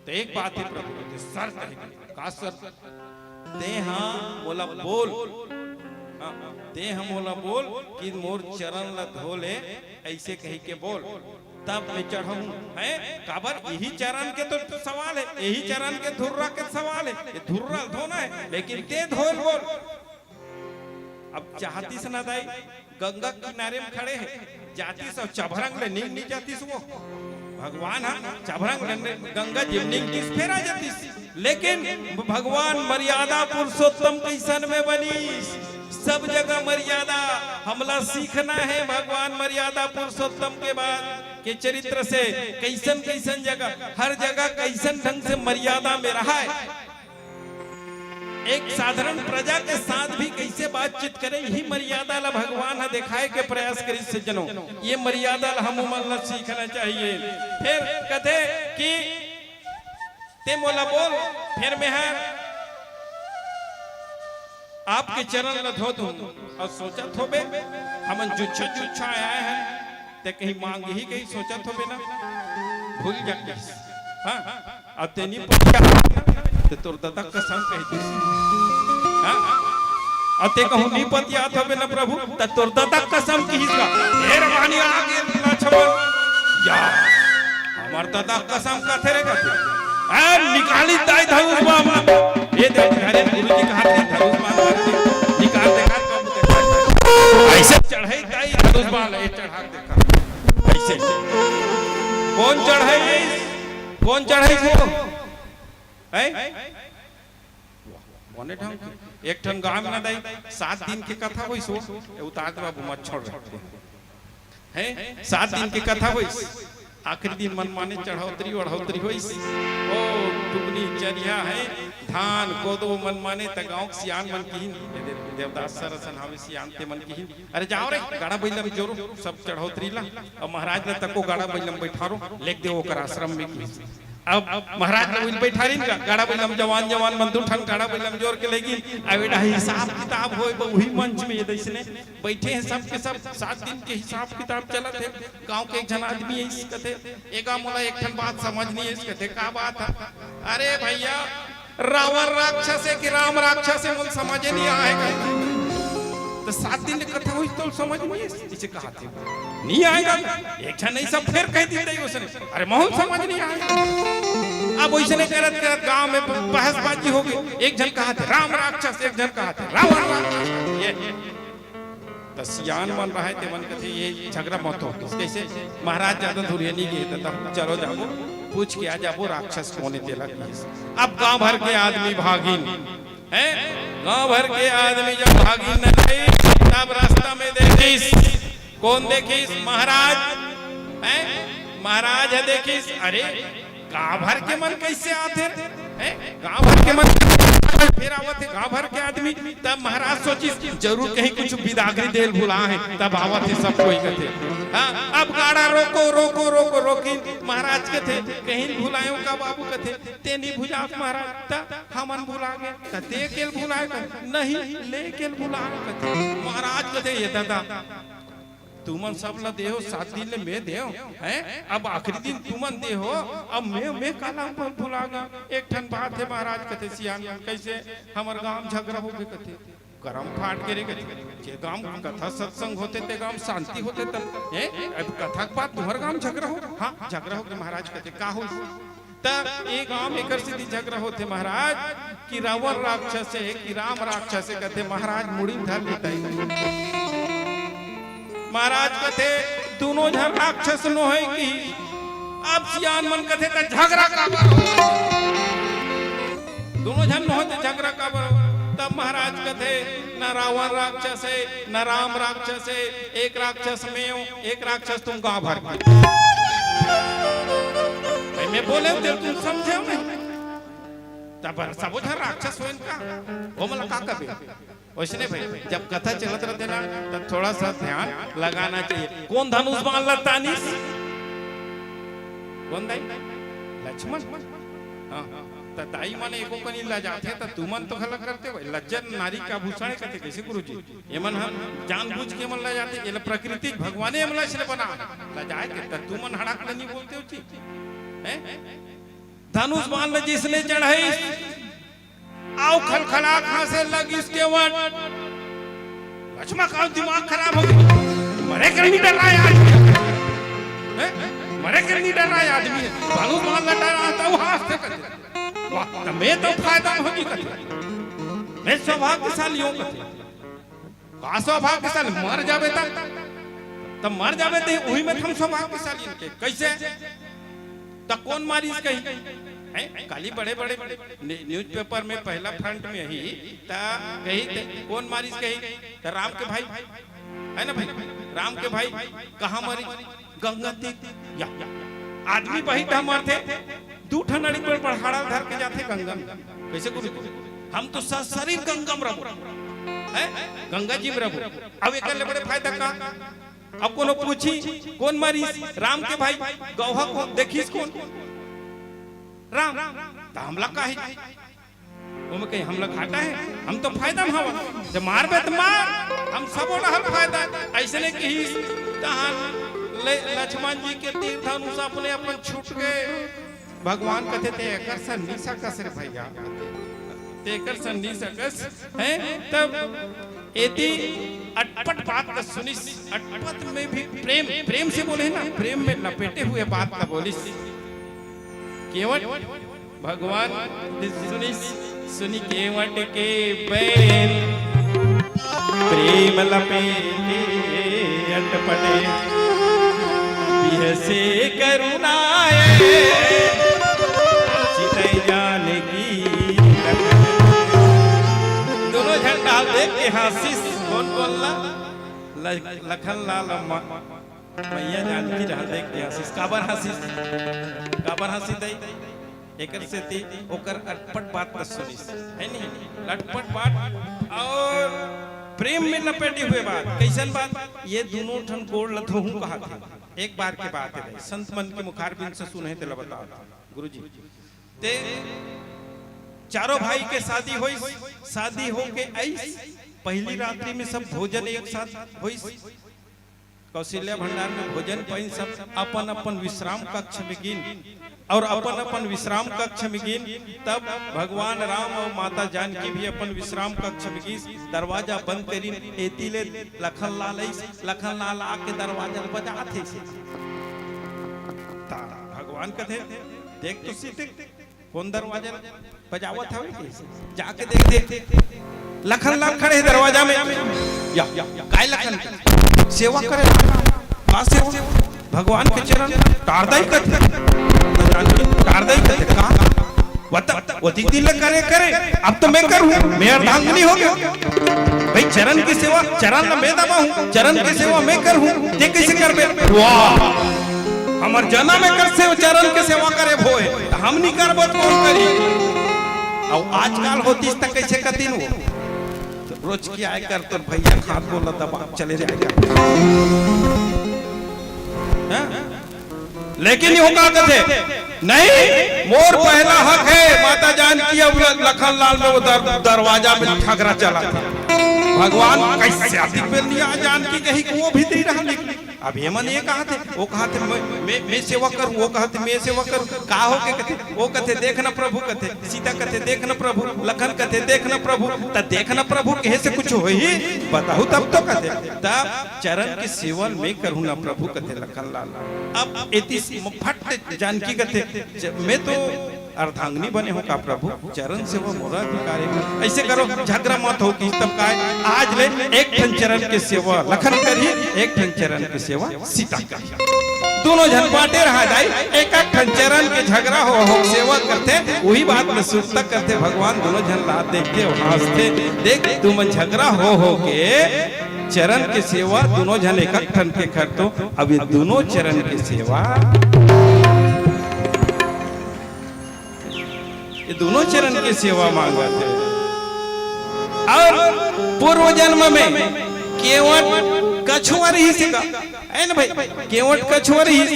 त एक बात हे प्रभु, ते शर्त हे। का शर्त? ते हा मोला बोल, हाँ, ते हा मोला बोल कि मोर चरण ला धो ले, ऐसे कही के बोल, तब मैं चढ़ाहूं। हैं? काबर? यही चरण के तो सवाल हे, यही चरण के धुर्रा के सवाल हे। ये धुर्रा धोना हे, लेकिन ते धोल बोल। अब चाहतिस ना दाई, गंगा किनारे में खड़े हे, जातिस अउ चभरंग ले निंग नी जातिस वो। भगवान हा चभरंग ले गंगा जी में निंगतिस फेर आ जातिस। लेकिन भगवान मर्यादा पुरुषोत्तम कइसन में बनिस, सब जगह मर्यादा हमला सीखना हे। भगवान मर्यादा पुरुषोत्तम के बाद के चरित्र से कइसन कइसन जगह, हर जगह कइसन ढंग से मर्यादा में रहाय। एक साधारण प्रजा के साथ भी कइसे बातचीत करे, यही मर्यादा ला भगवान ह देखाए के प्रयास करिस सज्जनों। ये मर्यादा ला हम मन ला सीखना चाहिए। फेर कथे कि ते मोला बोल, फेर मैं हर आपके चरण ला धो दूं। अउ सोचत होबे, हमन जुच्छा जुच्छा आए हन, ते कहीं मांगही कहीं सोचत होबे ना, भूल जातिस। हाँ, अउ ते नी पतियात, ते तोर ददा कसम कहि दिस। हाँ, अउ ते कहूं नी पतियात होबे ना प्रभु, त तोर ददा कसम किहिस गा। फेर मानी आगे लक्ष्मण, या, हमर ददा कसम कथे रे कथे। ए, निकाली दाई धनुष बाण। ए दे, अरे गुरु जी कहा थे धनुष बाण निकाल दे, निकाल दे, निकाल दे। ऐसे चढ़ाई दाई धनुष बाण, ए चढ़ा देखा। ऐसे। कोन चढ़ाई? कोन चढ़ाई वो? हैं? बने ढंग के। एक ठन गांव में ना दाई, सात दिन के कथा होइस वो, ए उतार दे बाबू, मत छोड़ रहे। हैं? सात दिन के कथा होइस। आखिरी दिन मनमाने चढ़ौतरी वढ़ौतरी होइस। ओ, टुकनी चरिहा हे, धान, कोदो मनमाने, त गांव के सियान मन किहिन, ए दे-, देवदास सर असन हावे सियान ते मन किहिन, "अरे जाओ रे, गाड़ा बइला में जोरो, सब चढ़ौतरी ला, अउ महाराज ला तको गाड़ा बइला में बइठारो, लेग दे ओकर आश्रम में" किहिस। अब महाराज ला उइल बइठारिन गा, गाड़ा बइला में जवान जवान मन दू ठन गाड़ा बइला में जोर के लेगिन, अब एडा हिसाब किताब होय, ब-, उही मंच में ये दइसने बइठे हे सब के सब, सात दिन के हिसाब किताब चलत हे। गांव के एक झन आदमी आइस कथे, "ए गा मोला एक ठन बात समझ नहीं आइस," कथे, "का बात हे?" "अरे भइया, रावण राक्षस हे कि राम राक्षस हे, मोला समझे नहीं आए," कथे। त सात दिन ले कथा होइस त समझ नहीं आइस, इसे कहा थे, "नहीं आए गा।" एक झन नहीं, सब फेर कहि दिस ओसने, "अरे मोला समझ नहीं आए।" अब ओइसने करत करत गांव में बहसबाजी होगे, एक झन कहा थे, "राम राक्षस," एक झन कहा थे, "रावण राक्षस।" ये त सियान मन रहय, ते मन कथे, "ये झगरा मत हो।" कइसे? महाराज जादा दूरिहा नइ गे, त तब चलो जाबो, पूछ के आ जाबो, राक्षस कोन हे तेला किहिस। अब गांव भर के आदमी भागिन, हैं? गांव भर के आदमी जब भागिन न रही, तब रास्ता में देखिस, कोन देखिस? महाराज, हैं? महाराज ह देखिस, अरे, गांव भर के मन कइसे आथे रे? हैं? गांव भर के मन फेर आवत हे, गांव भर के आदमी। तब महाराज सोचिस, "जरूर कहीं कुछ बिदागरी देल भुला हे, तब आवत हे सब कोई," कथे। हाँ, अब गाड़ा रोको, रोको, रोको, रोकिन। महाराज कथे, "कहीं भुलायो का बाबू?" कथे, "ते नहीं भुलास महाराज, त हमन भुला गे।" "त ते अकेल भुलाए?" कथे, "नहीं, ले अकेल भुला," कथे। महाराज कथे, "ये ददा, तुमन सब ला देहो, सात दिन ले मैं देहो, हैं? अब आखिरी दिन तुमन देहो, अब मैं, मैं काला भुला गे?" एक ठन बात हे महाराज कथे सियान मन, कइसे? "हमर गांव झगरा होगे," कथे, "करम फाट गे रे," कथे, "जे गांव कथा सत्संग होथे ते गांव शांति होथे तब, हैं? अब कथा के बाद तुम्हर गांव झगरा हो?" "हाँ, झगरा होगे महाराज," कथे, "का होइस?" त ए गांव में एकर सेती झगरा होथे महाराज कि रावण राक्षस हे कि राम राक्षस हे, कथे महाराज मुड़ी धर लेता हे। महाराज कथे, दोनों झन राक्षस नोहे कि अब सियान मन कथे त झगरा काबर हो? दोनों झन नोहे त झगरा काबर हो? तब महाराज कथे, "न रावण राक्षस हे, न राम राक्षस हे, एक राक्षस मैं हूं, एक राक्षस तुम गांव भर के।" भाई मैं बोले ते तुम समझे नहीं? तब सबो झन राक्षस होइन का? वो मन ला का कबे? वैसने भाई, जब कथा चलत रहथे ना, तब थोड़ा सा ध्यान लगाना चाहिए। कोन धनुष बाण ला तानिस? कोन दाई? लक्ष्मण। हाँ, त दाई मन एको कनी लजाथे, त तुमन तो घला करथे भाई। लज्जन नारी का आभूषण हे कथे, कइसे गुरुजी? एमन ह जानबूझ के एमन लजाथे, एला प्रकृति भगवाने एमन ला इसने बना। लजाए के, त तुमन हड़ाक ले नहीं बोलते हो जी। हैं? धनुष बाण ला जिसने चढ़ाई, अउ खलखलात हाँसे लगिस केवट। लक्ष्मण का दिमाग खराब हो गया, मरे के नहीं डर रहा है आदमी, हैं? मरे के नहीं डर रहा है आदमी, बालू बाल लटा रहा था, वो हाँसथे कथे। वाह, त मैं तो फायदा में होगी कथे, मैं सौभाग्यशाली हूँ कथे। का सौभाग्यशाली? मर जाबे त, त मर जाबे त उही में हम सौभाग्यशाली हन के। कइसे? त कोन मारिस कही? हैं? काली बड़े-बड़े न्यू-, न्यूज़पेपर में पहला फ्रंट में ही त कही त कोन मारिस कही? त राम के भाई, है ना भाई? राम के भाई कहाँ मारिस? गंगा तीर। या, या। आदमी बही त मरथे, दू ठन अड़ी बड़ बड़हाड़ा धर के जाथे गंगा में। कइसे गुरु? हम तो स-, शरीर गंगा में रबो, हैं? गंगा जी में रबो। अब एकर ले बड़े फायदा का? अब कोनो पूछी, कोन मारिस? राम के भाई। गौहा कोन? देखिस कोन? राम। त हमला काहे? ओमे कहीं हमला घाटा हे? हम तो फायदा में हवन। त मारबे त मार, हम सबो डहर फायदा हे। अइसने कहिस, तहान ले लक्ष्मण जी के तीर धनुष अपने अपन छूट गे। भगवान कथे, "ते एकर सन नी सकस रे भैया, ते एकर सन नी सकस।" हैं? तब एती अटपट बात ला सुनिस, अटपट में भी प्रेम, प्रेम से बोले ना, प्रेम में लपेटे हुए बात ला बोलिस। केवट भगवान सुनिस, सुनि केवट के बैन, प्रेम लपेटे अटपटे, बिहसे करुणाए, चितई जानकी लखन। दोनों झन डाल देख के हाँसिस, कोन बोलला? ल-, लखन लाल म-, मैया जानकी डाल देख के हाँसिस। काबर हाँसिस? काबर हाँसिस दाई? एकर सेती ओकर अटपट बात ल सुनिस, है नहीं? अटपट बात अउ प्रेम में लपेटे हुए बात। कइसन बात? ये दोनों ठन गोड़ ल धोहूं कहाथे। एक बार के बात हे भाई, संत मन के मुखारबिंद से सुने तेला बतावत हंव, गुरुजी। ते चारों भाई के शादी होइस, शादी होके आइस, पहली रात्रि में सब भोजन एक साथ होइस। कौशल्या भंडार में भोजन पाइन, सब अपन अपन विश्राम कक्ष में गिन अउ अपन अपन विश्राम कक्ष में गिन। तब भगवान राम अउ माता जानकी भी अपन विश्राम कक्ष में गिस, दरवाजा बंद करिन। एती ले लखन लाल आइस, लखन लाल आके दरवाजा ल बजात हे। त भगवान कथे, "देख तो सीते, कोन दरवाजा बजावत हवे?" कहिस। जाके देख, देख, लखन लाल खड़े हे दरवाजा में। या, या, काय लखन? सेवा करे। का सेवा? भगवान के चरण टार दाई कथे। टार दाई कथे का? बता, वो दीदी ले करे, करे। अब तो मैं करूं, मैं अर्धांगिनी हो गया। भाई चरण की सेवा, चरण ल मैं दबाहूं, चरण की सेवा मैं करूं, ते कइसे करबे? वाह! हमर जनम एकर से चरण के सेवा करे होय, त हम नी करबो त कोन करी? अउ आजकल होतिस त कइसे कतिन वो? त रोज की आय कर तोर भैया खात बोला दबा चले जाय कर। हैं? लेकिन यो का कथे, "नहीं, मोर पहला हक हे।" माता जानकी अउ ल-, लखन लाल में वो दर-, दरवाजा में झगड़ा चला था। भगवान कइसे आती बेल नहीं आ जानकी कही कि वो भीतरी रहा, लेकिन अब ये मन ये कहा थे, वो कहा थे, "मैं, मैं, मैं सेवा करूं," वो कहा थे, "मैं सेवा करूं।" का हो के कथे, वो कथे, "देख न प्रभु," कथे, सीता कथे, "देख न प्रभु," लखन कथे, "देख न प्रभु," त देख न प्रभु कहे से कुछ होही, बताहू तब तो कथे। तब चरण के सेवन मैं करूं न प्रभु कथे लखन लाल। अब एती फट जानकी कथे, "ज-, मैं तो अर्धांगिनी बने हो का प्रभु, चरण सेवा मोरा अधिकार हे। ऐसे करो, झगरा मत हो कि तब काय, आज ले एक ठन चरण के सेवा लखन करही, एक ठन चरण के सेवा सीता करही। दोनों झन बांटे रहा दाई, एक एक ठन चरण के झगरा हो, हो सेवा करथे, वही बात में सुरता करथे भगवान, दोनों झन ला देखथे, हाँसथे। देख, तुमन झगरा हो, हो के चरण के सेवा दोनों झन एक एक ठन के करथो, अब ये दोनों चरण के सेवा ये दोनों चरण के सेवा मांगत हे। और पूर्व जन्म में केवट कछुआ रहिस हे का, है ना भाई? केवट कछुआ रहिस,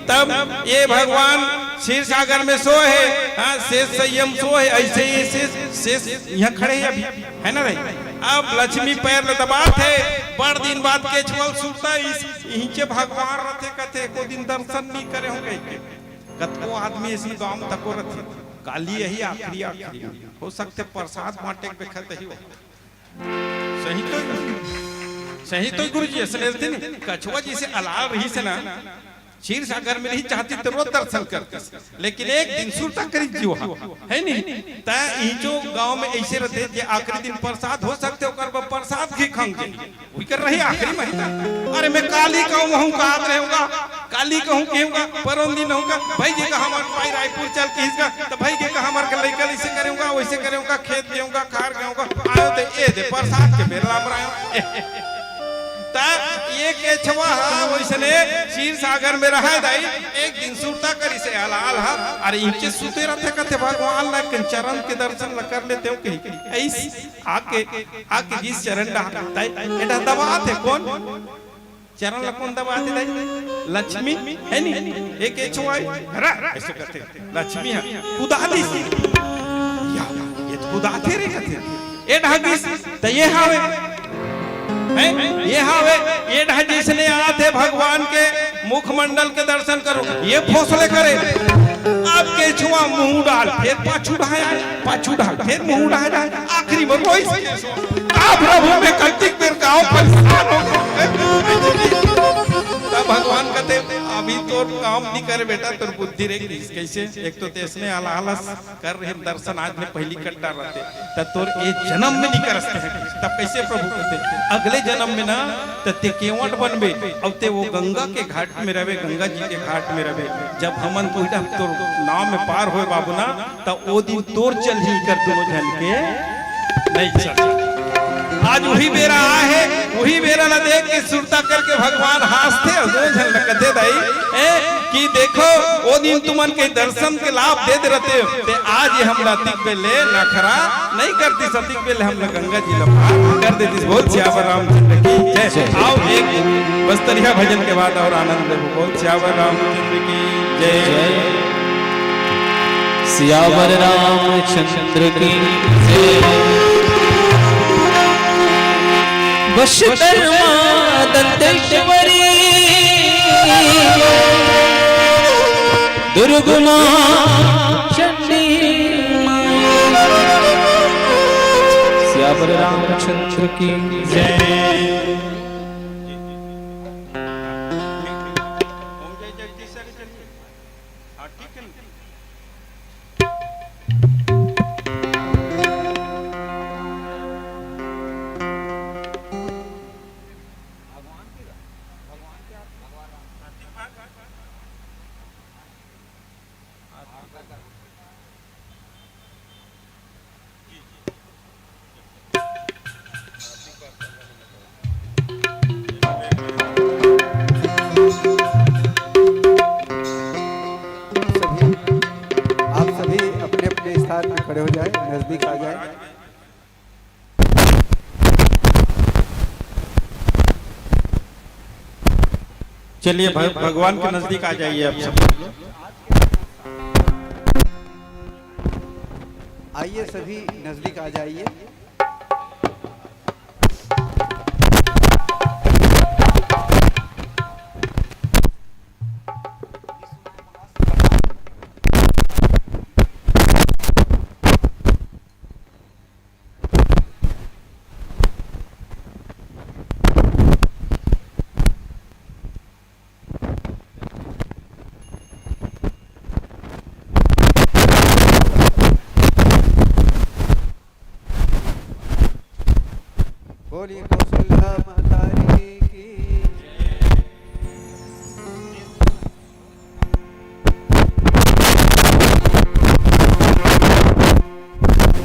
तब ये भगवान क्षीर सागर में सोए हे, हाँ, शेष संयम सोए हे, ऐसे ही शेष, शेष यहाँ खड़े हे अभी, है ना भाई? अब लक्ष्मी पैर ल दबात हे, बड़ दिन बाद केछुआ सुरता आइस, इहिंचे भगवान रथे कथे, एको दिन दर्शन नहीं करे हों कहिके। कतको आदमी ऐसी गांव तको रथे, काली यही आखिरी, आखिरी। हो सकथे प्रसाद बांटे के बेखत ही हो। सही तो, सही तो गुरुजी, ऐसे लेते नहीं। कछुआ जैसे अलाल रहिस हे ना, क्षीर सागर में नहीं चाहती तो रोज दर्शन करते, लेकिन एक दिन सुरता करी जीवा, है नहीं? तै इही जो गांव में ऐसे रथे जे आखिरी दिन प्रसाद हो सकथे, ओकर बर प्रसाद घी खंग जाही। उही कर रही आखिरी महीना। अरे मैं काली कहूँ, वहूँ का आत रहूँगा, काली कहूँ, कहूँगा, परोन दिन रहूँगा, भाई जी का हमर भाई रायपुर चल किहिस गा, त भाई जी का हमर के लइका ल ऐसे करेंगा, वैसे करेंगा, खेत गेहूँगा, खार गेहूँगा, आयो त ए दे प्रसाद के बेला में आयो। ए, त ये केछवा हा वैसने क्षीर सागर में रहा दाई, एक दिन सुरता करिस हे अलाल हा, अरे इहिंचे सुते रथे कथे भगवान ला के चरण के दर्शन ला कर लेते हो कही, ऐस आके, आके जिस चरण डहा, ताई, एटा दबात हे कोन? चरण ला कोन दबात हे, ताई? लक्ष्मी, है नी? एक एछवा, हरा, ऐसे करथे। लक्ष्मी हा, कुदा दिस। या, ये तो कुदाथे रे कथे। ए डहा गिस, त ये हावे। हैं? ये हावे, ये डहा जैसने आत हे भगवान के मुखमंडल के दर्शन करो, ये फोसले करे। अब केछवा मुंह डाल, फेर पाछू डहा, पाछू डहा, फेर मुंह डहा, आखिरी में रोइस। का प्रभु मैं कतिक बेर गाँव परेशान हो गए। तब भगवान कथे, अभी तोर काम नहीं करे बेटा, तोर बुद्धि रे गिस। कैसे? एक तो तेसने आला आलस कर रहे दर्शन, आज में पहली कट्टा रहते, त तोर ए जन्म में नहीं कर सकते हैं। तब कैसे प्रभु कहते, अगले जन्म में ना, त ते केवट बनबे, अब ते वो गंगा के घाट में रहबे, गंगा जी के घाट में रहबे। जब हमन कोई तोर नाव में पार होए बाबू ना, त ओ दिन तोर चलही कर दोनों झन के नहीं चल। आज वही बेरा आए हे, वही बेरा ला देख के सुरता करके भगवान हाँसथे, अउ दोनों झन ला कथे दाई, ए, कि देखो, ओ दिन तुमन के दर्शन के लाभ दे दे रहते हो, ते आज ये हमला अतिक बेले नखरा नहीं करती, सतिक बेले हमला गंगा जी ला पार कर देती। बोल सियावर रामचंद्र की जय। आओ एक बस्तरिया भजन के बाद और आनंद लेबो। बोल सियावर रामचंद्र की जय। सियावर रामचंद्र की जय। वश कर्मा दंतेश्वरी दुर्गमा चंडी। सियावर रामचंद्र की जय। सभी, आप सभी अपने अपने स्थान में खड़े हो जाए, नजदीक आ जाए। चलिए, भग-, भगवान के नजदीक आ जाइए आप सब। आइए, सभी नजदीक आ जाइए। बोलिए कौशल्या महतारी की।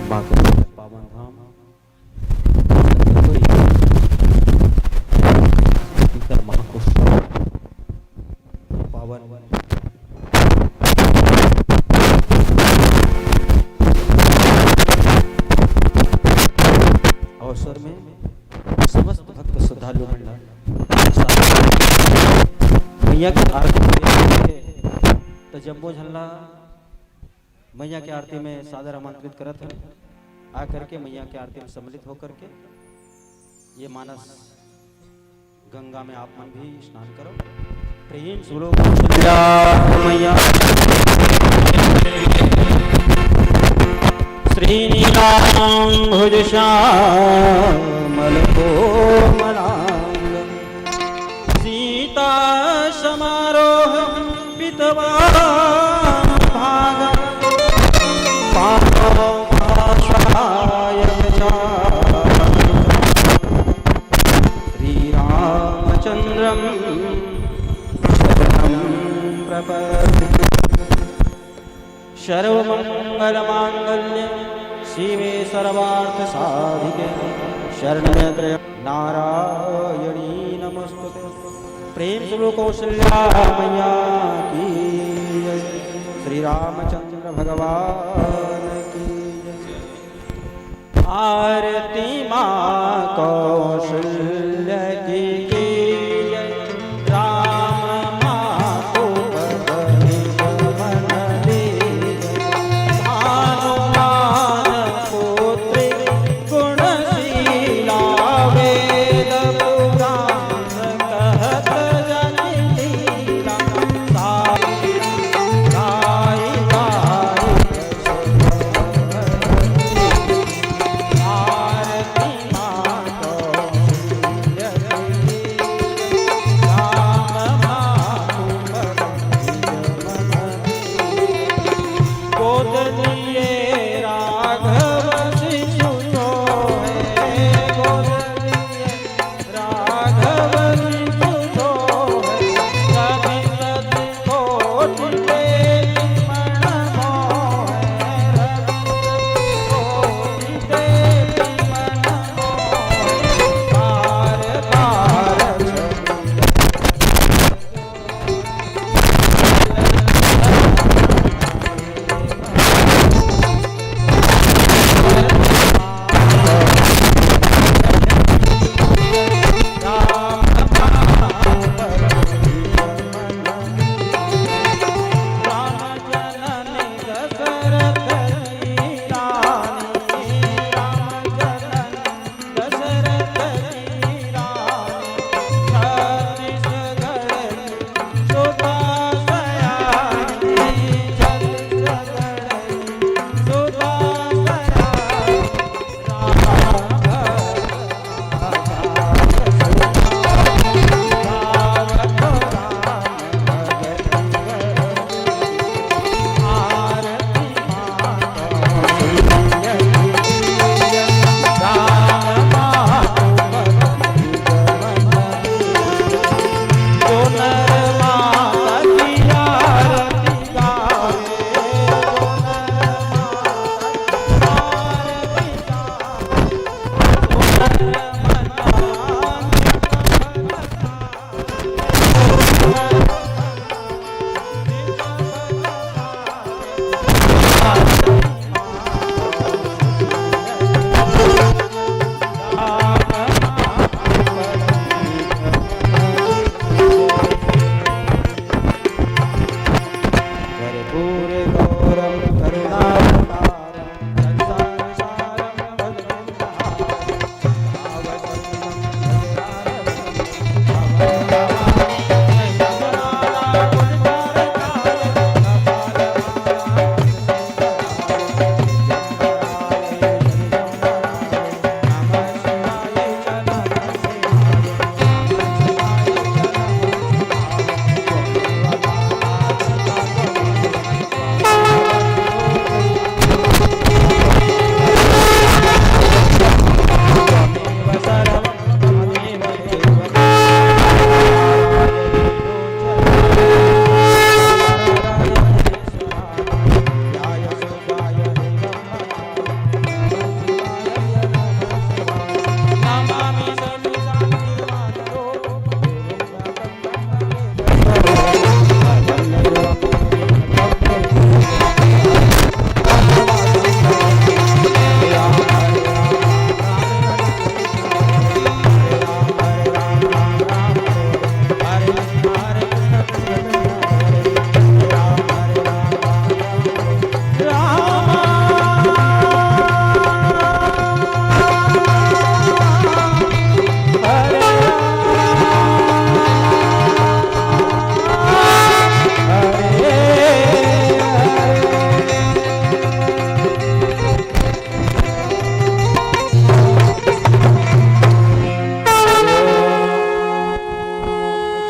माँ के पावन धाम, पवित्र महाकुश पावन अवसर में समस्त भक्त श्रद्धालु मंडल मैया के आरती के, त जम्मो झन ला मैया के आरती में सादर आमंत्रित करत हन। आ करके मैया के आरती में सम्मिलित होकर के ये मानस गंगा में आप मन भी स्नान करो। प्रेम से बोलो कौशल्या मैया। श्रीनीलांबुज श्यामल कोमलांग सीता समारोह पितवा भागा पावमाश्रय श्रीरामचंद्रम शरणं प्रपद्ये। सर्वमंगल मांगल्ये शिवे सर्वार्थ साधिके शरण्ये त्र्यंबके नारायणी नमोस्तुते। प्रेम से बोलो कौशल्या मैया की जय, श्री रामचंद्र भगवान की जय। आरती माँ कौशल्य की, की जय। राम माँ को बदन मन दे जय। भानुमान पुत्री गुणशीला वेद पुराण कहत जग लीला। साई गाई गाई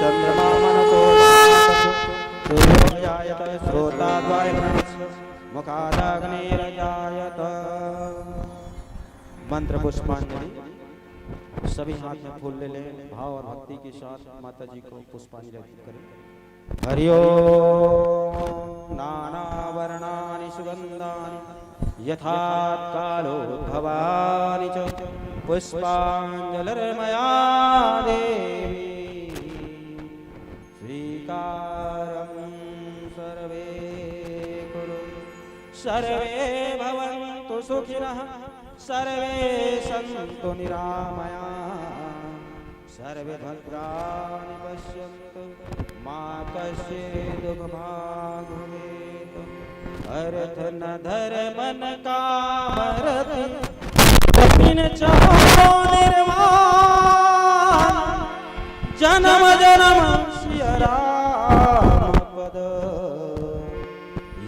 चंद्रमा मनसो जायत, सूर्यो जायत, श्रोता द्वाय मुखादाग्निर्जायत। मंत्र पुष्पांजलि। सभी हाथ में फूल ले लें, भाव और भक्ति के साथ माता जी को पुष्पांजलि अर्पित करें। हरि ओम। नानावर्णानि सुगंधानि यथाकालोद्भवानि च, पुष्पांजलिर्मया देवी स्वीकारं सर्वे कुरु। सर्वे भवन्तु सुखिनः, सर्वे सन्तु निरामया, सर्वे भद्राणि पश्यन्तु, मा कश्चित् दुःखभाग् भवेत्। अर्थ न धर्म न काम रति, कठिन चहो निर्वाण, जन्म जन्म सिया राम पद,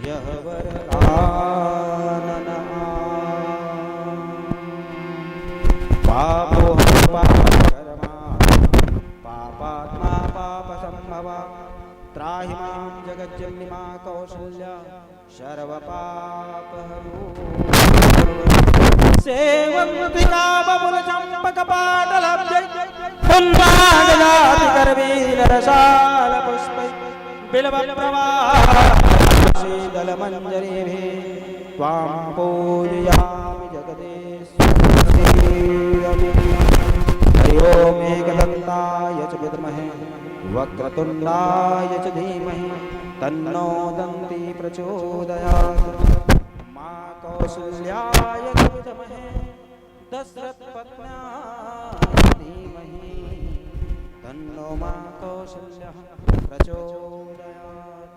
यह वरदान आम। पापोऽहं पापकर्मा, पापात्मा पापसम्भवा, त्राहि मां जगज्जननी माँ कौसल्या, सर्वपापहरो। सेवन्ति कामफलचम्पकपाटलब्जै, पुण्डागजातिकरवीररसालपुष्पै, बिल्वप्रवाहशीतलमञ्जरीभिः त्वां पूजयामि जगदीश। हरि ओम। एकदंताय च विद्महे वक्रतुंडाय च धीमहि तन्नो दंती प्रचोदयात्। माँ कौसल्याय च विद्महे दशरथ पत्न्याय धीमहि तन्नो माँ कौसल्यः प्रचोदयात्।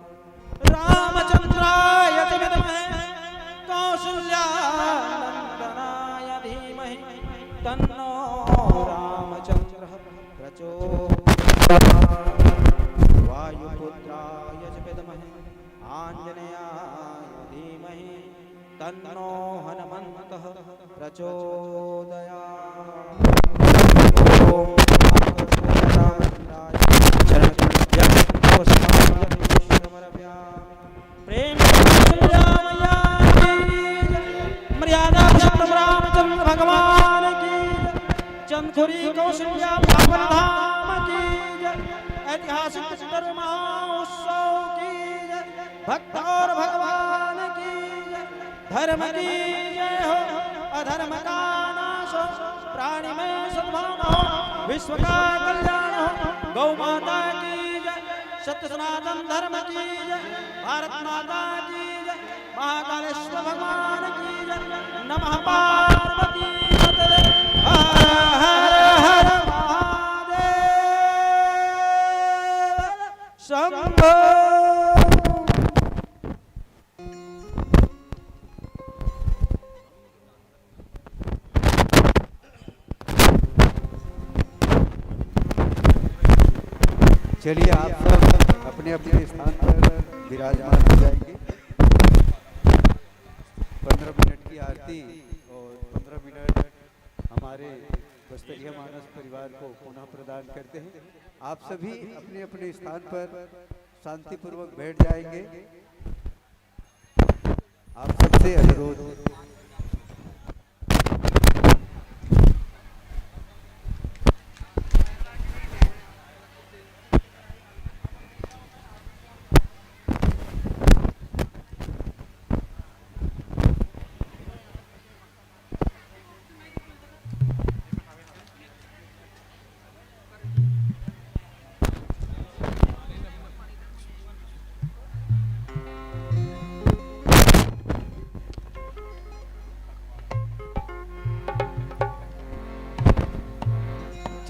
रामचंद्राय च विद्महे कौसल्यानंदनाय धीमहि तन्नो रामचंद्रः प्रचोदयात्। वायुपुत्राय च विद्महे आंजनेयाय धीमहि तन्नो हनुमंतः प्रचोदयात्। ओम रामचंद्राय चरण समर्पयामि। प्रेम से बोलो मैया की जय। मर्यादा पुरुषोत्तम रामचंद्र भगवान की जय। चंदखुरी कौशल्या बाबन धाम की जय। ऐतिहासिक पिंडर महोत्सव की जय। भक्त और भगवान की जय। धर्म की जय हो, अधर्म का नाश हो, प्राणी में सद्भाव हो, विश्व का कल्याण हो। गौ माता की जय, सत्य सनातन धर्म की जय, भारत माता की जय, महाकालेश्वर भगवान की जय। नमः पार्वती पतये। हर हर हर महादेव शंभो। चलिए, आप सब अपने अपने स्थान पर विराजमान हो जाएंगे। पंद्रह मिनट की आरती और पंद्रह मिनट हमारे बस्तरिया मानस परिवार को पुनः प्रदान करते हैं। आप सभी अपने अपने स्थान पर शांतिपूर्वक बैठ जाएंगे। आप सबसे अनुरोध।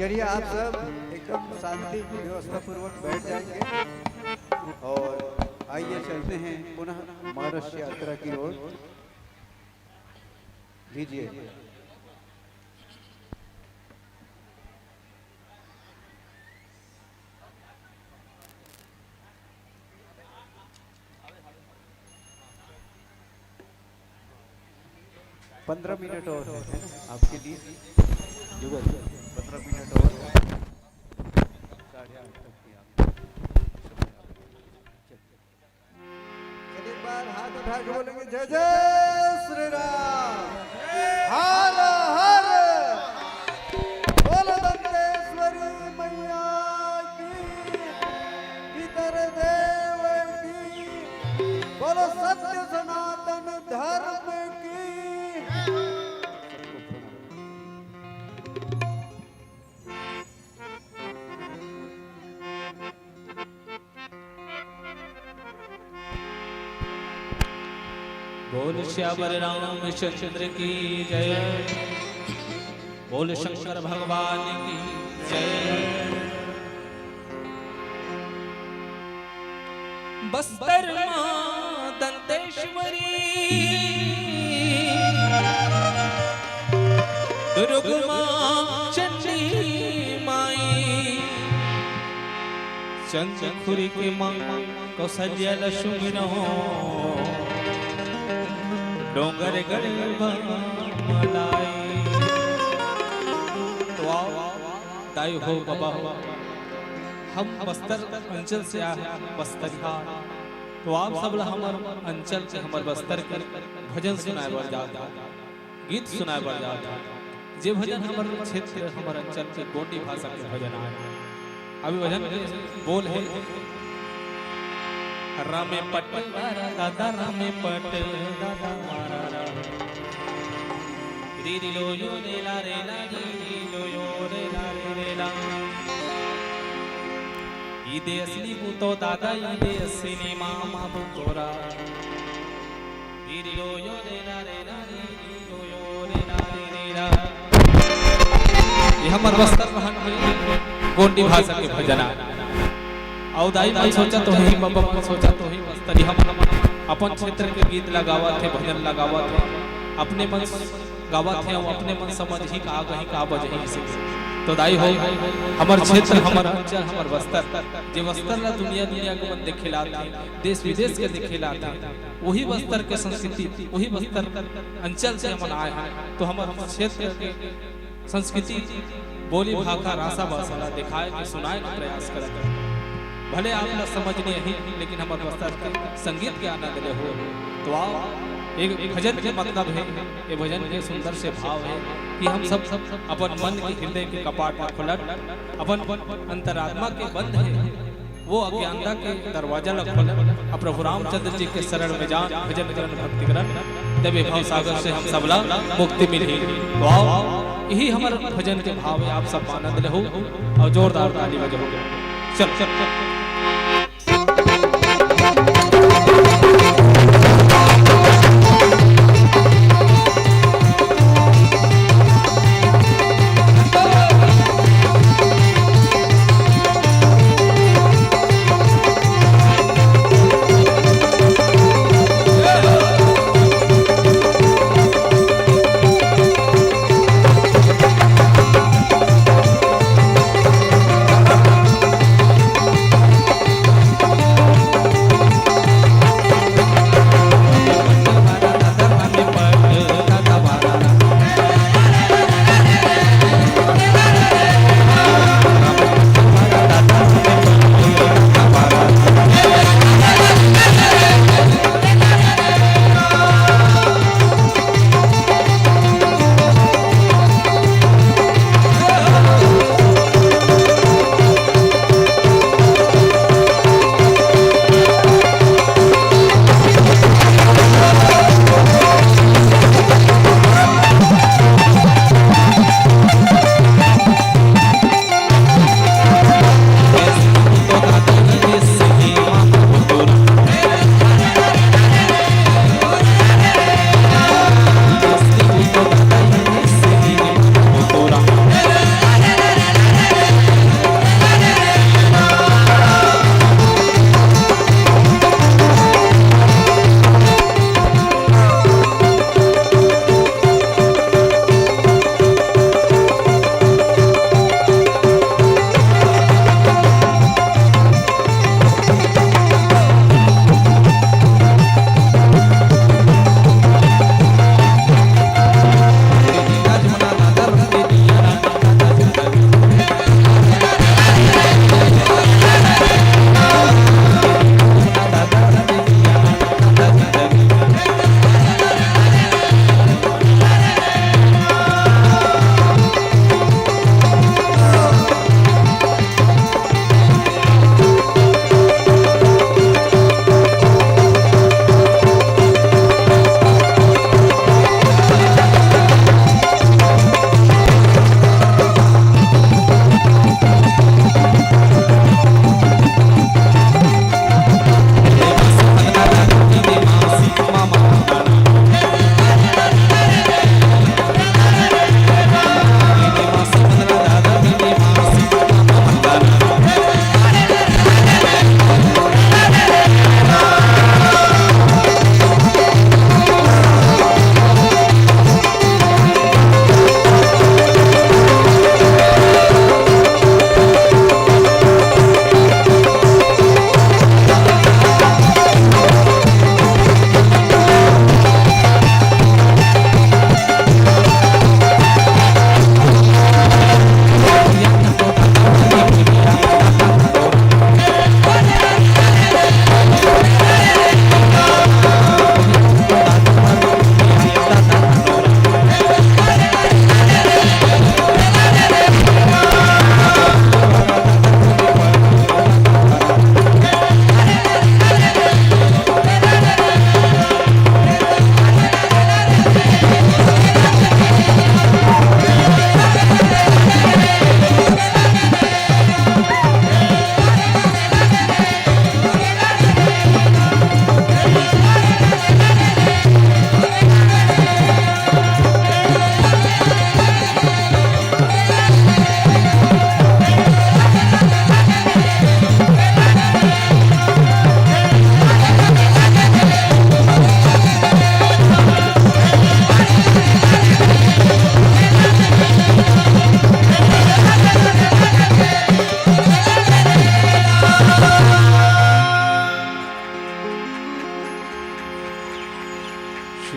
चलिए, आप सब एकदम शांति व्यवस्था पूर्वक बैठ जाएंगे और आइए, चलते हैं पुनः मानस यात्रा की ओर। लीजिए। पंद्रह मिनट और है, है ना, आपके लिए। पंद्रह मिनट और। एक बार हाथ उठा के बोलेंगे, जय जय श्री राम, हर हर, बोलो दंतेश्वरी मैया की, पितर देव की, बोलो सत्य सनातन धर्म की। बोल सियावर रामचंद्र की जय, बोल शंकर भगवान की जय। बस्तर माँ दंतेश्वरी, दुर्ग माँ चंडी माई, चंदखुरी के माँ कौशल्या ल सुमिरौं, डोंगरगढ़ बमलाई। तो आओ, दाई हो, बाबा हो, हम बस्तर अंचल से आए हैं, बस्तरिया। तो आप सब ला हमर अंचल के, हमर बस्तर के भजन सुनाए बर जात हन, गीत सुनाए बर जात हन। जे भजन हमर क्षेत्र, हमर अंचल के गोंडी भाषा के भजन आए। अभी भजन के बोल हे, रामे पट वारा दादा, रामे पट दादा वारा। री री लो यो रे ला रे ला, री री लो यो रे ला रे रे ला। इदे असली बूतो दादा, इदे असली मामा बूतोरा। री री लो यो रे ला रे ला, री री लो यो रे ला रे रे ला। ये हमर बस्तर महन के गोंडी भाषा के भजन आय। अउ दाई मन सोचत होही, बाबा मन सोचत होही, बस्तरी हम अपन क्षेत्र के गीत ला गावत हे, भजन ला गावत हे, अपने मन गावत हे, अउ अपने मन समझही का गही का बजही इसे। तो दाई हो, हमर क्षेत्र, हमर अंचल, हमर बस्तर, जे बस्तर ला दुनिया, दुनिया के मन देखे ला आथे, देश विदेश के देखे ला आथे, वही बस्तर के संस्कृति, वही बस्तर अंचल से हमन आए हन, तो हमर क्षेत्र के संस्कृति, बोली, भाखा, रासा भाषा ला दिखाए के, सुनाए के प्रयास करत हन। भले आप ला समझ नइ आही, लेकिन हमर बस्तर के संगीत के आनंद लेहू। तो आओ, एक भजन के मतलब हे, ये भजन के सुंदर से भाव हे कि हम सब अपन मन के, हृदय के कपाट ला खोलत, अपन अंतरात्मा के बंद हे, वो अज्ञानता के दरवाजा ला खोलत, अउ प्रभु रामचंद्र जी के शरण में जान, भजन करन, भक्ति करन, तबे भव सागर से हम सबला मुक्ति मिलही। तो आओ, यही हमर भजन के भाव हे, आप सब आनंद लेहू अउ जोरदार ताली बजाहू। चल, चल, चल।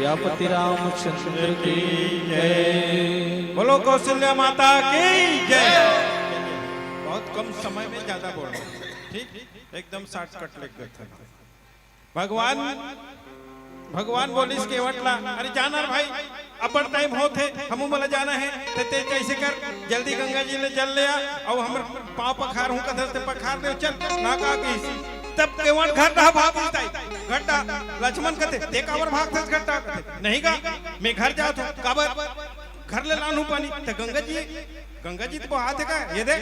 अयोध्यापति रामचंद्र की जय। बोलो कौशल्या माता की जय। बहुत कम समय में ज्यादा बोल रहे हैं। ठीक, एकदम शॉर्टकट लिख देते हैं। भगवान, भगवान बोलिस केवट ला, "अरे जाना रे भाई, अपन टाइम होत हे, हमू मन ला जाना हे, ते, ते कैसे कर, जल्दी गंगा जी ले जल ले आ, अउ हमर पाँव पखार हूँ कथस ते पखार दे, चल।" ना का कहिस। तब केवट घर डहा भागिस दाई, घर डहा लक्ष्मण कथे, "ते काबर भागथस घर डहा?" कथे, "नहीं गा, मैं घर जात हूँ।" "काबर?" "घर ले लानहूँ पानी।" "त गंगा जी, गंगा जी तो बहात हे का? ये दे।"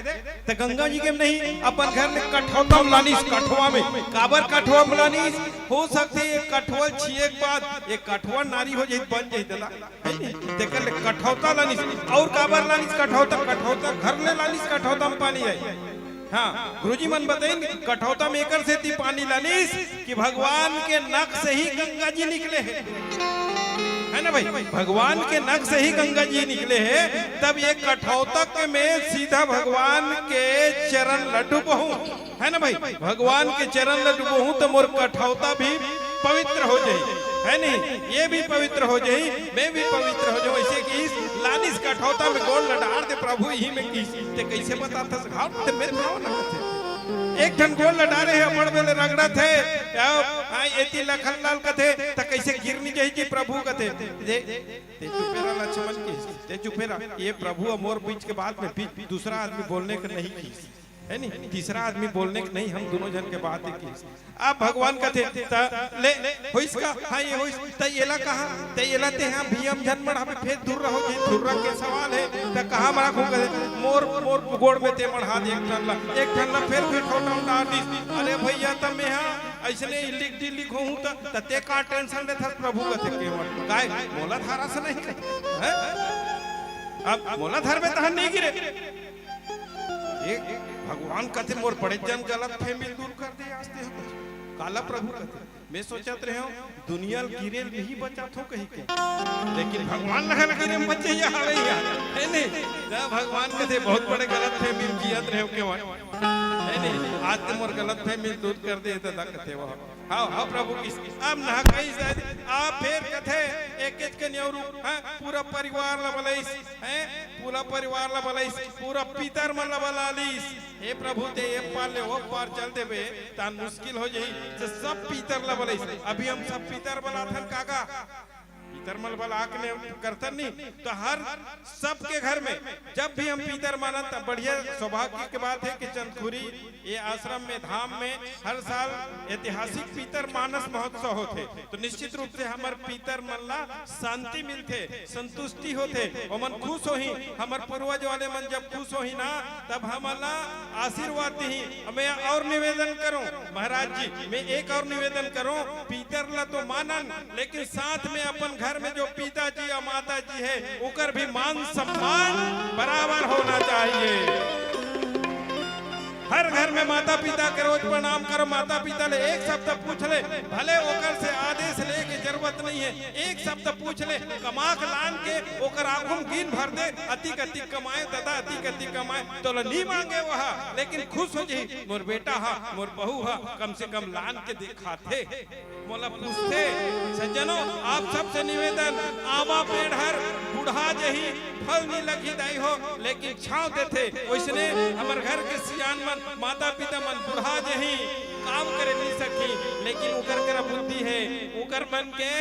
त गंगा जी के नहीं, अपन घर ले कठौता म लानिस, कठवा में। काबर कठवा म लानिस? हो सकथे ये कठवा ल छिए के बाद ये कठवा नारी हो जाही, बन जाही दादा, है नी? तेकर ले कठौता लानिस। अउ काबर लानिस कठौता? कठौता घर ले लानिस, कठौता म पानी आही। हाँ, गुरुजी मन बताइन, कठौता में एकर सेती पानी लानिस कि भगवान के नक से ही गंगा जी निकले हे, है ना भाई? भगवान के नक से ही गंगा जी निकले हे, तब ये कठौतक में सीधा भगवान के चरण ल डुबहूं, है ना भाई? भगवान के चरण ल डुबहूं त मोर कठौता भी पवित्र हो जाही, है नहीं? ये भी पवित्र हो जाही, मैं भी पवित्र हो जाऊं। ऐसे कि इस लानिस कठौता में गोड़ ल डार दे प्रभु, इही में किस ते कैसे बताथस? घाव ते में थोड़ा ना कथे। एक ठन गोड़ ल डारे हे, अब्बड़ बेर ले रगड़त हे, आ, आ, एती लखन लाल कथे, त कैसे गिर नी जाही कि प्रभु कथे। दे, ते चुपेरा लक्ष्मण किस, ते चुपेरा, ये प्रभु अउ मोर बीच के बात में बीच दूसरा आदमी बोलने के नहीं किस, है नी? तीसरा आदमी बोलने के नहीं, हम दोनों जन के बात हे किस। अब भगवान कथे, "त ले, होइस का?" "हाँ, ये होइस।" "त एला कहाँ?" "त एला ते हाँ भैया म झन मढ़ाबे, फेर धुर्रा हो जाही, धुर्रा के सवाल हे।" "त कहाँ मढ़ाहूं?" कथे, "मोर, मोर गोड़ में ते मढ़ा दे एक ठन ला।" एक ठन ला फेर, फेर कठौता म डार दिस। "अरे भैया, त मैं हाँ अइसने इल्लिक डिल्लिक होहूं त, त ते का टेंशन लेथस?" प्रभु कथे केवट, "काय मोला धरस नहीं?" हैं? अब मोला धरबे तहन नहीं गिरे। एक भगवान कथे मोर बड़े जन गलत फहमी दूर कर दे आज ते हमर। काला प्रभु कथे, मैं सोचत रहे हूँ दुनिया ल गिरे ल नहीं बचात हो कही के, लेकिन भगवान ल गिरे में बचे या हवे या, है नहीं? त भगवान कथे बहुत बड़े गलत फहमी में जियत रहे हो केवट, है नहीं? आज ते मोर गलत फहमी दूर कर दे त कथे वो। हाँ, हाँ प्रभु की। अब नहकाइस दाई, अब फेर कथे, एकेच के नेवरू, हाँ, पूरा परिवार ला बलाइस, हैं, पूरा परिवार ला बलाइस, पूरा पितर मन ला बला लीस। "हे प्रभु, ते ए पार ले ओ पार चल देबे, तान मुश्किल हो जाही।" त सब पितर ला बलाइस। अभी हम सब पितर बलाथन काका, पितर मन बला के ने करथन नी, त हर सबके घर में जब भी हम पितर मानन, त बढ़िया सौभाग्य के बात हे कि चंदखुरी ये आश्रम में, धाम में हर साल ऐतिहासिक पितर मानस महोत्सव होथे। तो निश्चित रूप से हमर पितर मन ला शांति मिलथे, संतुष्टि होथे, ओमन खुश होही। हमर पूर्वज वाले मन जब खुश होही ना, तब हमन ला आशीर्वाद दिही। मैं और निवेदन करूं महाराज जी, मैं एक और निवेदन करूं, पितर ला तो मानन, लेकिन साथ में अपन घर में जो पिताजी या माताजी है, ओकर भी मान सम्मान बराबर होना चाहिए। हर घर में माता पिता के रोज प्रणाम करो, माता पिता ले एक शब्द पूछ ले, भले ओकर से आदेश ले के जरूरत नहीं है, एक शब्द पूछ ले, कमा के लान के ओकर आगू में गिन भर दे, "अतिक अतिक कमाए दादा, अतिक अतिक कमाए", तोला नी मांगे वह, लेकिन खुश हो जाही, "मोर बेटा हा, मोर बहू हा, कम से कम लान के देखाथे।" मोला पूछथे। सज्जनों, आप सबसे निवेदन, आमा पेड़ हर बुढ़ा जही, फल नी लगही दाई हो, लेकिन छांव देथे। वैसने हमर घर के सियान मन, माता पिता मन बुढ़ा जही, काम करे नी सकही, लेकिन ओकर करा बुद्धि है, ओकर मन के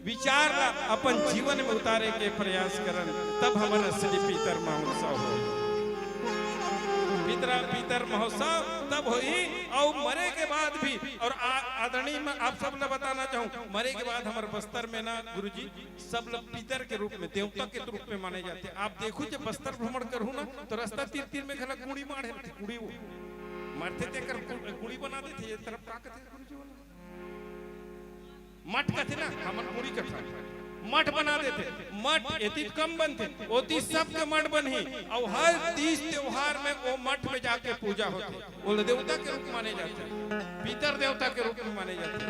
विचार ला अपन जीवन में उतारे के प्रयास करन, तब हमर असली पितर महोत्सव हो। पितरा, पितर महोत्सव तब होई, अउ मरे के बाद भी। और आ-, आदरणीय, मैं आप सब ला बताना चाहूँ, मरे के बाद हमर बस्तर में ना गुरुजी, सब लोग पितर के रूप में, देवता के रूप में माने जाथे। आप देखो, जब बस्तर भ्रमण करहू ना, तो रास्ता तीर तीर में घला कुड़ी माढ़े रथे, कुड़ी वो मरथे तेकर कु-, कुड़ी बना देथे। ये तरफ का कथे गुरुजी वाला? मठ कथे ना, हमन कुड़ी कथन, मठ बना देथे। मठ एती कम बनथे, ओती सबके मठ बनही, अउ हर तीज त्योहार में वो मठ में जाके पूजा होथे। ओला देवता के रूप माने जाथे, पितर देवता के रूप में माने जाथे।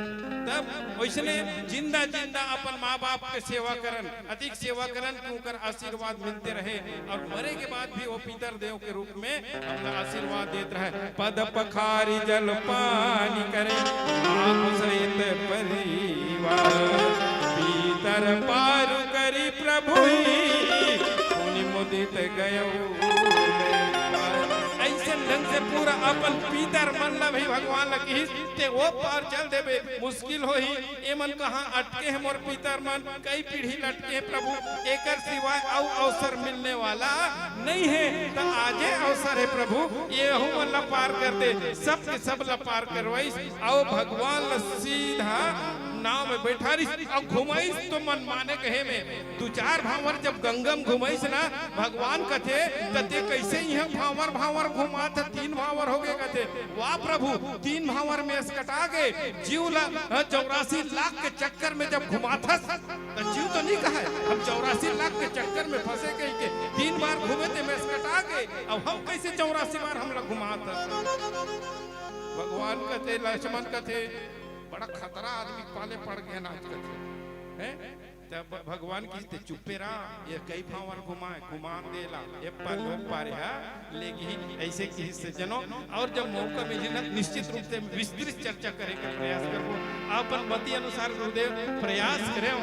तब वैसने जिंदा जिंदा अपन माँ बाप के सेवा करन, अधिक सेवा करन, कि ओकर आशीर्वाद मिलते रहे, और मरे के बाद भी वो पितर देव के रूप में हमला आशीर्वाद देत रहे। पद पखारी जल पानी करे, माँ सहित परिवार। पार करी प्रभु ही, पुनि मुदित गयो। अइसन ढंग से पूरा अपन पितर मन ला भी भगवान ला किहिस, ते ओ पार चल देबे, मुश्किल होही। एमन कहाँ अटके हे मोर पितर मन, कई पीढ़ी लटके हे प्रभु, एकर सिवाय अउ अवसर मिलने वाला नहीं हे। त आजे अवसर हे प्रभु, एहू मन ला पार कर दे, सब के सब ला पार करवाइस। अउ भगवान ला सीधा नाव में बैठारिस अउ घुमाइस, तो मन माने कहे में दू चार भांवर जब गंगा में घुमाइस ना, भगवान कथे, "त ते कइसे इहाँ भांवर भांवर घुमात ह, तीन भांवर हो गे," कथे। "वाह प्रभु, तीन भांवर में असकटा गे, जीव ला, हाँ, चौरासी लाख के चक्कर में जब घुमाथस, त जीव तो नहीं कहा है, हम चौरासी लाख के चक्कर में फंसे कहिके तीन बार घूमे ते में असकटा गे, अब हम कइसे चौरासी बार हमला घुमात?" भगवान कथे, लक्ष्मण कथे, "बड़ा खतरा आदमी पाले पड़ गे ना आज," कथे, हैं? त भ-, भगवान किहिस ते चुप्पे रहा, ये कई भांवर घुमाए, घुमान देला, ए पार ओ पार हा, लेकिन अइसे किहिस से जनो, अउ जब मौका मिलही ना, निश्चित रूप से विस्तृत चर्चा करे के प्रयास करबो। अपन मति अनुसार गुरुदेव प्रयास करे हो,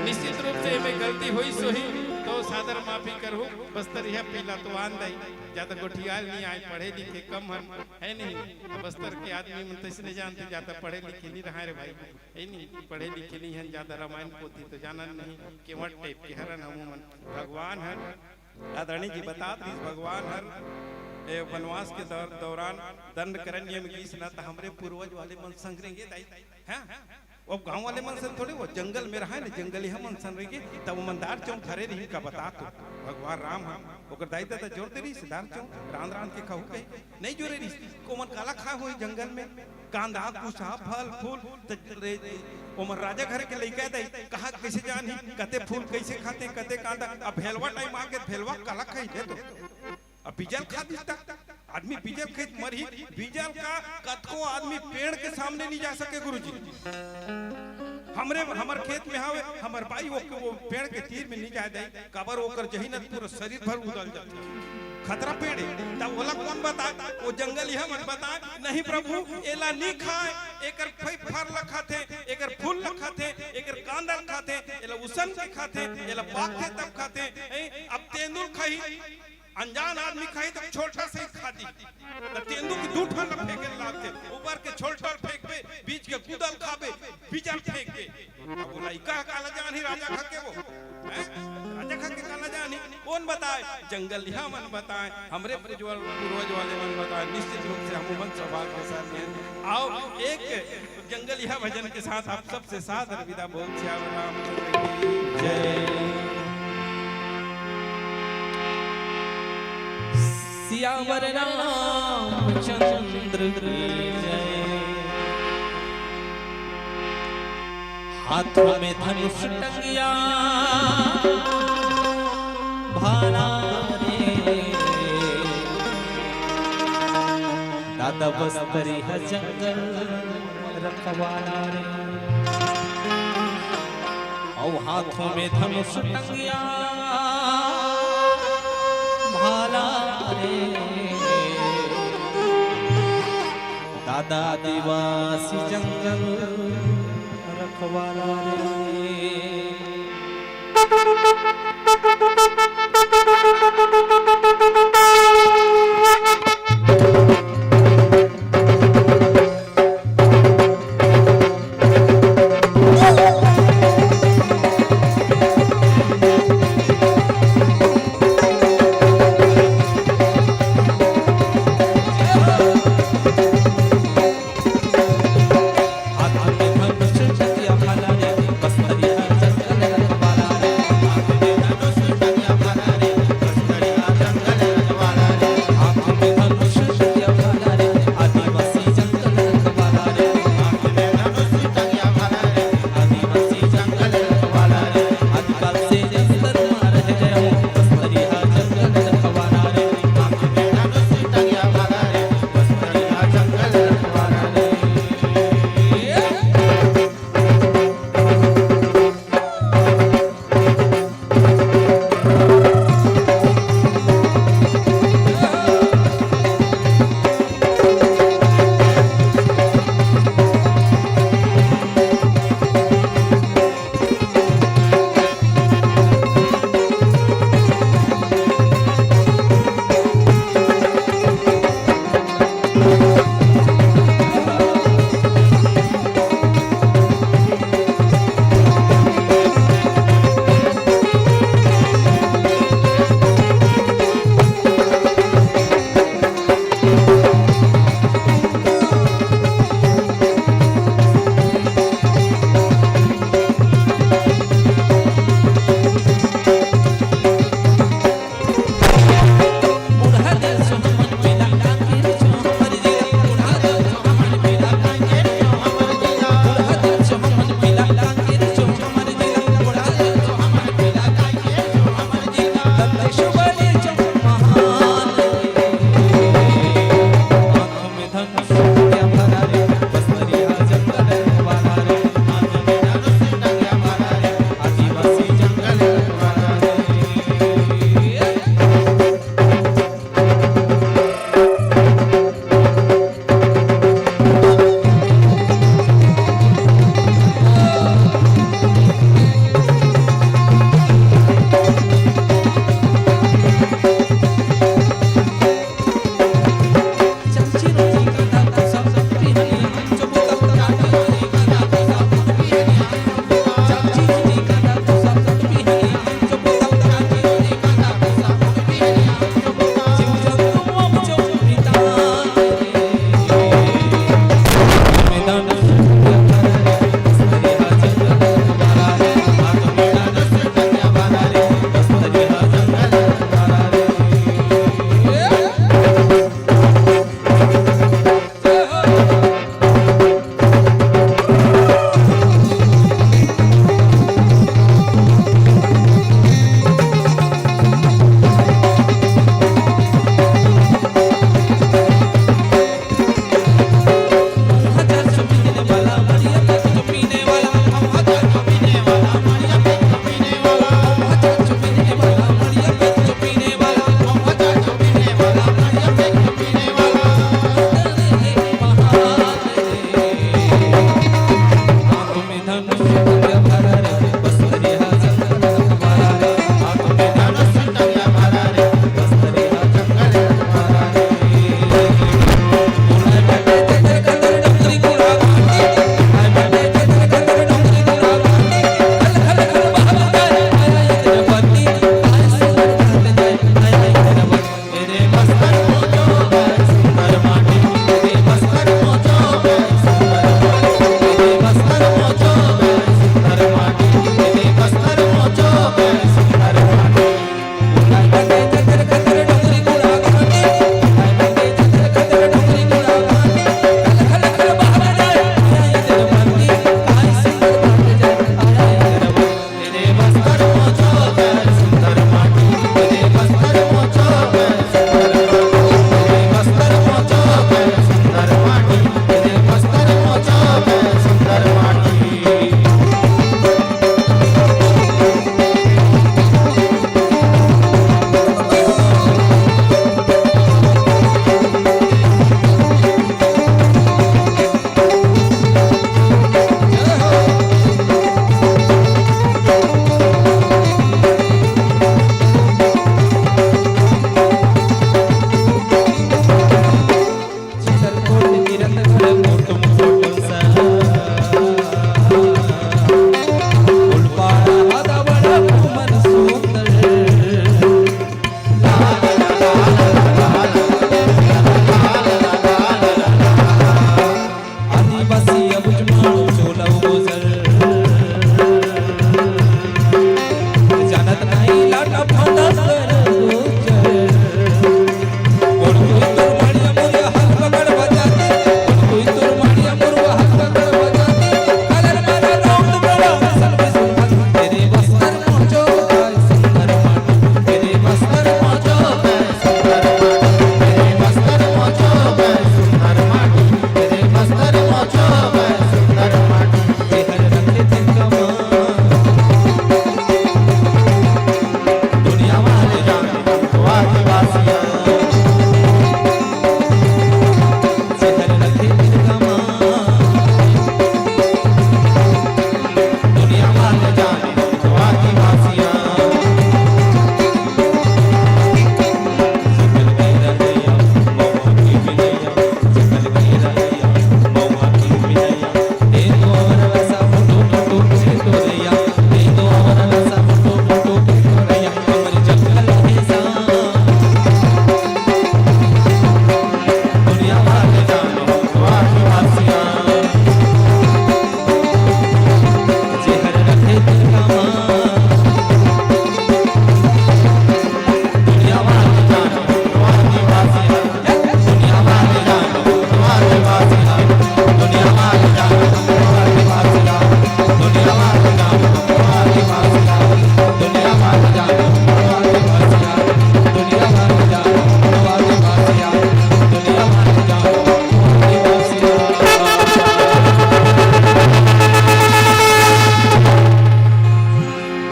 निश्चित रूप से एमे गलती होइस होही, तो सादर माफी करहू। बस्तर इहाँ पीला तो आन दाई, ज्यादा गोठियाल नहीं आए, पढ़े लिखे कम हन, है नहीं? तो बस्तर के आदमी मन तो इसने जानते, ज्यादा पढ़े लिखे नहीं रहा रे भाई, है नहीं? पढ़े लिखे नहीं हन, ज्यादा रामायण पोथी तो जानन नहीं, केवट टाइप के हरन हमू मन। भगवान हर आदरणीय जी बतात रहिस, भगवान हर ए वनवास के दौर-, दौरान दंडकारण्य में गिस ना, त हमरे पूर्वज वाले मन संग रेंगे दाई, हैं? अब गांव वाले मन सन थोड़े, वो जंगल में रहा है ना, जंगली हम मन सन रेंगे, तब वो मन दार चौक धरे रही का बता तो। भगवान राम हम, ओकर दाई ददा जोर दे रहिस, दार चौक, रांध रांध के खाहू कही, नहीं जोरे रहिस, को मन काला खाए होही जंगल में, कांदा, कुसा, फल, फूल, त रे, ओमन राजा घर के लइका दई, कहाँ कइसे जानही, कते फूल कइसे खाते, कते कांदा। अब भेलवा टाइम आ गे, भेलवा काला खाही दे तो। अब बिजल खा दिस त, आदमी बिजल खाही त मरही, बिजल का कतको आदमी पेड़ के सामने नहीं जा सके गुरुजी। हमरे, हमर खेत में हावे, हमर बाई वो, वो पेड़ के तीर में नहीं जाए दे। काबर ओकर जही न पूरा शरीर भर उदल जाथे। खतरा पेड़ हे, तब ओला कौन बताए? वो जंगलिहा मन बताए, "नहीं प्रभु, एला नी खाए, एकर फई फर ल खाथे, एकर फूल ल खाथे, एकर कांदा ल खाथे, एला उसन के खाथे, एला पाकथे तब खाथे।" ए, अब तेंदुल खाही, अनजान आदमी खाही तब छोटा से ही खा दी। त तेंदू के दू ठन ल फेंके ल लागथे, ऊपर के छोटा ल फेंकबे, बीच के गुदा ल खाबे, बिजल फेंकबे। अब वो लइका ह काला जानही राजा खा के वो, हैं? राजा खा के काला जानही, कौन बताए? जंगलिहा मन बताए, हमरे पूर्वज, पूर्वज वाले मन बताए। निश्चित रूप से हम मन सौभाग्यशाली हैं। आओ, एक जंगलिहा भजन के साथ आप सबसे सादर विदा बोल, सियावर रामचंद्र की जय। सियावर रामचंद्र की जय। हाथों में धनुष टंगिया भाला रे, दादा बस्तरिहा जंगल रखवाला रे। अउ हाथों में धनुष टंगिया भाला रे, दादा आदिवासी जंगल रखवाला रे।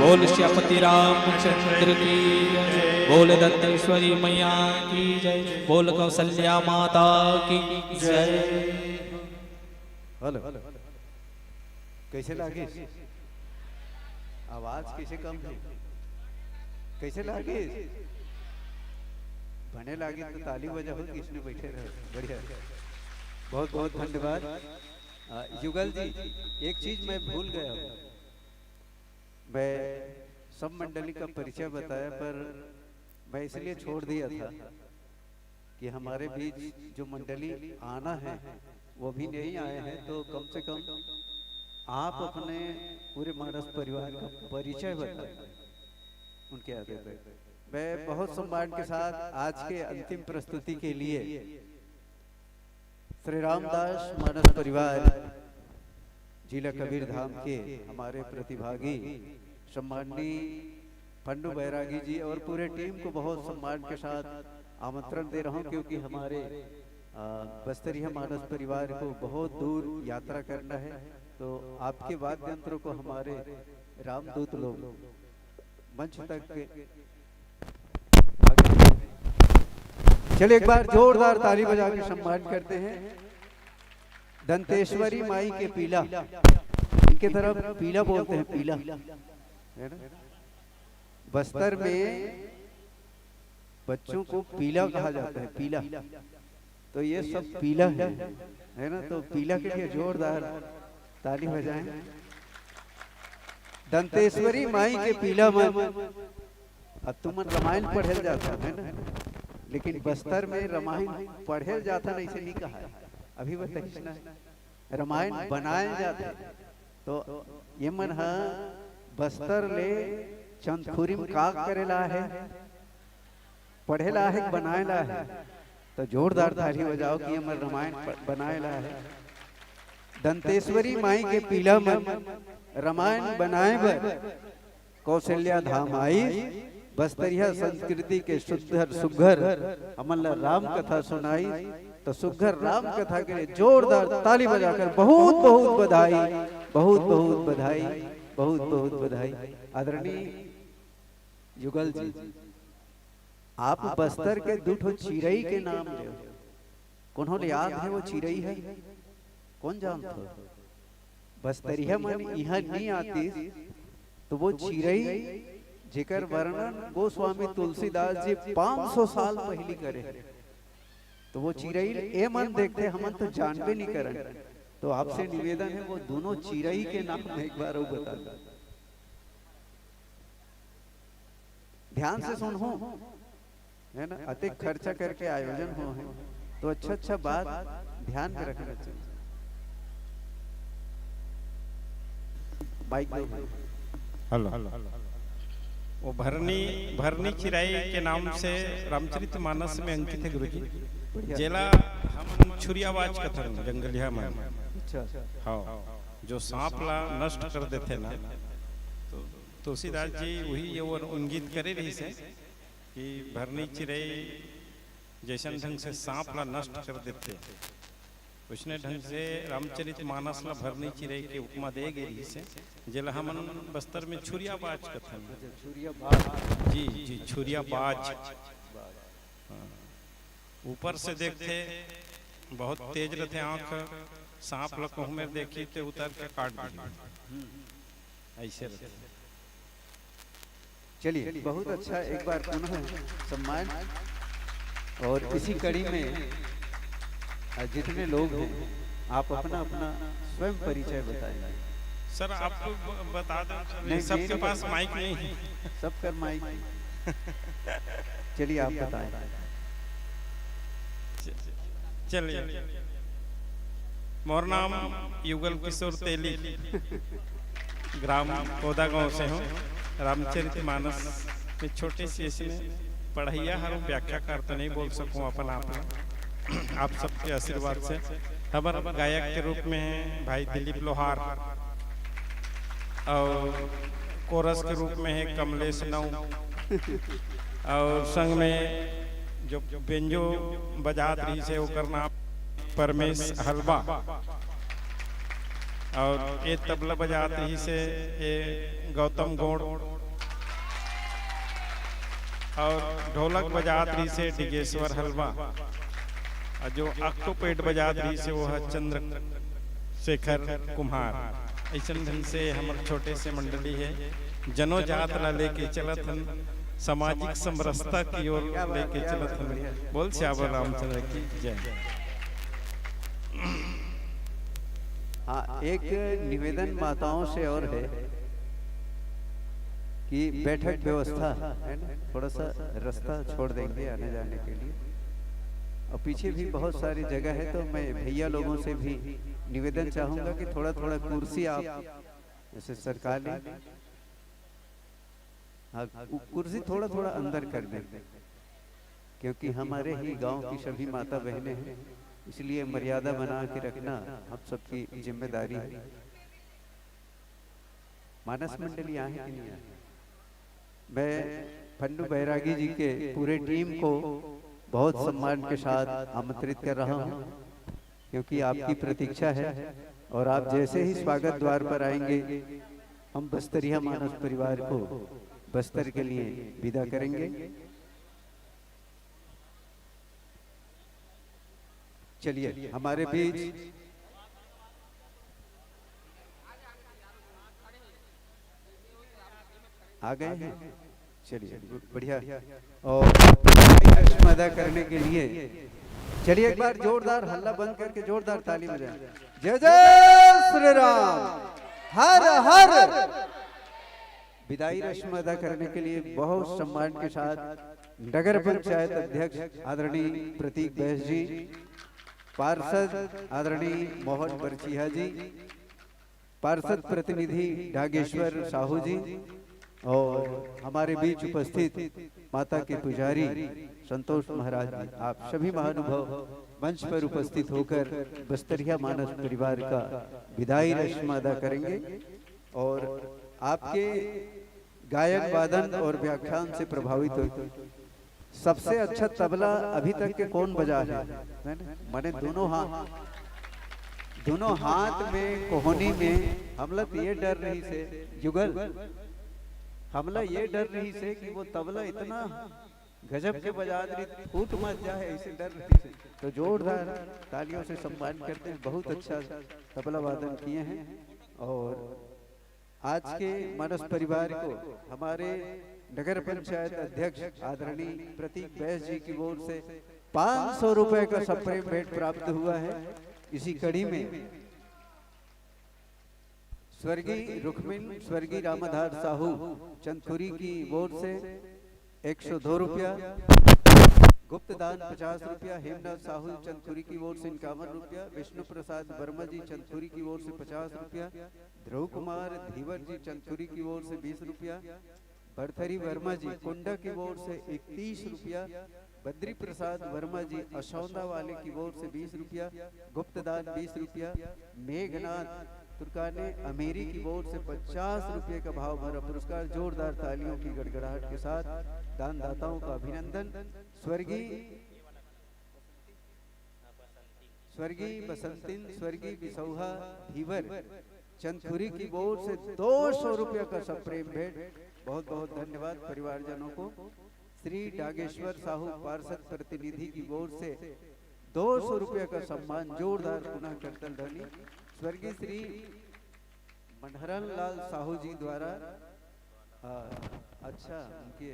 बोल सियापति रामचंद्र की, बोल दंतेश्वरी मैया की जय, बोल कौशल्या माता की जय। हेलो, कैसे लागिस? आवाज कैसे कम है? कैसे लागिस? बने लागिस तो ताली बजाओ, किसने बैठे रहो। बढ़िया, बहुत बहुत धन्यवाद। आ, युगल जी, एक चीज मैं भूल गया हूँ। मैं सब मंडली का परिचय बताया, पर मैं इसलिए छोड़ दिया था कि हमारे बीच जो मंडली आना है, वो भी नहीं आए हैं, तो कम से कम आप अपने पूरे मानस परिवार का परिचय बताएं उनके आगे पे। मैं बहुत सम्मान के साथ आज के अंतिम प्रस्तुति के लिए श्री रामदास मानस परिवार, जिला कबीर धाम के हमारे प्रतिभागी सम्माननीय पंडू बैरागी जी और पूरे टीम को बहुत सम्मान के साथ आमंत्रण दे रहा हूं, क्योंकि हमारे, अ, बस्तरिया मानस परिवार को बहुत दूर यात्रा करना है, तो आपके वाद्य यंत्रों को हमारे रामदूत लोग मंच तक। चलिए, एक बार जोरदार ताली बजा के सम्मान करते हैं दंतेश्वरी माई के पीला। इनके तरफ पीला बोलते हैं, पीला, है ना? बस्तर में बच्चों को पीला कहा जाता है, पीला। तो ये सब पीला है, है ना? तो पीला के लिए जोरदार ताली बजाएं। दंतेश्वरी माई के पीला मन। अब तुमन रामायण पढ़े ल जाता है ना, लेकिन बस्तर में रामायण पढ़े ल जाता नहीं, से नहीं कहा है। अभी बताइस ना, रामायण बनाए ल जाते। तो ये मन ह बस्तर ले चंदखुरी म का करे ला है, पढ़े ला है कि बनाए ला है? तो जोरदार ताली बजाओ कि हमर रामायण प-, बनाए ला है। दंतेश्वरी माई के पीला मन रामायण बनाए बर कौशल्या धाम आई, बस्तरिया संस्कृति के सुद्धर सुघर हमन ला राम कथा सुनाई। तो सुघर राम कथा के लिए जोरदार ताली बजाकर बहुत बहुत बधाई, बहुत बहुत बधाई, बहुत बहुत बधाई। आदरणीय युगल जी, आप बस्तर के दू ठो चिरई के नाम लेव, कोनो ल याद है वो चिरई है? कौन जानत हो? बस्तरिया मन इहाँ नहीं आतिस, तो वो चिरई जेकर वर्णन गोस्वामी तुलसीदास जी पाँच सौ साल पहली करे। तो वो चिरई ए मन देखते, हमन तो जानबे नहीं करन। तो आपसे निवेदन है, वो दोनों चिरई के नाम एक बार और बता दो। ध्यान से सुनहू, है ना? अतेक खर्चा करके आयोजन हो है, तो अच्छा अच्छा बात ध्यान में रखना चाहिए। माइक दो भाई। हेलो। वो भरनी, भरनी चिरई के नाम से रामचरित मानस में अंकित है, गुरुजी। बढ़िया। जेला हमन छुरियाबाज कथन, जंगलिया मन। अच्छा। हाँ, जो सांप ला नष्ट कर देथे ना, तो तुलसीदास जी वही ये वो इंगित करे रहिस हे कि भरनी चिरई जैसन ढंग से सांप ला नष्ट कर देथे, उसने ढंग से रामचरित मानस ला भरनी चिरई के उपमा दे गे रहिस हे, जेला हमन बस्तर में छुरियाबाज कथन। अच्छा, छुरियाबाज। जी, जी, छुरियाबाज। हाँ। ऊपर से देखथे, बहुत तेज रथे आँख, सांप ल कहूँ मेर देखी ते उतर के काट दिही। हम्म। ऐसे रथे। चलिए, बहुत अच्छा, एक बार पुनः सम्मान। और इसी कड़ी में, अ, जितने लोग हैं, आप अपना, अपना स्वयं परिचय बताएंगे। सर, आप तो ब-, बता दें, नहीं, सबके नहीं, पास नहीं। माइक नहीं है। सबकर माइक। चलिए, आप बताएं। च-, चलिए, मोर नाम युगल किशोर तेली, ग्राम कोदा गांव से हूँ। रामचरित मानस में छोटे से इसमें पढ़ैया हर व्याख्याकार तो नहीं बोल सकूँ अपन आप ला। आप सबके आशीर्वाद से हमर गायक के रूप में है भाई दिलीप लोहार, और कोरस के रूप में है कमलेश नऊ, और संग में जो बेंजो बजात रहिस हे ओकर नाम परमेश हलवा, और ये तबला बजात रहिस हे ये गौतम गोंड, और ढोलक बजात रहिस हे डिगेश्वर हलवा, और जो octopad बजात रहिस हे वो है चंद्रशेखर कुमार। ऐसन ढंग से हमर छोटे से मंडली है, जनों जात ला लेके चलत हन, सामाजिक समरसता की ओर क्या बात, लेके क्या चलत बात, हन। बढ़िया। बोल सियावर रामचंद्र की जय। हाँ, एक निवेदन माताओं से और है कि बैठक व्यवस्था है ना, थोड़ा सा रास्ता छोड़ देंगे आने जाने के लिए। और पीछे भी बहुत सारी जगह है, तो मैं भैया लोगों से भी निवेदन चाहूँगा कि थोड़ा थोड़ा कुर्सी आप, जैसे सरकार ने, हाँ, कु-, कुर्सी थोड़ा थोड़ा अंदर कर दें, क्योंकि हमारे ही गांव की सभी माता बहनें हैं, इसलिए मर्यादा बना के रखना हम सबकी जिम्मेदारी है। मानस मंडली आए हैं कि नहीं आए? मैं फन्नू बैरागी जी के पूरे टीम को बहुत सम्मान के साथ आमंत्रित कर रहा हूं, क्योंकि आपकी प्रतीक्षा है और आप जैसे ही स्वागत द्वार पर आएंगे, हम बस्तरिया मानस परिवार को बस्तर के लिए विदा करेंगे। चलिए, हमारे बीच आ गए हैं। चलिए, बढ़िया। और रस्म अदा करने के लिए चलिए एक बार जोरदार हल्ला बंद करके जोरदार ताली बजाएं। जय जय श्री राम, हर हर। विदाई रस्म अदा करने के लिए बहुत सम्मान के साथ नगर पंचायत अध्यक्ष आदरणीय प्रतीक बैस जी, पार्षद आदरणीय मोहन बरछिया जी, पार्षद प्रतिनिधि डागेश्वर साहू जी और हमारे बीच उपस्थित माता के पुजारी संतोष महाराज जी, आप सभी महानुभाव मंच पर उपस्थित होकर बस्तरिया मानस परिवार का विदाई रस्म अदा करेंगे। और आपके गायन वादन और व्याख्यान से प्रभावित हो, सबसे अच्छा तबला अभी तक के कौन बजा है? है ना? माने दोनों हाथ, दोनों हाथ में कोहनी में हमला तो ये डर रहिस हे, युगल, हमला ये डर रहिस हे कि वो तबला इतना गजब के बजा रही, फूट मत जाए, ऐसे डर रहिस हे। तो जोरदार तालियों से सम्मान करते हैं, बहुत अच्छा तबला वादन किए हैं। और आज के मानस परिवार को हमारे नगर पंचायत अध्यक्ष आदरणीय प्रतीक बैस जी की ओर से पाँच सौ रुपए का सप्रेम भेंट प्राप्त हुआ है। इसी कड़ी में स्वर्गीय रुक्मिन, स्वर्गीय रामाधार साहू चंदखुरी की ओर से एक सौ दो रुपया, गुप्त दान पचास रुपया, हेमनाथ साहू चंदखुरी की ओर से इक्यावन रुपया, विष्णु प्रसाद वर्मा जी चंदखुरी की ओर से पचास रुपया, ध्रुव कुमार धीवर जी चंदखुरी की ओर से बीस रुपया, भरथरी वर्मा जी कुंडा की ओर से इकतीस रुपया, बद्री प्रसाद वर्मा जी असौंदा वाले की ओर से बीस रुपया, गुप्तदान बीस रुपया, मेघनाथ तुर्काने अमेरी की ओर से पचास रुपये का भाव भरा पुरस्कार। जोरदार तालियों की गड़गड़ाहट के साथ दानदाताओं का अभिनंदन। स्वर्गीय स्वर्गीय बसंतिन, स्वर्गीय बिसौहा धीवर चंदखुरी की ओर से दो सौ रुपया का सप्रेम भेंट। बहुत बहुत धन्यवाद परिवारजनों को। श्री डागेश्वर साहू पार्षद प्रतिनिधि की ओर से दो सौ रुपया का सम्मान, जोरदार पुनः करतल ध्वनि। स्वर्गीय श्री मनहरन लाल साहू जी द्वारा, आ, अच्छा, उनके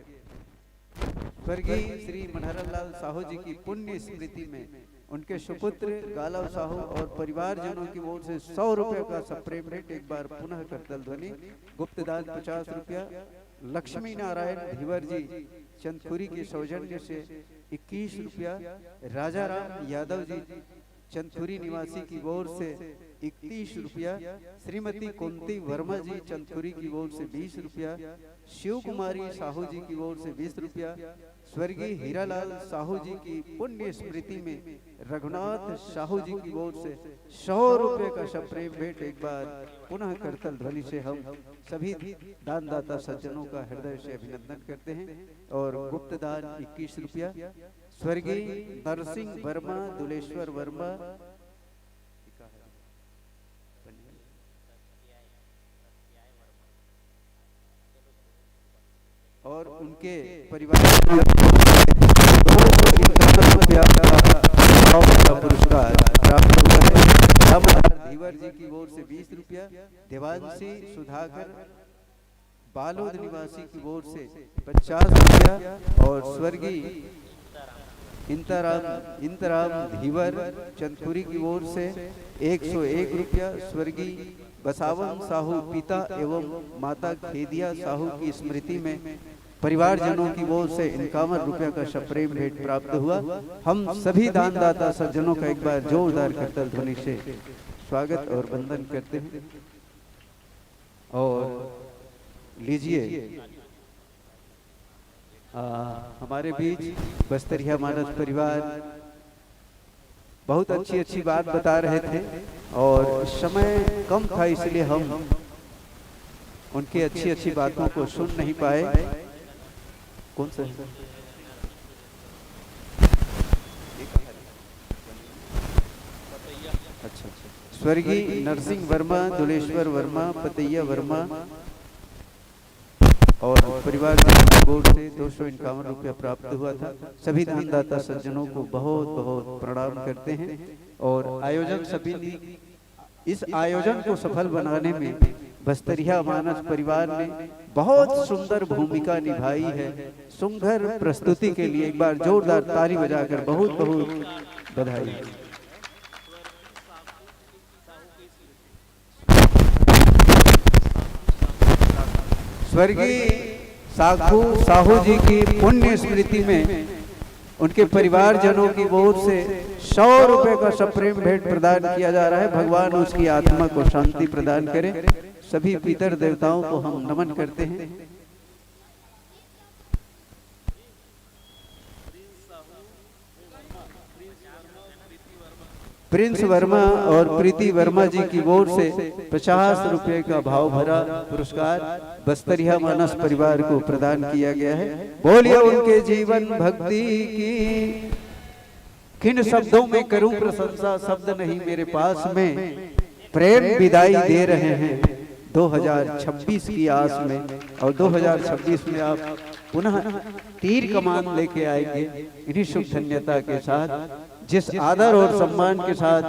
स्वर्गीय श्री मनहरन लाल साहू जी की पुण्य स्मृति में उनके सुपुत्र गालव साहू और परिवारजनों की ओर से सौ रुपये का सप्रेम भेंट। एक बार पुनः करतल ध्वनि। गुप्तदान पचास रुपया, लक्ष्मी नारायण धीवर जी चंदखुरी के सौजन्य से इक्कीस रुपया, राजा राम यादव जी चंदखुरी निवासी की ओर से इकतीस रुपया, श्रीमती कुंती वर्मा जी चंदखुरी की ओर से बीस रुपया, शिव कुमारी साहू जी की ओर से बीस रुपया, स्वर्गीय हीरालाल साहू जी की पुण्य स्मृति में रघुनाथ साहू जी की ओर से सौ रुपये का सप्रेम भेंट। एक बार पुनः करतल ध्वनि से हम सभी दानदाता सज्जनों का हृदय से अभिनंदन करते हैं। और गुप्तदान इक्कीस रुपया, स्वर्गीय नरसिंह वर्मा, दुलेश्वर वर्मा और उनके परिवार को दो सौ इक्यावन रुपया का पुरस्कार प्राप्त हुआ है। रामधार धीवर जी की ओर से बीस रुपया, देवांशी सुधाकर बालोद निवासी की ओर से पचास रुपया और स्वर्गीय इंताराम, इंताराम धीवर चंदखुरी की ओर से एक सौ एक रुपया, स्वर्गीय बसावन साहू पिता एवं माता खेदिया साहू की स्मृति में परिवारजनों की ओर से इक्यावन रुपया का सप्रेम भेंट प्राप्त हुआ। हम सभी दानदाता सज्जनों का एक बार जोरदार करतल ध्वनि से स्वागत और वंदन करते हैं। और लीजिए, आ, हमारे बीच बस्तरिया मानस परिवार बहुत अच्छी अच्छी बात बता रहे थे और समय कम था, इसलिए हम उनकी अच्छी अच्छी बातों को सुन नहीं पाए। कौन सा है? अच्छा, अच्छा। स्वर्गीय नरसिंह वर्मा, दुलेश्वर वर्मा, पतैया वर्मा और परिवार की ओर से दो सौ इक्यावन रुपया प्राप्त हुआ था। सभी दानदाता सज्जनों को बहुत बहुत प्रणाम करते हैं और आयोजन सभी ने इस आयोजन को सफल बनाने में बस्तरिया मानस परिवार ने बहुत सुंदर भूमिका निभाई है। सुंदर प्रस्तुति के लिए एक बार जोरदार ताली बजाकर बहुत बहुत बधाई। स्वर्गीय साखू साहू जी की पुण्य स्मृति में उनके परिवारजनों की ओर से सौ रुपए का सप्रेम भेंट प्रदान किया जा रहा है। भगवान उसकी आत्मा को शांति प्रदान करें। सभी पितर देवताओं को हम नमन करते हैं। प्रिंस वर्मा और प्रीति वर्मा जी की ओर से पचास रुपए का भाव भरा पुरस्कार बस्तरिया मानस परिवार को प्रदान किया गया है। बोलिए उनके जीवन भक्ति की। किन शब्दों में करूं प्रशंसा, शब्द नहीं मेरे पास में। प्रेम विदाई दे रहे हैं दो हज़ार छब्बीस की आस में, और दो हज़ार छब्बीस में आप पुनः तीर कमान लेके आएंगे। इन्हीं शुभ धन्यता के साथ जिस आदर और सम्मान के साथ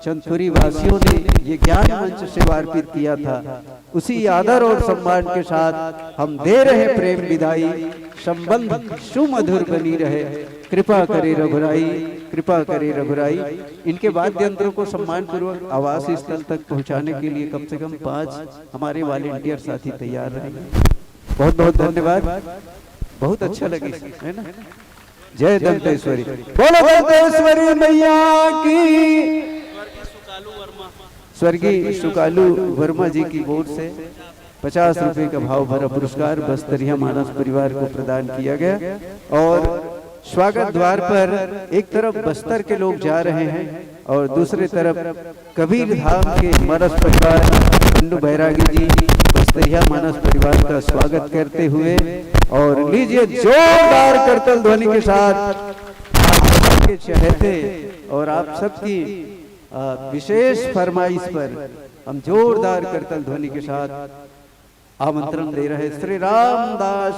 चंदखुरी वासियों ने ये ज्ञान मंच सेवा अर्पित किया था, उसी आदर और सम्मान के साथ हम दे रहे प्रेम विदाई। संबंध सुमधुर बनी रहे। कृपा करे रघुराई, कृपा करे रघुराई। इनके वाद्य यंत्रों को सम्मान पूर्वक आवास स्थल तक पहुंचाने के लिए कम से कम पांच हमारे वॉलंटियर साथी तैयार रहेंगे। बहुत बहुत धन्यवाद। बहुत अच्छा लगे, है ना? जय दंतेश्वरी। बोलो दंतेश्वरी मैया की। स्वर्गीय सुकालू वर्मा जी की ओर से पचास रुपए का भाव भरा पुरस्कार बस्तरिया मानस परिवार को प्रदान किया गया। और स्वागत द्वार पर एक तरफ बस्तर के लोग जा रहे हैं और दूसरी तरफ कबीर धाम के मानस परिवार, अन्नू बैरागी जी बस्तरिया मानस परिवार का स्वागत करते हुए, और लीजिए जोरदार करतल ध्वनि के साथ आप सबके चहेते और आप सबकी, अ, विशेष फरमाइश पर हम जोरदार करतल ध्वनि के साथ आमंत्रण दे रहे श्री रामदास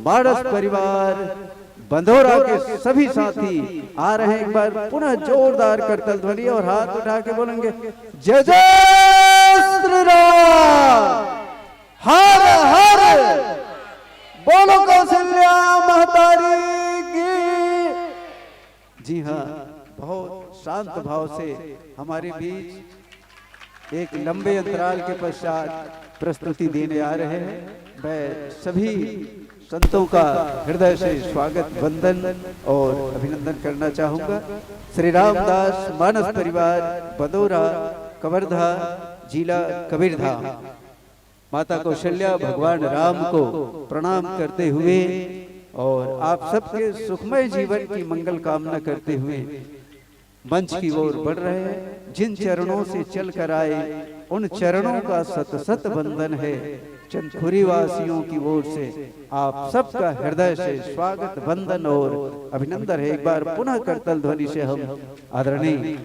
मानस परिवार बंदोरा के सभी साथी आ रहे हैं। एक बार पुनः जोरदार करतल ध्वनि और हाथ उठा के बोलेंगे, जय जय श्री राम, हर हर, बोलो कौशल्या महतारी की। जी हाँ, बहुत शांत भाव से हमारे बीच एक लंबे अंतराल के पश्चात प्रस्तुति देने आ रहे हैं। मैं सभी संतों का हृदय से स्वागत, वंदन और अभिनंदन करना चाहूँगा। श्री रामदास मानस परिवार, बंदोरा, कवर्धा, जिला कबीरधाम। माता कौशल्या भगवान राम को प्रणाम करते हुए और आप सबके सुखमय जीवन की मंगल कामना करते हुए मंच की ओर बढ़ रहे हैं। जिन चरणों से चल कर आए, उन चरणों का सत सत वंदन है। चंदखुरी वासियों की ओर से आप सबका हृदय से स्वागत, वंदन और अभिनंदन है। एक बार पुनः करतल ध्वनि से हम आदरणीय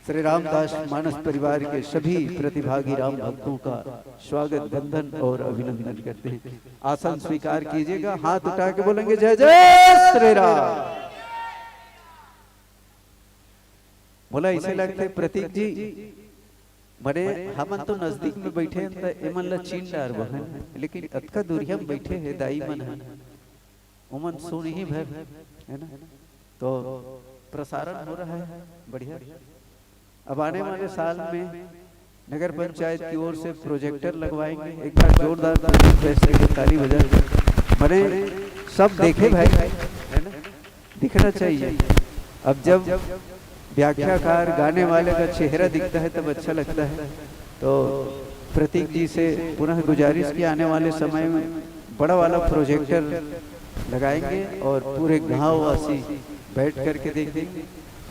श्री रामदास मानस परिवार के सभी प्रतिभागी राम भक्तों का स्वागत, वंदन और अभिनंदन करते हैं। आसन स्वीकार कीजिएगा, हाथ उठा के बोलेंगे, जय जय श्री राम। बोला, इसे लगते प्रतीक जी, बड़े हमन तो नजदीक में बैठे हैं, तो एमन ला चीन डार बहन, लेकिन अतका दूरिया में बैठे हैं दाई मन हैं, ओमन सुन ही भर, है ना? तो प्रसारण हो रहा है, बढ़िया। अब आने वाले साल में नगर पंचायत की ओर से प्रोजेक्टर लगवाएंगे। एक बार जोरदार प्रोजेक्ट बेस के लिए ताली बजा। बने सब देखे भाई, है ना? दिखना चाहिए। अब जब व्याख्याकार, गाने वाले का चेहरा दिखता है, तब अच्छा लगता है। तो प्रतीक जी से पुनः गुजारिश की, आने वाले समय में बड़ा वाला प्रोजेक्टर लगाएंगे और पूरे गांव वासी बैठ करके देखेंगे।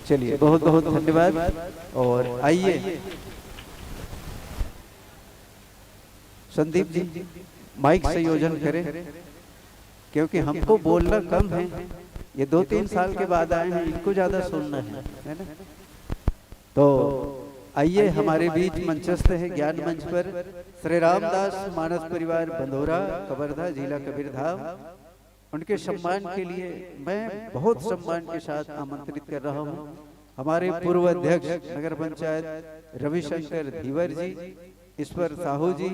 चलिए, बहुत बहुत धन्यवाद। और आइए, संदीप जी, माइक संयोजन करें, क्योंकि हमको बोलना कम है। ये दो तीन साल के बाद आए हैं, इनको ज्यादा सुनना है, है ना? तो आइए, हमारे बीच मंचस्थ है ज्ञान मंच पर श्री रामदास मानस परिवार बंदोरा, कवर्धा, जिला कबीरधाम। उनके सम्मान के लिए मैं बहुत सम्मान के साथ आमंत्रित कर रहा हूँ हमारे पूर्व अध्यक्ष नगर पंचायत रविशंकर धीवर जी, ईश्वर साहू जी,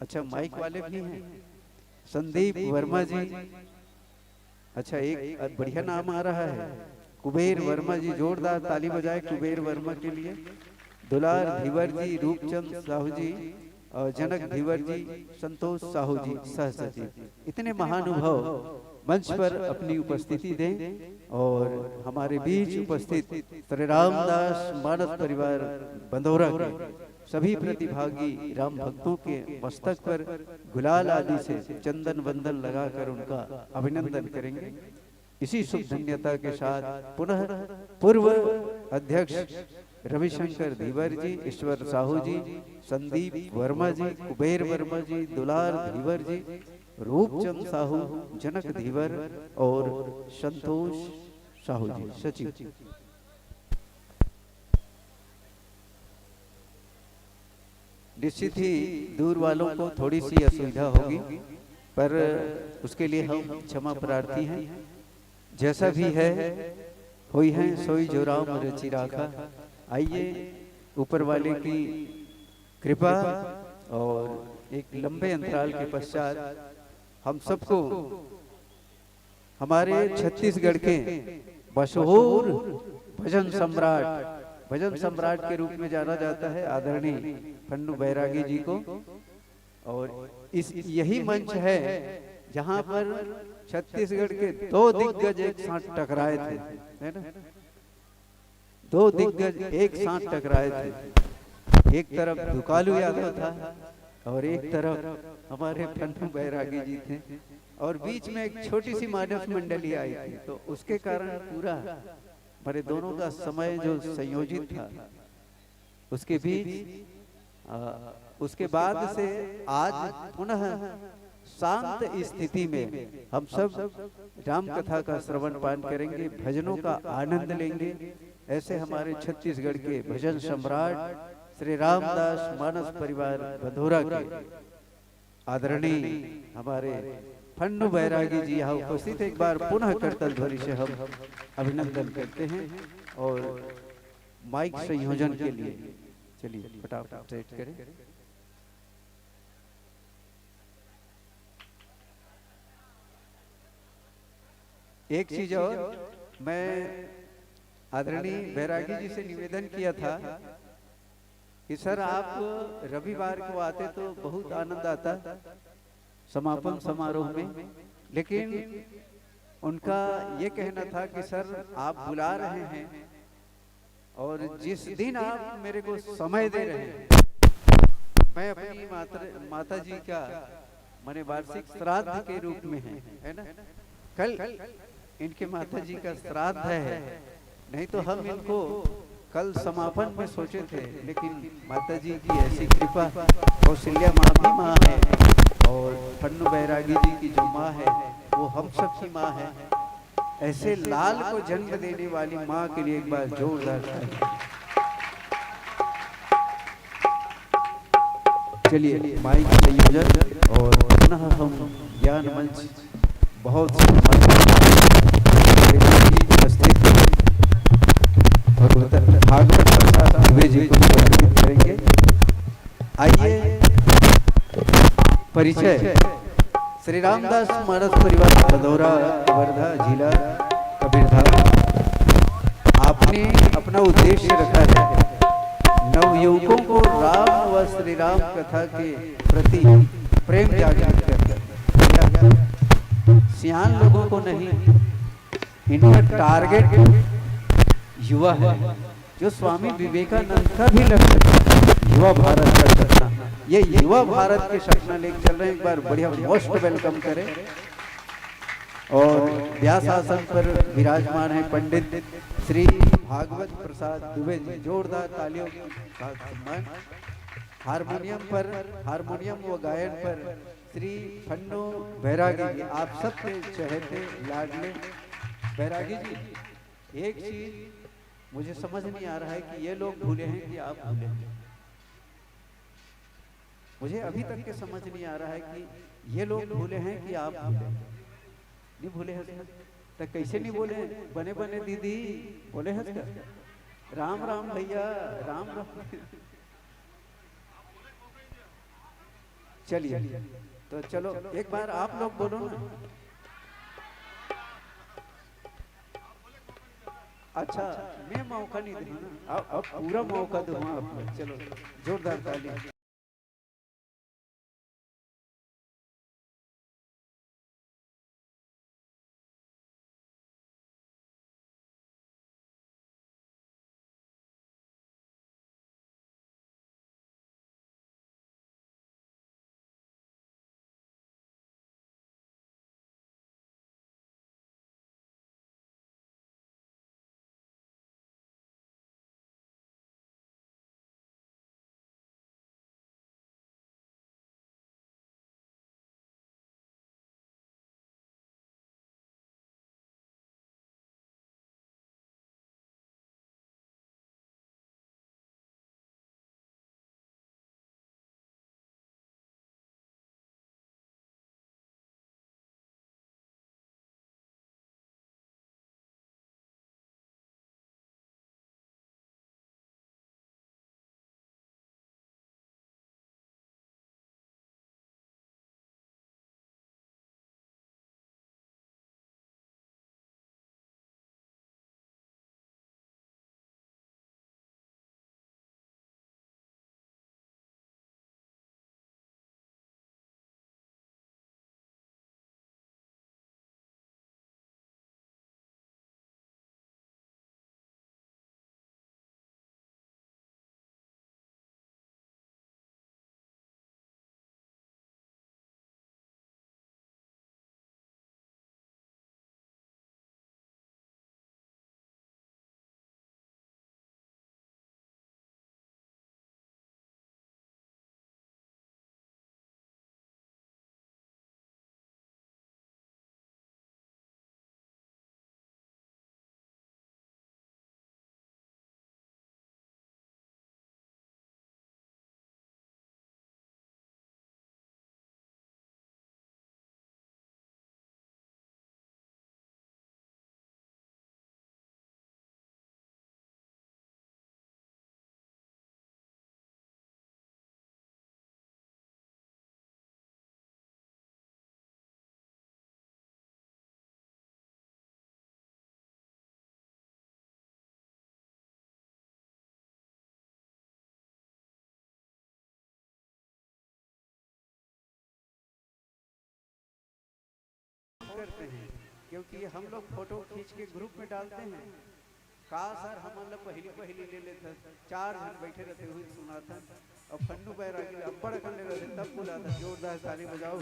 अच्छा, माइक वाले भी हैं, संदीप वर्मा जी, अच्छा, एक बढ़िया नाम आ रहा है, कुबेर वर्मा जी। जोरदार ताली बजाए कुबेर वर्मा के लिए। दुलार धीवर जी, रूपचंद साहू जी और जनक धीवर जी, संतोष साहू जी सह सचिव, इतने महानुभाव मंच पर अपनी उपस्थिति दें और हमारे बीच उपस्थित श्री रामदास मानस परिवार बंदौरा के सभी प्रतिभागी राम भक्तों के मस्तक पर गुलाल आदि से चंदन वंदन लगाकर उनका अभिनंदन करेंगे। इसी शुभ धन्यता के साथ पुनः पूर्व अध्यक्ष रविशंकर धीवर जी, ईश्वर साहू जी, संदीप वर्मा जी, कुबेर वर्मा जी, दुलार धीवर जी, रूपचंद साहू, जनक धीवर और संतोष साहू जी, सचिव। निश्चित ही दूर वालों को थोड़ी सी असुविधा होगी, पर उसके लिए हम क्षमा प्रार्थी हैं। जैसा भी है, होई है सोई जो राम रचि राखा। आइए, ऊपर वाले की कृपा और एक लंबे अंतराल के पश्चात हम सबको हमारे छत्तीसगढ़ के मशहूर भजन सम्राट, भजन सम्राट के रूप में जाना जाता है आदरणीय फन्नू बैरागी जी को। और इस, यही मंच है जहां पर छत्तीसगढ़ के दो दिग्गज एक साथ टकराए थे, है ना? दो दिग्गज एक साथ टकराए थे। एक तरफ दुकालू यादव था और एक तरफ हमारे फन्नू बैरागी जी थे, और बीच में एक छोटी सी मानस मंडली आई थी, तो उसके कारण पूरा हमारे दोनों का समय जो संयोजित था, उसके बीच, अ, उसके बाद से आज पुनः शांत स्थिति में हम सब राम कथा का श्रवण पान करेंगे, भजनों का आनंद लेंगे। ऐसे हमारे छत्तीसगढ़ के भजन सम्राट श्री रामदास मानस परिवार भदोरा के आदरणीय हमारे फन्नू बैरागी जी यहाँ उपस्थित हैं। एक बार पुनः करतल ध्वनि से हम अभिनंदन करते हैं और माइक संयोजन के लिए चलिए फटाफट सेट करें। एक चीज और, मैं आदरणीय बैरागी जी से निवेदन किया था कि सर, आप रविवार को आते तो बहुत आनंद आता समापन समारोह में, लेकिन उनका ये कहना था कि सर, आप बुला रहे हैं और जिस दिन आप मेरे को समय दे रहे हैं, मैं अपनी माता, माता जी का, माने, वार्षिक श्राद्ध के रूप में है, है ना? कल इनके माता जी का श्राद्ध है, नहीं तो हम इनको कल समापन में सोचे थे, लेकिन माता जी की ऐसी कृपा, कौशल्या माँ भी माँ है और फन्नू बैरागी जी की जो माँ है, वो हम सब की माँ है। ऐसे लाल को जन्म देने वाली माँ के लिए एक बार जोरदार ताली। चलिए, माइक संयोजन और पुनः हम ज्ञान मंच बहुत सम्मानित उपस्थित भगवत भागवत प्रसाद दुबे जी को समर्पित करेंगे। आइए, परिचय। श्री रामदास मानस परिवार भदौरा, वर्धा जिला कबीरधाम। आपने अपना उद्देश्य रखा है नवयुवकों को राम व श्री राम कथा के प्रति प्रेम जागृत करना। सियान लोगों को नहीं, इनका टारगेट युवा है, जो स्वामी विवेकानंद का भी लक्ष्य था, युवा भारत का सपना। ये युवा भारत के सपना लेके चल रहे हैं। एक बार बढ़िया मोस्ट वेलकम करें। और व्यास आसन पर विराजमान है पंडित श्री भागवत प्रसाद दुबे जी। जोरदार तालियों के साथ सम्मान। हारमोनियम पर, हारमोनियम व गायन पर श्री फन्नू बैरागी जी, आप सबके चहेते लाडले बैरागी जी। एक चीज मुझे समझ नहीं आ रहा है कि ये लोग भूले हैं कि आप भूले हैं। मुझे अभी तक के समझ नहीं आ रहा है कि ये लोग भूले हैं कि आप भूले हैं। नहीं भूले हैं तो कैसे नहीं बोले? बने बने दीदी बोले हैं तो। राम राम भैया, राम राम। चलिए, तो चलो, एक बार आप लोग बोलो ना। अच्छा, मैं मौका नहीं दूंगा ना, अब, अब पूरा मौका दूंगा आपको। चलो, जोरदार ताली। करते हैं, क्योंकि हम लोग फोटो खींच के ग्रुप में डालते हैं। का सर, हमन ला पहली पहली ले लेथस, चार झन बैठे रहते हुए सुनाथन। और फन्नू बैरागी अब्बड़ अकन ले रहते, तब बुलाता। जोरदार ताली बजाओ।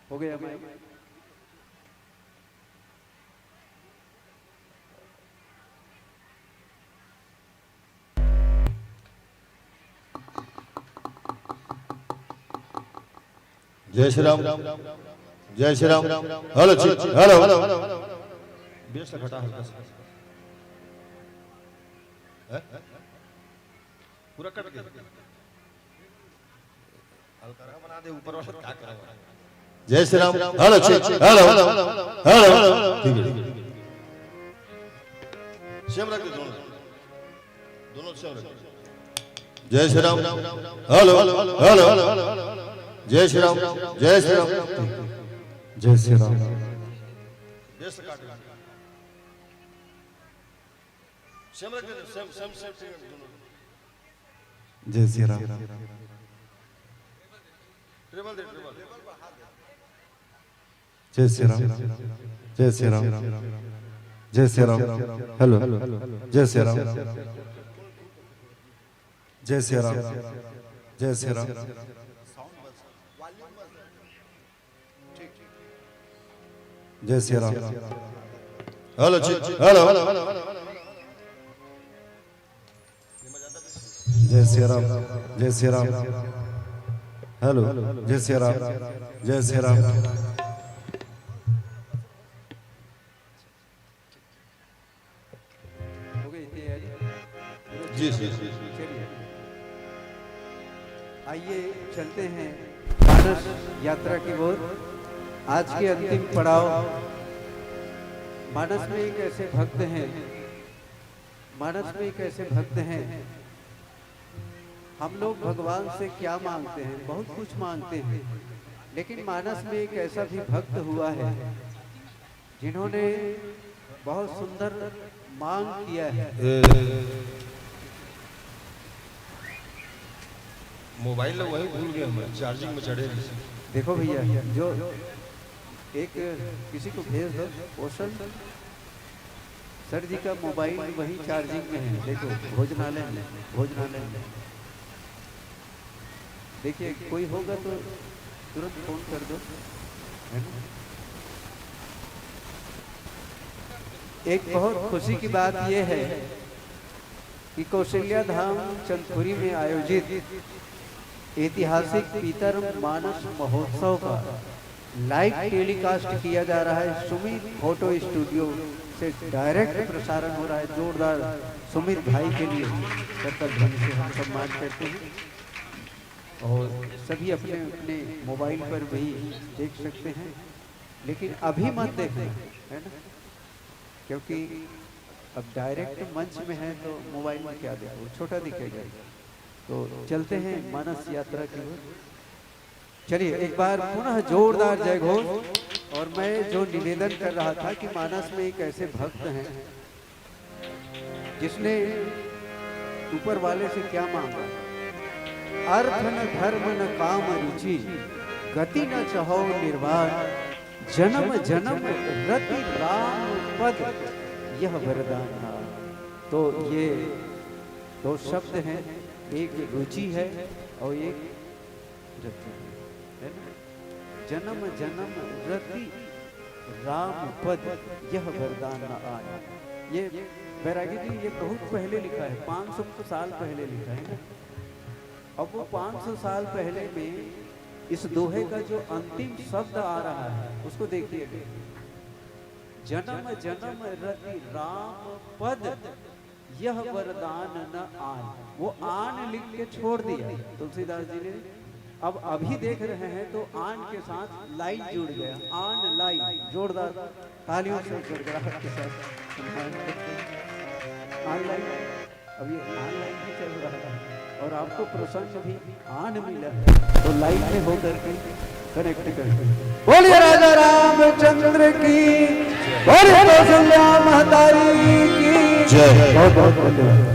हो गया माइक। जय श्री राम, जय श्री राम। हेलो जी, हेलो। बेस ला घटा हल्का सा। हैं? पूरा कट गया। हल्का बना दे, ऊपर वाला क्या करा हुआ है? जय Shri Ram. Hello, check, hello, hello. ठीक है, ठीक है। सेम रख दे दोनों, दोनों सेम रख दे। जय श्री राम। Hello, hello. जय श्री राम, जय श्री राम। जय श्री राम। बेस काट। सेम रख दे, सेम, सेम, सेम, सेम दोनों। जय श्री राम। ट्रिपल दे, ट्रिपल। जय श्री राम, जय श्री राम, जय श्री राम। हेलो, जय श्री राम, जय श्री राम, जय श्री राम। जय श्री राम। हेलो जी, हेलो। जय श्री राम, जय श्री राम। हेलो, जय श्री राम, जय श्री राम। हो गई तैयारी? जी, जी, जी, जी। चलिए, आइए चलते हैं मानस यात्रा की ओर। आज के अंतिम पड़ाव, मानस में एक ऐसे भक्त हैं, मानस में एक ऐसे भक्त हैं, हम लोग भगवान से क्या मांगते हैं, बहुत कुछ मांगते हैं, लेकिन मानस में एक ऐसा भी भक्त हुआ है जिन्होंने बहुत सुंदर मांग किया है। ए, मोबाइल ला वहीं भूल गए हम, चार्जिंग में चढ़े रहे। देखो भैया, जो एक किसी को भेज दो, कौशल सर जी का मोबाइल वहीं चार्जिंग में है। देखो, भोजनालय में, भोजनालय में। देखिए, कोई होगा तो तुरंत फोन कर दो, है ना? एक बहुत खुशी की बात यह है कि कौशल्या धाम चंदखुरी में आयोजित ऐतिहासिक पीतरम मानस महोत्सव का लाइव टेलीकास्ट किया जा रहा है। सुमित फोटो स्टूडियो से डायरेक्ट प्रसारण हो रहा है। जोरदार सुमित भाई के लिए करताल ध्वनि से हम सम्मान करते हैं। और सभी अपने अपने मोबाइल पर भी देख सकते हैं, लेकिन अभी मत देखें, है ना? क्योंकि अब डायरेक्ट मंच में है तो मोबाइल में क्या देखो, छोटा दिखेगा। तो चलते हैं मानस यात्रा की ओर। चलिए, एक बार पुनः जोरदार जय घोष। और मैं जो निवेदन कर रहा था कि मानस में एक ऐसे भक्त हैं जिसने ऊपर वाले से क्या मांगा, अर्थ न धर्म न काम रुचि, गति न चहौ निर्वाण, जन्म जन्म रति राम पद यह वरदान था। तो ये दो शब्द हैं, एक रुचि है और एक रति, है ना? जन्म जन्म रति राम पद, यह वरदान न आय। ये बैरागी जी, ये बहुत पहले लिखा है, पाँच सौ साल पहले लिखा है ना। अब वो पाँच सौ साल पहले में इस दोहे का जो अंतिम शब्द आ रहा है, उसको देखिए। जन्म जन्म रति राम पद, यह वरदान न आन। वो आन लिख के छोड़ दिया तुलसीदास जी ने। अब अभी देख रहे हैं तो आन के साथ लाइन जुड़ गया, आन लाइन। जोरदार तालियों से गड़गड़ाहट के साथ सम्मान करते हैं। आन लाइन, अब ये आन लाइन भी चल रहा है और आपको प्रसंग भी आन मिला है, तो लाइन में होकर के कनेक्ट कर। बोलिए राजा रामचंद्र की, बोलिए कौशल्या महतारी की जय। बहुत बहुत धन्यवाद।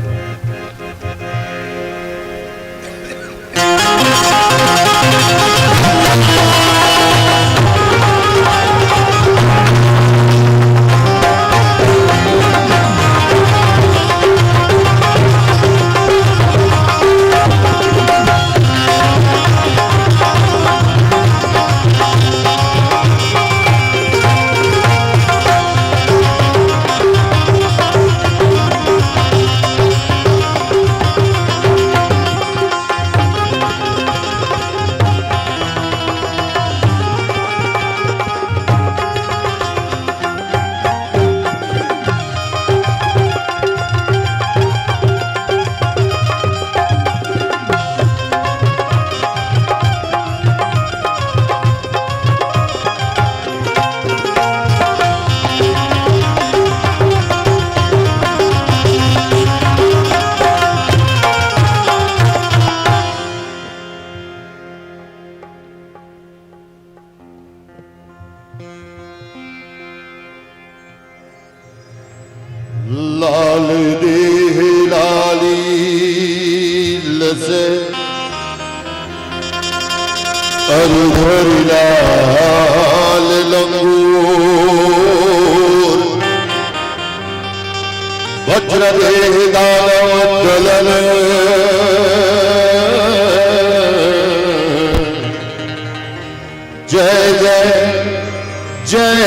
लाल देह लाली लस, अरु धरि लाल लंगूर। वज्र देह दानव दलन, जय जय जय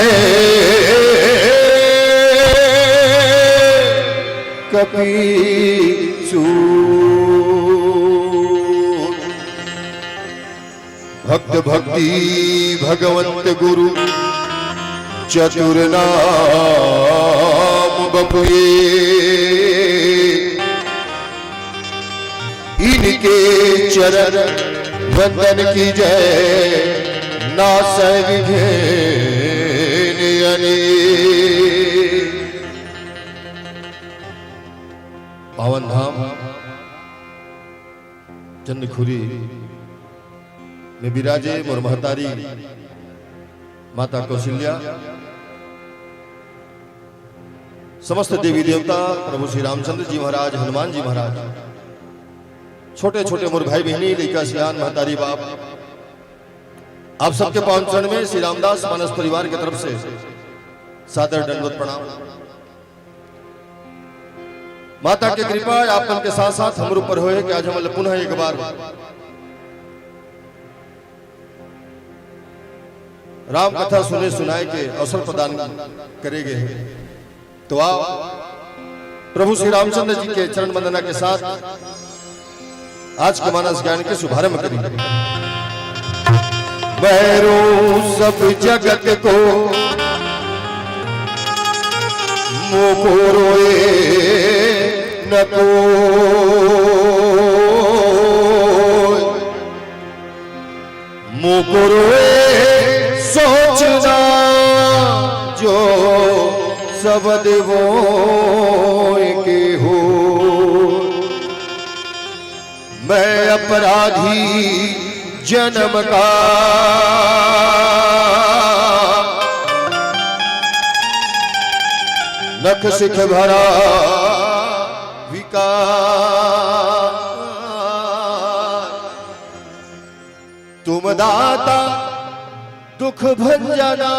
कपीसूर। भक्त भक्ति भगवंत गुरु, चतुर नाम बपुए। इनके चरण वंदन कीजै, नासै विघ्न अनेक। पावन धाम चंदखुरी में विराजे मोर महतारी माता कौशल्या, समस्त देवी देवता, प्रभु श्री रामचंद्र जी महाराज, हनुमान जी महाराज, छोटे छोटे मोर भाई बहिनी, लइका सियान, महतारी बाप, आप सबके पावन चरण में श्री रामदास मानस परिवार की तरफ से सादर दंडवत प्रणाम। माता के कृपा आप मन के साथ साथ हमर ऊपर होए कि आज हमन ल पुनः एक बार राम कथा सुने सुनाए के अवसर प्रदान करे गए हे। तो आओ, प्रभु श्री रामचंद्र जी के चरण वंदना के साथ आज के मानस ज्ञान के शुभारंभ करेंगे। भैरू सब जगत को मोको रोए न को, मोको रोए सोचना जो सब देवों के हो। मैं अपराधी जन्म का, नख सिख भरा विकार। तुम दाता दुख भंजना,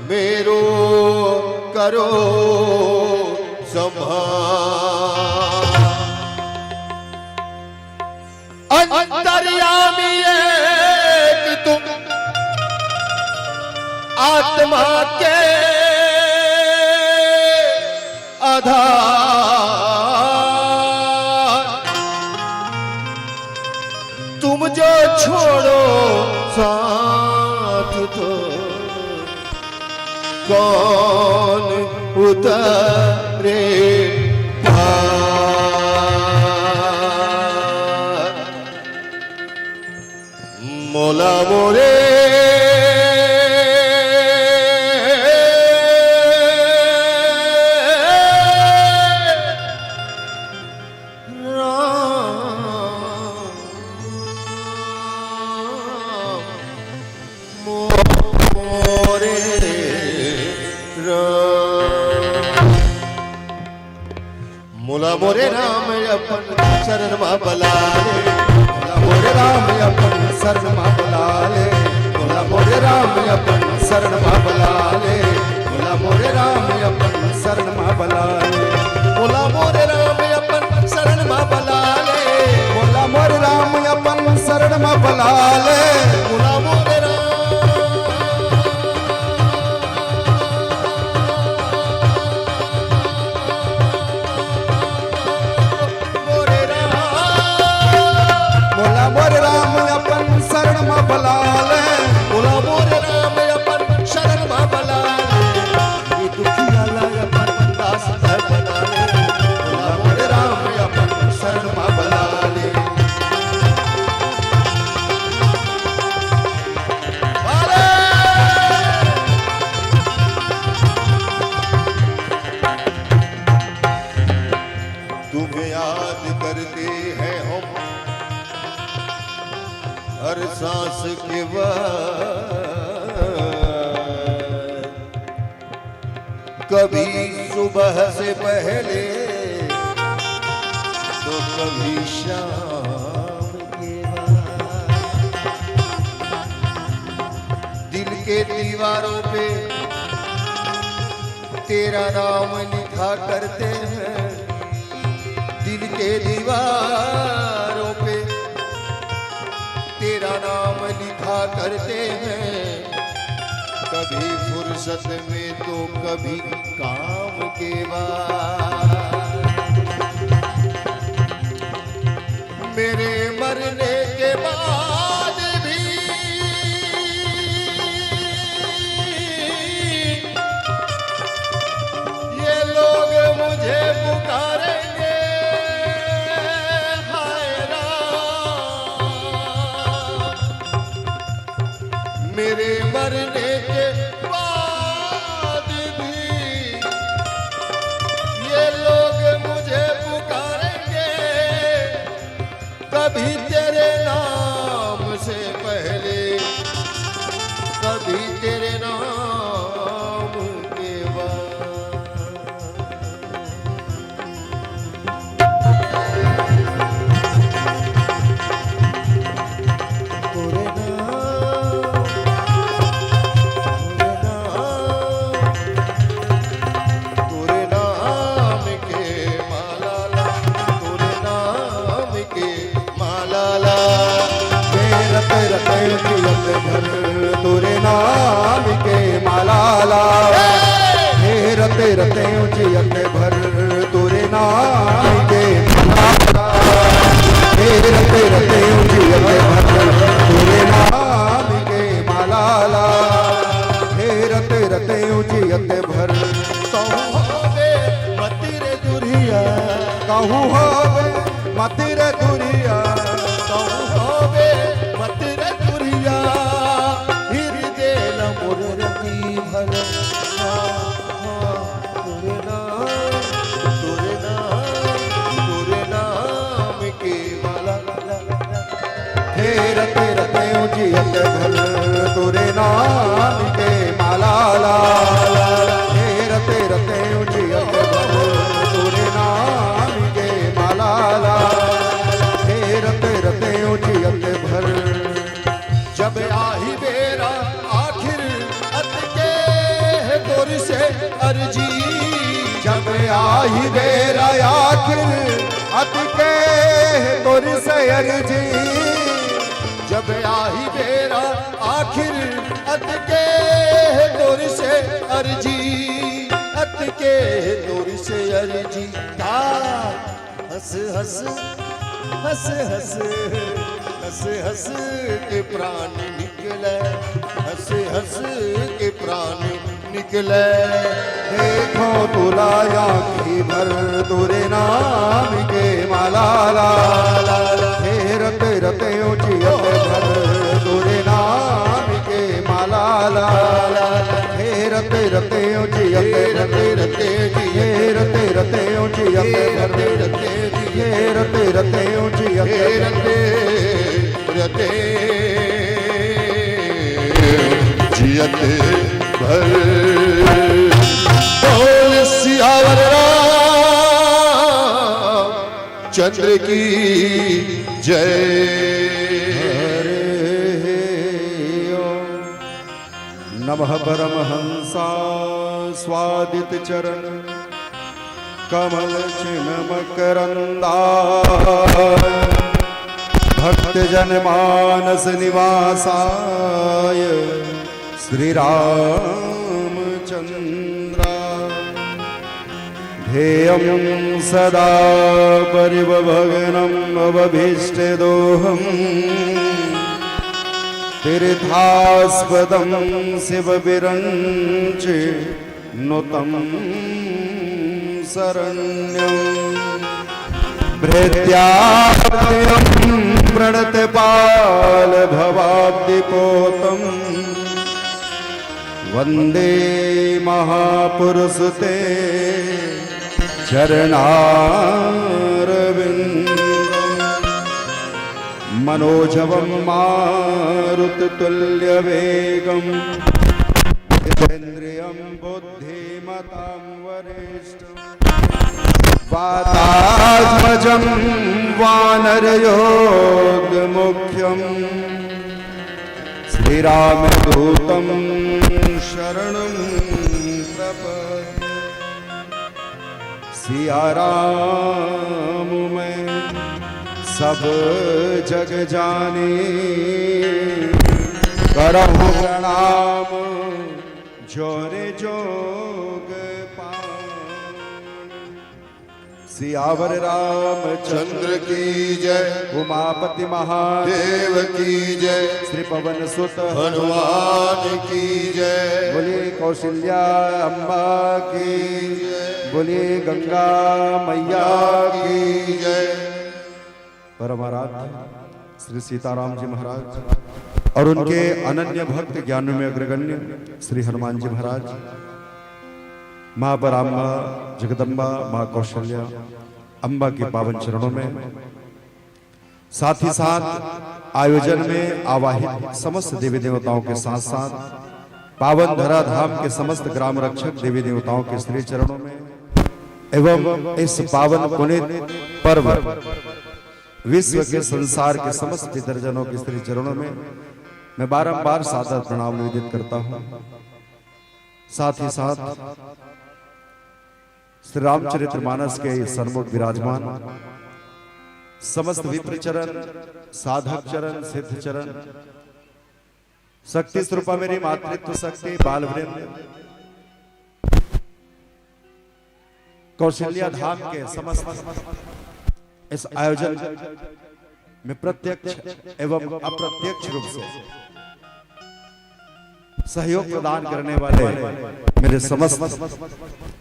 मेरो करो संहार। अंतर्यामी एक तुम आत्मा के आधार, तुम जो छोड़ो साथ तो कौन उतरे पार। मोला मोरे राम, मोरे राम। मोला मोरे राम अपन शरण मा बला ले। मोला मोरे राम अपन शरण मा बला ले। मोला मोरे राम अपन शरण मा बला ले। मोला मोरे राम अपन शरण मा बला ले। मोला मोरे राम अपन शरण मा बला ले। मोला मोरे राम अपन शरण मा बला ले। मोला मोरे राम मोरे राम। मोला मोरे राम अपन शरण मा बला ले। मोला मोरे राम अपन शरण मा बला ले। ये दुखिया ला अपन दास तैं बना ले। मोला मोरे राम अपन शरण मा बला ले। अरे! तुम्हें याद करते हैं हम हर सांस के बाद, कभी सुबह से पहले तो कभी शाम के बाद। दिल के दीवारों पे तेरा नाम लिखा करते हैं, दिल के दीवारों पे तेरा नाम लिखा करते हैं, कभी फुर्सत में तो कभी काम के बाद। मेरे मरने के बाद भी ये लोग मुझे पुकारेंगे, हाय राम। मेरे मरने के बाद भी ये लोग मुझे पुकारेंगे, कभी तेरे नाम से पहले, कभी तेरे नाम के बाद। तोरे नाम, तोरे नाम, तोरे नाम के माला ला, तोरे नाम के माला ला। हे रते रते जियत भर तोरे नाम के माला ला। हे रते रते जियत भर तोरे नाम के माला ला। हे रते रते जियत भर तोरे नाम के माला ला। हे रते रते जियत भर। कहूँ होवे मति रे दुरिया, कहूँ होवे मति रे दुरिया, कहूँ होवे मति रे दुरिया, हृदय ला मोर रति भर। हाँ, हाँ, तोरे नाम, तोरे नाम, तोरे नाम के माला। हे रते रते जियत भर तोरे नाम के माला ला। हे रते रते जियत भर तोरे नाम के माला ला। हे रते रते जियत भर। जब आही बेरा आखिर अतके है तोर से अर्जी। जब आही बेरा आखिर अतके हे तोर से अर्जी, जब आही बेरा आखिर, अतके हे तोर से अर्जी, अतके हे तोर से अर्जी। का हंस हंस, हंस हंस, हंस हंस के प्राण निकले, हंस हंस के प्राण निकले। देखो तुला आँखी भर तोरे नाम के माला ला, फेरत रते ऊंची भर तोरे नाम के माला ला, फेरत रते ऊंची, फेरत रते ऊंची, फेरत रते ऊंची, फेरत रते ऊंची, रते रते जियत भर। बोल सियावर रामचंद्र की जय। नमः परमहंसा स्वादित चरण कमल चिन्ह मकरंदा भक्त जन मानस निवासाय श्री रामचंद्रा। ध्येयं सदा परिवभगनम् अवभीष्टदोहम्। तीर्थास्पदं शिवविरञ्च नुतं शरण्यम्। भृत्याद्यं प्रणतपालभवाब्धिपोतम्। वन्दे महापुरुष ते चरणारविन्दम्। मनोजवं मारुततुल्यवेगं जितेन्द्रियं बुद्धिमतां वरिष्ठम्। वातात्मजं वानरयोगमुख्यं श्रीरामदूतं शरणं प्रपद्ये। सिया राम मैं सब जग जानी, करहु प्रणाम जोर जोग पानी। सियावर रामचंद्र की जय। उमापति महादेव की जय। श्री पवन सुत हनुमान की जय। बोलिए कौशल्या अम्बा की जय। बोलिए गंगा मैया की जय। परम आराध्य श्री सीताराम जी महाराज और उनके अनन्य भक्त ज्ञानों में अग्रगण्य श्री हनुमान जी महाराज, माँ पराम्बा, जगदम्बा, माँ कौशल्या अम्बा के पावन चरणों में, साथ ही साथ आयोजन में आवाहित समस्त देवी देवताओं के साथ साथ पावन धरा धाम के समस्त ग्राम रक्षक देवी देवताओं के श्री चरणों में एवं इस पावन पुनीत पर्व विश्व के संसार के समस्त पितरजनों के श्री चरणों में मैं बारंबार सादर प्रणाम निवेदित करता हूँ। साथ ही साथ श्री रामचरित्र मानस के सन्मुख विराजमान समस्त विप्र चरण, साधक चरण, सिद्ध चरण, शक्ति स्वरूपा मेरी मातृत्व शक्ति, बाल वृंद, कौशल्या धाम के समस्त इस आयोजन में प्रत्यक्ष एवं अप्रत्यक्ष रूप से सहयोग प्रदान करने वाले मेरे समस्त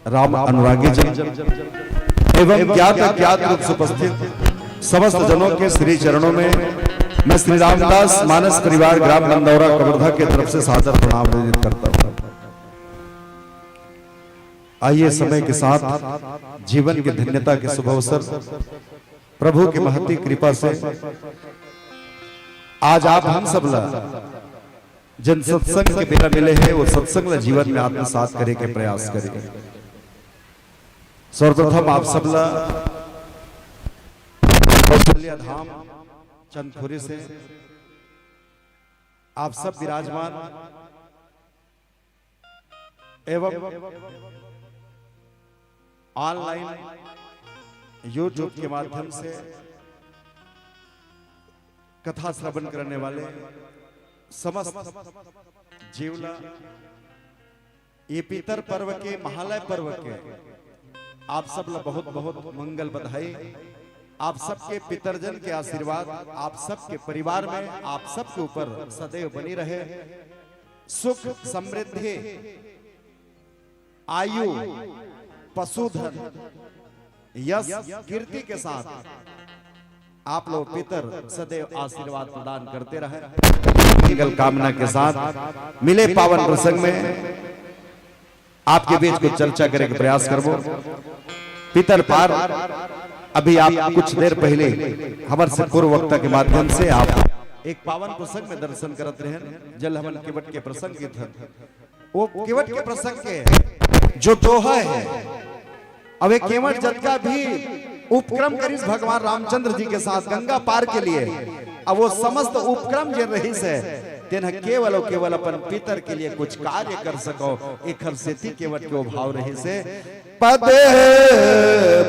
राम अनुरागी जन एवं ज्ञात अज्ञात रूप से उपस्थित समस्त जनों के श्री चरणों में मैं श्री रामदास मानस परिवार ग्राम मंदौरा कवर्धा की तरफ से सादर प्रणाम निवेदित करता हूँ। आइए, समय के साथ जीवन की धन्यता के शुभ अवसर, प्रभु की महती कृपा से आज आप हम सब ला जन सत्संग के बेरा मिले हैं, वो सत्संग ला जीवन में आत्मसात करे के प्रयास करें। सर्वप्रथम आप सब ला कौशल्या धाम चंदखुरी से आप सब विराजमान एवं ऑनलाइन YouTube के माध्यम से कथा श्रवण करने वाले समस्त जीवला ये पितर पर्व के, महालय पर्व के आप सब ला बहुत बहुत मंगल बधाई। आप सबके पितरजन के आशीर्वाद आप सबके परिवार में, आप सबके ऊपर सदैव बनी रहे। सुख, समृद्धि, आयु, पशुधन, यश, कीर्ति के साथ आप लोग पितर सदैव आशीर्वाद प्रदान करते रहे। मंगल कामना के साथ मिले पावन प्रसंग में आपके बीच कुछ चर्चा करे के प्रयास करबो। पितर पार, अभी आप कुछ देर पहले हमर से पूर्व वक्ता के माध्यम से आप एक पावन प्रसंग में दर्शन करत रहे, जल हवन केवट के प्रसंग के धन। वो केवट के प्रसंग के जो दोहा है, अब ये केवट जतका भी उपक्रम करिस भगवान रामचंद्र जी के साथ गंगा पार के लिए, अब वो समस्त उपक्रम जे रहिस है, तेन ह केवल और केवल अपन पितर के लिए कुछ कार्य कर सको, एखर सेती केवट के वो भाव रहिस है। पद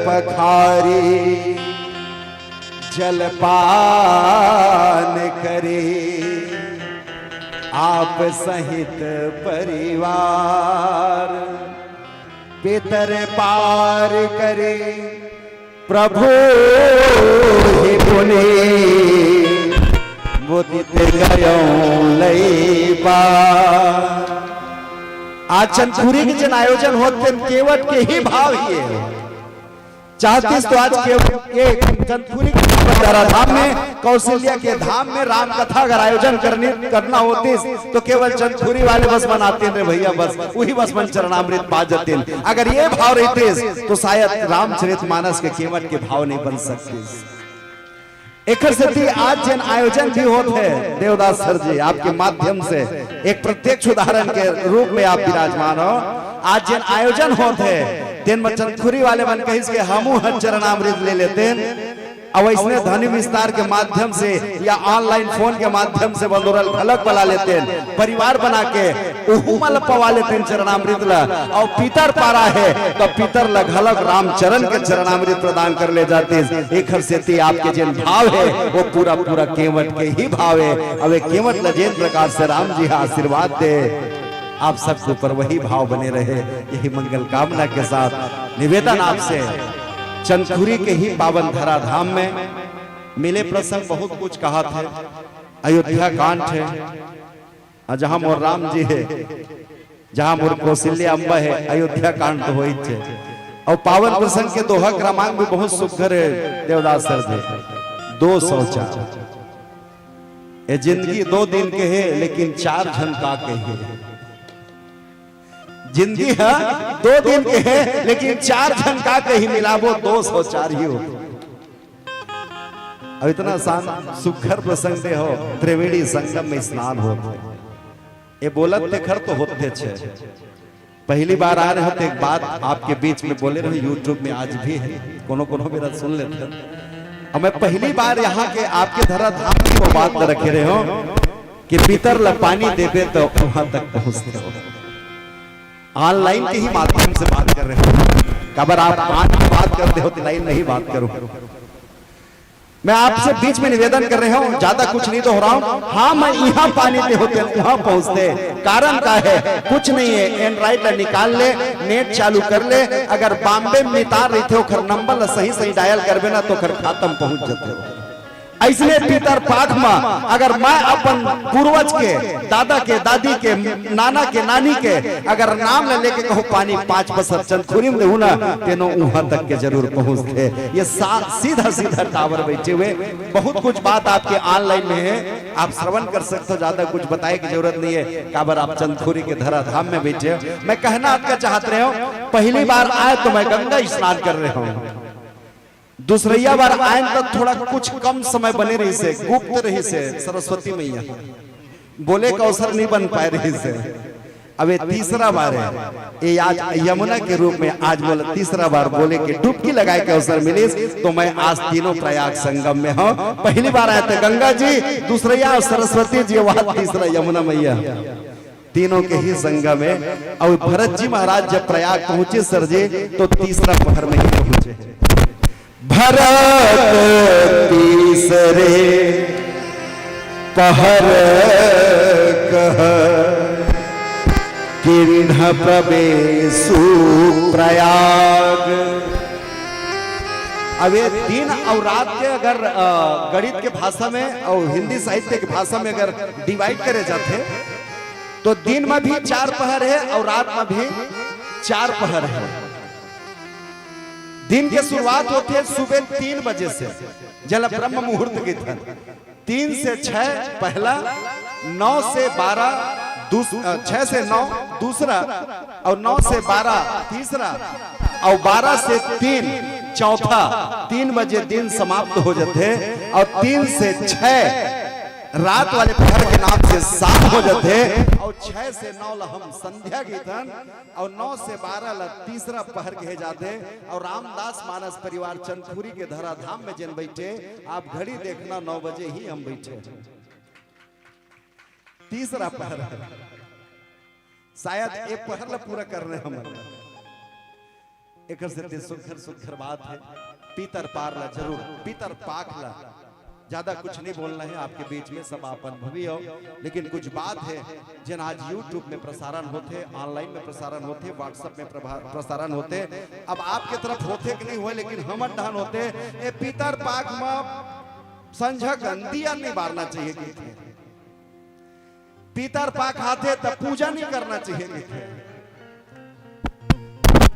पखारी जलपान करे, आप सहित परिवार पितर पार करे। प्रभु ही पुनि मुदित गयो लई पार। आज चंदखुरी के जन आयोजन होत तेन केवट के ही भाव ही है। चाहतीस तो आज केवट के चंदखुरी के धारा धाम में, कौशल्या के धाम में राम कथा अगर आयोजन करनी, करना होतीस तो केवल चंदखुरी वाले बस मन आतेन रे भैया, बस वही बस मन चरणामृत पा जतेन। अगर ये भाव रहितीस तो शायद रामचरित मानस के केवट के भाव नहीं बन सकतीस। एखर सेती आज जेन आयोजन भी होत है, देवदास सर जी, आपके माध्यम से एक प्रत्यक्ष उदाहरण के रूप में आप विराजमान हो। आज जेन आयोजन होत है, तेन में चंदखुरी वाले मन कहिस के हमू ह चरणामृत ले लेतेन। अब इसने ध्वनि विस्तार के माध्यम से या online phone के माध्यम से बंदोरल घलक बला लेतेन, परिवार बना के उहू मन ल पवा लेतेन चरणामृत ल। और पितर पारा है तो पितर ल घलक रामचरण के चरणामृत प्रदान कर ले जातीस। एखर सेती आपके जेन भाव है वो पूरा पूरा केवट के ही भाव है। अब ये केवट ल जेन प्रकार से राम जी ह आशीर्वाद दे, आप सबके ऊपर वही भाव बने रहे, यही मंगल कामना के साथ निवेदन आपसे। चंदखुरी के ही पावन धराधाम में मिले प्रसंग बहुत कुछ कहाथे, अयोध्या कांड है, अउ जहाँ मोर राम जी है, जहाँ मोर कौशल्या अम्बा है, अयोध्या कांड तो होइच है। और पावन प्रसंग के दोहा क्रमांक भी बहुत सुघर है देवदास सर जी, दो सौ चार। ये जिंदगी दो दिन के है, लेकिन चार झन का के है। जिंदगी है दो दिन के है, लेकिन चार झन का के ही मिलाबो, दो सौ चार ही हो। अब इतना शान सुघर प्रसंग दे हो, त्रिवेणी संगम में स्नान होत है। ये बोलत तेखर तो होते छे। पहली बार आ रहे हो तो एक बात आपके बीच में बोले रहो, YouTube में आज भी है, कोनो कोनो मेरा सुन लेते हैं। और मैं पहली बार यहाँ के आपके धरा धाम की वो बात रखे रहे हो कि पितर ला पानी देबे तो वहां तक पहुंचते हो। Online के ही माध्यम से बात कर रहे हो, काबर आप पानी की बात करते हो तो line नहीं बात करो। मैं आपसे बीच में निवेदन कर रहे हूँ, ज्यादा कुछ नहीं दोहराऊं। हाँ, मैं यहाँ पानी दे होते, वहां पहुंचते। कारण का है? कुछ नहीं है। Android ला निकाल ले, net चालू कर ले, अगर बॉम्बे में मितान रहिथे, ओखर number ला सही सही dial करबे ना, तो ओखर खाता में पहुंच जाते हो। ऐसने पितर पाख में अगर मैं अपन पूर्वज के, दादा के, दादी के, नाना के, नानी के अगर नाम ला लेके कहूँ पानी पाँच बसर चंदखुरी में देहू ना, तेनो वहां तक के जरूर पहुंचते। ये सा-, सीधा सीधा tower बैठे हुए, बहुत कुछ बात आपके online में है, आप श्रवण कर सकते हो, ज्यादा कुछ बताए की जरूरत नहीं है। काबर आप चंदखुरी के धरा धाम में बैठे हो। मैं कहना आपका चाहत रहे हो, पहली बार आए तो मैं गंगा स्नान कर रहे हूँ, दूसरैया बार आयन त थोड़ा कुछ कम समय बने रहिसे, गुप्त रहिसे, सरस्वती मैया बोले का अवसर नहीं बन पाए रहिसे। अब ये तीसरा बार है, ये आज यमुना के रूप में आज मोला तीसरा बार बोले के डुबकी लगाए के अवसर मिलिस, तो मैं आज तीनों प्रयाग संगम में हूँ। पहली बार आए थे गंगा जी, दूसरैया सरस्वती जी, वहां तीसरा यमुना मैया। तीनों के ही संगम है। और भरत जी महाराज जब प्रयाग पहुंचे सर जी, तो तीसरा पहर में ही पहुंचे। भरत तीसरे पहर कह किन्ह प्रवेशु प्रयाग। अब ये दिन और रात के अगर, अ, गणित के भाषा में और हिंदी साहित्य के भाषा में अगर divide करे जाथे, तो दिन में भी चार पहर है और रात में भी चार पहर है। दिन के शुरुआत होथे सुबह तीन बजे से, जेला ब्रह्म मुहूर्त कहिथन। तीन से छह पहला, नौ से बारह दूस-, अ, छह से नौ दूसरा, और नौ से बारह तीसरा, और बारह से तीन चौथा। तीन बजे दिन समाप्त हो जाथे और तीन से छह रात वाले पहर के नाम से शाम हो जाथे, और छह से नौ ला हम संध्या कहिथन, और नौ से बारह ला तीसरा पहर कहे जाथे। और रामदास मानस परिवार चंदखुरी के धराधाम में जेन बैठे, आप घड़ी देखना, नौ बजे ही हम बैठे। तीसरा पहर है, शायद एक पहर ला पूरा करने हम। एकर से ते सुघर सुघर बात है, पीतर पार ला जरूर, पीतर पाख ला। ज्यादा कुछ नहीं बोलना है आपके बीच में, सब आप अनुभवी हो, लेकिन कुछ बात है जेन आज YouTube में प्रसारण होथे, online में प्रसारण होथे, WhatsApp में प्रभा-, प्रसारण होथे। अब आपके तरफ होथे कि नहीं होए, लेकिन हमर डहन होथे। ए पीतर पाख म संझा कन दिया नहीं बारना चाहिए कहिथे। पीतर पाख आथे त पूजा नहीं करना चाहिए कहिथे।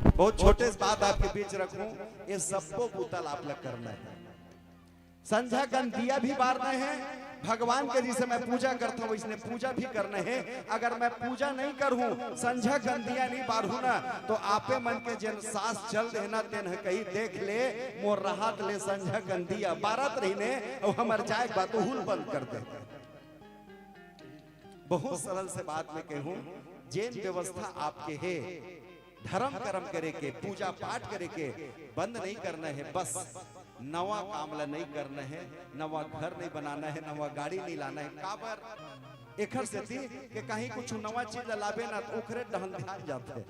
बहुत छोटे से बात आपके बीच रखूं, ये सबको बूता ला आप ला करना है। संझा कन दिया भी बारना है, भगवान के जैसे मैं पूजा करता हूँ वैसने पूजा भी करना है। अगर मैं पूजा नहीं करूँ, संझा कन दिया नहीं बारहूँ ना, तो आपे मन के जेन सास चल रहे ना, तेन ह कही, "देख ले, मोर राहत ले संझा कन दिया बारत रहिने, और हमर जाए के बाद उहू ल बंद कर दे।" बहुत सरल से बात में कहूं, जेन व्यवस्था आपके हे, धर्म कर्म करे के, पूजा पाठ करे के, बंद नहीं करना है। बस नवा काम ला नहीं करना है, नवा घर नहीं बनाना है, नवा गाड़ी नहीं लाना है। काबर? एखर सेती के कहीं कुछ नवा चीज ला लाबे ना, तो ओखरे डहन ध्यान जाथे।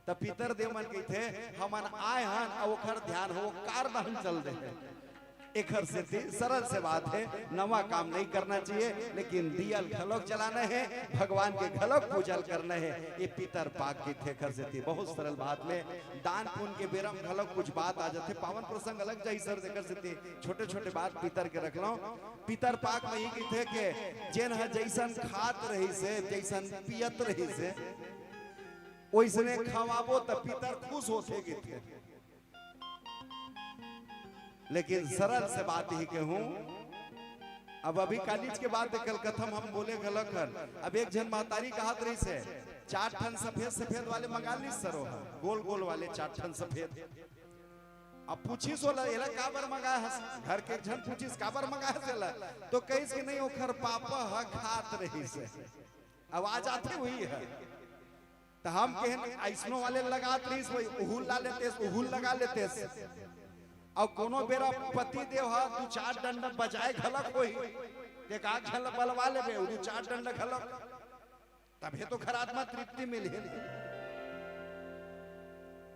त पितर देव मन कहिथे, "हमन आए हन, अउ ओखर ध्यान हो कार दहन चल दे।" एखर सेती सरल से बात है, नवा काम नहीं करना चाहिए, लेकिन दिया ल घलोक जलाना है, भगवान के घलोक पूजा ल करना है। ये पितर पाख कहिथे। एखर सेती बहुत सरल बात में दान पुण्य के बेरा म घलोक कुछ बात आ जाथे। पावन प्रसंग अलग जाही सर, एखर सेती छोटे-छोटे बात पितर के रख लौं। पितर पाख में ही कहिथे के जेन ह जैसन खात रहिस हे, जैसन पियत रहिस हे, ओइसने खवाबो त पितर खुश होथे कहिथे। लेकिन सरल से बात ही कहूं, अब अभी कालीज के बात कल कथम हम बोले घलक हन। अब एक झन महतारी कहत रहिस हे, "चार ठन सफेद सफेद वाले मंगा लीस सर, ओहा गोल गोल वाले चार ठन सफेद।" अब पूछिस ओला, "एला काबर मंगाए हस?" घर के एक झन पूछिस, "काबर मंगाए हस एला?" तो कहिस कि, "नहीं, ओखर पापा ह खात रहिस हे।" अब आ जाथे वही है। त हम कहेन, "अइसनो वाले लगात रहिस, वही उहुल ला लेतेस, उहुल लगा लेतेस।" अउ कोनो बेरा पति देव ह दू चार डंडा बजाए घलक होही, ते का झन ल बलवा लेबे, दू चार डंडा घलक, तभे तो घर आत्मा तृप्ति मिलही।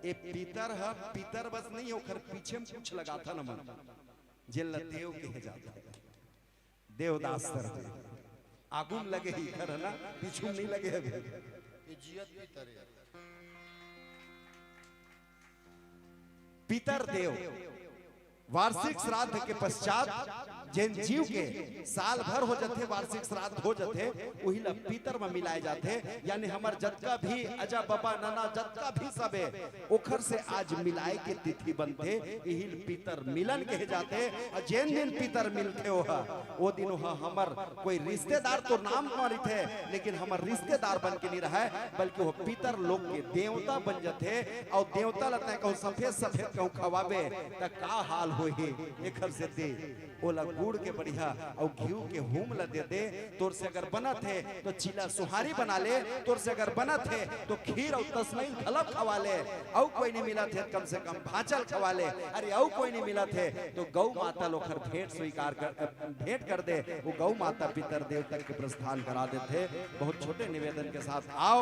ए पितर ह, पितर बस नहीं, ओखर पीछे म कुछ लगाथन हमन, जेन ल देव कहे जाथे। देवदास सर आगू म लगे ही घर है ना, पीछू म नहीं लगे अभी। ये जियत पितर है। पितर देव वार्षिक श्राद्ध के पश्चात जेन जीव के साल भर हो जाथे, वार्षिक श्राद्ध हो जाथे, उही ला पितर म मिलाए जाथे। यानी हमर जतका भी अजा बबा नना जतका भी सबे ओखर से आज मिलाए के तिथि बनथे, इही ल पितर मिलन कहे जाथे। अउ जेन दिन पितर मिलथे ओहा, ओ दिन ओहा हमर कोई रिश्तेदार तो नाम म रहिथे, लेकिन हमर रिश्तेदार बन के नहीं रहय, बल्कि ओह पितर लोक के देवता बन जाथे। अउ देवता ल तैं कहूँ सफेद सफेद कहूँ खवाबे, त का हाल होही? एखर सेती ओला गुड़ के बढ़िया अउ घीव के हूम ल दे दे। तोर से अगर बनत हे तो चीला सुहारी बना ले, तोर से अगर बनत हे तो खीर अउ तसमैल घलक खवा ले, अउ कोई नहीं मिलत हे त कम से कम भांचल खवा ले। अरे अउ कोई नहीं मिलत हे तो गौ माता ल ओखर भेंट स्वीकार कर, भेंट कर दे। वो गौ माता पितर देव तक के प्रस्थान करा देथे। बहुत छोटे निवेदन के साथ आओ।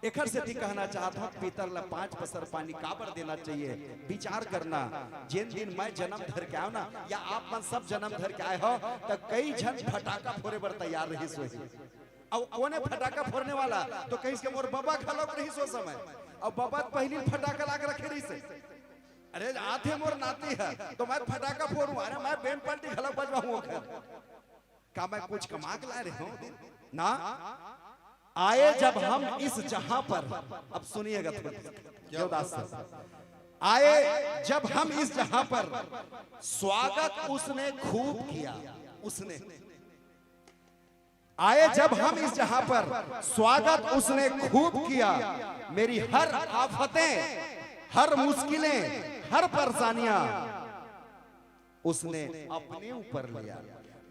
एखर सेती कहना चाहत हंव, पितर ला पांच पसर पानी काबर देना चाहिए, विचार करना। जेन दिन मैं जन्म धर के आयो ना, या आप मन सब जन्म धर के आए हो, त कई झन फटाका फोरे बर तैयार रहिस होही। अउ कोने फटाका फोरने वाला, तो कहिस के मोर बबा घलोक रहिस ओ समय। अउ बबा त पहिली फटाका लाग रखे रहिस हे। अरे, आथे मोर नाती ह, तो मैं फटाका फोरूं, अरे, मैं band party घलोक बजवाहूं ओखर। का मैं कुछ कमा के लाए रहे हंव? ना। आए जब हम इस जहां पर, अब सुनिएगा थोड़ा, देवदास सर, आए जब हम इस जहां पर, स्वागत उसने खूब किया, उसने। आए जब हम इस जहां पर, स्वागत उसने खूब किया। मेरी हर आफतें, हर मुश्किलें, हर परेशानियां उसने अपने ऊपर लिया।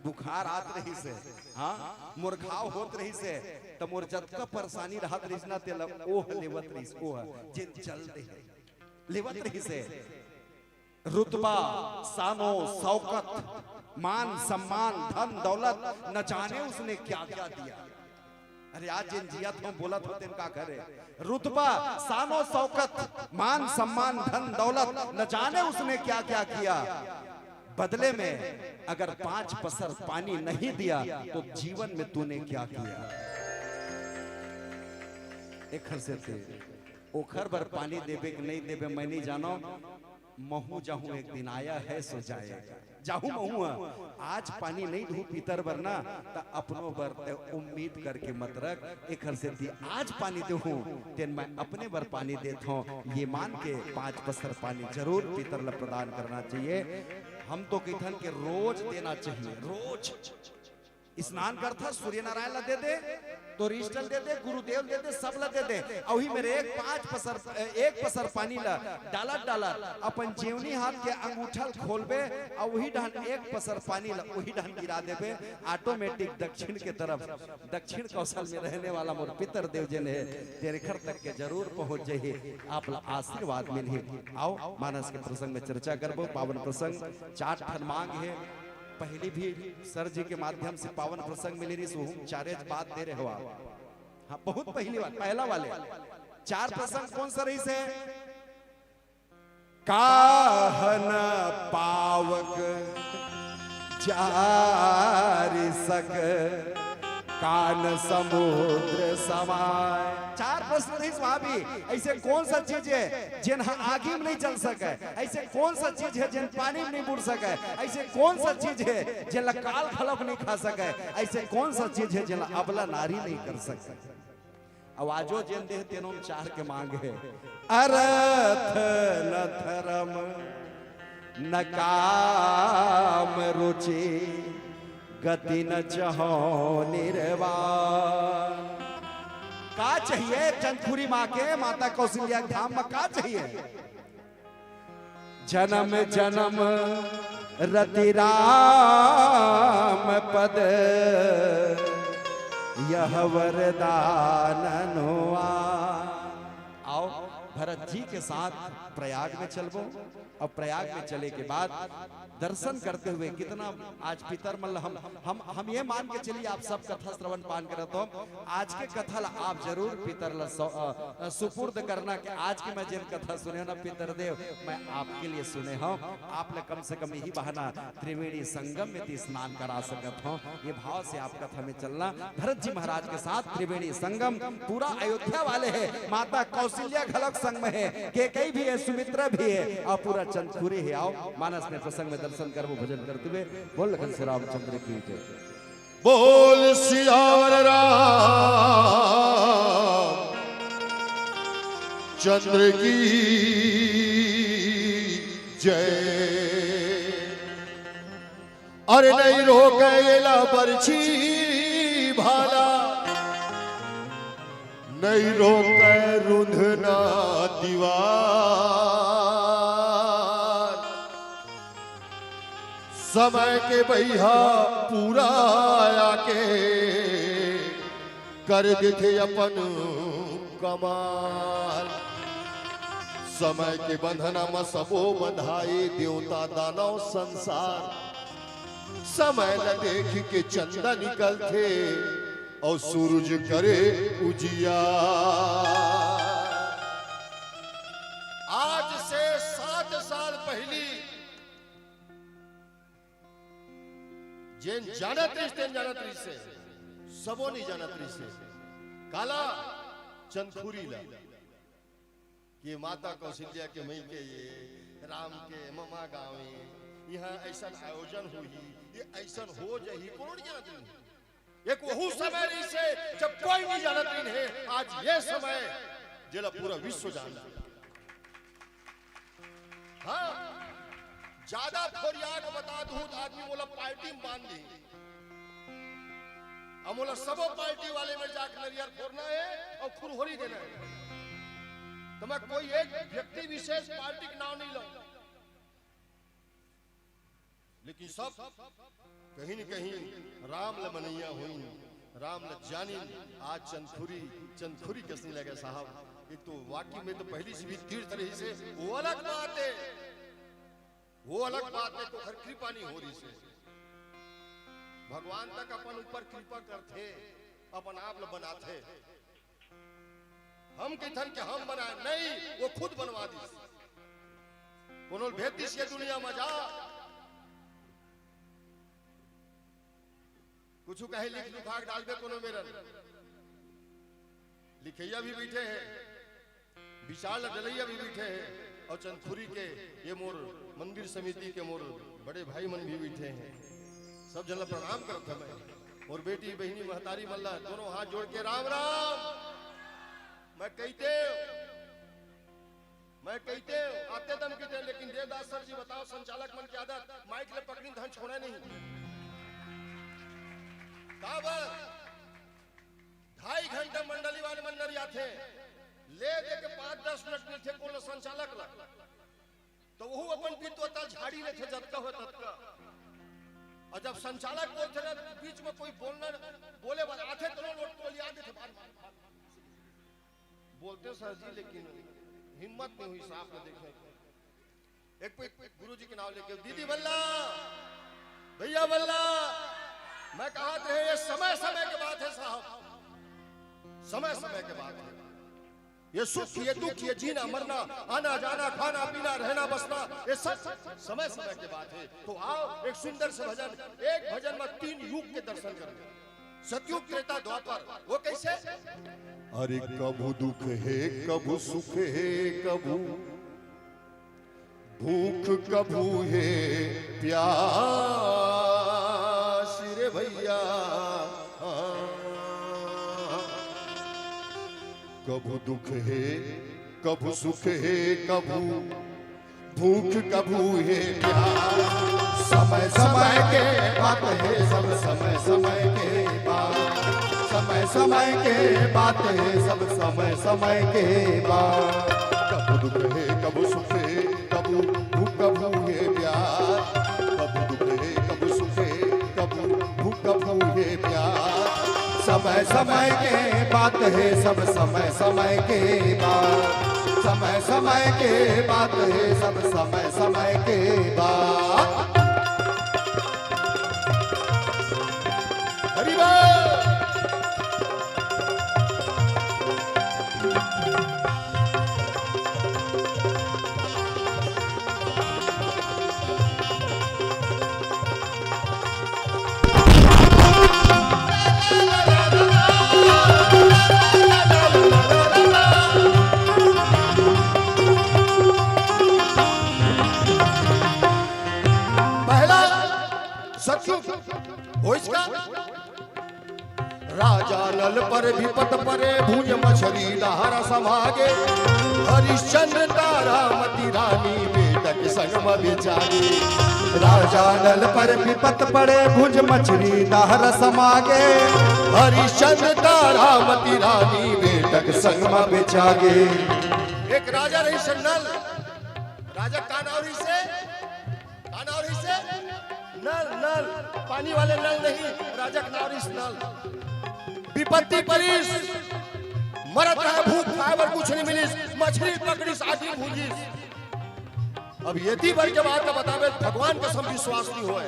बुखार आत रहिस हे, हां, मोर घाव होत रहिस हे, त मोर जतका परेशानी रहत रहिस ना, तेला ओह लेवत रहिस, ओह जेन चल दे हे, लेवत रहिस हे। रुतबा, सानो, सौकत, मान, सम्मान, धन, दौलत, न जाने उसने क्या-क्या दिया। अरे, आज जेन जियत हों, बोलत हों, तेन का करे? रुतबा, सानो, सौकत, मान, सम्मान, धन, दौलत, न जाने उसने क्या-क्या किया। बदले में अगर पांच पसर पानी नहीं दिया, तो जीवन में तूने क्या किया? एखर सेती ओखर बर पानी देबे कि नहीं देबे, मैं नहीं जानों। महूं जाहूं, एक दिन आया है सो जाएगा। जाहूं महूं ह। आज पानी नहीं दूं पितर बर ना, त अपनो बर ते उम्मीद करके मत रख। एखर सेती आज पानी देहूं, तेन मैं अपने बर पानी देत हों, ये मान के पांच पसर पानी जरूर पितर ला प्रदान करना चाहिए। हम तो कहिथन के रोज देना चाहिए, रोज। स्नान करथा, सूर्य नारायण ला दे दे, तोर इष्ट ल दे दे, गुरुदेव ल दे दे, सब ला दे दे। अउ उही मेर एक पांच पसर, एक पसर पानी ला डालत डालत अपन जेवनी हाथ के अंगूठा ल खोलबे, अउ उही डहन एक पसर पानी ला उही डहन गिरा देबे, automatic दक्षिण के तरफ, दक्षिण कौशल में रहने वाला मोर पितर देव जेन हे, तेरेखर तक के जरूर पहुंच जाही, आप ला आशीर्वाद मिलही। आओ, मानस के प्रसंग में चर्चा करबो। पावन प्रसंग, चार ठन मांग हे, पहली भी सर जी के माध्यम से पावन प्रसंग मिले रहिस, उहू चारेच बात दे रहे हो आप। हाँ, बहुत पहली बात, पहला वाले चार प्रसंग कौन सा रहिस हे? काहन पावक जारि सक, कान समुद्र समाय। चार प्रश्न रहिस वहां भी। ऐसे कौन सा चीज हे जेन ह आगी में नहीं जल सके? ऐसे कौन सा चीज हे जेन पानी में नहीं बुड़ सके? ऐसे कौन सा चीज हे जेन ला काल घलोक नहीं खा सके? ऐसे कौन सा चीज हे जेन ला अबला नारी नहीं कर सके? अउ आजो जेन देह तेनो म चार के मांग हे, अर्थ न धर्म न काम रुचि, गति न चहौ निर्वाण। का चाहिए चंदखुरी माँ के, माता कौशल्या के धाम में का चाहिए? जनम जनम रति राम पद, यह वरदान नुआ। आओ, भरत जी के साथ प्रयाग में चलबो। अब प्रयाग में चले के बाद दर्शन करते हुए कितना आज पितर मन ल हम, हम, हम ये मान के चलिए, आप सब कथा श्रवण पान करत हो। आज के कथा ला आप जरूर पितर ला सौ-, अ, अ, सुपुर्द करना कि आज के मैं जेन कथा सुने हो ना पितर देव, मैं आपके लिए सुने हूँ। आप ला कम से कम यही बहाना त्रिवेणी संगम में ती स्नान करा सकत हो। ये भाव से आप कथा में चलना। भरत जी महाराज के साथ त्रिवेणी संगम, पूरा अयोध्या वाले हे, माता कौशल्या घलोक संग में हे, कैकेयी भी हे, सुमित्रा भी हे अउ पूरा चंदखुरी हे। आओ, मानस में प्रसंग में दर्शन करबो, भजन करते हुए। बोल लखन श्री रामचंद्र की जय। बोल सियावर राम चंद्र की जय। अरे नहीं रोके एला बरछी भाला, नहीं रोके रुंधना दीवार। समय के बइहा पूरा आके कर देथे अपन कमाल। समय के बंधना म सबो बंधाए, देवता दानव संसार। समय ल देख के चंदा निकलथे, अउ सूरज करे उजिया। आज से सात साल पहिली जेन जानत रहिस, तेन जानत रहिस हे, सबो नइ जानत रहिस हे। काला? चंदखुरी ला। कि माता कौशल्या के मइके ये, राम के ममा गाँव ये, इहाँ अइसन आयोजन होही, ये अइसन हो जाही, कोनो नइ जानत रहिन। एक वहू समय रहिस हे, जब कोई नइ जानत रहिन हे, आज ये समय जेला पूरा विश्व जानथे। हाँ, जादा फोरिया के बता दूँ त आदमी मोला पार्टी म बांध दिही। अब मोला सबो पार्टी वाले में जाके नरियर फोरना हे अउ खुरहोरी देना हे। त मैं कोई एक व्यक्ति विशेष पार्टी के नाव नइ लंव, लेकिन सब कहीं न कहीं राम ल मनइया होइन, राम ल जानिन। आज चंदखुरी, चंदखुरी कइसने लगे साहब? एक तो वाकई में तो पहिली से भी तीर्थ रहिस हे, वो अलग बात हे। वो अलग बात हे, ओकर कृपा नइ हो रहिस हे। भगवान तक अपन ऊपर कृपा करथे, अपन आप ल बनाथे। हम कहिथन कि हम बनाए, नहीं, वो खुद बनवा दिस। कोनो ल भेज दिस ये दुनिया म जा, कुछु कहे लिख लुखा के डालबे कोनो मेरन। लिखइया भी बइठे हे, विचार ल डलइया भी बइठे हे, अउ चंदखुरी के ये मोर मंदिर समिति के मोर बड़े भाई मन भी बइठे हे। सब झन ल प्रणाम करत हंव मैं। मोर बेटी, बहिनी, महतारी मन ल दोनों हाथ जोड़ के राम राम। मैं कहितेंव, मैं कहितेंव, आते दम कहितेंव, लेकिन देवदास सर जी बताओ, संचालक मन के आदत, माइक ल पकड़िन धन छोड़े नहीं। काबर? ढाई घंटा मंडली वाले मन नरियाथे, ले दे के पाँच दस मिनट मिलथे कोनो संचालक ला, त वहू अपन पित्तोता झाड़ी लेथे, जतका होय ततका। अउ जब संचालक बोलथे ना, बीच में कोई बोलना, बोले वाला आथे, त लोग टोलिया देथे, बार, बार, बार। बोलते सर जी, लेकिन हिम्मत नइ होइस आप ल देखे। एक पे गुरु जी के नाव लेके, दीदी बल्ला, भइया बल्ला, मैं कहत रहेंव, ये समय समय के बात हे साहब, समय समय के बात हे। ये सुख, ये दुख, ये जीना मरना, आना जाना, खाना पीना, रहना बसना, ये सब समय समय के बात हे। तो आओ, एक सुंदर से भजन, एक भजन में तीन युग के दर्शन करेंगे। सतयुग, त्रेता, द्वापर। वो कइसे? अरे कभू दुख हे, कभू सुख हे, कभू भूख, कभू हे प्यास रे भइया। हाँ। कभू दुख हे, कभू सुख हे, कभू भूख, कभू हे प्यास। समय समय के बात हे, सब समय समय के बात। समय समय के बात हे, सब समय समय के बात। कभू दुख हे, कभू सुख हे, कभू भूख, कभू हे प्यास। कभू दुख हे, कभू सुख हे, कभू भूख, कभू हे प्यास। समय समय के बात हे, सब समय समय के बात। समय समय के बात हे, सब समय समय के बात। हरि बोल। पहला सतयुग होइस का? राजा नल पर बिपत परे, भुंज मछरी डहर समागे। हरिश्चंद्र तारामती रानी बेटक संग म बेचागे। राजा नल पर बिपत परे, भुंज मछरी डहर समागे। हरिश्चंद्र तारामती रानी बेटक संग म बेचागे। एक राजा रहिस नल। राजा का नाव रहिस हे? का नाव रहिस हे? नल, नल, पानी वाले नल नहीं, राजा के नाव रहिस नल। बिपत्ति परिस, मरत रहे भूख, खाए बर कुछ नहीं मिलिस, मछरी पकड़िस, आदमी भूंजिस। अब एती बर के बात ल बताबे, भगवान कसम विश्वास नहीं होय।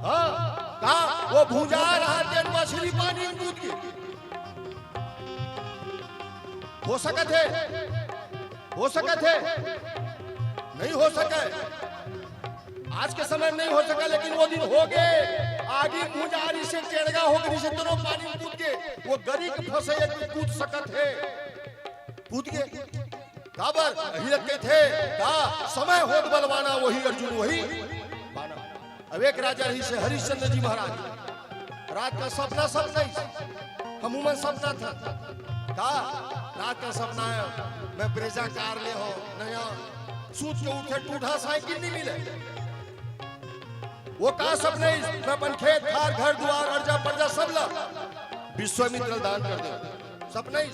हाँ, का वो भुंजा रहा तेन मछली पानी में कूद के? हो सकत हे, हो सकत हे, नहीं हो सके। आज के समय में नहीं हो सके, लेकिन वो दिन हो गए। आगी भुंजा रही से टेड़गा हो गई से दोनों पानी में कूद के वो गरी के फंसे एक कूद सकत हे, कूद के। काबर अही लगते थे का समय होत बलवाना, वही अर्जुन वही पाना। अब एक राजा रहिस हे हरिश्चंद्र जी महाराज। रात का सपना, सपना ही हमू मन सपना था का? रात का सपना है, मैं ब्रेजा कार ले हो नया, सूत के उठे टूटा साइकिल नहीं मिले। वो का सपना ही, मैं अपन खेत खार, घर दुआर, अर्जा पर्जा सब ला विश्वामित्र दान कर दे। सपना ही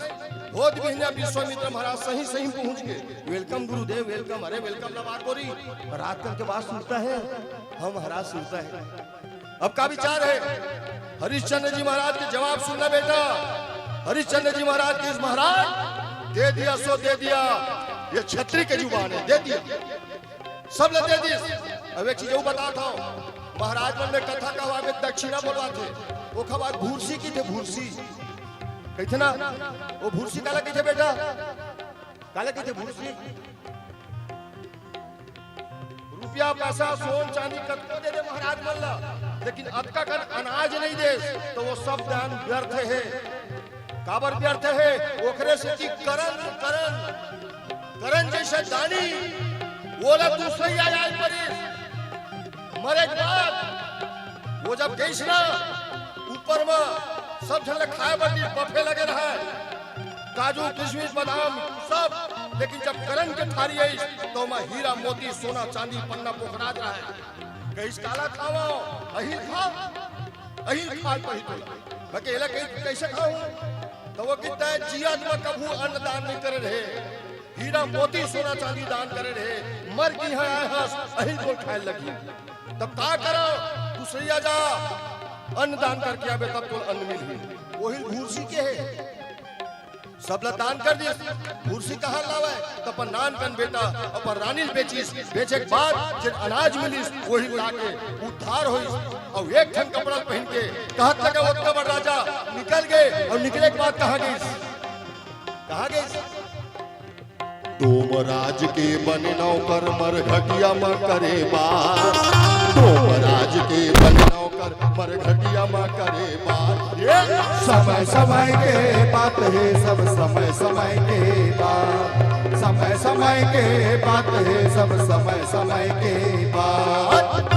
होत बिहनिया विश्वामित्र महाराज सही सही पहुंच के, "वेलकम गुरुदेव, वेलकम।" अरे वेलकम ला बात बोरी, रात कन के बात सुनता है, हम महाराज सुनता है। अब का विचार है? हरिश्चंद्र जी महाराज के जवाब सुनना बेटा। हरिश्चंद्र जी महाराज के, "महाराज दे दिया सो दे दिया, ये छत्री के जुबान है, दे दिया।" सब ल दे दिस। अब एक चीज अउ बतात हंव, महाराज मन में कथा कहवाय में दक्षिणा बोलवाथे, ओखर बाद भूरसी किथे, भूरसी कहिथे ना, वो भूरसी काला किथे बेटा? काला किथे भूरसी? रुपया पैसा, सोन चांदी कतको दे दे महाराज मन ला, लेकिन अतका कन अनाज नहीं दे, तो वो सब दान व्यर्थ है। काबर व्यर्थ है? ओकरे सेती करन, करन, करन जैसे दानी, ओला दूसरइया आय परिस। मरे के बाद वो जब गइस ना, ऊपर में सब झन ल खाए बर दिस, बफे लगे रहय, काजू, किशमिश, बादाम सब, लेकिन जब करन के थारी आइस, तो ओमा हीरा, मोती, सोना, चांदी, पन्ना पोखरात रहय। कहिस, "काला खावंव?" "अही खा, अही खा पही तोला।" मैं कहे, "एला कहि-, कइसे खाहूं?" त वो कहिथे, "जियत म कभू अन्न दान नइ करे रहे, हीरा मोती सोना चांदी दान करे रहे, मर के इहां आए हस, अही तोला खाए लगही। तब का करंव? दूसरइया जा, अन्न दान करके आबे, तब तोला अन्न मिलही।" ओही भूरसी के हे। सब ल दान कर दिस, भूरसी कहां लावय? त अपन नानकन बेटा, अपन रानी ल बेचिस, बेचे के बाद जेन अनाज मिलिस, ओही लाके उद्धार होइस। अउ एक ठन कपड़ा पहिन के कहत लगे, ओतका बड़ राजा निकल गे, अउ निकले के बाद कहां गइस? कहां गइस? डोम राज के बने नौकर, मरघटिया म करे बार। डोम राज के बने नौकर, मरघटिया म करे बार। ये समय समय के बात हे, सब समय समय के बात। समय समय के बात हे, सब समय समय के बात।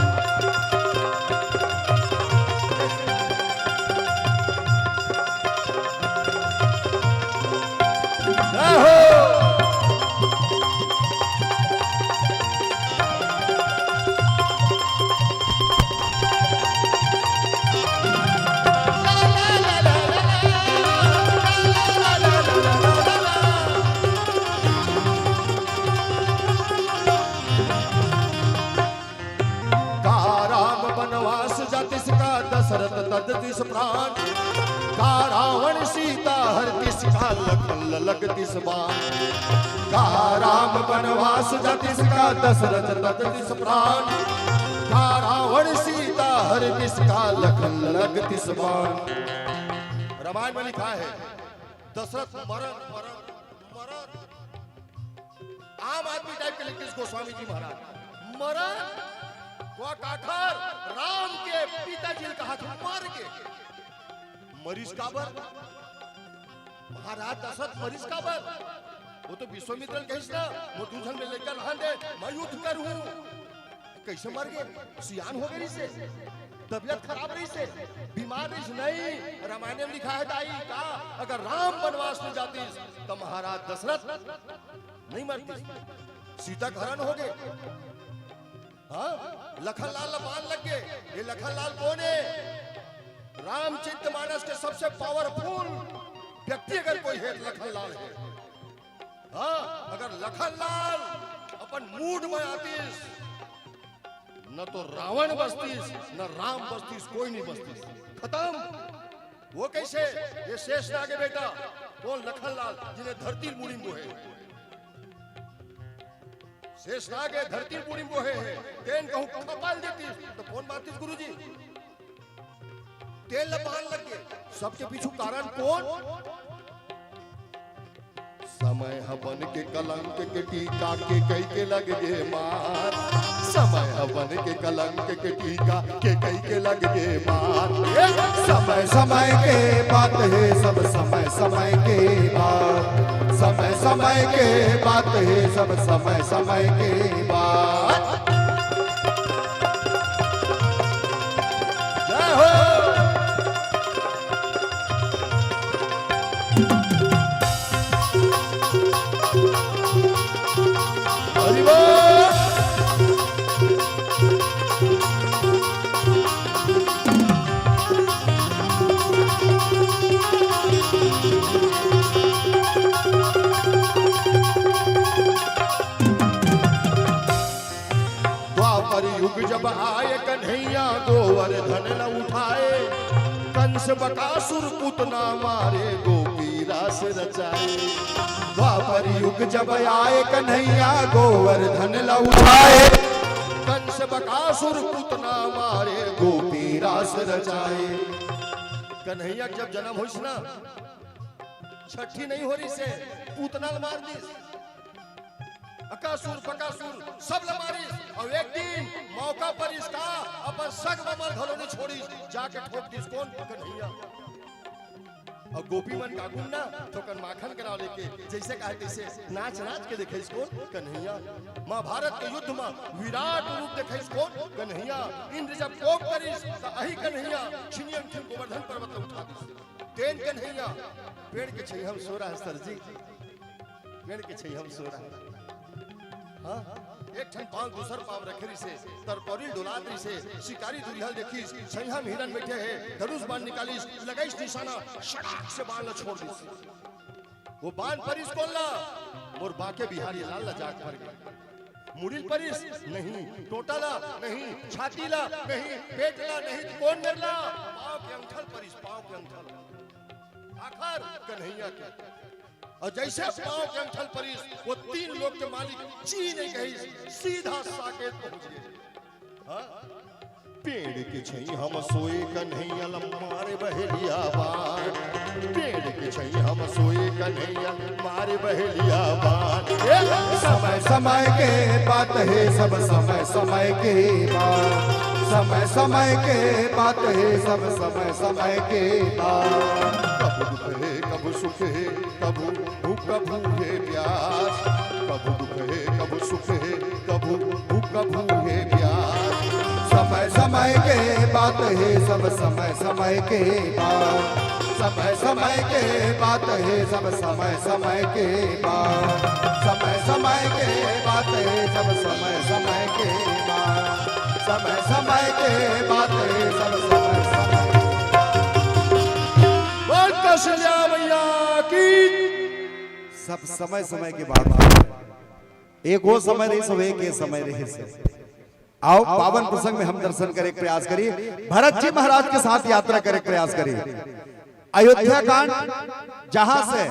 जय हो। का राम बनवास जातिस का दशरथ तदतिस प्राण। का रावण सीता हरतिस का लखन ललगतिस बाण। का राम बनवास जातिस का दशरथ तदतिस प्राण। का रावण सीता हरतिस का लखन ललगतिस बाण। रामायण में लिखा है, दशरथ मरन, मरन, मरन। आम आदमी टाइप के लिखिस गोस्वामी जी महाराज। मरन, वो काखर राम के पिताजी ल कहा था, मर के। मरिस काबर? महाराज दशरथ मरिस काबर? वो तो विश्वामित्र ल कहिस ना, "मोर दू झन में लइका रहन दे, मैं युद्ध करहूं।" कइसे मर गे? सियान हो गे रहिसे, तबीयत खराब रहिसे, बीमार रहिसे। नहीं, रामायण में लिखा है दाई का, अगर राम बनवास में जातिस, त महाराज दशरथ नहीं मरतिस। सीता के हरण हो गे। हां, लखन लाल ला बाण लग गे। ये लखन लाल कोन हे? रामचरित मानस के सबसे पावरफुल व्यक्ति अगर कोई हे, त लखन लाल हे। हां, अगर लखन लाल अपन मूड में आतिस, न तो रावण बचतिस, न राम बचतिस, कोई नहीं बचतिस, खतम। वो कइसे? ये शेषनाग के बेटा, कोन? लखन लाल, जिने धरती ल मुड़ी म बोहे। शेषनाग हे, धरती ल मुड़ी म बोहे हे, तेन कहूं खपा ल देतिस, त कोन मारतिस गुरुजी? तेल ल बान लग गे। सबके पीछू कारण कोन? समय ह बन के कलंक के टीका, के कई के लग गे मार। समय ह बन के कलंक के टीका, के कई के लग गे मार। ए! समय समय के बात हे सब, समय समय के बात। समय समय के बात हे सब, समय समय के बात। जय हो। हरि बोल। द्वापर युग जब आय कन्हैया, गोवर्धन ल उठाय। कंस बकासुर पुतना मारे, गोपी रास रचाय। द्वापर युग जब आय कन्हैया, गोवर्धन ल उठाय। कंस बकासुर पुतना मारे, गोपी रास रचाय। कन्हैया के जब जनम होइस ना, छट्ठी नइ हो रिहिस हे, पुतना ल मार दिस। अकासुर, बकासुर, सब ल मारिस, अउ एक दिन मौका परिस का, अपन सग ममल घलो नइ छोड़िस, जाके ठोक दिस कोन? कन्हैया। अउ गोपी मन का गुण ना, थोकन माखन करा लेके, जइसे कहे तइसे नाच नाच के देखाइस कोन? कन्हैया। महाभारत के युद्ध म विराट रूप देखाइस कोन? कन्हैया। इंद्र जब कोप करिस, त अही कन्हैया छिनियन ठिन गोवर्धन पर्वत ल उठा दिस। तेन कन्हैया, पेड़ के छइहा म सो रहा है सर जी, पेड़ के छइहा म सो रहा है। हाँ, एक ठन पाँव दूसर पाँव रखे रिहिसे, तरपौरी डोलात रिहिसे, शिकारी दुरिहा ल देखिस, छइहा म हिरन बइठे हे, धनुष बाण निकालिस, लगाइस निशाना, सड़ाक से बाण ल छोड़ दिस। वो बाण परिस कोन ला? मोर बांके बिहारी लाल ला जाके पर गे। मुड़ी ल परिस? नहीं। टोंटा ला? नहीं। छाती ला? नहीं। पेट ला? नहीं। त कोन मेर ला? पाँव के अंगठा ल परिस, पाँव के अंगठा ल। आखर कन्हैया के। अउ जइसे पाँव के अंगठा ल परिस, वो तीन लोक के मालिक ची नइ कहिस, सीधा साकेत पहुंच गे। हाँ? पेड़ के छइहा म सोए कन्हैया ल मारे बहेलिया बाण। पेड़ के छइहा म सोए कन्हैया ल मारे बहेलिया बाण। ए! समय समय के बात हे सब, समय समय के बात। समय समय के बात हे सब, समय समय के बात। कभू दुख हे, कभू सुख हे, कभू भूख, कभू हे प्यास। कभू दुख हे, कभू सुख हे, कभू भूख, कभू हे प्यास। समय समय के बात हे सब, समय समय के बात। समय समय के बात हे सब, समय समय के बात। समय समय के बात हे सब, समय समय के बात। समय समय के बात हे सब, समय समय के बात। बोल कौशल्या मैया की। सब समय समय के बात हे। एक वो समय रहिस, सब एक ये समय रहिस। आओ, पावन प्रसंग में हम दर्शन करे के प्रयास करी, भरत जी महाराज के साथ यात्रा करे के प्रयास करी। अयोध्या कांड, जहां से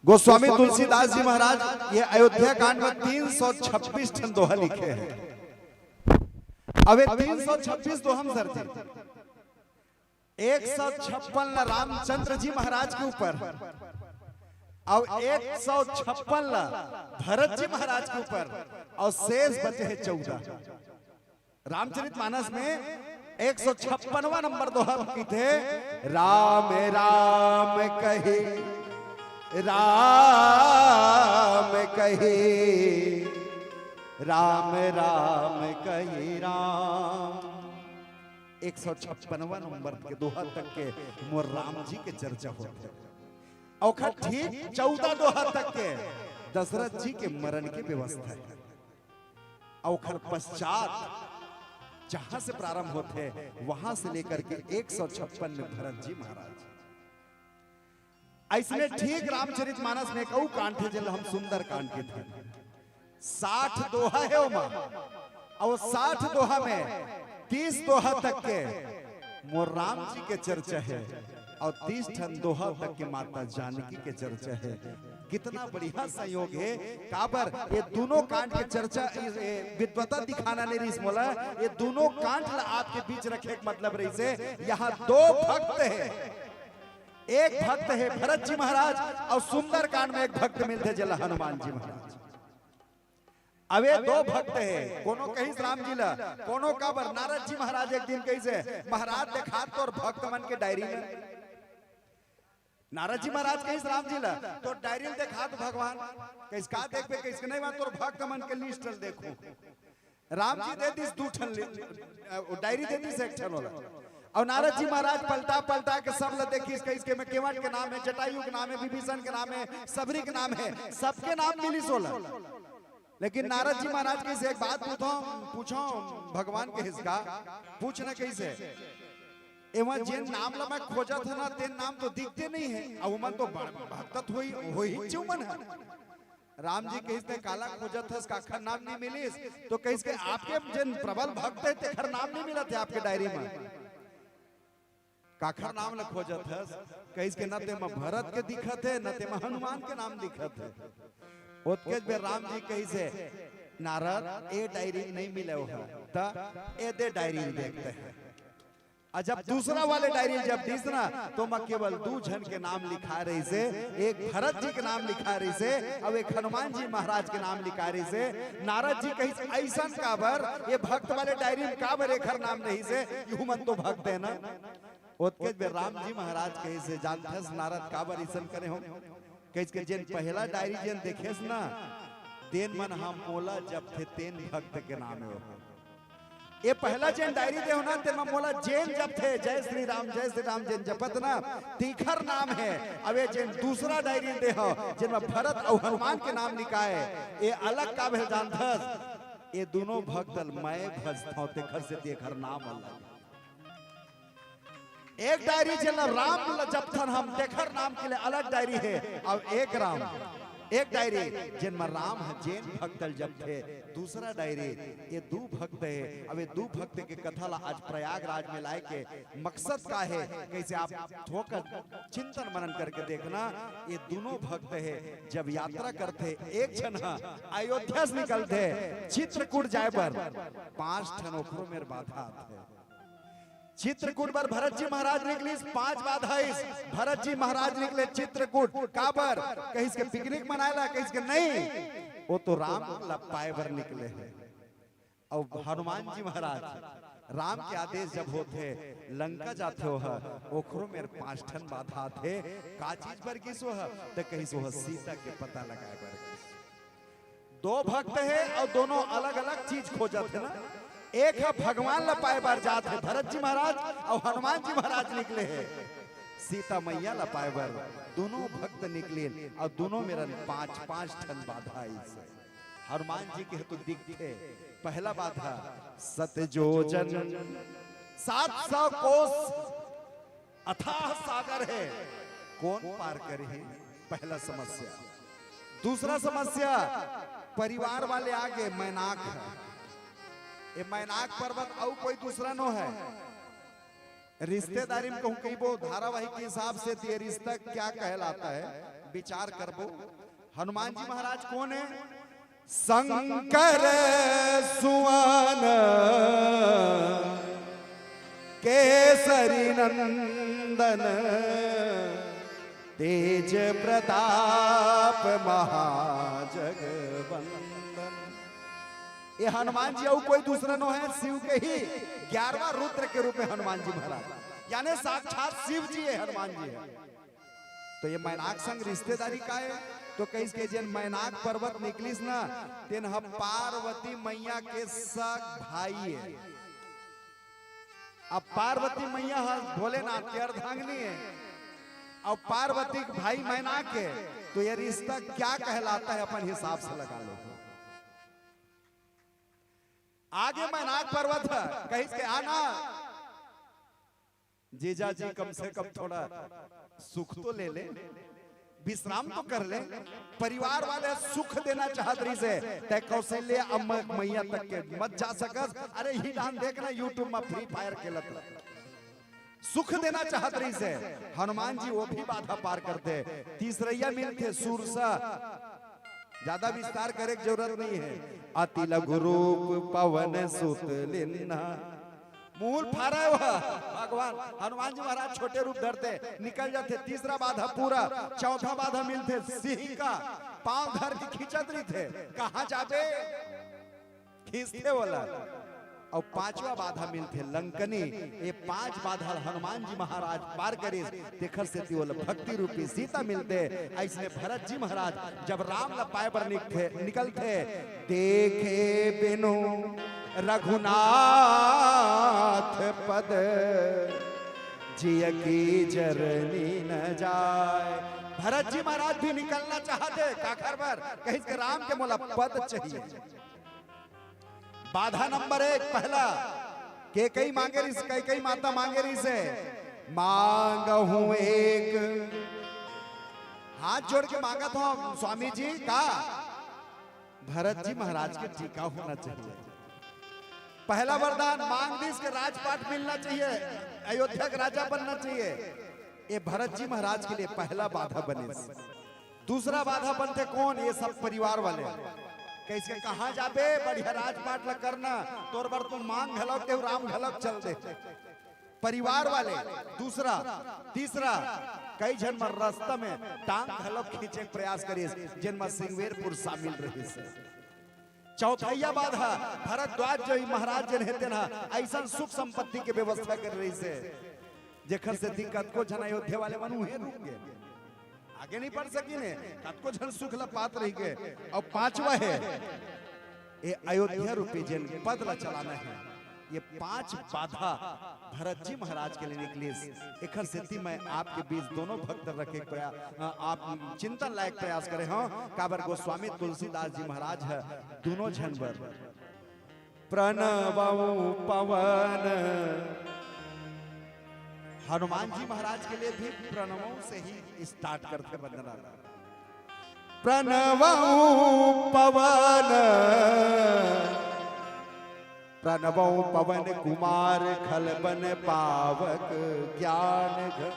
गोस्वामी तुलसीदास जी महाराज ये अयोध्या कांड में तीन सौ छब्बीस ठन दोहा लिखे हैं। अब ये तीन सौ छब्बीस दोहा म सर जी, एक सौ छप्पन ला रामचंद्र जी महाराज के ऊपर, अउ एक सौ छप्पन ला भरत जी महाराज के ऊपर, अउ शेष बचे हे चौदह। रामचरित मानस में एक सौ छप्पनवा नंबर दोहा म कहिथे, राम राम कहे, राम कहे, राम राम कहे राम। एक सौ छप्पनवा नंबर के दोहा तक के मोर राम जी के चर्चा होत हे। ओखर ठीक चौदह दोहा तक के दशरथ जी के मरण के व्यवस्था हे। ओखर पश्चात जहां से प्रारंभ होत हे, वहां से लेकर के एक सौ छप्पन में भरत जी महाराज। अइसने ठीक रामचरित मानस में एक अउ कांड हे, जेला हम सुंदर कांड कहिथन। साठ दोहा हे ओमा, अउ साठ दोहा में तीस दोहा तक के मोर राम जी के चर्चा हे, अउ तीस ठन दोहा तक के माता जानकी के चर्चा हे। कितना बढ़िया संयोग हे। काबर ये दूनों कांड के चर्चा, ये विद्वता दिखाना नहीं रहिस मोला, ये दूनों कांड ला आपके बीच रखे के मतलब रहिस हे। यहाँ दो भक्त हे, एक भक्त हे भरत जी महाराज अउ सुंदरकांड में एक भक्त मिलथे जेला हनुमान जी महाराज। अब ये दो भक्त हे, कोनो कहिस राम जी ला, कोनो काबर नारद जी महाराज एक दिन कहिस हे, "महाराज देखा तोर भक्त मन के डायरी में।" नारद जी महाराज कहिस राम जी ला, "तोर डायरी ल देखा तो भगवान।" कहिस, "का देखबे?" कहिस के, "नहीं, मैं तोर भक्त मन के लिस्ट ल देखूं।" राम जी दे दिस दू ठन लि-, अ, डायरी दे दिस एक ठन ओला। अउ नारद जी महाराज पलटा पलटा के सब ला देखिस, कहिस के, "में केवट के नाम हे, जटायु के नाम हे, विभीषण के नाम हे, सबरी के नाम हे, सबके नाम मिलिस ओला।" लेकिन नारद जी महाराज कहिस, "एक बात पूछो, पूछो भगवान," कहिस का, "पूछ न।" कहिस, "एमा जेन नाम ला मैं खोजत हंव ना, तेन नाम तो दिखते नहीं हे, अउ ओमन तो बड़ भक्त होही, होही चिउ मन हे।" राम जी कहिस, "ते काला खोजत हस, काखर नाम नहीं मिलिस?" तो कहिस के, "आपके जेन प्रबल भक्त हे, तेखर नाम नहीं मिलत हे आपके डायरी में।" "काखर नाम ल खोजत हस?" कहिस के, "न तेमा भरत के दिखत हे, न तेमा हनुमान के नाम दिखत हे।" ओतकेच बेर राम जी कहिस हे, "नारद, ए डायरी नहीं मिले हो, त ए दे डायरी ल देखते हैं।" अउ जब दूसरा वाले डायरी जब दिस ना, तो ओमा केवल दू झन के नाम लिखा रहिस हे, एक भरत जी के नाम लिखा रहिस हे, अउ एक हनुमान जी महाराज के नाम लिखा रहिस हे। नारद जी कहिस, "अइसन काबर? ये भक्त वाले डायरी में काबर एखर नाम रहिस हे? इहू मन तो भक्त हे ना।" ओतकेच बेर राम जी महाराज कहिस हे, "जानथस नारद काबर अइसन करे हों?" कहिस के, "जेन पहला डायरी जेन देखेस ना, तेन मन ह मोला जपथे, तेन भक्त के नाम हे ओ।" ये पहला जेन डायरी दे हो ना, तेन म मोला जेन जपथे, "जय श्री राम, जय श्री राम" जेन जपत ना, तेखर नाम हे। अब ये जेन दूसरा डायरी दे हो, जेन म भरत अउ हनुमान के नाम लिखाय, ये अलग काबर हे जानथस? ये दूनों भक्त ल मैं भजथंव, तेखर सेती एखर नाम अलग। एक डायरी जेन ल राम ल जपथन हम, तेखर नाम के लिए अलग डायरी हे। अब एक राम, एक डायरी जेन म राम ह, जेन भक्त ल जपथे, दूसरा डायरी। ये दू भक्त हे। अब ये दू भक्त के कथा ला आज प्रयागराज में लाय के मकसद का हे, कइसे आप थोकन चिंतन मनन करके देखना। ये दूनों भक्त हे, जब यात्रा करथे, एक झन ह अयोध्या से निकलथे चित्रकूट जाय बर, पांच ठन ओखरो मेर बाधा आथे। चित्रकूट बर भरत जी महाराज निकलिस, पांच बाधा आइस। भरत जी महाराज निकले चित्रकूट, काबर? कहिस के पिकनिक मनाय ला, कहिस के नहीं, ओ तो राम ला पाय बर निकले हे। अउ हनुमान जी महाराज, राम के आदेश जब होथे, लंका जाथे ओह, ओखरो मेर पांच ठन बाधा आथे। का चीज बर गिस ओह? त कहिस ओह सीता के पता लगाय बर गिस। दो भक्त हे अउ दोनों अलग-अलग चीज खोजत हे ना। एक ह भगवान ल पाय बर जात हे भरत जी महाराज, अउ हनुमान जी महाराज निकले हे सीता मैया ल पाय बर। दूनों भक्त निकलिन अउ दूनों मेरन पांच, पांच ठन बाधा आइस। हनुमान जी के तो दिखथे पहला बाधा, "सत जोजन, सात सौ कोस अथाह सागर हे, कोन पार करही?" पहला समस्या। दूसरा समस्या, परिवार वाले आगे मैनाक हे। ये मैनाक पर्वत अउ कोई दूसरा नो हे। रिश्तेदारी में कहूं कहिबो, धारावाहिक के हिसाब से तो ये रिश्ता क्या कहलाता है, विचार करबो। हनुमान जी महाराज कोन हे? शंकर सुवन केसरी नंदन, तेज प्रताप महाजगवंदन। ये हनुमान जी अउ कोई दूसरा नो हे, शिव के ही ग्यारहवाँ रुद्र के रूप में हनुमान जी महाराज, यानी साक्षात शिव जी हे हनुमान जी हे। तो ये मैनाक संग रिश्तेदारी का हे? तो कहिस के जेन मैनाक पर्वत निकलिस ना, तेन ह पार्वती मैया के सग भाई हे। अब पार्वती मैया ह भोलेनाथ के अर्धांगिनी हे, अउ पार्वती के भाई मैनाक हे, तो ये रिश्ता क्या कहलाता है, अपन हिसाब से लगा लो। आगे मैनाक पर्वत हे, कहिस के आना, जीजा जी कम से कम थोड़ा सुख तो ले ले, विश्राम तो कर ले। परिवार वाले सुख देना चाहत रहिस हे, तैं कौशल्या अम्मा मैया तक के मत जा सकस। अरे इही डाहन देखना, YouTube में Free Fire खेलत हे। सुख देना चाहत रहिस हे, हनुमान जी वो भी बाधा पार करथे। तीसरइया मिलथे सुरसा, ज्यादा विस्तार करे के जरूरत नहीं है। अति लघु रूप पवन सुत लिन्हा, मूल फारा हुआ भगवान हनुमान जी महाराज छोटे रूप धरथे, निकल जाथे। तीसरा बाधा पूरा, चौथा बाधा मिलथे सिंह का, पांव धर के खींचत रहिथे, कहाँ जाबे, खींचथे वाला। अउ पांचवा बाधा मिलथे लंकनी। ये पांच बाधा हनुमान जी महाराज पार करिस, तेखर सेती ओला भक्ति रूपी सीता मिलथे। अइसने भरत जी महाराज जब राम ला पाए बर निकथे, निकलथे, देखे बिनु रघुनाथ पद जिय की जरनी न जाय। भरत जी महाराज भी निकलना चाहथे, काखर बर, कहिस के राम के मोला पद चाहिए। बाधा नंबर एक, पहला, कैकई मांगे रिहिस, कैकई माता मांगे रिहिस हे, मांगहूं एक, हाथ जोड़ के मांगत हंव स्वामी जी, का भरत जी महाराज के टीका होना चाहिए। पहला वरदान मांग दिस के राजपाट मिलना चाहिए, अयोध्या के राजा बनना चाहिए। ये भरत जी महाराज के लिए पहला बाधा बनिस। दूसरा बाधा बनथे कौन? ये सब परिवार वाले। कहिस के कहाँ जाबे, बढ़िया राजपाट ला करना, तोर बर तो मांग घलक देहूं, राम घलक चल दे। परिवार वाले। दूसरा, तीसरा, कई झन मन रस्ता में टांग घलक खींचे के प्रयास करिस, जेन म सिंगवेरपुर शामिल रहिस। चौथइया बाधा, भरद्वाज जो ही महाराज जेन हे तेन ह अइसन सुख संपत्ति के व्यवस्था करे रहिस हे, जेखर सेती कतको झन अयोध्या वाले मन उहें रुक गे, आगे नहीं बढ़ सकिन हे, कतको झन सुख ला पात रहि गे। अउ पांचवा हे, ये अयोध्या रूपी जेन पद ला चलाना हे, ये पांच बाधा भरत जी महाराज के लिए निकलिस। एखर सेती मैं आपके बीच दोनों भक्त रखे के प्रया-, अ, आप चिंतन लायक प्रयास करे हंव, काबर गोस्वामी तुलसीदास जी महाराज ह दोनों झन बर प्रणवउ पवन, हनुमान जी महाराज के लिए भी प्रणवउ से ही start करथे वंदना। प्रणवउ पवन, प्रणवउ पवन कुमार खल बन पावक ज्ञान घन।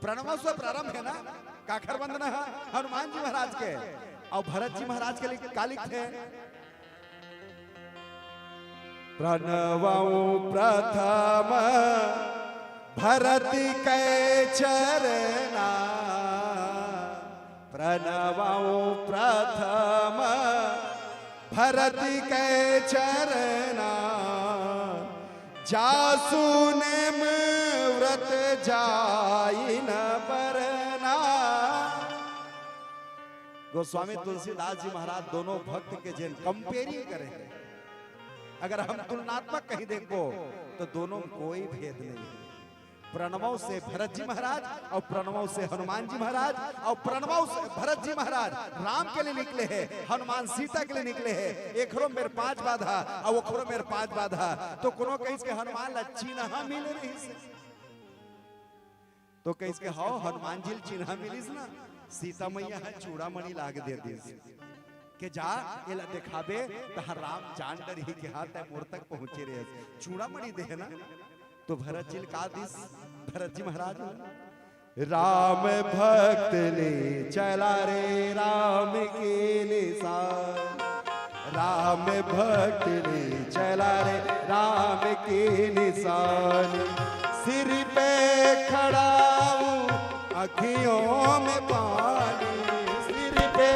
प्रणवउ से प्रारंभ हे ना, काखर वंदना ह हनुमान जी महाराज के। अउ भरत जी महाराज के लिए का लिखथे? प्रणवउ प्रथम भरत कै चरना, प्रणवउ प्रथम भरत कै चरना, जासु नेम व्रत जाइ न बरना। गोस्वामी तुलसीदास जी महाराज दोनों भक्त के जेन comparing करे हे, अगर हम तुलनात्मक कहीं देखबो तो दोनों में कोई भेद नहीं हे। प्रणवउ से भरत जी महाराज अउ प्रणवउ से हनुमान जी महाराज अउ प्रणवउ से भरत जी महाराज राम के लिए निकले हे, हनुमान सीता के लिए निकले हे। एखरो मेर पांच बाधा अउ ओखरो मेर पांच बाधा। तो कोनो कहिस के हनुमान ला चिन्हा मिले रहिस हे, तो कहिस के हव हनुमान जी ल चिन्हा मिलिस ना, सीता मैया ह चूड़ामणि लाके दे दिस के जा एला देखाबे तहां राम जान डरही के हां तैं मोर तक पहुंचे रहे, चूड़ामणि दे ना। तो भरत जी ल का दिस भरत जी महाराज? राम भक्त ले चला रे राम के निशान, राम भक्त ले चला रे राम के निशान। सिर पे खड़ा हूँ अखियों में पानी, सिर पे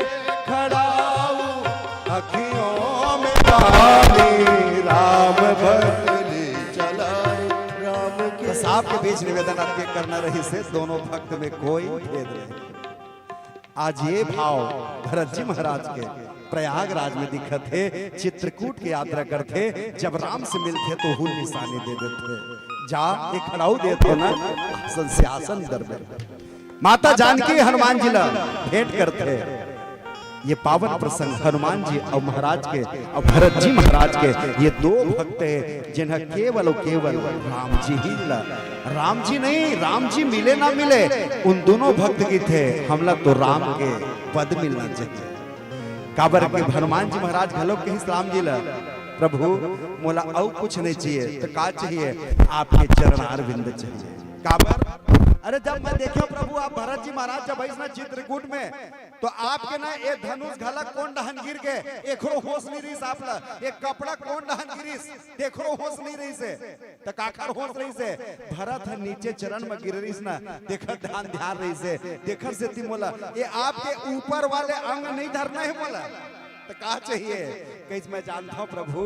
खड़ा हूँ अखियों में पानी। राम भक्त ले चला रे राम के। बस आपके बीच निवेदन आपके करना रहिस हे, दोनों भक्त में कोई भेद नहीं। आज ये भाव भरत जी महाराज के प्रयागराज में दिखत हे। चित्रकूट के यात्रा करथे, जब राम से मिलथे तो हूल निशानी दे देथे। जा एक खड़ाऊ देत हो ना, आसन से आसन दरबे। माता जानकी हनुमान जी ला भेंट करथे। ये पावन प्रसंग हनुमान जी अउ महाराज के अउ भरत जी महाराज के, ये दो भक्त हे जेन ह केवल अउ केवल राम जी ही ला, राम जी नहीं, राम जी मिले ना मिले, उन दोनों भक्त की थे, हमला तो राम के पद मिलना चाहिए। काबर के हनुमान जी महाराज घलो कहिस राम जी ला, प्रभु, मोला अउ कुछ नहीं चाहिए, तो का चाहिए? आपके चरणारविंद चाहिए। काबर? अरे, जब मैं देखे प्रभु, आप भरत जी महाराज जब अइस ना चित्रकूट में, तो आपके ना ए धनुष घला कोन डहन गिर गे, एकरो होश नहीं रहिस आप ला, ए कपड़ा कोन डहन गिरिस, तेखरो होश नहीं रहिस हे। त काखर होश रहिस हे? भरत ह नीचे चरण में गिर रहिस ना, तेखर ध्यान ध्यान रहिस हे, तेखर सेती मोला ए आपके ऊपर वाले अंग नहीं धरना हे मोला। त का चाहिए? कहिस, मैं जानता हूँ प्रभु,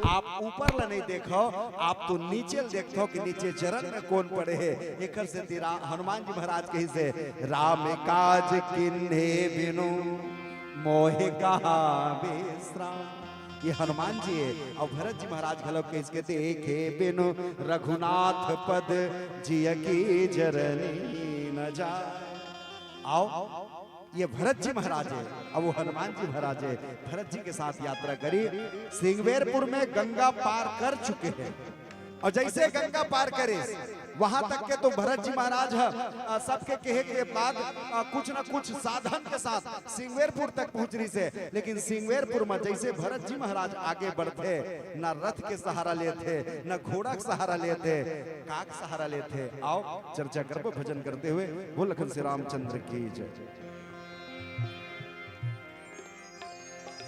आप ऊपर ला नहीं देखो, आप तो नीचे ल देखो कि नीचे चरण में कौन पड़े हे। एकर सेती रा-, हनुमान जी महाराज कहिस हे, "राम काज किन्हे बिनु मोहि कहा विश्राम।" ये हनुमान जी हे, अउ भरत जी महाराज घलो कहिस के, "देखे बिनु रघुनाथ पद जिय की जरनी न जाय।" अउ ये भरत जी महाराज हे, अउ वो हनुमान जी महाराज हे, भरत जी के साथ यात्रा करी, सिंगवेरपुर में गंगा पार कर चुके हे। अउ जइसे गंगा पार करिस, वहां तक के तो भरत जी महाराज ह, अ, सबके कहे के बाद, अ, कुछ न कुछ साधन के साथ सिंगवेरपुर तक पहुंच रहिस हे। लेकिन सिंगवेरपुर में जइसे भरत जी महाराज आगे बढ़थे, न रथ के सहारा लेथे, न घोड़ा के सहारा लेथे, का के सहारा लेथे? आओ चर्चा करबो भजन करते हुए। बोल लखन श्री रामचंद्र की जय।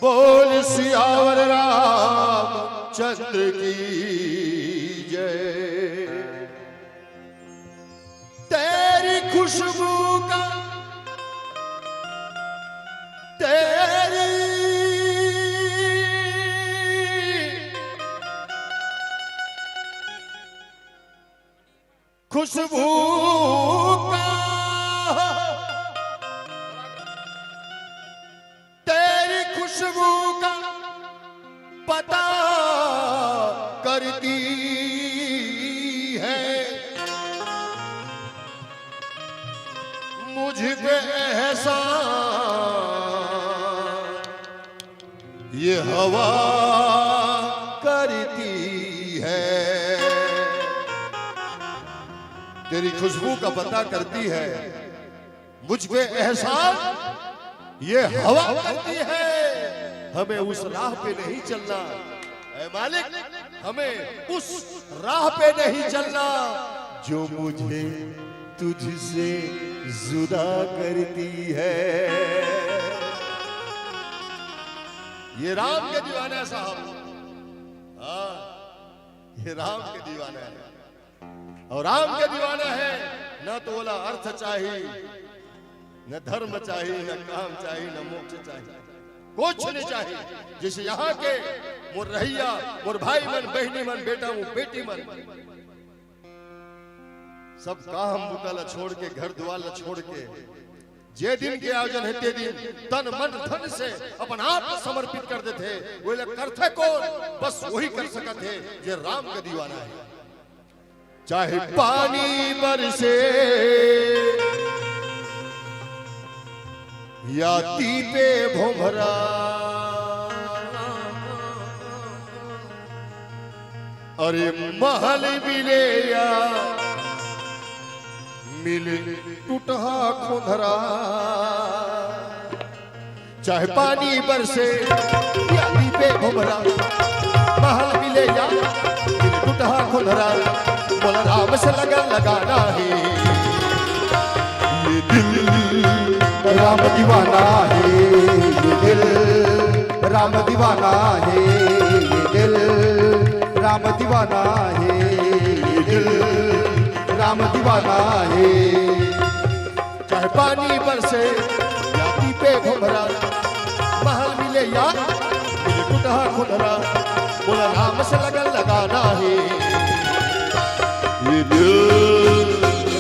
बोल सियावर रामचंद्र की जय। तेरी खुशबू का, तेरी खुशबू का, तेरी खुशबू का पता करती है मुझ पे एहसान ये हवा करती है। तेरी खुशबू का पता करती है मुझ पे एहसान ये हवा करती है। हमें उस राह पे नहीं चलना, ऐ मालिक, हमें उस राह पे नहीं चलना जो मुझे तुझसे जुदा करती है। ये राम के दीवाना है साहब, हाँ, ये राम के दीवाना है। अउ राम के दीवाना हे, न तो ओला अर्थ चाही, न धर्म चाही, न काम चाही, न मोक्ष चाही, कुछ नहीं चाही। जइसे यहाँ के मोर रहइया, मोर भाई मन, बहिनी मन, बेटा मन, बेटी मन, सब काम बुता ला छोड़ के, घर दुआर ला छोड़ के, जे दिन के आयोजन हे, ते दिन तन मन धन से अपन आप ला समर्पित कर देथे। ओला करथे कोन? बस वही कर सकत हे, जे राम के दीवाना हे। चाहे पानी बरसे या तीपे भोंभरा, अरे महल मिले या मिले टूटहा खोंधरा। चाहे पानी बरसे या तीपे भोंभरा, महल मिले या मिले टूटहा खोंधरा, मोला राम से लगन लगाना हे। ये दिल राम दीवाना हे, ये दिल राम दीवाना हे, ये दिल राम दीवाना हे, ये दिल राम दीवाना हे। चाहे पानी बरसे या तीपे भोंभरा, महल मिले या मिले टूटहा खोंधरा, मोला राम से लगन लगाना हे। ये दिल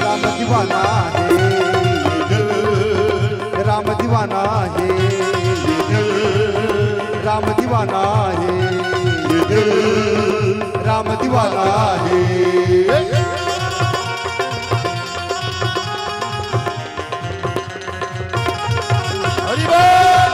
राम दीवाना हे, ये दिल राम दीवाना हे, ये दिल राम दीवाना हे, ये दिल राम दीवाना हे। हरि बोल।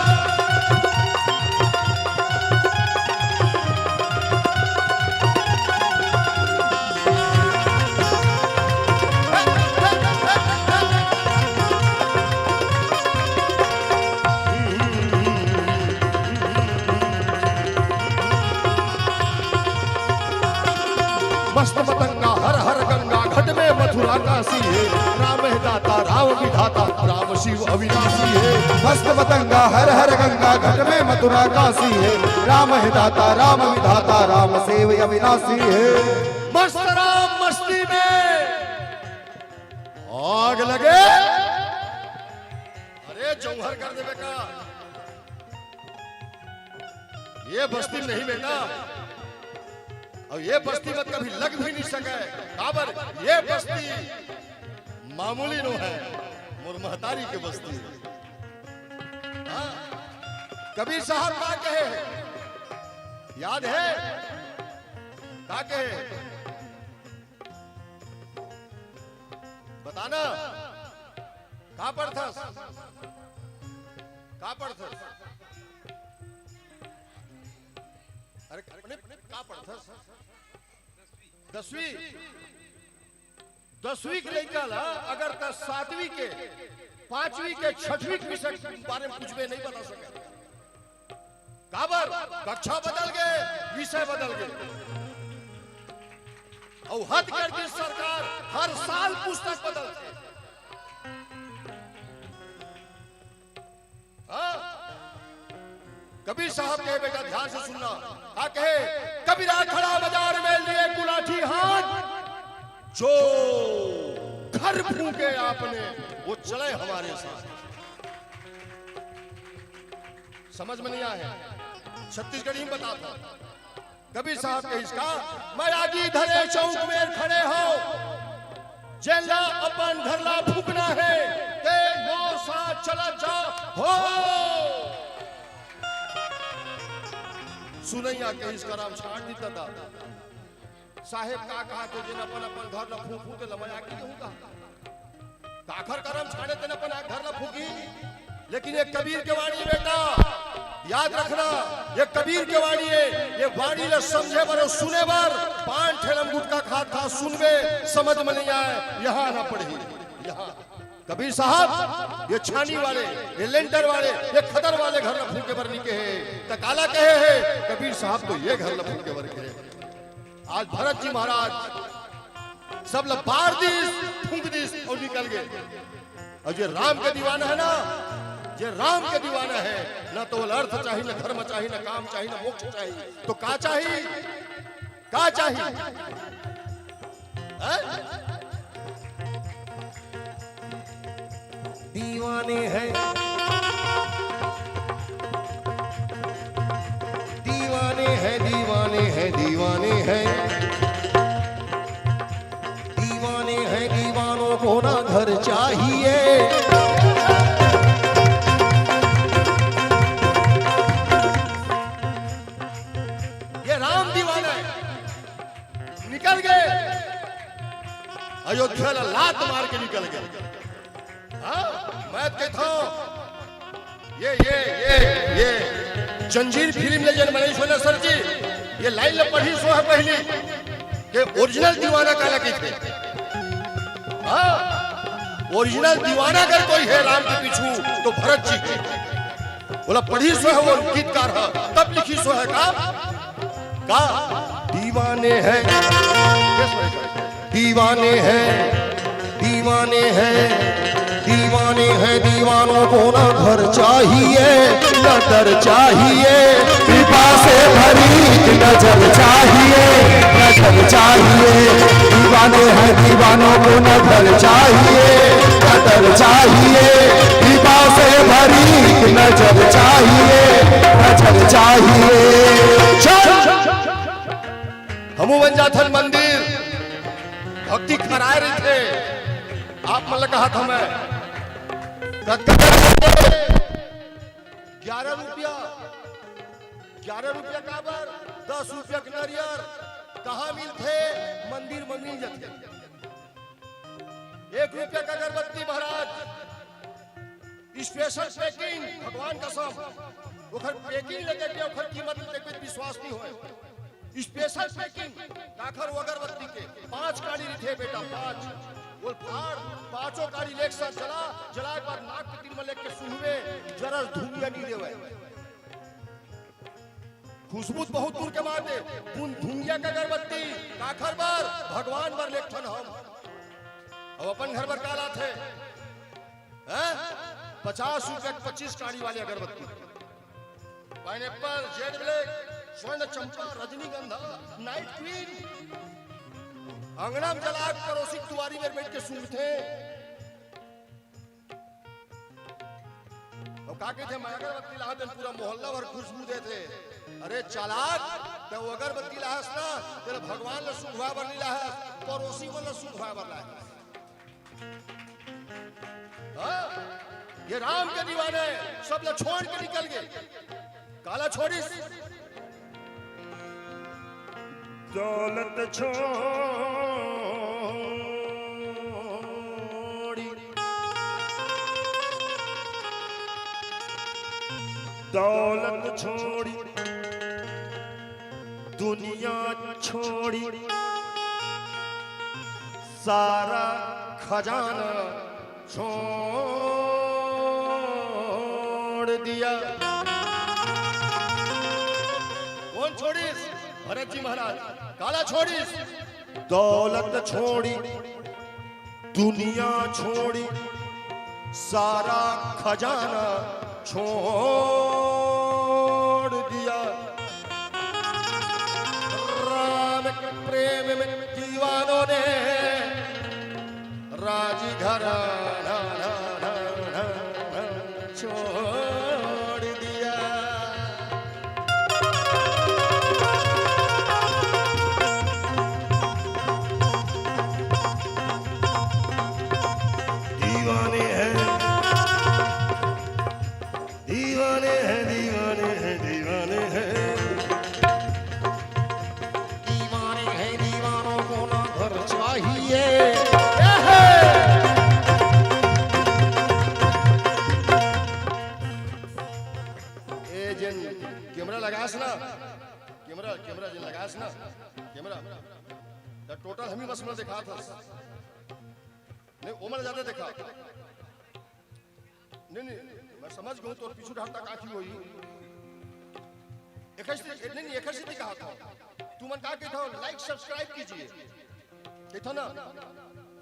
मस्त मतंगा हर हर गंगा घट में मथुरा काशी है। राम है दाता राम विधाता राम शिव अविनाशी है। मस्त मतंगा हर हर गंगा घट में मथुरा काशी है। राम है दाता राम विधाता राम शिव अविनाशी है। मस्त राम मस्ती में आग लगे। अरे जौहर कर देवे का। ये बस्ती नहीं बेटा, अउ ये बस्ती में कभी लग भी नहीं सके। काबर ये बस्ती मामूली नो है, मोर महतारी के बस्ती है। हाँ, कबीर साहब का कहे है, याद है? का कहे? बताना, का पढ़थस? का पढ़थस? अरे, अरे, का पढ़थस? दसवीं। दसवीं के लइका ला अगर त सातवीं के, पांचवीं के, छठवीं के विषय के बारे में कुछ भी नहीं बता सके। काबर? कक्षा बदल गए, विषय बदल गए। अउ हद कर दी सरकार, हर साल पुस्तक बदलथे। हाँ? कबीर साहब कहे, बेटा ध्यान से सुनना, का कहे? कबीरा खड़ा बाजार में लिए गुलाठी हाथ, जो घर फूके आपने, वो चले हमारे साथ। समझ में नहीं आया? छत्तीसगढ़ी में बताता। कबीर साहब कहिस का, मैं आगी धरे चौक में खड़े हो, जेला अपन घर ला फूकना है, ते मोर साथ चला जा हो। सुनैया कहिस का, राम छाड़ दी दादा। साहेब का कहा थे, जेन अपन अपन घर ला फूकहूं ते ला मैं आगी देहूं का? काखर करम छाड़े तेन अपन घर ला फूकी। लेकिन ये कबीर के वाणी बेटा, याद रखना, ये कबीर के वाणी है। ये वाणी ला समझे बर अउ सुने बर पान ठेलम गुटखा खात खात सुनबे, समझ में नहीं आए, यहाँ आना पड़ही। यहाँ कबीर साहब ये छानी वाले, ये लेंटर वाले, ये खदर वाले घर ला फूके बर निके हे, त काला कहे हे कबीर साहब तो ये घर ला फूके बर के हे। आज भरत जी महाराज सब ला बार दिस, फूंक दिस अउ निकल गए। अउ जे राम के दीवाना है ना, जे राम के दीवाना है ना, तो ओला अर्थ चाही, ना धर्म चाही, ना काम चाही, ना मोक्ष चाही, तो का चाही? का चाही? हैं? दीवाने हैं, दीवाने हैं, दीवाने हैं, दीवाने हैं, दीवाने हैं, दीवानों को ना घर चाहिए। ये राम दीवाना है। निकल गए, अयोध्या ला लात मार के निकल गए। हाँ, मैं कहता हूँ, ये, ये, ये, ये जंजीर फिल्म ले जन बनाइस होना सर जी, ये लाइन ला पढ़िस होहे पहली, के ओरिजिनल दीवाना काला कहिथे। हाँ, ओरिजिनल दीवाना अगर कोई है राम के पीछू, तो भरत जी। ओला पढ़िस होहे वो गीतकार ह, तब लिखिस होहे का, का दीवाने हैं, दीवाने हैं, दीवाने हैं, दीवाने हैं, दीवानों को ना घर चाहिए, ना दर चाहिए, कृपा से भरी एक नजर चाहिए, नजर चाहिए। दीवाने हैं, दीवानों को ना घर चाहिए, ना दर चाहिए, कृपा से भरी एक नजर चाहिए, नजर चाहिए। चल। हमू मन जाथन मंदिर, भक्ति कराए रहिथे। आप मन ल कहत हंव मैं, कतका? ग्यारह रुपया। ग्यारह रुपया काबर? दस रुपया के नरियर। कहाँ मिलथे? मंदिर म मिल जाथे। एक रुपया के अगरबत्ती महाराज, special packing, भगवान कसम, ओखर packing ल देख के ओखर कीमत ल देख के विश्वास नहीं होय। Special packing, काखर वो अगरबत्ती के पांच काड़ी रहिथे बेटा, पांच। वो फाड़, पांचों काड़ी लेके साथ जला, जलाए के बाद नाक के तीर में लेके सुहवे, जरा धुनिया नहीं देवे। खुशबू त बहुत दूर के बात हे। बुंदुंगिया के अगरबत्ती काखर बर? भगवान बर लेगथन हम। अब अपन घर बर का लाथे? हैं? पचास रुपया के पच्चीस काड़ी वाली अगरबत्ती, पाइनएप्पल, जेड ब्लैक, स्वर्ण चंपा, रजनीगंधा, नाइट क्वीन। अंगना म जला के परोसी के दुवारी मेर बइठ के सूंघथे। अउ का कहिथे, मैं अगरबत्ती लाहूं तेन पूरा मोहल्ला भर खुशबू देथे। अरे चालाक, तैं वो अगरबत्ती लाहस ना, तेला भगवान ल सूंघवाय बर नइ लाहस, परोसी मन ल सूंघवाय बर लाहस। हाँ? ये राम के दीवाना हे, सब ल छोड़ के निकल गे। काला छोड़िस? दौलत छोड़ी, दौलत छोड़ी, दुनिया छोड़ी, सारा खजाना छोड़ दिया। कोन छोड़िस? भरत जी महाराज। काला छोड़िस? दौलत छोड़ी, दुनिया छोड़ी, सारा खजाना छोड़ दिया। राम के प्रेम में दीवानों ने राज घराना छोड़ दिया। दीवाने हैं, दीवाने हैं, दीवाने हैं, दीवाने हैं। दीवाने हैं, दीवानों को ना घर चाहिए। ए जेन कैमरा लगास ना, कैमरा, कैमरा जेन लगास ना, कैमरा, त टोटल हमी बस में दिखात हस। नहीं, ओमन ज्यादा देखा। नहीं, नहीं, मैं समझ गया हूँ, तोर पीछू ढांटा काफी होई। एकर से, नहीं, नहीं, एकर से कहा था। तुमन का कहत हो, like subscribe कीजिए। कहिथो ना,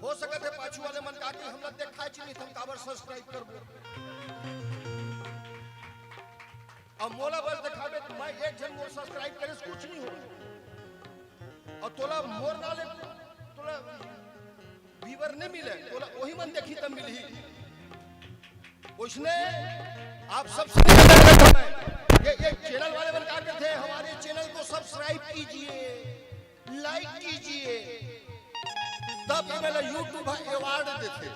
हो सकत हे पाछू वाले मन का कि हमला देखाय च नहीं, हम काबर subscribe करबो। अब मोला बस देखाबे, त मैं एक झन मोर subscribe करे से कुछ नहीं हो। अउ तोला मोर ना ले, तोला viewer नहीं मिले, तोला वही मन देखी तब मिलही। उसने आप सबसे निवेदन करता है, ये, ये channel वाले मन का कहते हैं, हमारे channel को subscribe कीजिए, like कीजिए, तब ये मेला YouTube ह award देथे,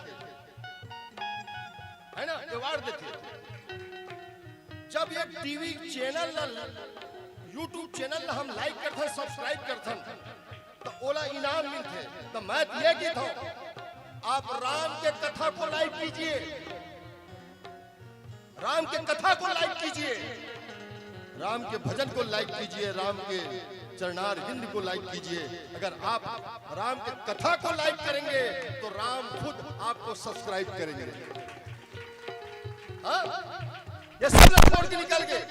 है ना, award देथे। जब ये टीवी channel ला, YouTube channel ला हम like करथन, subscribe करथन, त ओला इनाम मिलथे। त मैं त ये कहत हूँ, आप राम के कथा को like कीजिए, राम के कथा को like कीजिए, राम के भजन को like कीजिए, राम के चरणार विंद को like कीजिए। अगर आप राम के कथा को like करेंगे तो राम खुद आपको subscribe करेंगे। हाँ, ये सब लोग छोड़ के निकल गए।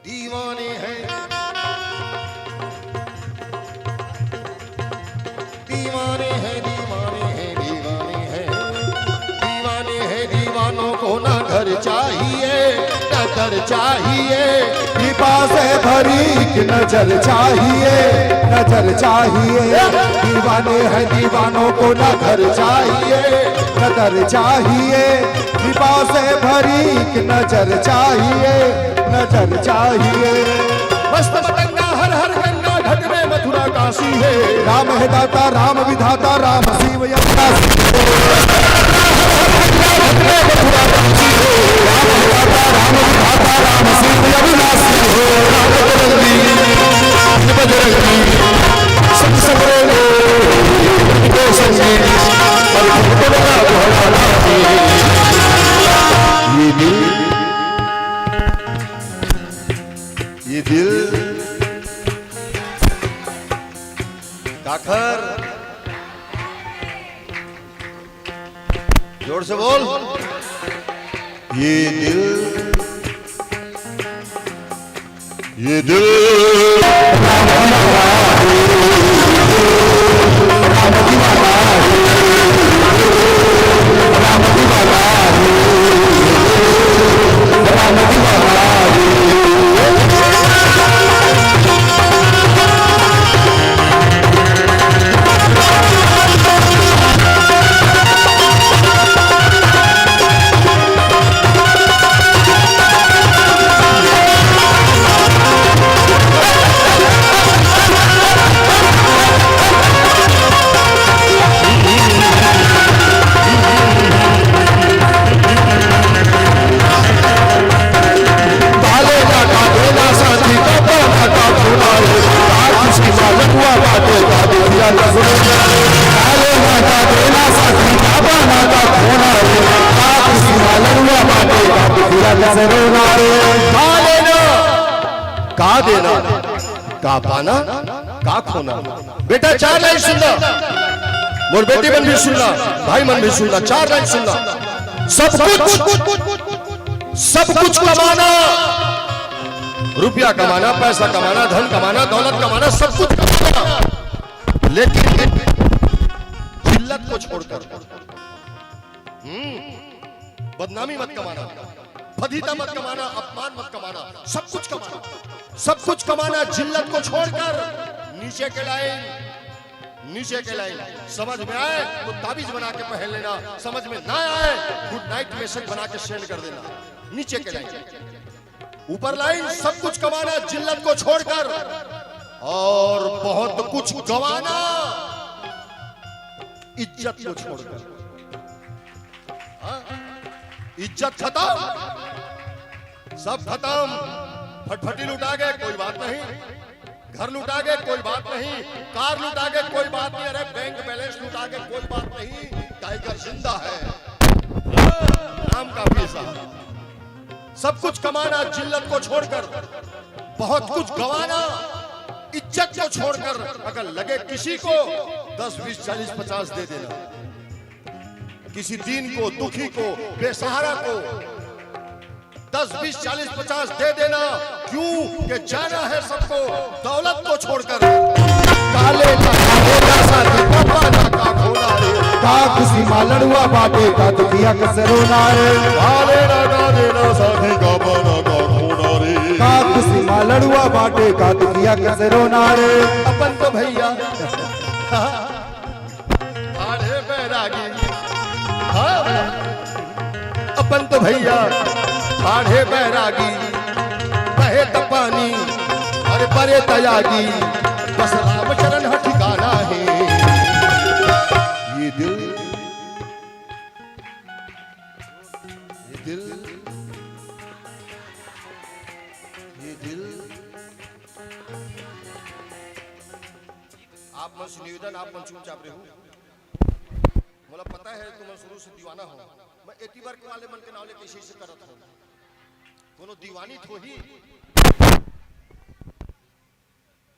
दीवाने हैं, दीवाने हैं, दीवाने हैं, दीवाने हैं। दीवाने हैं, दीवानों को ना घर चाहिए, ना दर चाहिए। कृपा से भरी एक नजर चाहिए, नजर चाहिए। दीवाने हैं, दीवानों को ना घर चाहिए, ना दर चाहिए। कृपा से भरी एक नजर चाहिए, नजर चाहिए। मस्त मतंगा हर हर गंगा, घट में मथुरा काशी है। राम है दाता, राम विधाता, राम शिव अविनाशी। ये दिल, ये दिल काखर, जोर से बोल। ये दिल ये दिल का लेना, का देना, का पाना, का खोना। बेटा, चार लाइन सुनना, मोर बेटी मन भी सुनना, भाई मन भी सुनना, चार लाइन सुनना। सब कुछ, सब कुछ कमाना, रुपया कमाना, पैसा कमाना, धन कमाना, दौलत कमाना, सब कुछ कमाना, लेकिन जिल्लत को छोड़कर। हम्म, बदनामी मत कमाना, फजीहत मत कमाना, अपमान मत कमाना, सब कुछ कमाना, सब कुछ कमाना, जिल्लत को छोड़कर। नीचे के लाइन, नीचे के लाइन समझ में आए तो ताबीज बना के पहन लेना, समझ में ना आए गुड नाइट मैसेज बना के सेंड कर देना। नीचे के लाइन, ऊपर लाइन, सब कुछ कमाना जिल्लत को छोड़कर, और बहुत कुछ गंवाना इज्जत को छोड़कर। हाँ? इज्जत खतम, सब खतम। फटफटी लुटा गए, कोई बात नहीं, घर लुटा गए, कोई बात नहीं, कार लुटा गए, कोई बात नहीं, अरे, बैंक बैलेंस लुटा गए, कोई बात नहीं, टाइगर जिंदा है। हाँ, नाम काफी है साहब। सब कुछ कमाना जिल्लत को छोड़कर, बहुत कुछ गंवाना इज्जत को छोड़कर। अगर लगे किसी को दस, बीस, चालीस, पचास दे देना, किसी दीन को, दुखी को, बेसहारा को दस, बीस, चालीस, पचास दे देना। क्यों? कि जाना है सबको दौलत को छोड़कर। का लेना, का देना साथी, का पाना, का खोना रे। का खुशी मा लड़ुआ बाटे, का दुखिया कस रोना रे। का लेना, का देना साथी, का पाना, का खोना रे। का खुशी मा लड़ुआ बाटे, का दुखिया कस रोना रे। अपन तो भैया ठाढ़े बैरागी, हाँ, अपन तो भैया ठाढ़े बैरागी, बहे त पानी, अरे बरे त आगी, बस राम चरण ह ठिकाना है। ये दिल, ये दिल, ये दिल। आप मन से निवेदन, आप मन चुपचाप रहू। मोला पता है तुमन शुरू से दीवाना हो। मैं एती बर के वाले मन के नाव ले कइसे, कइसे करत हो। कोनो दीवानी थोही।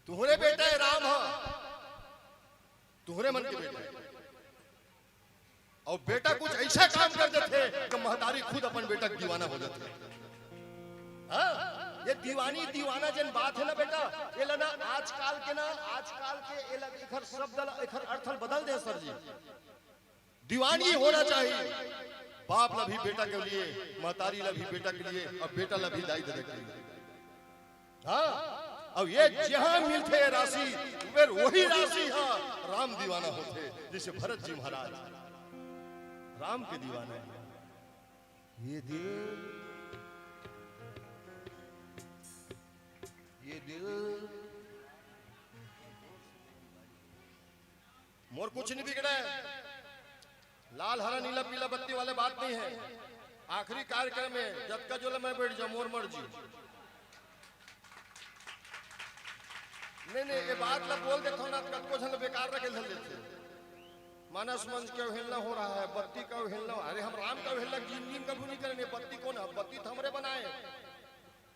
तुहरे बेटा है राम ह, तुहरे मन के बेटा है। अउ बेटा कुछ अइसा काम कर देथे कि महतारी खुद अपन बेटा के दीवाना हो जाथे। हाँ, ये दीवानी दीवाना जेन बात है ना बेटा, एला ना आजकाल के ना, आजकाल के एला, एखर शब्द ला, एखर अर्थ ला बदल दे सर जी। दीवानी होना चाहिए, बाप ला भी बेटा के लिए, महतारी ला भी बेटा के लिए, अउ बेटा ला भी दाई ददा के लिए। हाँ, अब ये जहाँ मिलथे ये राशि, फिर वही राशि ह राम दीवाना होथे, जैसे भरत जी महाराज राम के दीवाना है। ये दिल, ये दिल, मोर कुछ नहीं बिगड़ा है। लाल, हरा, नीला, पीला बत्ती वाले बात नहीं है। आखिरी कार्यक्रम है, जतका जोला मैं बैठ जाऊं, मोर मर्जी। नहीं, नहीं, ये बात ला बोल देथो ना, कतको झन बेकार रखे धर लेथे। मानस मंच के अवहेलना हो रहा है, बत्ती का अवहेलना। अरे, हम राम का अवहेलना जिंदगी में कभी नहीं करेंगे। बत्ती कौन है? बत्ती तो हमरे बनाए।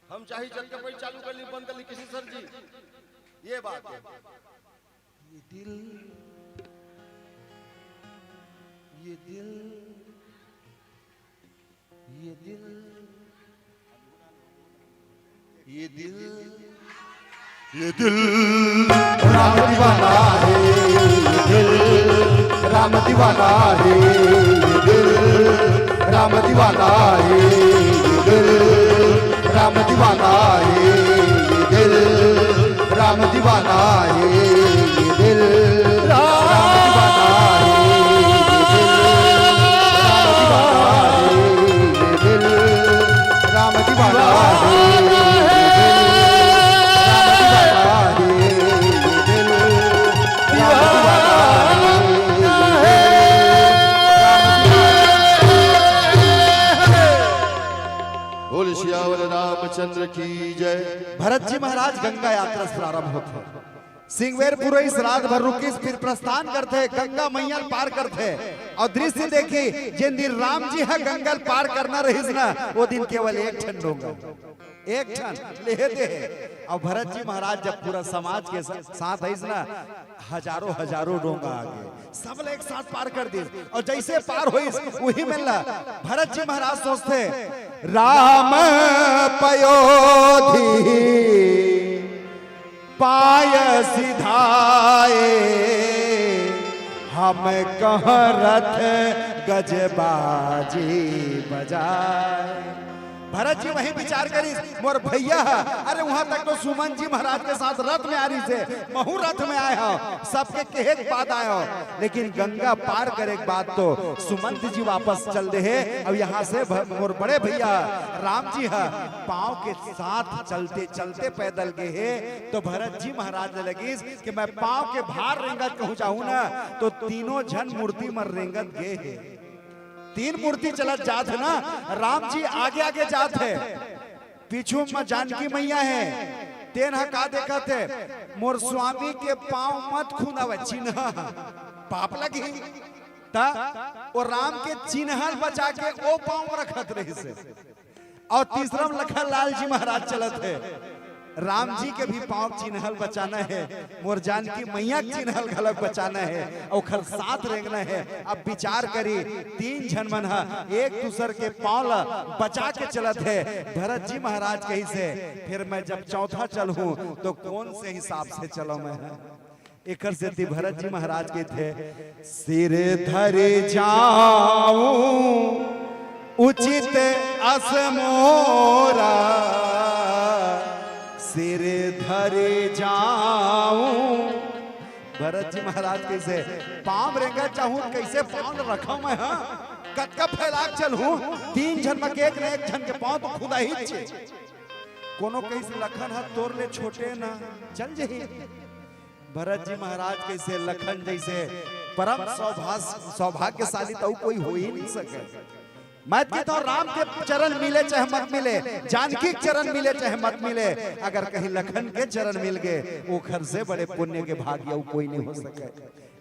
हम चाहे जतका पहले चालू कर ली, बंद कर ली, किसी सर जी। ये बात है। ये दिल, ये दिल, ये दिल, ये दिल, ये दिल राम दीवाना है, ये दिल राम दीवाना है, ये दिल राम दीवाना है, ये दिल राम दीवाना है, ये दिल राम दीवाना है, ये दिल राम दीवाना है, ये दिल राम दीवाना है, ये दिल राम दीवाना है, ये दिल राम दीवाना है, ये दिल राम दीवाना है, ये दिल राम दीवाना है। बोल सियावर रामचंद्र की जय। भरत जी महाराज गंगा यात्रा से प्रारंभ होथे। सिंगवेर पुरइस, रात भर रुकिस, फिर प्रस्थान करथे, गंगा मैया ल पार करथे। अउ दृश्य देखी, जेन दिन राम जी ह गंगा ल पार करना रहिस ना, वो दिन केवल एक ठन डोंगा, एक ठन लेहे दे हे। अउ भरत जी महाराज जब पूरा समाज के सा-, साथ आइस ना, हजारों हजारों डोंगा आ गे, सब ल एक साथ पार कर दिस। अउ जइसे पार होइस, उही मेर ला भरत जी महाराज सोचथे, राम पयोधि पाय सिधाए, हम कह रथ गज बाजी बजाए। भरत जी वही विचार करिस, मोर भैया ह, अरे उहाँ तक तो सुमंत जी महाराज के साथ रथ में आ रहिस हे, महूँ रथ में आए हँव, सबके कहे के बाद आए हँव, लेकिन गंगा पार करे के बाद तो सुमंत जी वापस चल दे हे। अब यहाँ से भ-, मोर बड़े भैया राम जी ह पाँव के साथ चलते चलते पैदल गे हे, तो भरत जी महाराज ल लगिस कि मैं पाँव के भार रेंगत कहूँ जाहूँ ना, तो तीनों झन मूर्ति म रेंगत गे हे। तीन मूर्ति चलत जात हे ना, राम जी आगे आगे जात हे, पीछू म जानकी मैया हे, तेन ह का देखत हे, मोर स्वामी के पाँव मत खुंदावय, चिन्हा पाप लगही। त ओ राम के चिन्हा ल बचा के ओ पाँव म रखत रहिस हे। अउ तीसरा म लखन लाल जी महाराज चलत हे। राम जी के भी पाँव चिन्हा ल बचाना हे, मोर जानकी मैया के चिन्हा ल घलक बचाना हे, अउ ओखर साथ रेंगना हे। अब विचार करी, तीन झन मन ह एक दूसर के पाँव ल बचा के चलत हे। भरत जी महाराज कहिस हे, फिर मैं जब चौथा चलहूँ तो कौन से हिसाब से चलँव मैं? एकर सेती भरत जी महाराज कहिथे, सिर धरि जाऊं उचित अस मोरा, सिर धरि जाऊं। भरत जी महाराज कहिसे, पाँव रेंगत जाहूं, कइसे पाँव ल रखँव मैं, हाँ? कतका फैला के चलहूं, तीन झन म के एक न एक झन के पाँव तो खुंदाही चे। कोनो कहिस लखन ह तोर ले छोटे ना, चल जही। भरत जी महाराज कहिसे, लखन जइसे परम सौभास-, सौभाग्यशाली त अउ कोई हो ही नहीं सके। मैं कहिथंव राम के चरण मिले चाहे मत मिले, जानकी के चरण मिले चाहे मत मिले, अगर कहीं लखन के चरण मिल गे, ओखर से बड़े पुण्य के भागी अउ कोई नहीं हो सके।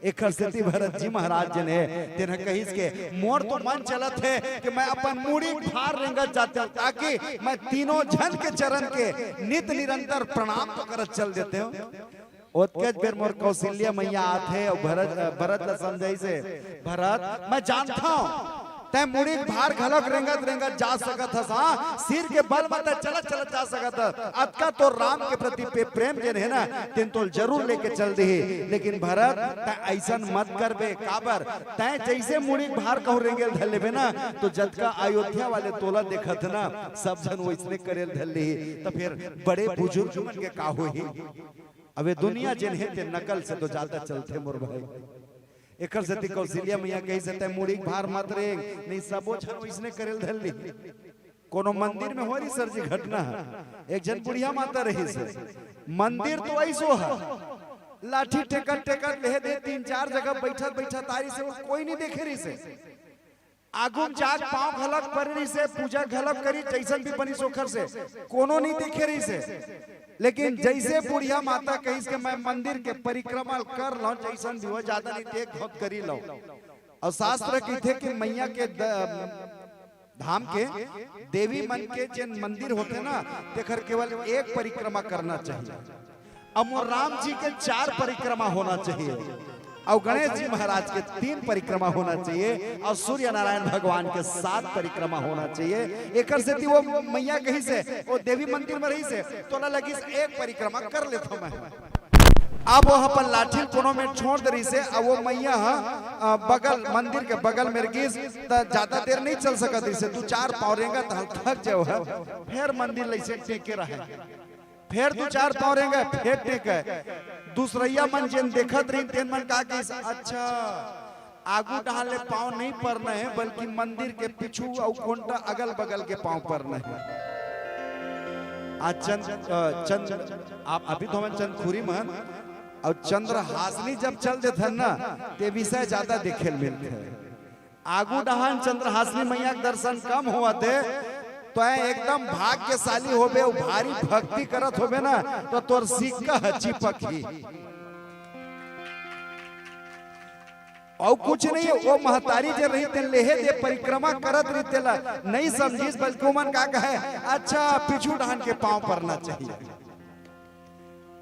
एखर सेती भरत जी महाराज जेन हे, तेन ह कहिस के, मोर तो मन चलत हे कि मैं अपन मुड़ी भार रेंगत जातेंव, ताकि मैं तीनों झन के चरण के नित निरंतर प्रणाम तो करत चल देतेंव। ओतकेच बेर मोर कौशल्या मैया आथे अउ भरत, भरत ल समझाइसे, भरत, मैं जानथंव, तैं मुड़ी भार घलोक रेंगत रेंगत जा सकत हस, हाँ, सिर के बल म तैं चलत चलत जा सकत हस। अतका तोर राम के प्रति पे-, प्रेम जेन हे ना, तेन तोल जरूर लेके चल दिही। लेकिन भरत, तैं अइसन मत करबे, काबर? तैं जइसे मुड़ी भार कहूँ रेंगेल धर लेबे ना, तो जतका अयोध्या वाले तोला देखत ना, सब झन वइसने करेल धर लिही। त फिर बड़े बुजुर्ग मन के का होही? अबे दुनिया जेन हे ते नकल से तो ज्यादा चलथे मोर भाई। एकर सेती कौशल्या मैया कहिसे, तैं मुड़ी के भार मत रेंग, नहीं सबो झन वइसने करेल धर लिही। कोनो मंदिर में हो रहिस सर जी घटना, एक झन बुढ़िया माता रहिस, मंदिर तो अइसो ह, लाठी टेकत टेकत लेहे दे तीन चार जगह बइठत बइठत आ रहिस, कोई नहीं देखे रहिस। आगू म जाके पाँव घलक परे रहिसे, पूजा घलक करी, जइसन भी बनिस ओखर से, कोनो नहीं देखे रहिसे। लेकिन जइसे बुढ़िया माता कहिस के मैं मंदिर के परिक्रमा कर लौं, जइसन भी हो, ज्यादा नहीं देख घोत करी लौं। अउ शास्त्र कहिथे कि मैया के द-, धाम के देवी मन के जेन मंदिर होथे ना, तेखर केवल एक परिक्रमा करना चाहिए। अब मोर राम जी के चार परिक्रमा होना चाहिए। अउ गणेश जी महाराज के तीन परिक्रमा होना चाहिए, अउ सूर्य नारायण भगवान के सात परिक्रमा होना चाहिए। एकर सेती वो मैया कहिस हे, वो देवी मंदिर में रहिस हे, तोला लगिस एक परिक्रमा कर लेथों मैं। अब वो अपन लाठी ल कोनो में छोड़ दे रहिस हे, अब वो मैया ह, अ, बगल, मंदिर के बगल में गिस, त ज्यादा देर नहीं चल सकत रहिस हे, दू चार पाँव रेंगत ह, थक जाय ह, फेर मंदिर ल अइसे टेके रहे। फेर दू चार पाँव रेंगे, फेर टेके। दूसरइया मन जेन देखत रहिन, तेन मन का कहिस, "अच्छा, आगू डहान ले पाँव नहीं परना हे, बल्कि मंदिर के पीछू अउ कोंटा अगल बगल के पाँव परना हे।" आ चंद, अ, चंद, आप अभी तो हमन चंदखुरी मन, अउ चंद्रहासनी जब चल देथन ना, ते विषय ज्यादा देखे ल मिलथे। आगू डहान चंद्रहासनी मैया के दर्शन कम होवत हे, तो ऐ एकदम भाग्यशाली होबे, अउ भारी भक्ति करत होबे ना, तो तोर सिक्का ह चिपकही। अउ कुछ नहीं, वो महतारी जे रही, तेन लेहे दे परिक्रमा करत रही, तेला नहीं समझिस, बल्कि ओमन का कहे, "अच्छा, पीछू डहान के पाँव परना चाहिए।"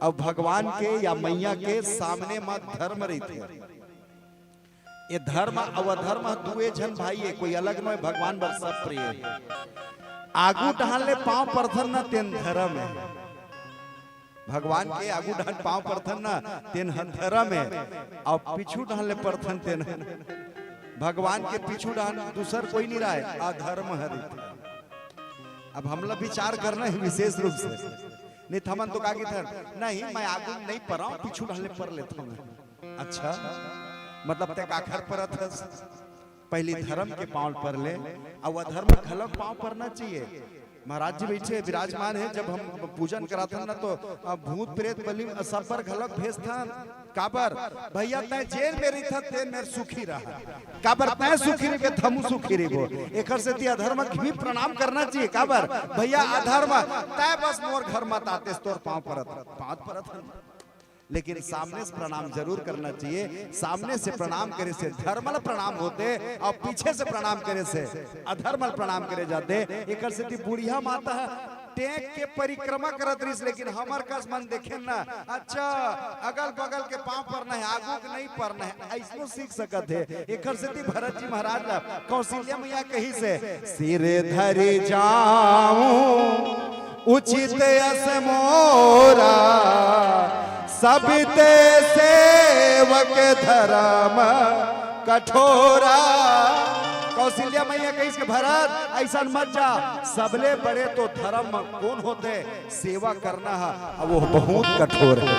अब भगवान के या मैया के सामने म धर्म रहिथे। ये धर्म अउ अधर्म दुए झन भाई हे, कोई अलग नोहे, भगवान बर सब प्रिय हे। आगू डहान ले पाँव परथन ना, तेन धर्म हे। भगवान के आगू डहान पाँव परथन ना, तेन ह धर्म हे। अउ पीछू डहान ले परथन, तेन ह, भगवान के पीछू डहान दूसर कोई नहीं रहे, अधर्म हरे। अब हमला विचार करना हे विशेष रूप से, नहीं त हमन तो का कहिथन, "नहीं, मैं आगू नहीं परंव, पीछू डहान ले पर लेथंव मैं।" अच्छा, मतलब ते काखर परत हस? पहली धर्म के पाँव पर ले, अउ अधर्म घलक पाँव परना चाहिए। महाराज जी बइठे विराजमान हे, जब हम पूजन कराथन ना तो, अ, भूत प्रेत बलि सब बर घलक भेजथन। काबर? भैया तैं जेन में रहिथस तेन में सुखी रह। काबर? तैं सुखी रहिबे त हमू सुखी रहिबो। एकर सेती अधर्म के भी प्रणाम करना चाहिए। काबर? भैया अधर्म, तैं बस मोर घर मत आतेस, तोर पाँव परत, पाँव परत हन। लेकिन सामने से प्रणाम जरूर करना चाहिए। सामने से प्रणाम करे से धर्म ल प्रणाम होथे, अउ पीछे से प्रणाम करे से अधर्म ल प्रणाम करे जाथे। एकर सेती बुढ़िया माता ह टेक के परिक्रमा करत रहिस, लेकिन हमर कस मन देखेन ना, अच्छा, अगल बगल के पाँव परना हे, आगू के नहीं परना हे, अइसनो सीख सकत हे। एकर सेती भरत जी महाराज ला कौशल्या मैया कहिस हे, "सिर धरि जाऊं उचित अस मोरा, सब ते सेवक धर्म कठोरा।" कौशल्या मैया कहिस के, "भरत, अइसन मत जा, सबले बड़े तो धर्म म कोन होथे, सेवा करना हे, अउ वो बहुत कठोर हे।"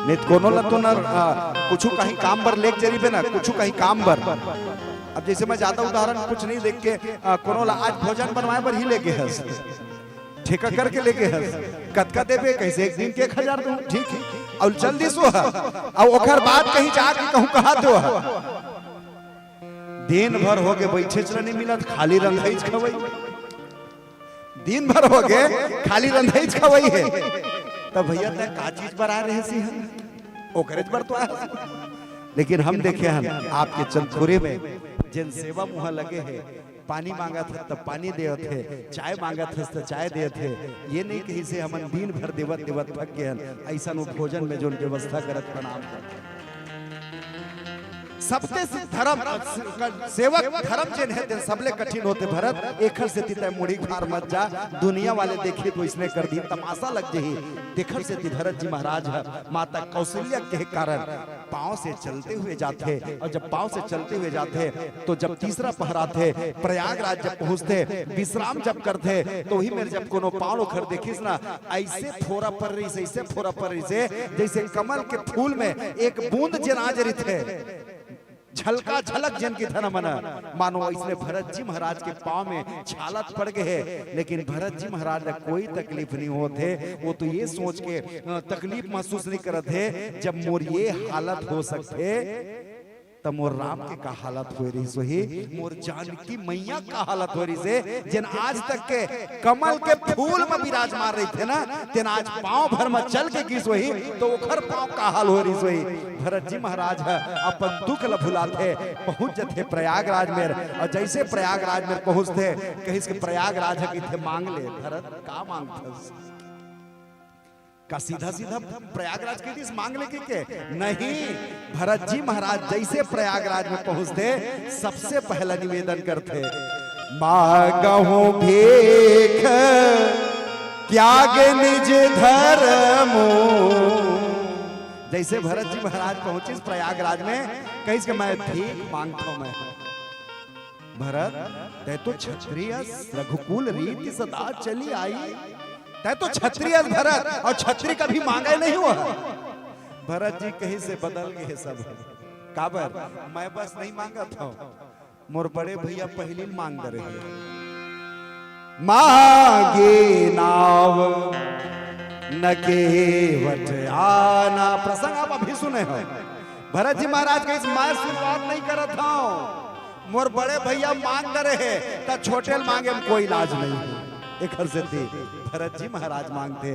नहीं त कोनो ला तो न, आ, कुछु कहीं काम बर लेके जरिबे ना, कुछु कहीं काम बर। अब जैसे मैं ज्यादा उदाहरण कुछ नहीं देके, आ, कोनो ला आज भोजन बनवाए बर ही लेगे हस, ठेका करके लेगे हस, कतका देबे, कहिस एक दिन के एक हजार दूं, ठीक हे, अउ चल दिस वो ह, अउ ओकर बाद कहीं जाके कहूं कहात हे वो ह, दिन भर होगे बइठेच ल नहीं मिलत, खाली रंधईच खवई। दिन भर होगे, खाली रंधईच खवई हे। त भैया, तैं का चीज बर आए रहेस इहाँ? ओकरेच बर तो आए हस। लेकिन हम देखे हन, आपके चंदखुरी में जेन सेवा मुहा लगे हे, पानी मांगत हस त पानी देवत हे, चाय मांगत हस त चाय देवत हे। ये नहीं कहिस हे हमन दिन भर देवत देवत थक गे हन, अइसन वो भोजन में जोन व्यवस्था करत, प्रणाम करत। सबते से धर्म, सेवक धर्म जेन हे, तेन सबले कठिन होथे भरत। एखर सेती तैं मुड़ी भार मत जा, दुनिया वाले देखही त ओइसने कर दिही, तमाशा लग जही। तेखर सेती भरत जी महाराज ह माता कौशल्या के कारण पाँव से चलते हुए जाथे, अउ जब पाँव से चलते हुए जाथे, तो जब तीसरा पहर आथे, प्रयागराज जब पहुँचथे, विश्राम जब करथे, त ओही मेर जब कोनो पाँव ओखर देखिस ना, अइसे फोरा पर रहिस, अइसे फोरा पर रहिस, जइसे कमल के फूल में एक बूंद जेन आ जरिथे, झलका झलक जेन कहिथन हमन, मानो अइसने भरत जी महाराज के पाँव में छालत पड़ गे हे। लेकिन भरत जी महाराज ला कोई तकलीफ नहीं होत हे, वो तो ये सोच के, अ, तकलीफ महसूस नहीं करत हे, जब मोर ये हालत हो सकथे, त मोर राम के का हालत होए रहिस होही, मोर जानकी मैया का हालत होए रहिस हे, जेन आज तक के कमल के फूल म विराजमान रहिथे ना, तेन आज पाँव भर म चल के गिस होही, त ओखर पाँव का हाल होए रहिस होही। भरत जी महाराज ह अपन दुख ल भुलाथे, पहुँच जथे प्रयागराज मेर, अउ जइसे प्रयागराज मेर पहुँचथे, कहिस के प्रयागराज ह कहिथे, "मांग ले भरत, का मांगथस?" का सीधा सीधा प्रयागराज के दिस मांग ले के? नहीं, भरत जी महाराज जैसे प्रयागराज में पहुंचते, सबसे पहला निवेदन करते, "मांगहु भीख त्याग निज धर्म।" जैसे भरत जी महाराज पहुंचिस प्रयागराज में, कहिस के, "मैं भीख मांगता हूं मैं।" भरत, तै तो क्षत्रिय, रघुकुल रीति सदा चली आई। तै तो क्षत्रिय भरत, अउ क्षत्रिय कभी मांगे नहीं हुआ। भरत जी कहिस से बदल गए सब। काबर? मैं बस नहीं मांगत हूं, मोर बड़े भैया पहिली मांग दे रहे। मांगे नाव न केवट आना। प्रसंग आप अभी सुने हो। भरत जी महाराज कहिस, "मैं शुरुआत नहीं करत हूं, मोर बड़े भैया मांग दे रहे, त छोटे ल मांगे में कोई लाज नहीं है।" एकर सेती भरत जी महाराज मांगथे,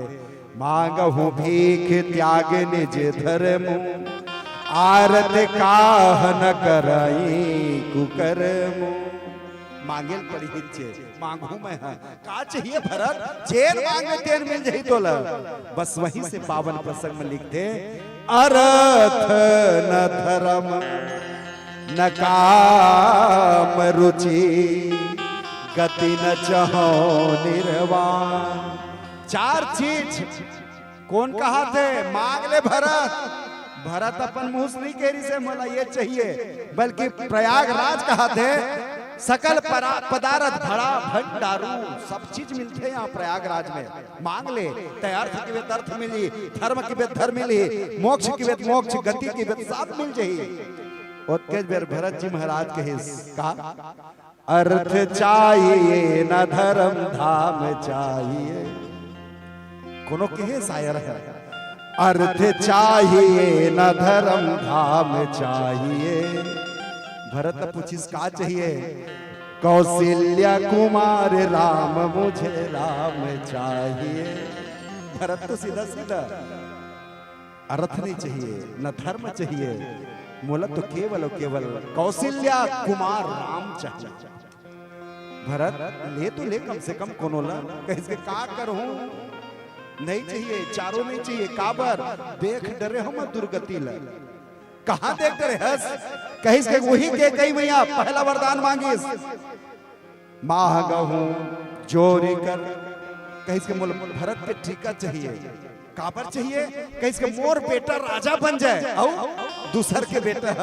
"मांगहु भीख त्याग निज धर्म, आरत काह न करई कुकर्म।" मांगे ल पड़ही चे, मांगहूं मैं हा। का चाहिए भरत? जेन मांगे तेन मिल जाही तोला। बस वहीं से पावन प्रसंग में लिखथे, "अर्थ न धर्म न काम रुचि, गति न चहौ निर्वाण।" चार चीज कोन कहाथे? मांग ले भरत। भरत अपन मुंह से नहीं कहे रिहिसे, "मोला ये चाहिए," बल्कि प्रयागराज कहाथे, "सकल परा-, पदारथ भरा भंडारू।" सब चीज मिलथे यहां प्रयागराज में। मांग ले, तै अर्थ किबे त अर्थ मिलही, धर्म किबे त धर्म मिलही, मोक्ष किबे त मोक्ष, गति किबे त सब मिल जाही। ओतकेच बेर भरत जी महाराज कहिस, का? "अर्थ चाहिए न धर्म धाम चाहिए।" कोनो कहे शायर है, "अर्थ चाहिए न धर्म धाम चाहिए।" भरत पूछिस, "का चाहिए?" "कौशल्या कुमार राम, मुझे राम चाहिए।" भरत तो सीधा सीधा, "अर्थ नहीं चाहिए, न धर्म चाहिए, मोला तो केवल और केवल कौशल्या कुमार राम चाहिए।" भरत, "ले तो ले कम से कम कोनो ला।" कहिस के, "का करहूं? नहीं चाहिए, चारों नहीं चाहिए।" "काबर?" "देख डरे हंव मैं दुर्गति ला।" "कहां देख डरे हस?" कहिस के, "वही कैकई मैया पहला वरदान मांगिस।" "मांगहूं जोरि कर।" कहिस के, "मोला भरत के टीका चाहिए।" "काबर चाहिए?" कहिस के, "मोर बेटा राजा बन जाए अउ दूसर के बेटा ह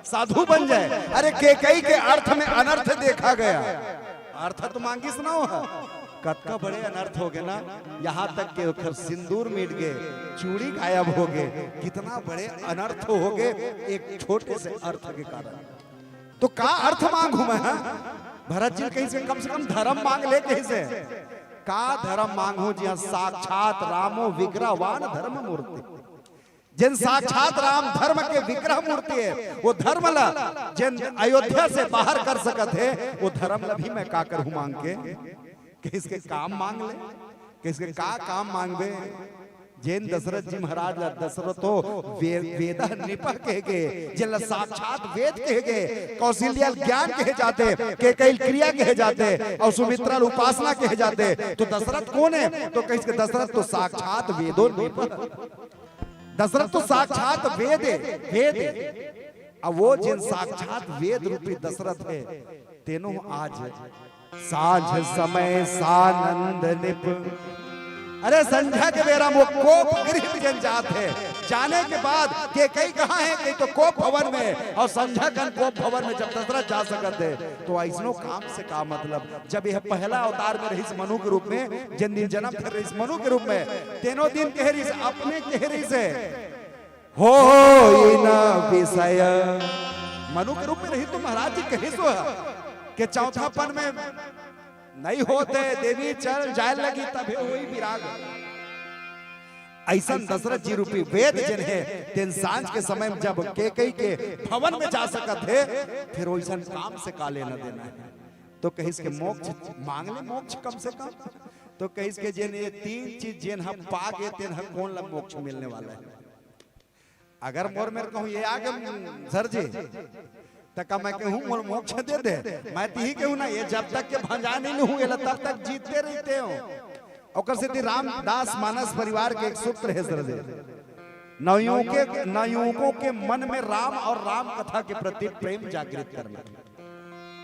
साधु बन जाए।" अरे, कैकई के अर्थ में अनर्थ देखा गया। अर्थ तो मांगिस ना हो, कतका बड़े अनर्थ होगे ना। यहां तक के ओकर सिंदूर मिट गे, चूड़ी गायब होगे, कितना बड़े अनर्थ होगे एक छोटे से अर्थ के कारण। तो का अर्थ मांगहूं मैं, हां? भरत जी कहिस के, "कम से कम धर्म मांग ले," कहिस। "का धर्म मांगहूं, जिहां साक्षात रामो विग्रहवान धर्म मूर्ति।" जेन साक्षात राम धर्म के विग्रह मूर्ति हे, वो धर्म ला जेन अयोध्या से बाहर कर सकत हे, वो धर्म ला भी मैं का करहूं मांग के? कहिस के, "काम मांग ले।" कहिस के, "का काम मांगबे?" जेन दशरथ जी महाराज ला दशरथो वे-, वेदः नृपः कहे गे, जेन ला साक्षात वेद कहे गे, कौशल्या ल ज्ञान कहे जाथे, कैकई ल क्रिया कहे जाथे, अउ सुमित्रा ल उपासना कहे जाथे। तो दशरथ कोन हे? तो कहिस के, "दशरथ तो साक्षात वेदो नृपः।" दशरथ तो साक्षात वेद हे, वेद हे। अब वो जेन साक्षात वेद रूपी दशरथ हे, तेनो आज सांझ समय सानंद निप। अरे, संझा के बेरा म वो कोप गृह जेन जात हे, जाने के बाद कैकई कहां हे? कहिथे कोप भवन में। अउ संझा कन कोप भवन में जब दशरथ जा सकत हे, तो अइसनो काम से का मतलब? जब यह पहला अवतार में रहिस मनु के रूप में, जेन दिन जनम धरे रहिस मनु के रूप में, तेनो दिन कहे रहिस, अपने कहे रहिस हे, "होई न विषय।" मनु के रूप में रहिस तो महाराज जी कहिस हे के चौथापन में नहीं होत हे, देवी चल जाए लगी तभे होई विराग। अइसन दशरथ जी रूपी वेद जेन हे, तेन सांझ के समय में जब कैकई के भवन में जा सकत हे, फिर ओइसन काम से का लेना देना हे? तो कहिस के मोक्ष मांग ले, मोक्ष कम से कम। तो कहिस के जेन ये तीन चीज जेन ह पा गे, तेन ह कोन ला मोक्ष मिलने वाला हे? अगर मोर मेर कहूं ये आगे सर जी, त का मैं कहूं मोला मोक्ष दे दे? मैं तिही कहूं ना, ये जब तक के भंजा नहीं लूं, एला तब तक जीते रहिते हो। ओकर सेती रामदास मानस परिवार के एक सूत्र हे सरजी, नवयुवके, नवयुवकों के मन में राम और राम कथा के प्रति प्रेम जागृत करना।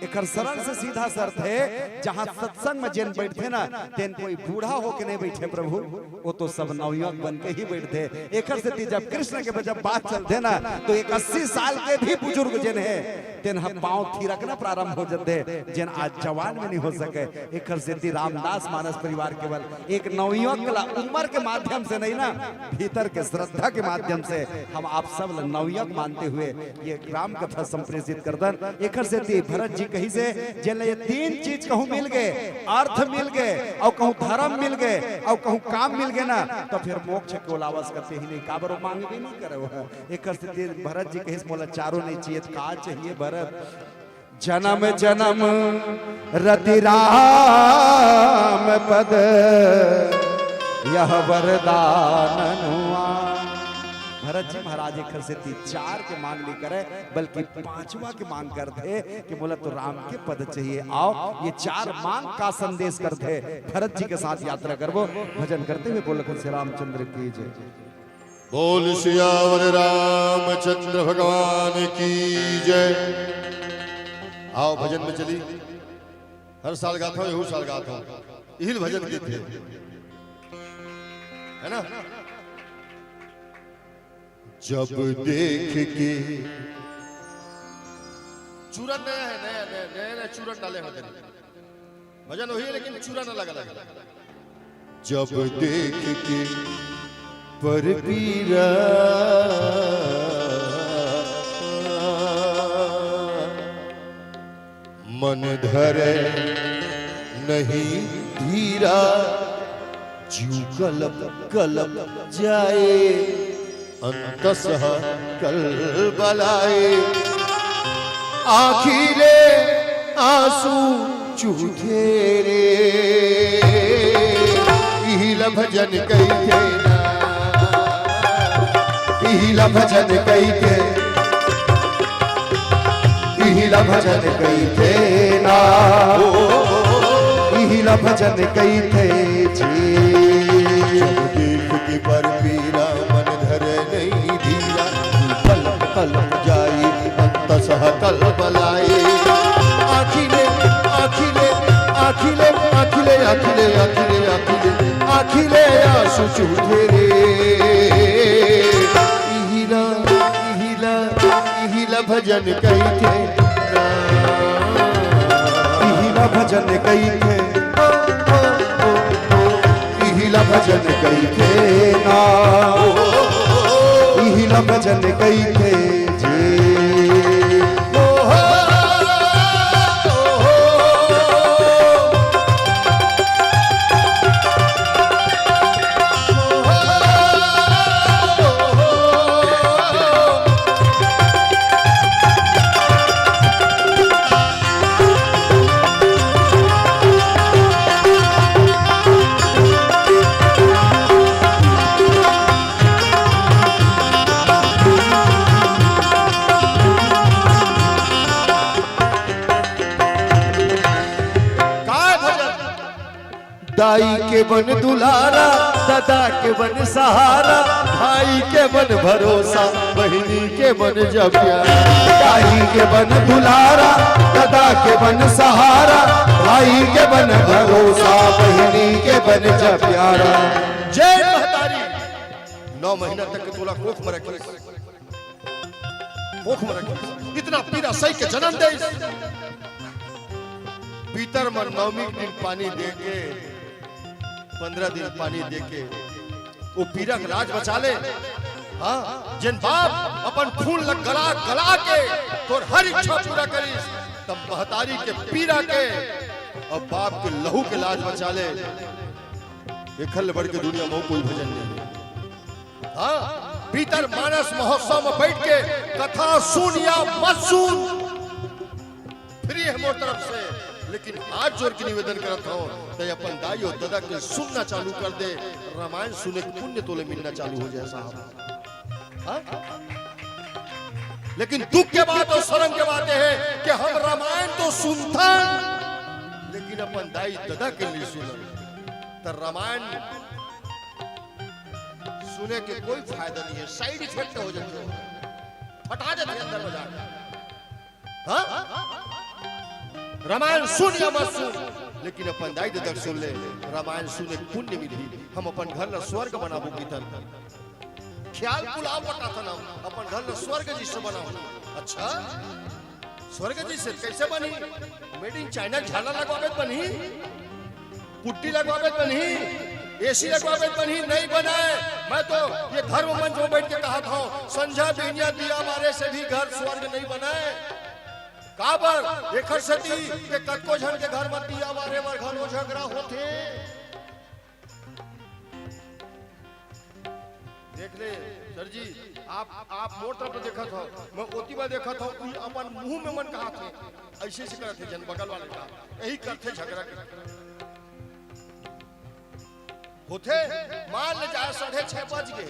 एकर सरल से सीधा सा अर्थ हे, जहां सत्संग में जेन बैठथे ना, तेन कोई बूढ़ा होके नहीं बैठे प्रभु, वो तो सब नवयुवक बन के ही बैठथे। एकर सेती जब कृष्ण के जब बात चलथे ना, तो एक अस्सी साल के भी बुजुर्ग जेन हे, तेन ह पांव थिरकना प्रारंभ हो जथे, जेन आज जवान में नहीं हो सके। एकर सेती रामदास मानस परिवार केवल एक नवयुवक ला उम्र के माध्यम से नहीं ना, भीतर के श्रद्धा के माध्यम से हम आप सब ला नवयुवक मानते हुए ये राम कथा संप्रेषित करथन। एकर सेती भरत जी कहिसे, जेन ला ये तीन चीज कहूं मिल गे, अर्थ मिल गे, अउ कहूं धर्म मिल गे, अउ कहूं काम मिल गे ना, तो फिर मोक्ष के ओला आवश्यकता ही नहीं, काबर वो मांगबे नहीं करे वो। एकर सेती भरत जी कहिस, "मोला चारों नहीं चाहिए, त का चाहिए भरत?" "जन्म जन्म रति राम पद, यह वरदान हुआ।" भरत जी महाराज एकर सेती चार के मांग नहीं करे, बल्कि पांचवा के मांग करथे कि मोला तो राम के पद चाहिए। आओ, ये चार मांग का संदेश करथे। भरत जी के साथ यात्रा करबो, भजन करते हुए बोल, "श्री रामचंद्र की जय।" बोल सियावर रामचंद्र भगवान की जय। आओ भजन में चली। हर साल गाता हूँ, यहू साल गाता हूँ। इही ल भजन गीत हे, है ना? जब देख के चूरन नया हे, नया, नया, नया, नया चूरन डाले होते। भजन वही है, लेकिन चूरन अलग अलग। जब देख के पर पीरा, मन धरे नहीं धीरा, जीव कलप कलप जाए, अंतसः कलबलाए। आँखी ले आँसू चूथे रे, इही ल भजन कहिथे ना, इही ल भजन कहिथे, इही ल भजन कहिथे ना, इही ल भजन कहिथे जी। जब देख के पर पीरा, मन धरे नहीं धीरा, पलक पलक जाई अंतसः कलबलाए। आँखी ले, आँखी ले, आँखी ले, आँखी ले, आँखी ले, आँखी ले, आँखी ले आँसू चूथे रे। इही ल, इही ल, इही ल भजन कहिथे ना, इही ल भजन कहिथे। इही ल भजन कहिथे ना, इही ल भजन कहिथे जी। काय भजन? दाई के बन दुलारा, ददा के बन सहारा, भाई के बन भरोसा, बहिनी के बन जा प्यारा। दाई के बन दुलारा, ददा के बन सहारा, भाई के बन भरोसा, बहिनी के बन जा प्यारा। जय महतारी। नौ महीना तक तोला कोख में रखिस, कोख में रखिस, इतना पीरा सही के जन्म दे। पीतर मन नवमी के दिन पानी दे के, पंद्रह दिन पानी दे के, वो पीरा के लाज बचा ले। हाँ, जेन बाप अपन खून ल गला गला के तोर हर इच्छा पूरा करिस, तब महतारी के पीरा के और बाप के लहू के लाज बचा ले। एखर ले बढ़ के दुनिया में कोई भजन नहीं। हाँ, पीतर मानस महोत्सव में बैठ के कथा सुन या मत सुन, free है मोर तरफ से, लेकिन हाथ जोड़ के निवेदन करत हूँ, तो अपन दाई और ददा के सुनना चालू कर दे, रामायण सुने के पुण्य तोले मिलना चालू हो जाए साहब। हाँ? लेकिन दुख के बात और शर्म के बात यह है कि हम रामायण तो सुनथन, लेकिन अपन दाई ददा के नहीं सुनन। त रामायण सुने के कोई फायदा नहीं है, साइड इफेक्ट हो जाथे, फटा जाथे अंदर म जाके। हाँ? रामायण सुन या मत सुन, लेकिन अपन दाई ददा के सुन ले, रामायण सुने के पुण्य मिलही। हम अपन घर ला स्वर्ग बनाबो की तरह। ख्याल पुलाव पकाथन हम, अपन घर ला स्वर्ग जैसे बनाओ। अच्छा, स्वर्ग जैसे कैसे बनी? मेड इन चाइना झाला लगवाबे त बनही, पुट्टी लगवाबे त बनही, एसी लगवाबे त बनही, नहीं बनाए। मैं तो ये धर्म मंच में बैठ के कहा था, संझा बिहनिया दिया बारे से भी घर स्वर्ग नहीं बनाए। काबर? एखर सेती के कतको झन के घर म दिया बारे बर घलो झगड़ा होथे। देख ले सर जी, आप, आप मोर तरफ देखत हो, मैं ओती बर देखत हो, अपन मुंह में मन कहा थे, ऐसे ऐसे करत हे जन बगल वाले का, यही करथे झगड़ा के। होथे, मान ले जाए साढ़े छह बज गे,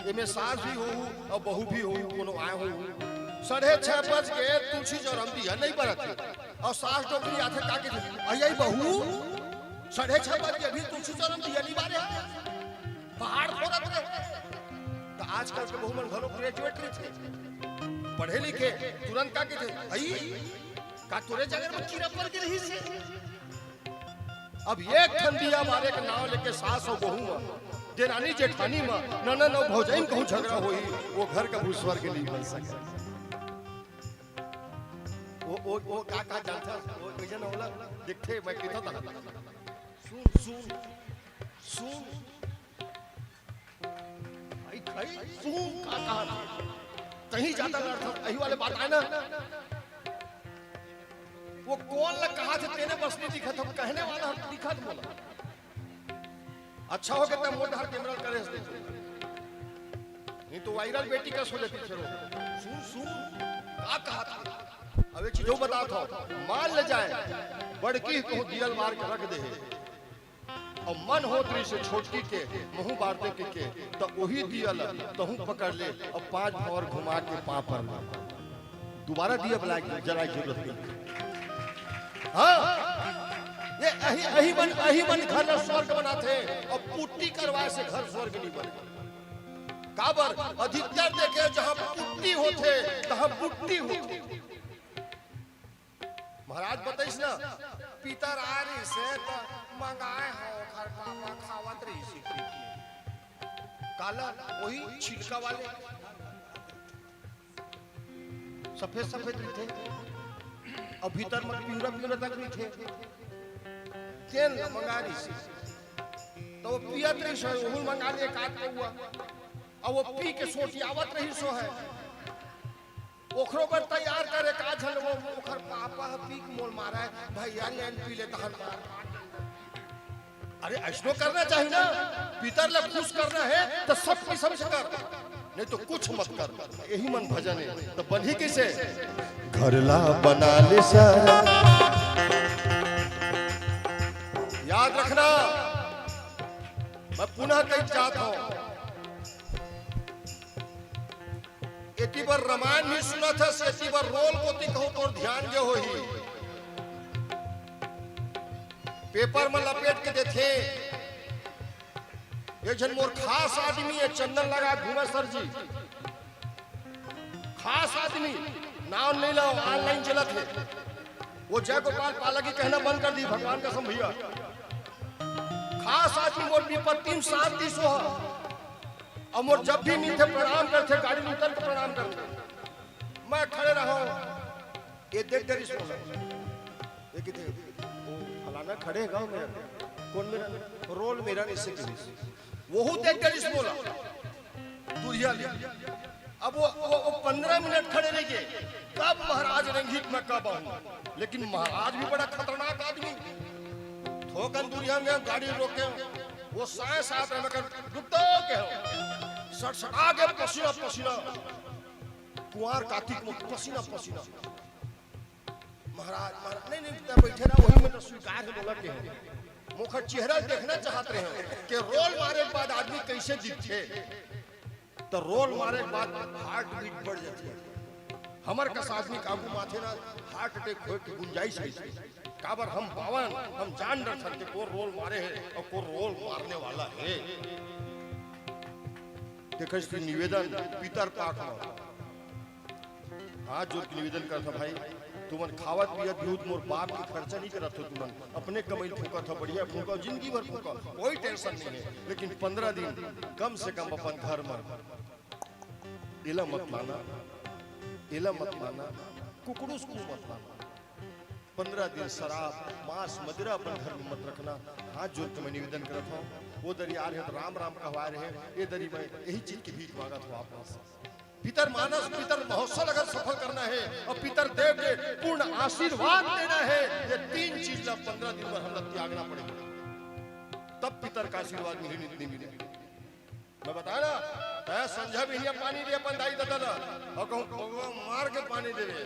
एमे सास भी हो और बहू भी हो, कोनो आए हो, साढ़े छह बज गे, तुलसी चौरा म दिया नहीं बरत हे, और सास डोकरी आथे का के, "अई बहू, साढ़े छह बज गे, अभी तुलसी चौरा म दिया नहीं बारे, पहाड़ फोड़त रहे।" तो आजकल के बहू मन घलो ग्रेजुएट रहिथे, पढ़े लिखे, तुरंत का के, "अई, का तोरे जगह में कीड़ा पड़ के रही से?" अब एक ठन दिया बारे के नाव लेके सास अउ बहू म, देरानी जेठानी म, ननद अउ भौजाई म कहूं झगड़ा होही, वो घर कभू स्वर्ग नहीं बन सके। वो, वो, वो का, का जानता? वो कइसे न होला? देखथे, मैं कहता था। सुन, सुन, सुन। भाई, भाई, सुन, का कहा था? कहीं जाता ना था, यही वाले बात आए ना। वो कौन ला कहा थे, तेने बस नहीं दिखा था, कहने वाला हम दिखा था बोला। अच्छा हो गया, तब मोटा हर कैमरा करे हंसते थे। नहीं तो वायरल बेटी का सो जाती फिर वो। सुन, सुन, का कहा था? अब एक चीज और बता था, मान ले जाए, बड़की को दियल मार के रख दे। अउ मन होत रहिसे छोटकी के, महूं बार दे के, के, त ओही दिया ल तहूं पकड़ ले, अउ पांच भंवर घुमा के पांव पर ले। दोबारा दिया बला के जलाए के जरूरत नहीं। हाँ, ये अही, अही मन, अही मन घर ला स्वर्ग बनाथे, अउ पुट्टी करवाए से घर स्वर्ग नहीं बने। काबर? अधिकतर देखे, जहां पुट्टी होथे, तहां बुट्टी होथे। महाराज बताइस ना, पितर आय रहिसे त मंगाए हंव, ओखर पापा खावत रहिसे। काला? वही छिलका वाले, सफेद सफेद रहिथे, अउ भीतर म पिवरा पिवरा तक रहिथे। तेन ल मंगाए रहिसे, त वो पियत रहिस हे, ओहू ल मंगा ले एक आध पउवा, अउ वो पी के सोटियावत रहिस हे। ओखरो बर तैयार करे का झन वो, ओखर पापा ह पी के मोर मारा है, भैया लेन पी ले तहन मार। अरे, ऐसनो करना चाहिए ना, पितर ला खुश करना है तो सब किसम से कर, नहीं तो कुछ मत कर। यही मन भजन है तो बनही कैसे? घर ला बना ले सर। याद रखना, मैं पुनः कही चाहत हंव, एती बर रामायण नहीं सुनत हस, एती बर रोल कोती कहूं तोर ध्यान गे होही। पेपर म लपेट के देथे। एक झन मोर खास आदमी हे, चंदन लगा घूमे सर जी, खास आदमी, नाम नहीं लो, ऑनलाइन चलत हे। वो जय गोपाल पालकी कहना बंद कर दी, भगवान कसम भैया। खास आदमी मोर विपत्ति म साथ दिस हे। अउ मोर जब भी मिलथे, प्रणाम करथे, गाड़ी में उतर के प्रणाम करथे। मैं खड़े रहंव, ये देख डरिस मोला। ये कहिथे, "वो फलाना खड़े हे गांव में, कौन मेरा? रोल मेरा नहीं से कहिस।" वहू देख डरिस मोला, दुरिहा ले। अब वो, वो, वो पंद्रह मिनट खड़े रहिगे, कब महाराज रेंगही त मैं कब आहूं। लेकिन महाराज भी बड़ा खतरनाक आदमी। थोकन दुरिहा में गाड़ी रोके, वो साए साथ में कर, "रुक तो," कहे। सड़सड़ा के पसीना पसीना, कुंवार कातिक में पसीना पसीना। महाराज, महाराज, नहीं, नहीं, तैं बइठे रह, वही में तो स्वीकार हे, बोला के हे। मोखर चेहरा देखना चाहत रहेंव कि रोल मारे के बाद आदमी कैसे दिखथे। तो रोल मारे के बाद हार्ट बीट बढ़ जाथे। हमर कस आदमी के आगू माथे ना हार्ट अटैक होए के गुंजाइश हे। काबर हम पावन, हम जान डरथन के कोन रोल मारे हे अउ कोन रोल मारने वाला हे। तेखर सेती निवेदन पितर पाख म हाथ जोर के निवेदन करत हंव भाई, तुमन खावत पियत भी हो, मोर बाप के खर्चा नहीं करत हो, तुमन अपने कमई फूंकत हो, बढ़िया फूंको, जिंदगी भर फूंको, कोई टेंशन नहीं है, लेकिन पंद्रह दिन कम से कम अपन घर म एला मत लाना, एला मत लाना, कुकड़ूस को मत लाना। पंद्रह दिन शराब, मांस, मदिरा अपन घर में मत रखना। हाथ जोर के मैं निवेदन करत हंव, वो दरी आ रहे हो तो राम राम कहवा रहे, ये दरी मैं यही चीज की भीख मांगत हंव आप लोग से। पितर मानस, पितर महोत्सव अगर सफल करना है अउ पितर देव के पूर्ण आशीर्वाद लेना है, ये तीन चीज ला पंद्रह दिन बर हमला त्यागना पड़ेगा, तब पितर का आशीर्वाद मिली, नहीं मिले। मैं बतांव ना, तैं संझा बिहनिया पानी दे अपन दाई ददा ला, अउ कहूं पगवा मार के पानी देवे,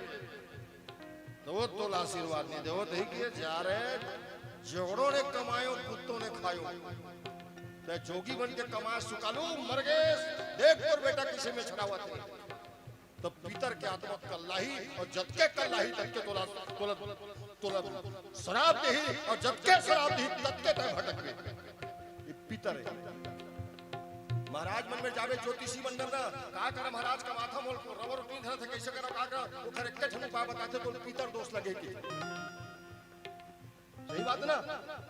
त वो तोला आशीर्वाद नहीं देवत हे कि जा रे, जोगड़ों ने कमायो, कुत्तों ने खायो। तैं जोगी बन के कमाय सुकालू, मर गेस, देख तोर बेटा किसे में छड़ावत हे। तब पितर के आत्मा कल्लाही अउ जतके कल्लाही ततके तोला, तोला, तोला शराब देही अउ जतके शराब देही ततके तैं भटकबे। ये पितर हे। महाराज मन में जाबे ज्योतिषी मन ना, का करा महाराज, कमाथंव मोला रवा रोटी धरत हे, कैसे करा, का करा, ओखर एक्के ठन उपाय बताथे, तोला पितर दोष लगे के। सही बात ना?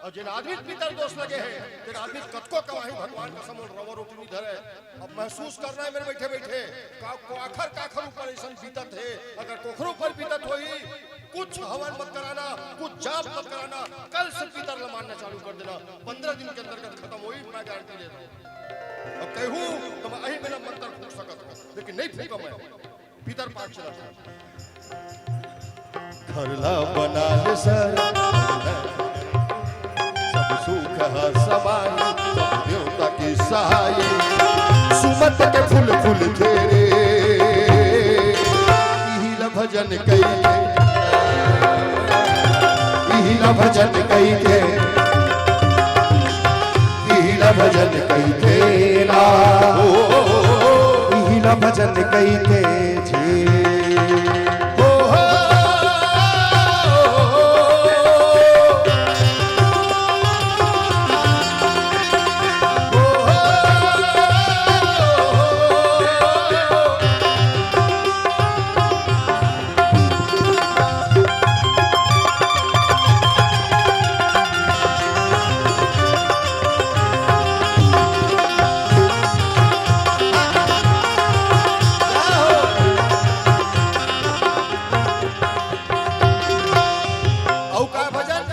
अउ जेन आदमी के पितर दोष लगे हे, तेन आदमी कतको कमाही, भगवान कसम मोला रवा रोटी नहीं धरे। अब महसूस करना है मेरे बैठे बैठे, का, काखर, काखर ऊपर अइसन बीतत हे, अगर कोखरो ऊपर बीतत होही, कुछ हवन मत कराना, कुछ जाप मत कराना, कल से पितर ल मानना चालू कर देना, पंद्रह दिन के अंतर्गत खत्म होही, मैं गारंटी देत हंव। अब कहूं त मैं अही बेरा मंत्र फूंक सकत हंव, लेकिन नहीं फूंकंव मैं। पितर पाख चला। घर ला बना ले सर, सब सुख ह समाई, सब देवता के सहाई। सुमत के फूल फूल तेरे, इही ला भजन कई के, इही ला भजन कई के, इही ला भजन कई के ना, इही ला भजन कई के जी। अउ का भजन?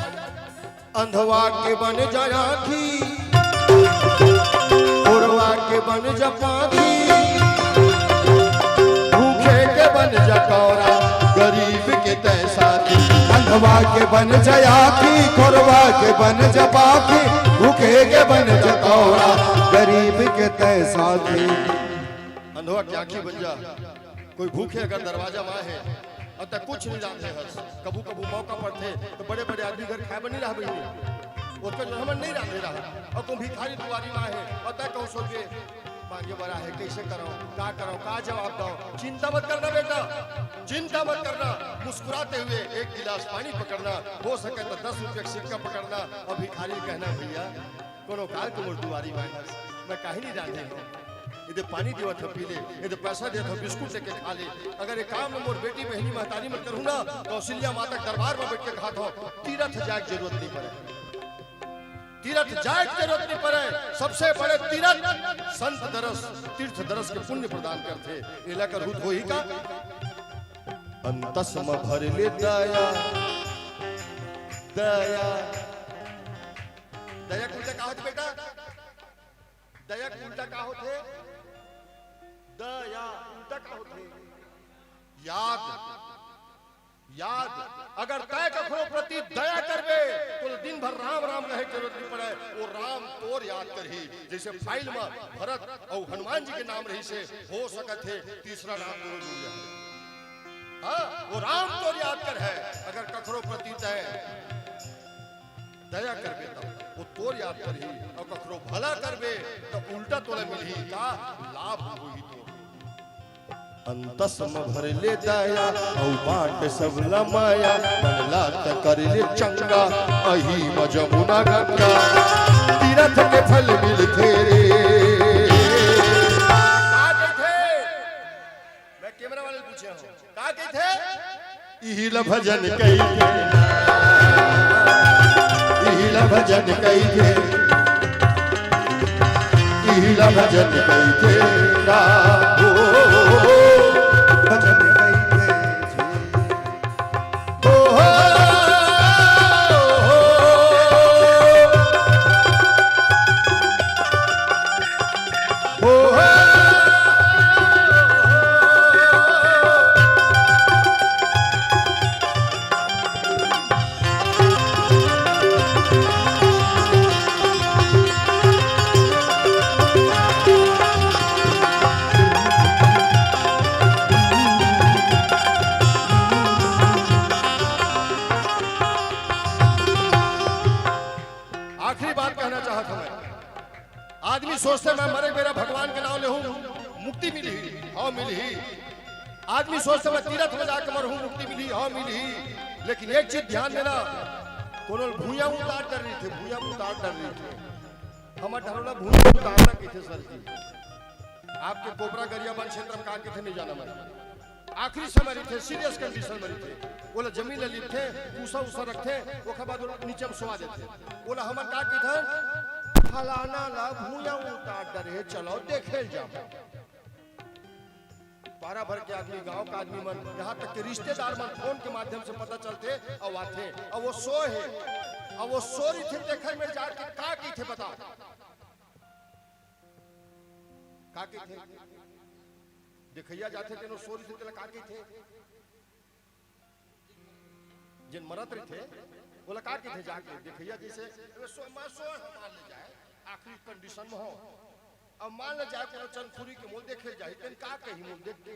अंधवा के बन जा आँखी, कोरवा के बन जा पाँखी, भूखे के बन जा कौरा, गरीब के तैं साथी। अंधवा के बन जा आँखी, कोरवा के बन जा पाँखी, भूखे के बन जा कौरा, गरीब के तैं साथी। अंधवा के आँखी बन जा, कोई भूखे अगर दरवाजा म आए हे अउ तैं कुछ नहीं रांधे हस, कभू कभू मौका पड़थे त बड़े बड़े आदमी घर खाए बर नहीं रहा बहिनी, ओतका जो हमन नहीं रांधे रहा, अउ कोई भिखारी दुआरी म आए हे अउ तैं कहूं सोचे मांगे बर आए हे, कैसे करंव, का करंव, का जवाब दंव, चिंता मत करना बेटा, चिंता मत करना, मुस्कुराते हुए एक गिलास पानी पकड़ना, हो सके त दस रुपया के सिक्का पकड़ना अउ भिखारी ल कहना, भैया कोनो काल के मोर दुआरी म आए हस, मैं काहे नहीं रांधे हंव। एदे पानी देवत हंव पी ले, एदे पैसा देत हंव बिस्कुट लेके खा ले। अगर ए काम ल मोर बेटी बहिनी महतारी मन करहूं ना, कौशल्या माता के दरबार म बइठ के कहत हंव, तीरथ जाए के जरूरत नहीं पड़े, तीरथ जाए के जरूरत नहीं पड़े। सबसे बड़े तीरथ संत दरस, तीर्थ दरस के पुण्य प्रदान करथे। एला करहूं त होही का? अंतस म भर ले दया, दया। दया के उल्टा का होथे बेटा? दया के उल्टा का होथे? दया उल्टा का होथे? याद। याद। अगर तैं कखरो प्रति दया करबे, त दिन भर राम राम कहे के जरूरत नहीं पड़े, वो राम तोर याद करही। जैसे फाइल म भरत अउ हनुमान जी के नाम रहिसे, हो सकत हे तीसरा नाम जरूर जुड़ जाए। हाँ, वो राम तोर याद करही। अगर कखरो प्रति तैं दया करबे त वो तोर याद करही, अउ कखरो भला करबे त उल्टा तोला मिलही, का लाभ होही तोर। अंतस म भर ले दया, अउ बांट सबला माया, मन ला त कर ले चंगा, अही म जमुना गंगा, तीरथ के फल मिलथे रे। का कहिथे? मैं कैमरा वाले ल पूछे हूँ, का कहिथे? इही ल भजन कहिथे, इही ल भजन कहिथे, इही ल भजन कहिथे ना, ओ, भजन कहिथे। ओ, ओ, ओ, ओ, ओ, ओ। आखिरी बात कहना चाहत हूं मैं। आदमी सोचथे, मैं मरे बेरा भगवान के नाम लेहूं, मुक्ति मिलही, हव मिलही। आदमी सोचथे, मैं तीरथ में जाके मरहूं, मुक्ति मिलही, हव मिलही। लेकिन एक चीज ध्यान देना, कोनो ल भुइयां उतार डर रहिथे, भुइयां उतार डर रहिथे। हमर डहर ल भुइयां उतारना कहिथे सर जी। आपके कोबरा गरियाबंद क्षेत्र में का कहिथे नहीं जाना मैं। आखिरी समय रहिथे, सीरियस कंडीशन में रहिथे, ओला जमीन ल लिपथे, भूसा उसा रखथे, ओखर बाद ओला नीचे में सोवा देथे। ओला हमन का कहिथन, फलाना ला भुइयां उतार डरे हे, चलो देखे ल जाबो। पारा भर के आदमी, गांव के आदमी मन, यहां तक के रिश्तेदार मन फोन के माध्यम से पता चलथे अउ आथे, अउ वो सोय हे, अउ वो सो रहिथे, तेखर में जाके का कहिथे बताओ? का कहिथे? देखइया जाथे तेनो सो रहिथे, तेला का कहिथे? जेन मरत रहिथे, ओला का कहिथे जाके? देखइया जइसे, "अबे सो, मैं सो, हम मान ले जाए, आखिरी कंडीशन में हो। अब मान ले जाए, कोनो चंदखुरी के मोल देखे जाही, तेन का कही मोल देख के?"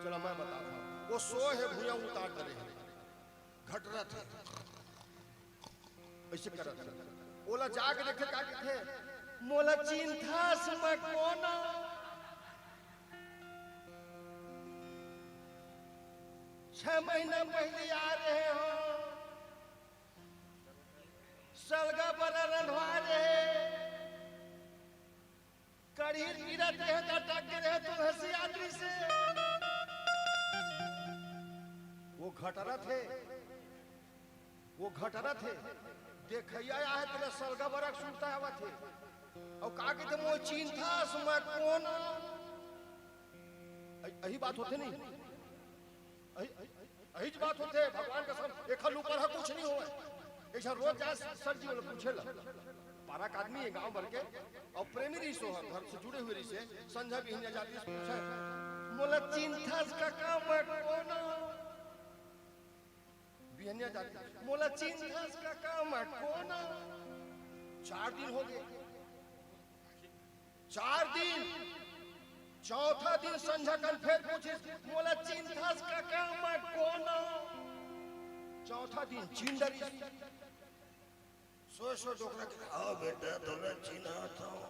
चला, मैं बतात हूं। वो सोय हे, भुइयां उतार डरे हे, घटरत हे, अइसे करत हे। ओला जाके देखे, का कहिथे? "मोला चिंथस मैं कोनो, छह महीना पहले आ रहे हो, सलगा बरा रंधवा रहे।" कड़ीर गिरत रहे, त अटक गे रहे तुलसी आदमी से। वो घटरत हे, वो घटरत हे। देखइया आय हे, तेला सलगा बरा के सुरता आवत हे। अउ का कहिथे, "मोला चिंथस मैं कोनो।" अही बात होथे नहीं? अही, अहीच बात होथे, भगवान कसम, एखर ऊपर ह कुछ नहीं होवय। एक झन रोज जाय सर जी, ओला पूछे ला। पारा के आदमी हे गांव भर के, अउ प्रेमी रहिस, ओह घर से जुड़े हुए रहिस हे, संझा बिहनिया जातिस पूछे, "मोला चिंथस कका मैं कोनो?" बिहनिया जातिस, "मोला चिंथस कका मैं कोनो?" चार दिन हो गे। चार दिन, चौथा दिन संझा कन फेर पूछिस, "मोला चिंथस कका मैं कोनो?" चौथा दिन चिन डरिस। सोय सोय डोकरा के, "हव बेटा, तोला चिन्हात हंव।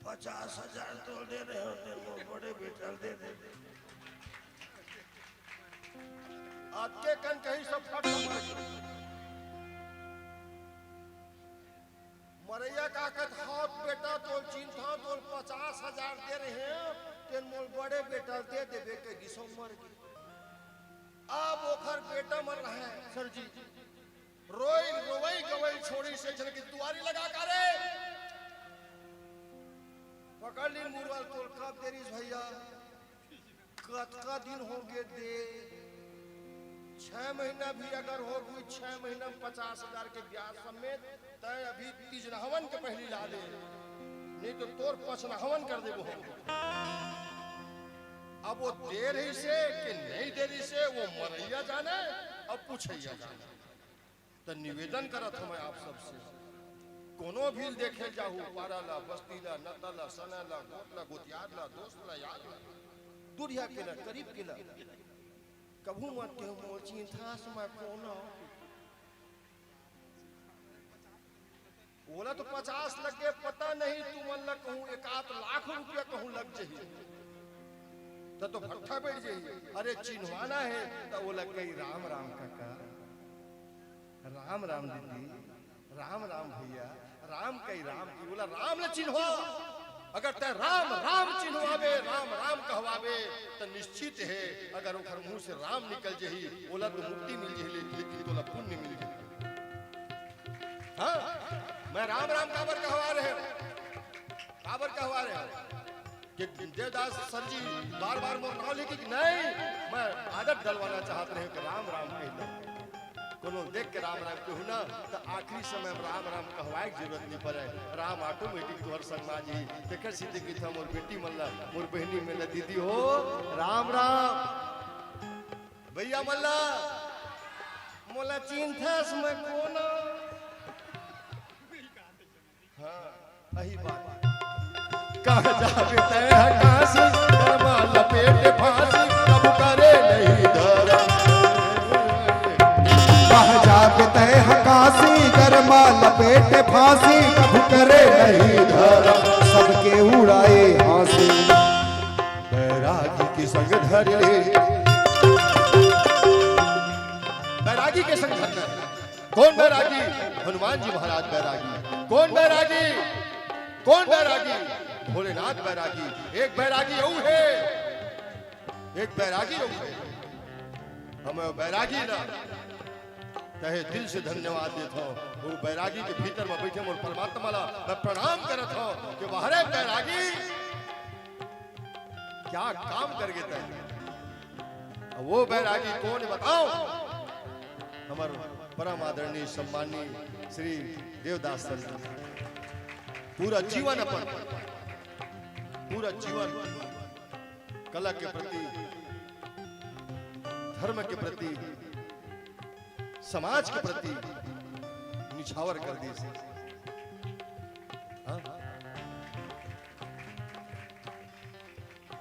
पचास हजार तोला दे रहे हों, तेन मोर बड़े बेटा ल दे दे।" अतके कन कहिस सब फट से मर गे। मरइया का कहत, "हव बेटा, तोला चिंथंव, तोला पचास हजार दे रहे हों, तेन मोर बड़े बेटा ल दे देबे," कहि दिस अउ मर गे। अब ओखर बेटा मन रहय सर जी, रोई, रोवई गवई छोड़िस, एक झन के दुवारी लगा का रे, पकड़ लिन मुरवा ल, "तोला कब दे रिहिस भइया?" "कतका दिन हो गे दे? छह महीना भी अगर हो गे, छह महीना में पचास हजार के ब्याज समेत, तैं अभी तीज नहावन के पहिली ला दे, नहीं तो तोर पचनहावन कर देबो हम।" अब वो दे रहिस हे कि नहीं दे रहिस हे, वो मरइया जाने, अब पूछइया जाने। त निवेदन करत हंव मैं आप सबसे, कोनो भी ल देखे ल जाहू, पारा ला, बस्ती ला, नता ला, सना ला, गोत ला, गोतियार ला, दोस्त ला, यार ला, दूरिहा के ला, करीब के ला, कभू मत कहेव, "मोर चिंथस मैं कोनो।" ओला तो पचास लग गे, पता नहीं, तुमन ला कहूँ एक आध लाख रुपया कहूँ लग जही, त तो भट्ठा बैठ जही। अरे, चिन्हवाना हे, त ओला कही, "राम राम काका, राम राम दीदी, राम राम भैया, राम कही राम की, ओला राम ला चिन्हवा।" अगर तैं राम राम चिन्हवाबे, राम राम कहवाबे, त निश्चित हे, अगर ओखर मुंह से राम निकल जही, ओला तो मुक्ति मिल जही, ले-, लेकिन तोला पुण्य मिल जही। हाँ, मैं राम राम काबर कहवा रहे हँव? काबर कहवा रहे हँव? कि देवदास सर जी बार-बार मोर नाम लेके कि नहीं, मैं आदत डलवाना चाहत रहे हँव कि राम राम कह दे। कोनो देख के राम राम कहू ना, त आखिरी समय में राम राम कहवाए के जरूरत नहीं पड़े। राम automatic तोहर संग मा जी। तेकर सेती कहिथँव मोर बेटी मन ला, मोर बहिनी मन ला, दीदी हो, राम राम। भैया मन ला, मोला चिन्हथस, मैं कोन हँव? हाँ, अही बात। कहाँ जाबे तैं ह काशी, गरमा लपेट फांसी, कब करे नहीं धरम। कहाँ जाबे तैं ह काशी, गरमा लपेट फांसी, कब करे नहीं धरम, सबके उड़ाए हँसी। बैरागी के संग धर ले। बैरागी के संग धर ले। कौन बैरागी? हनुमान जी महाराज बैरागी। कौन बैरागी? कौन बैरागी? भोलेनाथ बैरागी। एक बैरागी अउ हे, एक बैरागी अउ हे। हम बैरागी ला तहे दिल से धन्यवाद देथँव। वो बैरागी के भीतर में बैठे मोर परमात्मा ला मैं प्रणाम करत हँव कि वाह रे बैरागी, क्या काम कर गे तैं। अब वो बैरागी कौन हे बताओ? हमर परम आदरणीय सम्माननीय श्री देवदास सर जी। पूरा जीवन अपन, पूरा जीवन कला के प्रति, धर्म के प्रति, समाज के प्रति निछावर कर दिस। हाँ?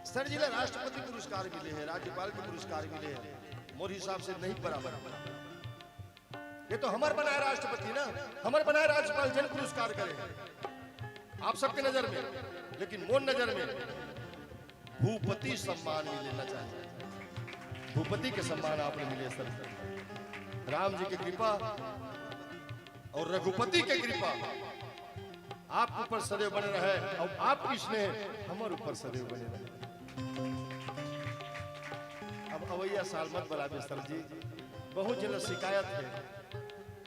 सर जी ला राष्ट्रपति पुरस्कार मिले हे, राज्यपाल के पुरस्कार मिले हे, मोर हिसाब से नहीं बराबर। ये तो हमर बनाए राष्ट्रपति ना, हमर बनाए राज्यपाल जेन पुरस्कार करे हे, आप सबके नजर में, लेकिन मोर नजर में भूपति सम्मान मिलना चाहिए। भूपति के सम्मान आप ला मिले सर। राम जी के कृपा अउ रघुपति के कृपा आप ऊपर सदैव बने रहे अउ आपके स्नेह हमर ऊपर सदैव बने रहे। अब अवइया साल मत बलाबे सर जी, बहुत झन ला शिकायत हे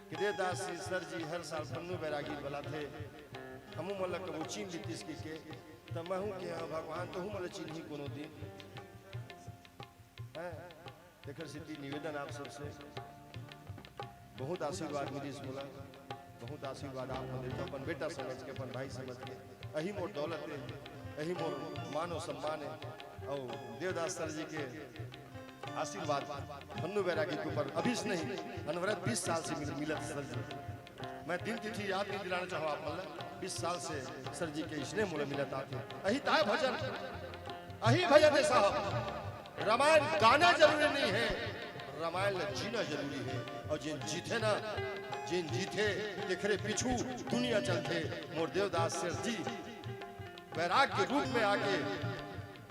कि देवदास जी, सर जी हर साल पन्नू बैरागी बलाथे, हमू मन ला कभू चिन्ह लितिस कहिके। त महू के, हाँ भगवान, तहू मन ला चिन्ही कोनो दिन। हैं? तेकर सेती निवेदन आप सबसे, बहुत आशीर्वाद मिलिस मोला, बहुत आशीर्वाद आप मन देथव, अपन बेटा समझ के, अपन भाई समझ के। अही मोर दौलत हे, अही मोर मान अउ सम्मान हे। अउ देवदास सर जी के आशीर्वाद पन्नू बैरागी के ऊपर अभी से नहीं, अनवरत बीस साल से मिल-, मिलत सर जी। मैं दिन तिथि याद नहीं दिलाना चाहूँ आप मन ला, बीस साल से सर जी के स्नेह मोला मिलत आथे। अही ताय भजन, अही भजन हे साहब। रामायण गाना जरूरी नहीं हे, रामायण ला जीना जरूरी हे। अउ जेन जीथे ना, जेन जीथे, तेखरे पीछू दुनिया चलथे। मोर देवदास सर जी बैराग के रूप में आके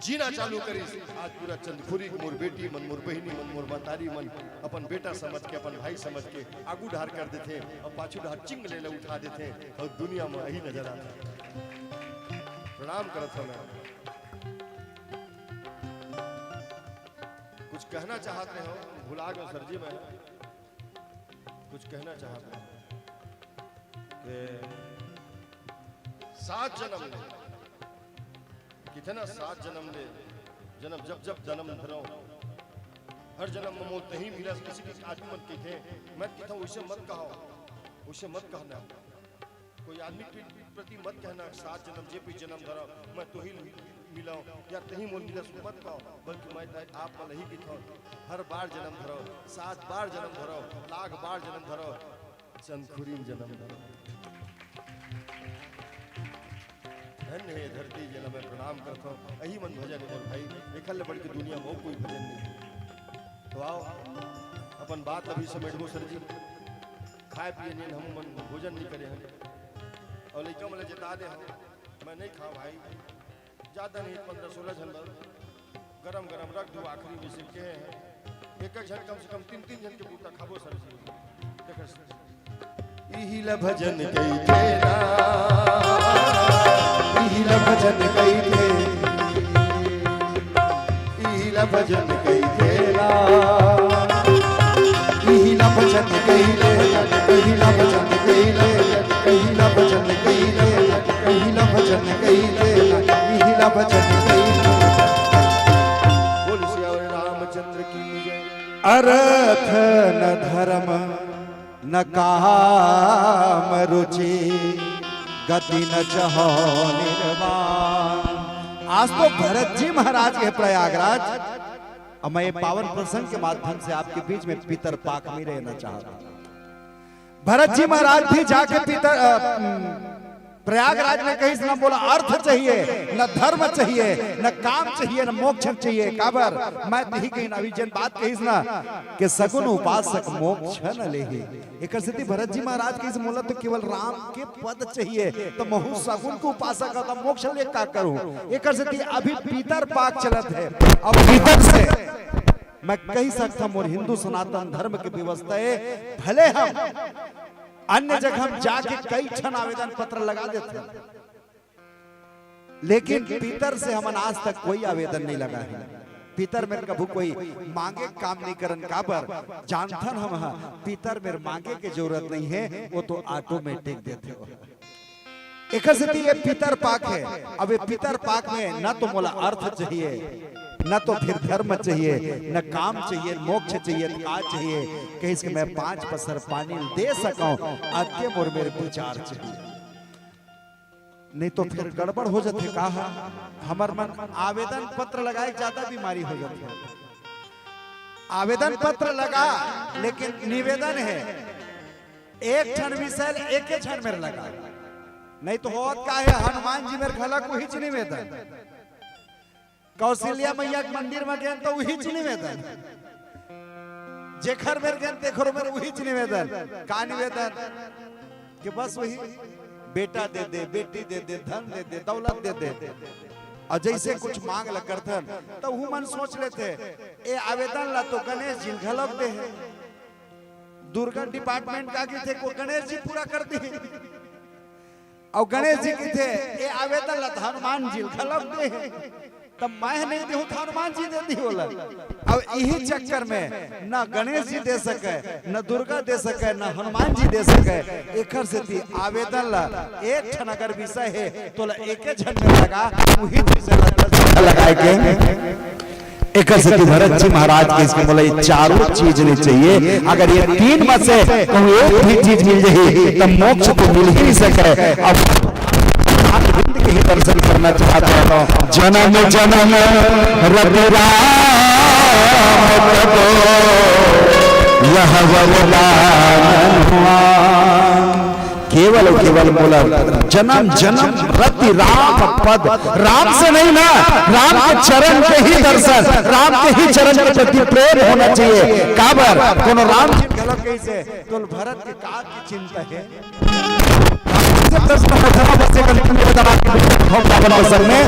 जीना चालू करिस। आज पूरा चंदखुरी के मोर बेटी मन, मोर बहिनी मन, मोर महतारी मन अपन बेटा समझ के, अपन भाई समझ के आगू डहर कर देथे अउ पाछू डहर चिंग ले ले उठा देथे अउ दुनिया में अही नजर आथे। प्रणाम करत हँव मैं। कुछ कहना चाहत रहे हँव, भुला गेंव सर जी मैं। कुछ कहना चाहत रहे हँव कि सात जनम ले, कितना सात जनम ले, जनम जब जब जनम धरँव, हर जनम में मोला तहीं मिलस। किसी किसी आदमी मन कहिथे, मैं कहिथँव, "वइसे मत कहव, वइसे मत कहना।" कोई आदमी के प्रति मत कहना, "सात जनम जे भी जनम धरँव, मैं तोही मिलँव या तहीं मोला मिलस," मत कहव, बल्कि मैं त आप मन ल ही कहिथँव, हर बार जनम धरँव, सात बार जनम धरँव, लाख बार जनम धरँव, चंदखुरी में जनम धरँव। धन्य हे धरती जेला मैं प्रणाम करथँव। अही मन भजन हे मोर भाई, एखर ले बढ़ के दुनिया में अउ कोई भजन नहीं हे। तो आव, अपन बात अभी समेटबो सर जी। खाए पिए नइ हन, हमू मन भोजन नइ करे हन। लइका मन ल जिता दे हव, मैं नहीं खाव भाई, ज्यादा नहीं, पंद्रह सोलह झन बर गरम गरम रख दू, आखिरी में सिर के हैं, एक एक झन कम से कम तीन तीन झन के बूता खाबो सर जी। इही ला भजन कहिथे ना, इही ला भजन कहिथे, इही ला भजन कहिथे ना, इही ला भजन कहिथे, इही ला भजन कहिथे, इही ला भजन कहिथे, इही ला भजन कहिथे ना, इही ला भजन कहिथे। बोल सियावर रामचंद्र की जय। अर्थ न धर्म न काम रुचि, गति न चहो निर्वाण। आज तो भरत जी महाराज के प्रयागराज, अब मैं ये पावन प्रसंग के माध्यम से आपके बीच में पितर पाख में रहना चाहता हूँ। भरत जी महाराज भी जाके पितर, अ, प्रयागराज में कहिस ना, मोला अर्थ चाहिए, न धर्म चाहिए, न काम चाहिए, न मोक्ष चाहिए। काबर? मैं तिही कहिन, अभी जेन बात कहिस ना कि सगुन उपासक मोक्ष न लेही। एकर सेती भरत जी महाराज कहिस, मोला तो केवल राम के पद चाहिए, तो महू सगुन के उपासक हंव, त मोक्ष ले का करूं? एकर सेती अभी पितर पाख चलत हे। अब पितर से मैं कहि सकथंव, मोर हिंदू सनातन धर्म के व्यवस्था हे, भले हम अन्य जगह हम जाके कई ठन आवेदन पत्र लगा देथन, लेकिन पितर से हमन आज तक कोई आवेदन नहीं लगा हे। पितर मेर कभू कोई मांगे काम नहीं करन, काबर जानथन हम ह, पितर मेर मांगे के जरूरत नहीं हे, वो तो ऑटोमेटिक देथे। एकर सेती ये पितर पाख हे। अब ये पितर पाख में न तो मोला अर्थ चाहिए, न तो फिर धर्म चाहिए, न काम चाहिए, मोक्ष चाहिए, त का चाहिए? कहिस कि मैं पांच पसर पानी दे सकंव, अतके मोर मेर विचार चाहिए। नहीं तो फिर गड़बड़ हो जाथे। का ह? हमर मन आवेदन पत्र लगाए के ज्यादा बीमारी हो जाथे। आवेदन पत्र लगा, लेकिन निवेदन हे, एक ठन विषय ल एके झन मेर लगा। नहीं तो होत का हे, हनुमान जी मेर घलक उहीच निवेदन, कौशल्या मैया के मंदिर में गेन तो उहीच निवेदन, जेखर मेर गेन तेखरो मेर उहीच निवेदन। का निवेदन? कि बस वही बेटा दे दे, बेटी दे दे, धन दे दे, दौलत दे दे। अउ जइसे कुछ मांग ल करथन, त उहू मन सोच लेथे, ए आवेदन ला तो गणेश जी घलोक दे हे। दुर्गा डिपार्टमेंट का कहिथे, को गणेश जी पूरा कर दे। अउ गणेश जी कहिथे, ए आवेदन ला तो हनुमान जी घलोक दे हे। त मैं नहीं देहूं त हनुमान जी दे दिही ओला। अब इही चक्कर में न गणेश जी दे सके, न दुर्गा दे सके, न हनुमान जी दे सके। एकर सेती आवेदन ला एक ठन अगर विषय हे, तोला एके झन में लगा, उही विषय ला दस झन लगाए के। एकर सेती भरत जी महाराज कहिस कि मोला ये चारों चीज नहीं चाहिए। अगर ये तीन में से कहूं एक भी चीज मिल जाही, त मोक्ष तो मिल ही नहीं सके। अब भगवान हिंद के ही दर्शन करना चाहता हूँ। जन्म जन्म रति राम तब यह वरदान हुआ। केवल केवल मोला जन्म जन्म रति राम पद, राम से नहीं ना, राम के चरण के ही दर्शन, राम के ही चरण के प्रति प्रेम होना चाहिए। काबर? कोनो राम जी घलो कहिसे, तो भरत के का चिंता हे? से प्रश्न उठा, बस एक अंतिम निवेदन आपके बीच में, हम पावन अवसर में,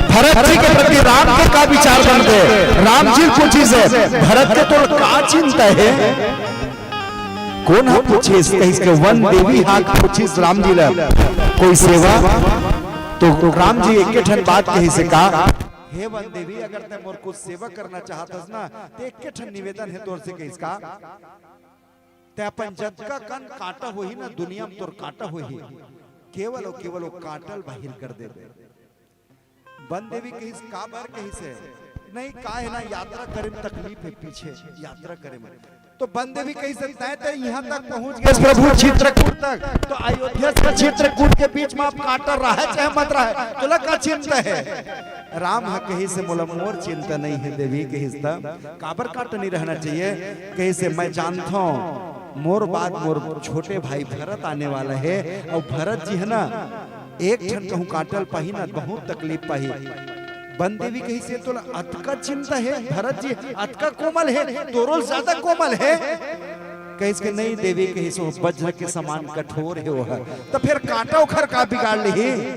भरत जी के प्रति राम के का विचार बनथे? राम जी पूछिस हे, भरत के तोर का चिंता हे? कोन ह पूछिस? कहिस के वन देवी हा पूछिस राम जी ला, कोई सेवा? तो राम जी एके ठन बात कहिस हे का, हे वन देवी, अगर तैं मोर कुछ सेवा करना चाहत हस ना, त एके ठन निवेदन हे तोर से, कहिस का, तैं अपन जतका कन कांटा होही ना, दुनिया में तोर कांटा होही, केवल अउ केवल वो कांटा ल बाहिर कर दे। वन देवी कहिस, "काबर?" कहिस हे, "नहीं, का हे ना, यात्रा करे में तकलीफ हे, पीछे यात्रा करे में।" तो वन देवी कहिस हे, "तैं तो यहाँ तक पहुँच गेस प्रभु चित्रकूट तक, तो अयोध्या से चित्रकूट के बीच में अब कांटा रहे चाहे मत रहे, तोला का चिंता हे?" राम ह कहिस हे, "मोला मोर चिंता नहीं हे देवी।" कहिस त, "काबर कांटा नहीं रहना चाहिए?" कहिस हे, "मैं जानथंव मोर बाद मोर छोटे भाई भरत आने वाला हे, अउ भरत जी हे ना, एक ठन कहूँ कांटा ल पाही ना, बहुत तकलीफ पाही।" वन देवी कहिस हे, "तोला अतका चिंता हे? भरत जी अतका कोमल हे, तोरो ले ज्यादा कोमल हे।" कहिस के, "नहीं देवी," कहिस, "वो वज्र के समान कठोर हे वो ह।" त फेर कांटा ओखर का बिगाड़ लिही?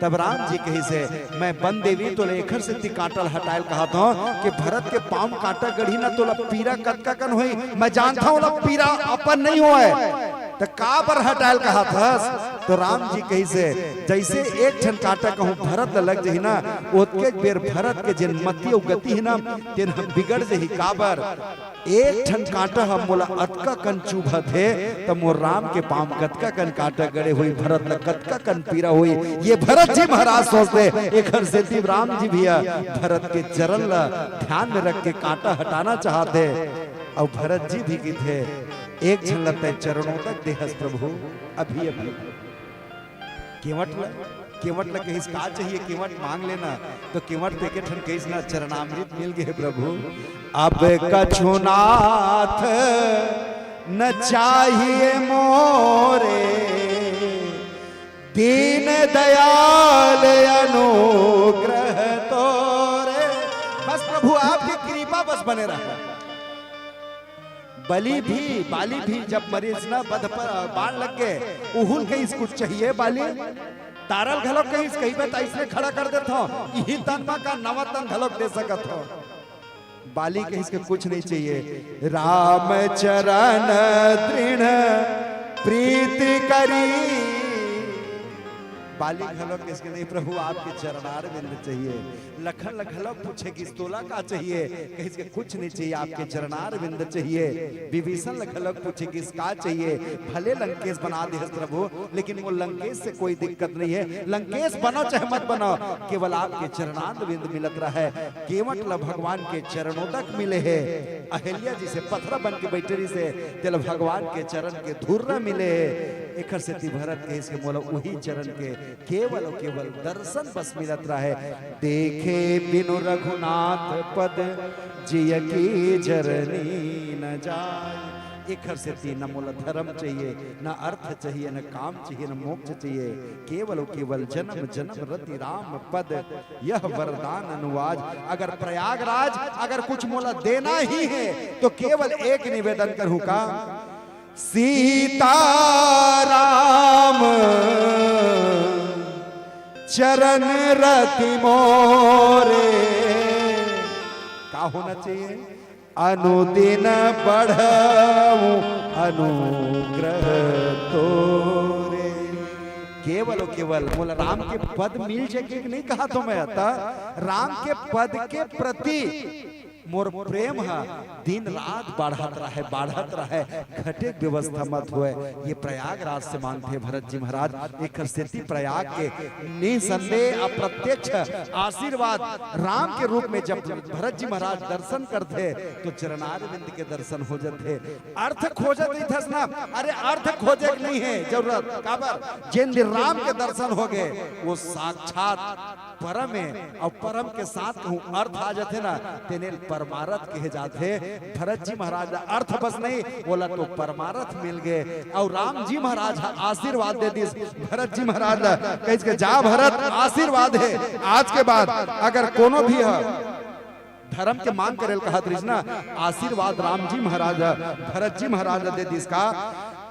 तब राम जी कहिस हे, "मैं बन देवी, तोला एखर सेती कांटा ल हटाय ल कहत हंव कि भरत के पांव म कांटा गड़ही ना, तोला पीरा कतका कन होही, मैं जानत हंव, ओला पीरा अपन नहीं होय, त काबर हटाय ल कहत हस?" तो राम जी कहिस हे, "जइसे एक ठन कांटा कहूं भरत ल लग जही ना, ओतके बेर भरत के जेन मति अउ गति हे ना, तेन ह बिगड़ जही। काबर?" एक ठन कांटा ह मोला अतका कन चुभत हे, त मोर राम के पांव कतका कन कांटा गड़े होही, भरत ल कतका कन पीरा होही, ये भरत जी महाराज सोचथे। एखर सेती राम जी भी ह भरत के चरण ल ध्यान में रख के कांटा हटाना चाहत हे। अउ भरत जी भी कहिथे, "एक झन ल तैं चरणोदक देहस प्रभु, अभी अभी।" केवट ल, केवट ल कहिस, "का चाहिए केवट, मांग लेना।" तो केवट तो एके ठन कहिस ना, "चरणामृत मिल गे प्रभु, अब कछु नाथ न चाहिए मोरे, दीन दयाल अनुग्रह तोरे।" बस प्रभु आपके कृपा बस बने रहे। बलि भी, बाली भी जब मरिस ना, बध पर बाण लग गे, उहू ल कहिस, "कुछ चाहिए बाली?" तारा ल घलोक कहिस, "कहिबे त अइसने खड़ा कर देथंव, इही तन म का नवा तन घलोक दे सकत हंव।" बाली कहिस के, "कुछ नहीं चाहिए, राम चरण दृढ़ प्रीति करी।" बाली घलोक कहिस के, "नहीं प्रभु, आपके चरणार बिंद चाहिए।" लखन ल घलोक पूछे गिस, "तोला का चाहिए?" कहिस के, "कुछ नहीं चाहिए, आपके चरणार बिंद चाहिए।" विभीषण ल घलोक पूछे गिस, "का चाहिए?" भले लंकेश बना देहस प्रभु, लेकिन वो लंकेश से कोई दिक्कत नहीं है। लंकेश बनो चाहे मत बनो, केवल आपके चरणार बिंद मिलत रहे। केवट ल भगवान के चरणोदक मिले हे। अहिल्या जी से पथरा बन के बैठे रहिस हे, तेला भगवान के चरण के धुर्रा मिले हे। एखर सेती भरत कहिस के, "मोला उही चरण के केवल अउ केवल दर्शन बस मिलत रहे।" "देखे बिनु रघुनाथ पद, जिय की जरनी न जाय।" एखर सेती न मोला धर्म चाहिए, न अर्थ चाहिए, न काम चाहिए, न मोक्ष चाहिए, केवल अउ केवल जन्म जन्म रति राम पद, यह वरदान अनुवाज। अगर प्रयागराज अगर कुछ मोला देना ही है, तो केवल एक निवेदन करूं का, सीताराम चरण रति मोरे। का होना चाहिए? अनुदिन बढ़ऊ अनुग्रह तोरे। केवल अउ केवल मोला राम के पद मिल जाए कि नहीं कहा तो मैं, त राम के पद के प्रति मोर प्रेम ह दिन रात बाढ़त रहे, बाढ़त रहे, घटे के व्यवस्था मत होए। ये प्रयागराज से मांगथे भरत जी महाराज। एकर सेती प्रयाग के निसंदेह अप्रत्यक्ष आशीर्वाद राम के रूप में जब भरत जी महाराज दर्शन करथे, तो चरणारविंद के दर्शन हो जाथे। अर्थ खोजत रहिथस ना, अरे अर्थ खोजे के नहीं है जरूरत, काबर जेन दिन राम के दर्शन हो गए, वो साक्षात परम हे, अउ परम के साथ कहूं अर्थ आ जाथे ना, तेने ल परमारथ कहे जाथे। भरत जी महाराज ला अर्थ बस नहीं, ओला तो परमारथ मिल गए। अउ राम जी महाराज ह आशीर्वाद दे दिस भरत जी महाराज ला, कहिस के, "जा भरत, आशीर्वाद हे, आज के बाद अगर कोनो भी ह धर्म के मांग करे ल कहत रहिस ना, आशीर्वाद राम जी महाराज ह भरत जी महाराज ला दे दिस का,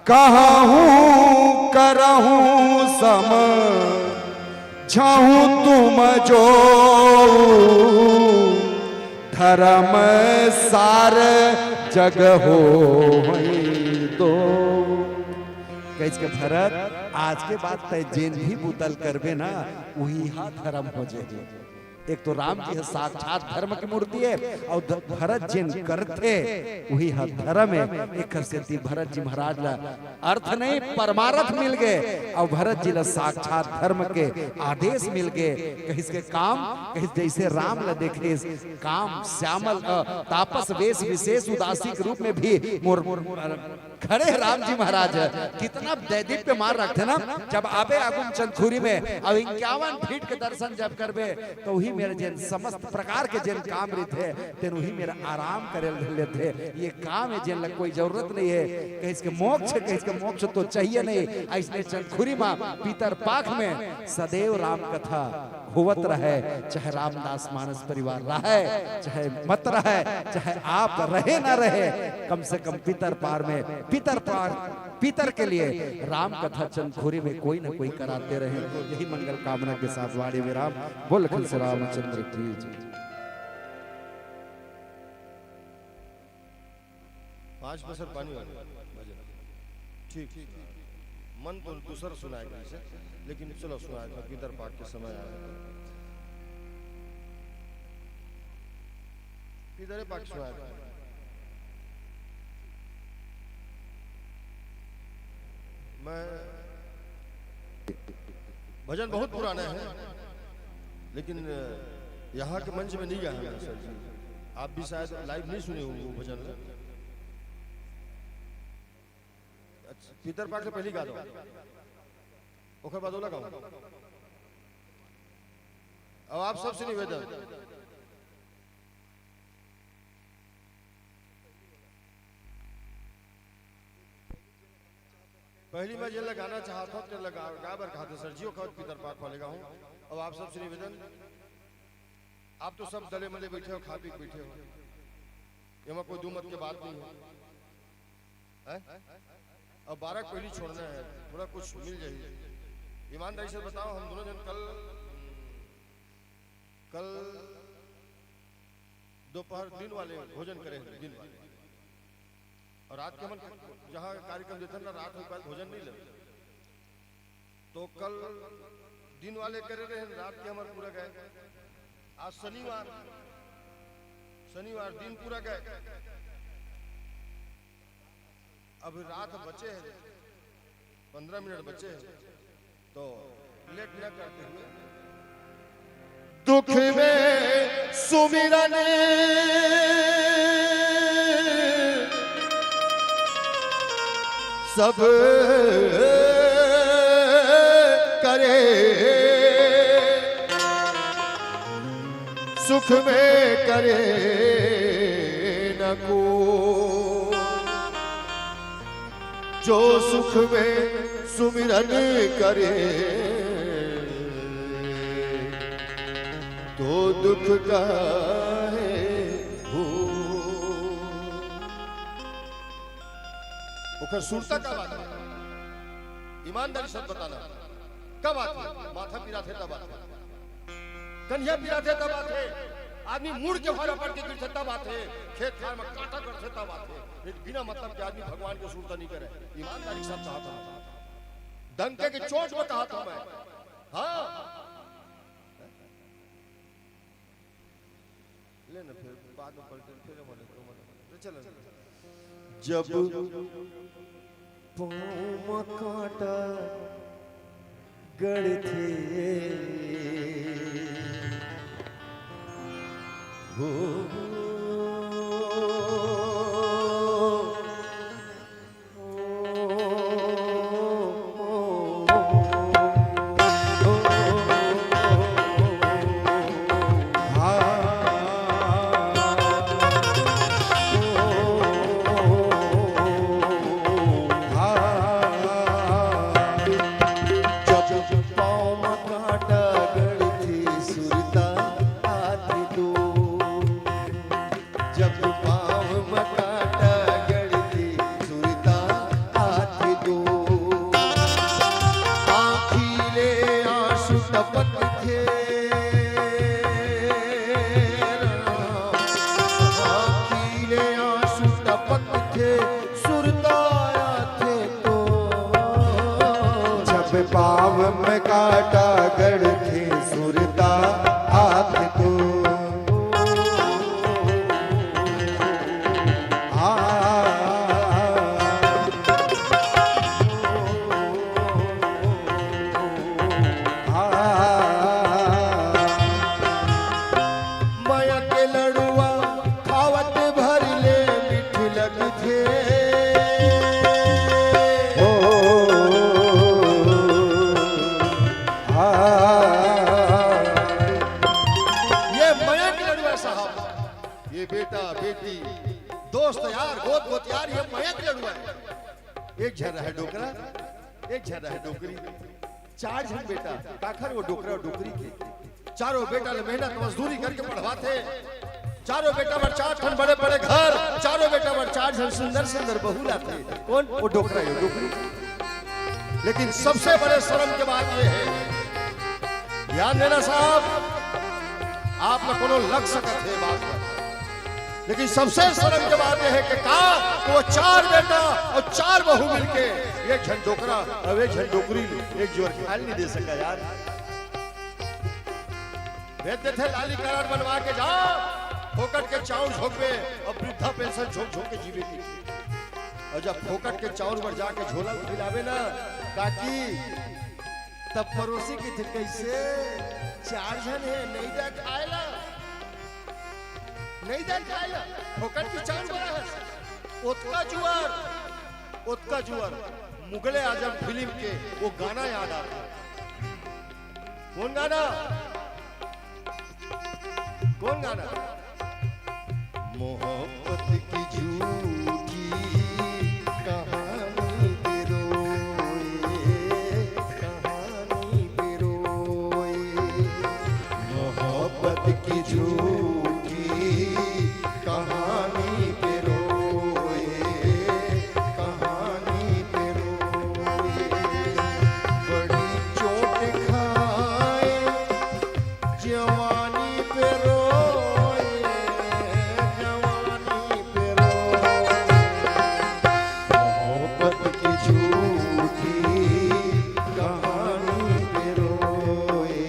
कहूं करहूं सम झहूं तुम जो, धर्म सार जग होई दो।" कहिस के, "भरत, आज के बाद तय जेन भी बुता ल करबे ना, उही हा धर्म हो जाही।" एक तो राम जी ह साक्षात धर्म के मूर्ति हे, अउ ध-, भरत जेन करथे, उही ह धर्म हे। एकर सेती भरत जी महाराज ला अर्थ नहीं, परमारथ मिल गए, अउ भरत जी ला साक्षात धर्म के आदेश मिल गए। कहिस के काम, कहिस जैसे राम ला देखेस, काम श्यामल, अ, तापस वेश विशेष उदासी के रूप में भी मोर, मोर, मोर खड़े हे राम जी महाराज ह। कितना दैदीप्यमान रखथे ना, जब आबे आगुम चंदखुरी में, अउ इक्यावन फीट के दर्शन जब करबे, तो उही मेर जेन समस्त प्रकार के जेन काम रहिथे, तेन उही मेर आराम करे ल धर लेथे। ये काम हे, जेन ल कोई जरूरत नहीं हे। कहिस के मोक्ष, कहिस के मोक्ष तो चाहिए नहीं। अइसने चंदखुरी म पितर पाख में सदैव राम कथा होवत रहय, चाहे रामदास मानस परिवार रहय, चाहे मत रहय, चाहे आप रहे ना रहे, कम से कम पितर पार में, पितर पार, पितर के लिए राम कथा चंदखुरी में कोई ना कोई कराते रहे। यही मंगल कामना के साथ वाणी विराम। बोल लखन श्री रामचंद्र की जय। पाँच बसर पानी वाले भजन। ठीक। मन तो दूसर सुनाए कहिस हे, लेकिन चलो सुनाए, तो पितर पाख के समय आए तो पितरे पाख सुनाए। मैं भजन बहुत पुराना है, लेकिन यहाँ के मंच में नहीं गाया है सर जी। आप भी शायद लाइव नहीं सुने होंगे वो भजन। अच्छा, पितर पाख से पहले गा दो, ओकर बाद ओला गाओ। अब आप सबसे निवेदन, पहली मैं जेला गाना चाहत हूँ, तेला गा, गा बर कहत हूँ सर जी, ओकर पितर पाख वाले गाहूँ। अब आप सबसे निवेदन, आप तो सब दले मले बैठे हो, खा पी के बैठे हो, एमा कोई दू मत के बात नहीं है, हैं? अब बारह को पहली छोड़ना है, थोड़ा कुछ मिल जाए। ईमानदारी से बताओ, हम दोनों जन कल, कल दोपहर दिन वाले भोजन करे हैं, दिन वाले। और रात के हमन जहाँ कार्यक्रम देथन ना, रात में भोजन नहीं लेते। तो कल दिन वाले करे रहे, रात के हमर पूरा गए। आज शनिवार, शनिवार दिन पूरा गए। अब रात बचे हैं, पन्द्रह मिनट बचे हैं, तो लेट न करते हुए दुख में सुमिरन सब करे, सुख में करे न को। जो सुख में सुमिरन करे, तो दुख काहे हो। ओकर सुरता का बात है? ईमानदारी से बताना, का बात है? माथा पिराथे तब बात है। कनिहा पिराथे तब आथे, आदमी मुड़ के भारा पड़ के गिरथे तब आथे, खेत खार में कांटा करथे तब आथे। नहीं तो बिना मतलब के आदमी भगवान के सुरता नहीं करे। ईमानदारी के साथ कहा था, डंके की चोट में कहा था मैं। हाँ, ले ना, फिर बाद में पलटे, फिर बोले तो बोले, तो चलो। जब पाँव म कांटा गड़थे हो, जब पाँव म कांटा गड़थे सुरता आथे दो। आँखी ले आँसू टपकथे, आँखी ले आँसू टपकथे, सुरता आथे तो। जब पाँव म कांटा गड़थे सुरता आथे तो। आ, आ, मया के लड़ुआ खावत भर ले मीठ लगथे। ओ, आ, दोस्त यार, गोत गोत यार, ये मयंक लड़ुआ हे। एक झन रहे डोकरा, एक झन रहे डोकरी। चार झन बेटा, काखर वो डोकरा अउ डोकरी के। चारों बेटा ल मेहनत मजदूरी करके पढ़वाथे। चारों बेटा बर चार ठन बड़े बड़े घर, चारों बेटा बर चार झन सुंदर सुंदर बहू लाथे। कोन? वो डोकरा अउ डोकरी। लेकिन सबसे बड़े शर्म के बात ये हे, ध्यान देना साहब, आप में कोनो लग सकत हे बात पर, लेकिन सबसे शर्म के बात ये हे कि का वो चार बेटा अउ चार बहू मिलके एक झन डोकरा अउ एक झन डोकरी ल एक जुवर खाए ल नइ दे सका यार। भेज देथे लाली कार्ड बनवा के, जा फोकट के चाउर झोंकबे अउ वृद्धा पेंशन झोंक झोंक के जीबे की। अउ जब फोकट के चाउर बर जाके झोला ल खिलाबे ना काकी, तब परोसी कहिथे, "कइसे? चार झन हे, नइ दे खाए ला, नइ दे खाए ला, फोकट के चाउर बर हस।" ओतका जुवर, ओतका जुवर, मुगले आजम फिल्म के वो गाना याद आथे। कोन गाना? कोन गाना? मोहब्बत की झूठी कहानी पे रोए, कहानी पे रोए। मोहब्बत की झूठी कहानी पे रोए, कहानी पे रोए। बड़ी चोट खाए जवानी पे रोए, जवानी पे रोए। मोहब्बत की झूठी कहानी पे रोए,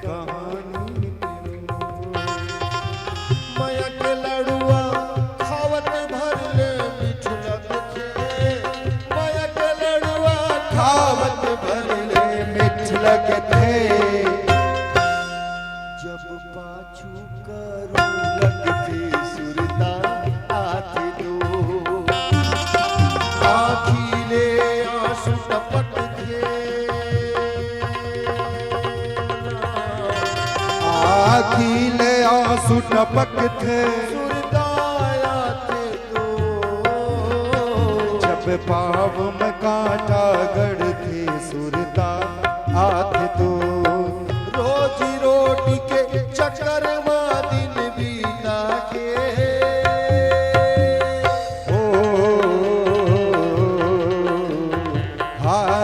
कहानी पे रोए। मया के लड़ुआ खावत भर ले मीठ लगथे, मया के लड़ुआ खावत भर ले मीठ लगथे। जब पाछू करू लगथे सुरता आथे दो, आँखी ले आंसू टपकथे। आँखी ले आंसू टपकथे। सुरता आथे तो। जब पाँव में कांटा गड़थे सुरता आथे तो। रोजी रोटी के चक्कर में दिन बीता के। ओ, हाँ।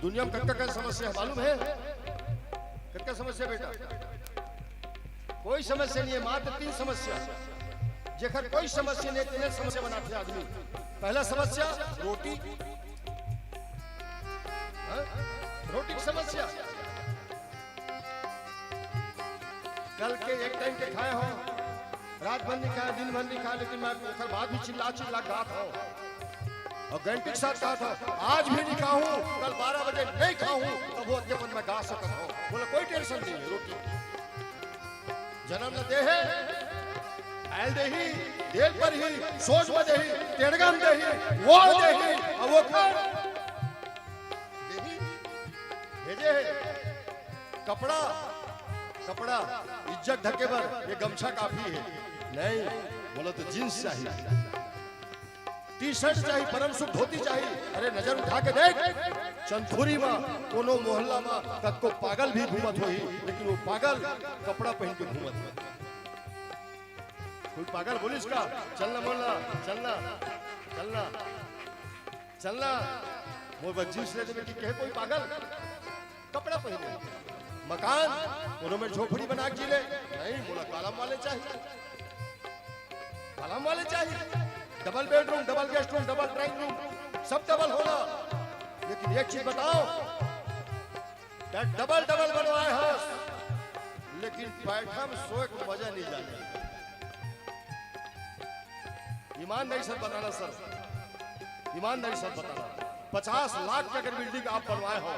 दुनिया में कतका कन समस्या हे, मालूम हे? कतका समस्या बेटा? कोई समस्या नइ हे, मात्र तीन समस्या। जेकर कोई समस्या नइ हे, तीन समस्या बनाथे आदमी। पहला समस्या रोटी, हाँ? रोटी की समस्या। कल के एक टाइम के खाए हों, रात भर नइ खाए, दिन भर नइ खाए, लेकिन मैं ओकर बाद भी चिल्ला चिल्ला गात हों अउ गारंटी के साथ गात हों, आज भी नइ खाहूँ, कल बारह बजे नइ खाहूँ, तभो अतेक मन मैं गा सकत हों। बोला कोई टेंशन नइ हे, रोटी जनम ल दे हे, खाए ल दे ही, दे ल परही, सोच म दे ही, टेड़गा म दे ही, वो दे ही, अउ वो कर दे ही, भेजे हे। कपड़ा, कपड़ा, इज्जत ढके बर ये गमछा काफी हे। नहीं, बोला तो जींस चाहिए, टी शर्ट चाहिए, परम सूट धोती चाहिए। अरे नजर उठा के देख, चंदखुरी म, कोनो मोहल्ला म कतको पागल भी घूमत होही, लेकिन वो पागल कपड़ा पहन के घूमत हे। कोई पागल बोलिस का, "चलना मोहल्ला, चलना, चलना, चलना, मोर बर जींस ले देबे" कि कहे कोई पागल? कपड़ा पहिने, मकान, कोनो मेर झोपड़ी बना के जी ले। नहीं, मोला कॉलम वाले चाहिए, कॉलम वाले चाहिए। Double bedroom, double guest room, double drawing room, सब डबल होना। लेकिन एक चीज बताओ, त डबल डबल बनवाए हस, लेकिन पैठा में सोए के मजा नहीं जाने। ईमानदारी से बताना सर, ईमानदारी से बताना, पचास लाख के अगर बिल्डिंग आप बनवाए हो,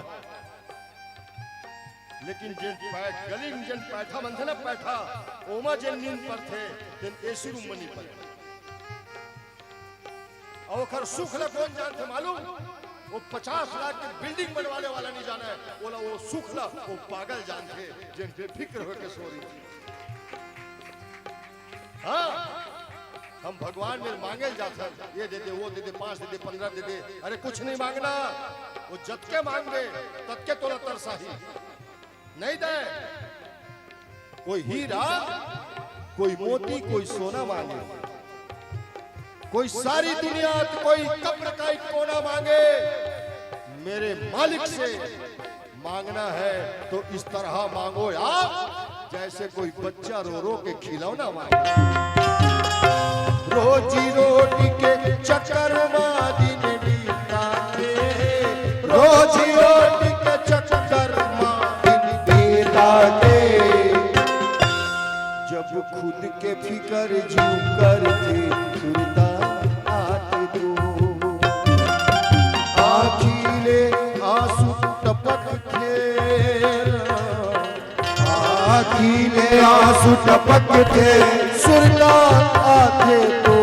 लेकिन जेन पै-, गली में जेन पैठा बनथे ना, पैठा, ओमा जेन नींद परथे, तेन एसी रूम में नहीं परथे। अउ ओखर सुख ला कोन जानथे मालूम? वो पचास लाख के बिल्डिंग बनवाने वाला नहीं जाने, ओला वो सुख ला वो पागल जानथे, जेन बेफिक्र होके सो रही। हाँ, हम भगवान मेर मांगे ल जाथन, ये दे दे, वो दे दे, पांच दे दे, पंद्रह दे दे। अरे कुछ नहीं मांगना, वो जतके मांगबे ततके तोला तरसाही। नहीं दे। कोई हीरा, कोई मोती, कोई सोना मांगे, कोई सारी दुनिया, तो कोई कब्र का एक कोना मांगे। मेरे मालिक से मांगना है तो इस तरह मांगो यार, जैसे कोई बच्चा रो रो के खिलौना मांगे। रोजी रोटी के चक्कर मा दिन बीता के, रोजी रोटी के चक्कर मा दिन बीता के, जब खुद के फिकर जू करथे सुरता आथे तो, आँखी ले आंसू टपकथे, आँखी ले आंसू टपकथे सुरता आथे तो,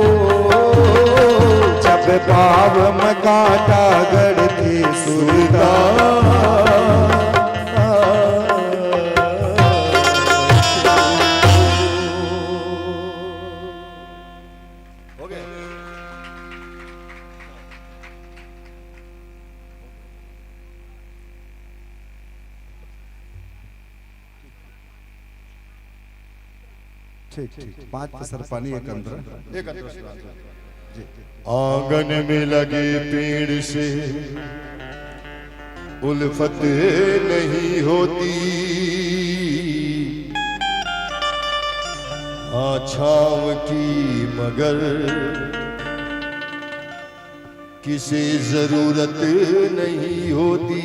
जब पाँव म कांटा गड़थे सुरता। हो गए। ठीक, ठीक। पांच पसर पानी एक अंतरा। एक अंतरा सुना दो। जी। आंगन में लगे पेड़ से उल्फत नहीं होती, हाँ छाँव की मगर किसे जरूरत नहीं होती।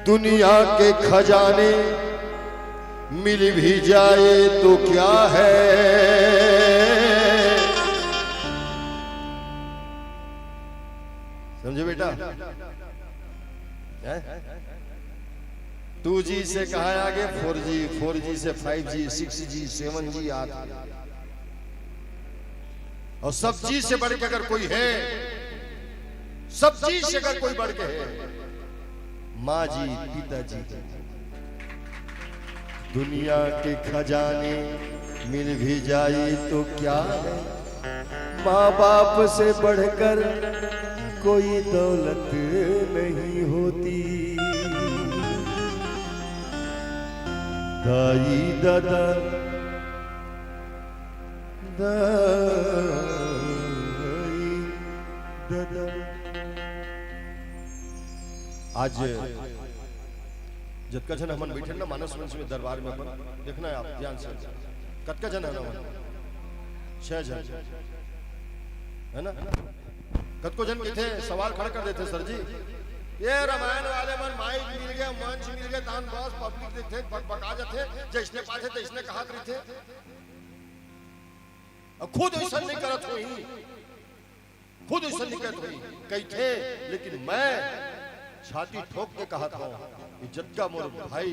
दुनिया के खजाने मिल भी जाए तो क्या है, समझे बेटा? हैं? टू जी से कहा आगे फोर जी, फोर जी से five G, six G, seven G आ, और सब जी से बढ़ के अगर कोई है, सब जी से अगर कोई बढ़ के है, माँ जी, पिता जी, दुनिया के खजाने मिल भी जाए तो क्या है, माँ बाप से बढ़कर कोई दौलत नहीं होती। दाई दादा, दाई दादा। आज जतका झन हमन बैठे ना मानस मंच में दरबार में अपन, देखना है आप ध्यान से, कतका झन है ना हमन? छह झन, है ना? कतको झन कहिथे, सवाल खड़ा कर देथे, "सर जी, ये रामायण वाले मन माइक मिल गए, मंच मिल गए, तहन बस पब्लिक देखथे, बकबका जाथे, जैसने पाथे तैसने कहत रहिथे।" अब खुद ऐसा नहीं करत होही, खुद ऐसा नहीं करत होही, कहिथे, लेकिन मैं छाती ठोक के कहत हूँ कि जतका मोर भाई,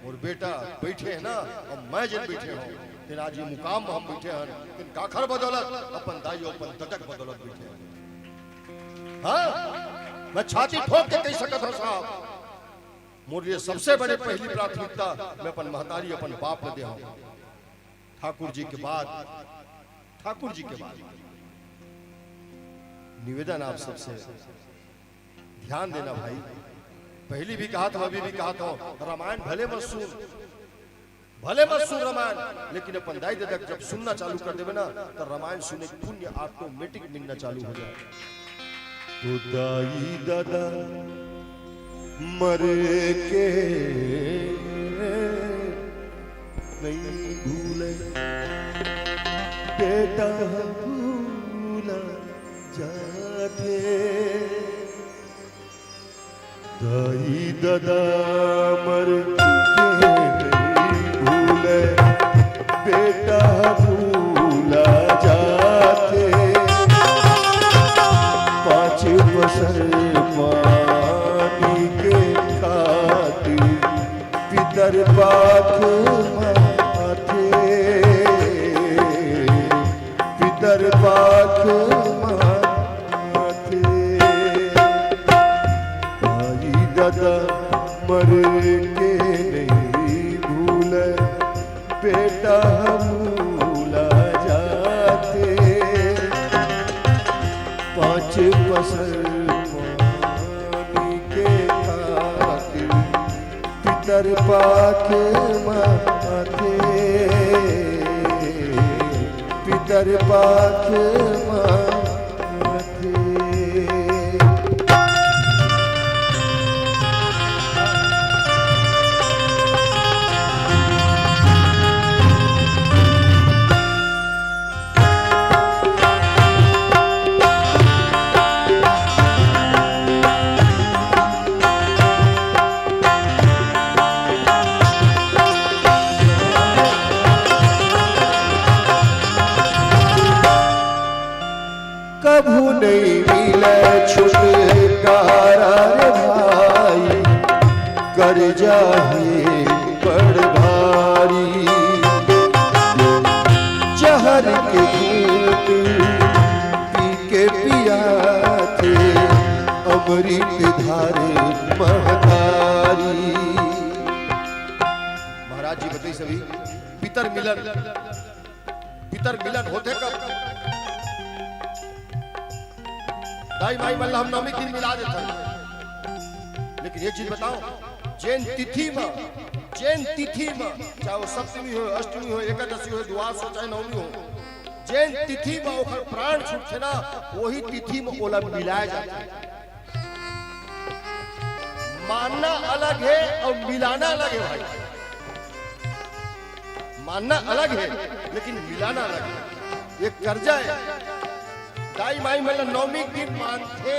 मोर बेटा बैठे हैं ना, और मैं जिन बैठे हूँ, तेन आज ये मुकाम में हम बैठे हैं, तेन काखर बदौलत, अपन दाई, अपन ददा के बदौलत बैठे हैं। हाँ, मैं छाती ठोक के कह सकत हूँ साहब, मोर लिए सबसे बड़े पहली प्राथमिकता मैं अपन महतारी, अपन बाप ल दे हूँ। ठाकुर जी के बाद, ठाकुर जी के बाद निवेदन आप सबसे, ध्यान देना भाई। पहली भी कहा था, अभी भी कहा था, रामायण भले मत सुन, भले मत सुन रामायण, लेकिन अपन दाई ददा जब सुनना चालू कर देवे ना, तो रामायण सुने के पुण्य ऑटोमेटिक मिलना चालू हो जाए। तो दाई ददा मरे के नहीं भूले, बेटा भूला जाथे। दाई ददा मर के नहीं भूले, बेटा भूला जाथे। पाँच पसर पानी के खातिर पितर पाख माथे, पितर पाख माथे। भाई दादा मर के नहीं भूले, बेटा पाँच पसर पानी के खातिर पितर पाखे माथे, पितर पाखे माथे। कभू नहीं मिले छुटकारा रे भाई, कर्जा हे बड़ भारी। जहर के घूंट पी के पिया थे अमृत धारे महतारी। महाराज जी बताइस अभी पितर मिलन, पितर मिलन होथे कब? दाई माई मन ला हम नवमी दिन मिला देथन, लेकिन एक चीज बताओ, जेन तिथि म, जेन तिथि म, चाहे वो सप्तमी हो, अष्टमी हो, एकादशी हो, द्वादश हो, चाहे नवमी हो, जेन तिथि म ओकर प्राण छूटथे ना, वही तिथि म ओला मिलाय जाथे। मानना अलग हे अउ मिलाना अलग हे भाई। मानना अलग हे, लेकिन मिलाना अलग हे। ये कर्जा हे। दाई माई मन ला नवमी के दिन मानथे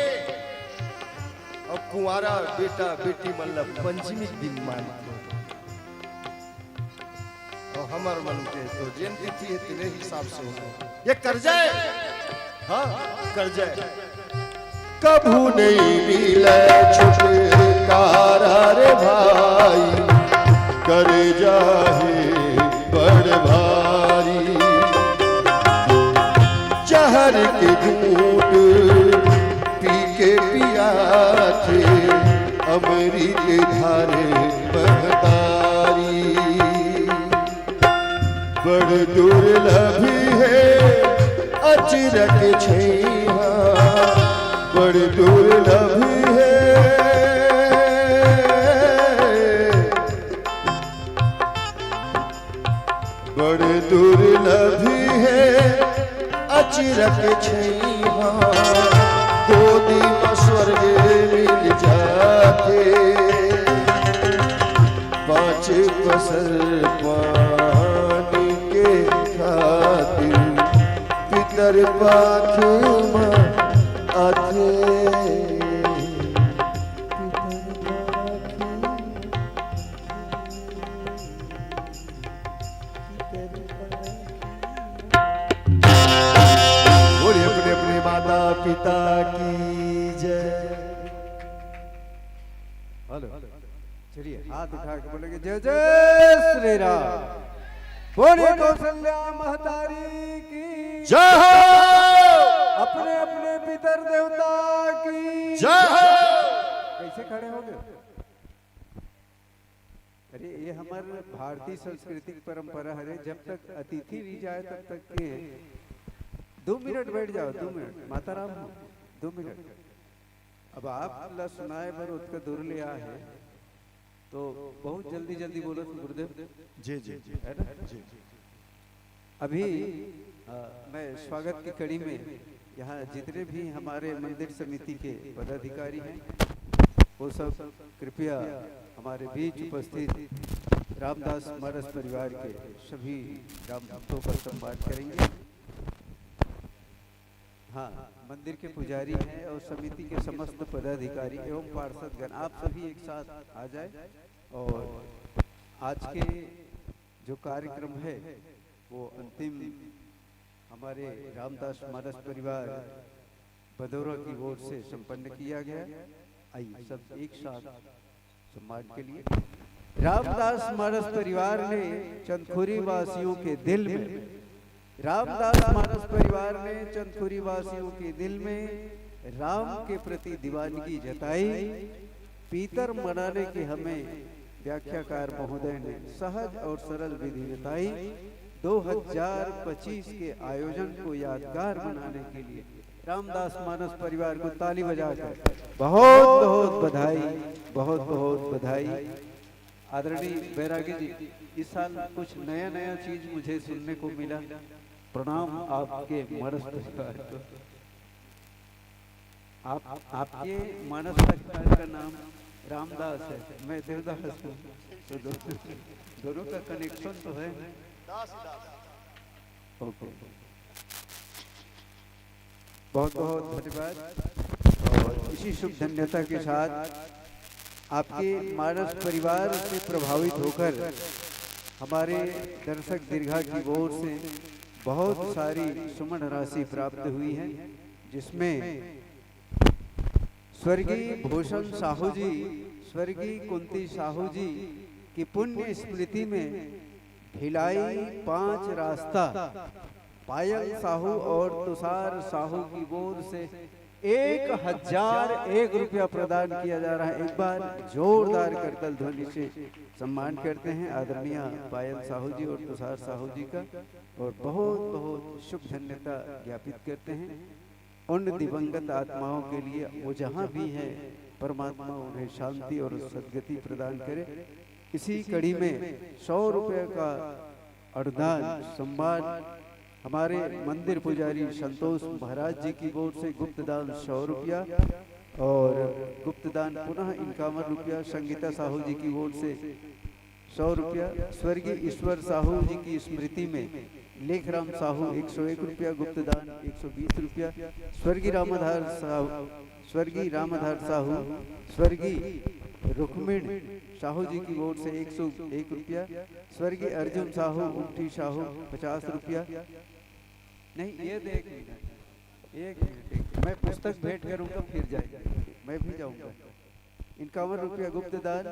अउ कुंवारा बेटा बेटी मन ला पंचमी के दिन मानथे। अउ हमर मन के तो जेन तिथि हे, तेने हिसाब से होथे। ये कर्जा हे, हाँ, कर्जा हे। कभू नहीं मिले छुटकारा रे भाई, कर्जा हे बड़ भारी। जहर के घूंट पी के पिया थे अमृत धारे महतारी। बड़ दुर्लभ हे अचरक छैया, बड़ दुर्लभ हे, बड़ दुर्लभ हे अचरक छैया, गोदी म स्वर्ग मिल जाथे। पाँच पसर पानी के खातिर पितर पाखे म आथे। पितर पाखे बोलिए अपने अपने माता पिता की जय। हेलो, चलिए हाथ उठा के बोलेंगे, जय जय श्री राम। बोलिए कौशल्या महतारी की जय हो। अपने अपने पितर देवता की जय हो। कैसे खड़े हो गए? अरे, ये हमर भारतीय सांस्कृतिक परंपरा हरे, जब तक अतिथि नहीं जाए तब तक के दो मिनट बैठ जाओ, दो मिनट, माता राम हो, दो मिनट। अब आप ला सुनाए बर ओतका दूर ले आए हैं, तो बहुत जल्दी जल्दी बोलो तो गुरुदेव। जी, जी, जी। है ना? जी। अभी, अ, मैं स्वागत की कड़ी में यहाँ जितने भी हमारे मंदिर समिति के पदाधिकारी हैं, वो सब कृपया हमारे बीच उपस्थित रामदास मानस परिवार के सभी राम भक्तों का सम्मान करेंगे। हाँ, मंदिर के पुजारी हैं और समिति के समस्त पदाधिकारी एवं पार्षदगण, आप सभी एक साथ आ जाए और आज के जो कार्यक्रम है, वो अंतिम हमारे रामदास मानस परिवार बदौरा की ओर से संपन्न किया गया। आइए, सब एक साथ सम्मान के लिए। रामदास मानस परिवार ने चंदखुरी वासियों के दिल में, रामदास मानस परिवार ने चंदखुरी वासियों के दिल में राम के प्रति दीवानगी जताई। पीतर मनाने की हमें व्याख्याकार महोदय ने सहज और सरल विधि बताई। दो हज़ार पच्चीस के आयोजन को यादगार बनाने के लिए रामदास मानस परिवार को ताली बजाकर बहुत बहुत बधाई, बहुत बहुत बधाई। आदरणीय बैरागी जी, इस साल कुछ नया नया चीज मुझे सुनने को मिला। प्रणाम आपके मानस परिवार को। आप, आपके मानस परिवार का नाम रामदास है, मैं देवदास हूँ, तो दोनों, दोनों का कनेक्शन तो है। ओके, बहुत बहुत धन्यवाद। और इसी शुभ धन्यता के साथ आपके मानस परिवार से प्रभावित होकर हमारे दर्शक दीर्घा की ओर से बहुत सारी सुमन राशि प्राप्त हुई है, जिसमें स्वर्गीय भूषण साहू जी, स्वर्गीय कुंती साहू जी की पुण्य स्मृति में भिलाई पांच रास्ता पायल साहू और तुषार साहू की ओर से एक हजार एक रुपया प्रदान किया जा रहा है। एक बार जोरदार करतल ध्वनि से सम्मान करते हैं आदरणीय पायल साहू जी और तुषार साहू जी का, और बहुत बहुत शुभ धन्यता ज्ञापित करते हैं। उन दिवंगत आत्माओं के लिए, वो जहाँ भी हैं, परमात्मा उन्हें शांति और सदगति प्रदान करे। इसी कड़ी में सौ रुपये का अनुदान सम्मान हमारे मंदिर पुजारी संतोष महाराज जी की ओर से गुप्त दान सौ रुपया और गुप्त दान पुनः इक्यावन रुपया संगीता साहू जी की ओर से सौ रुपया, स्वर्गीय ईश्वर साहू जी की स्मृति में लेखराम साहू एक सौ एक रुपया, गुप्त दान एक सौ बीस रुपया, स्वर्गीय रामाधार साहू, स्वर्गीय रामाधार साहू, स्वर्गीय रुक्मिण साहू जी की ओर से एक सौ एक रुपया, स्वर्गीय अर्जुन साहू, उमटी साहू पचास रुपया। नहीं, ये दे, एक मिनट, एक मिनट, एक मिनट। मैं पुस्तक भेंट करूंगा, फिर जाएंगे, मैं भी जाऊंगा। इक्यावन रुपया गुप्त दान।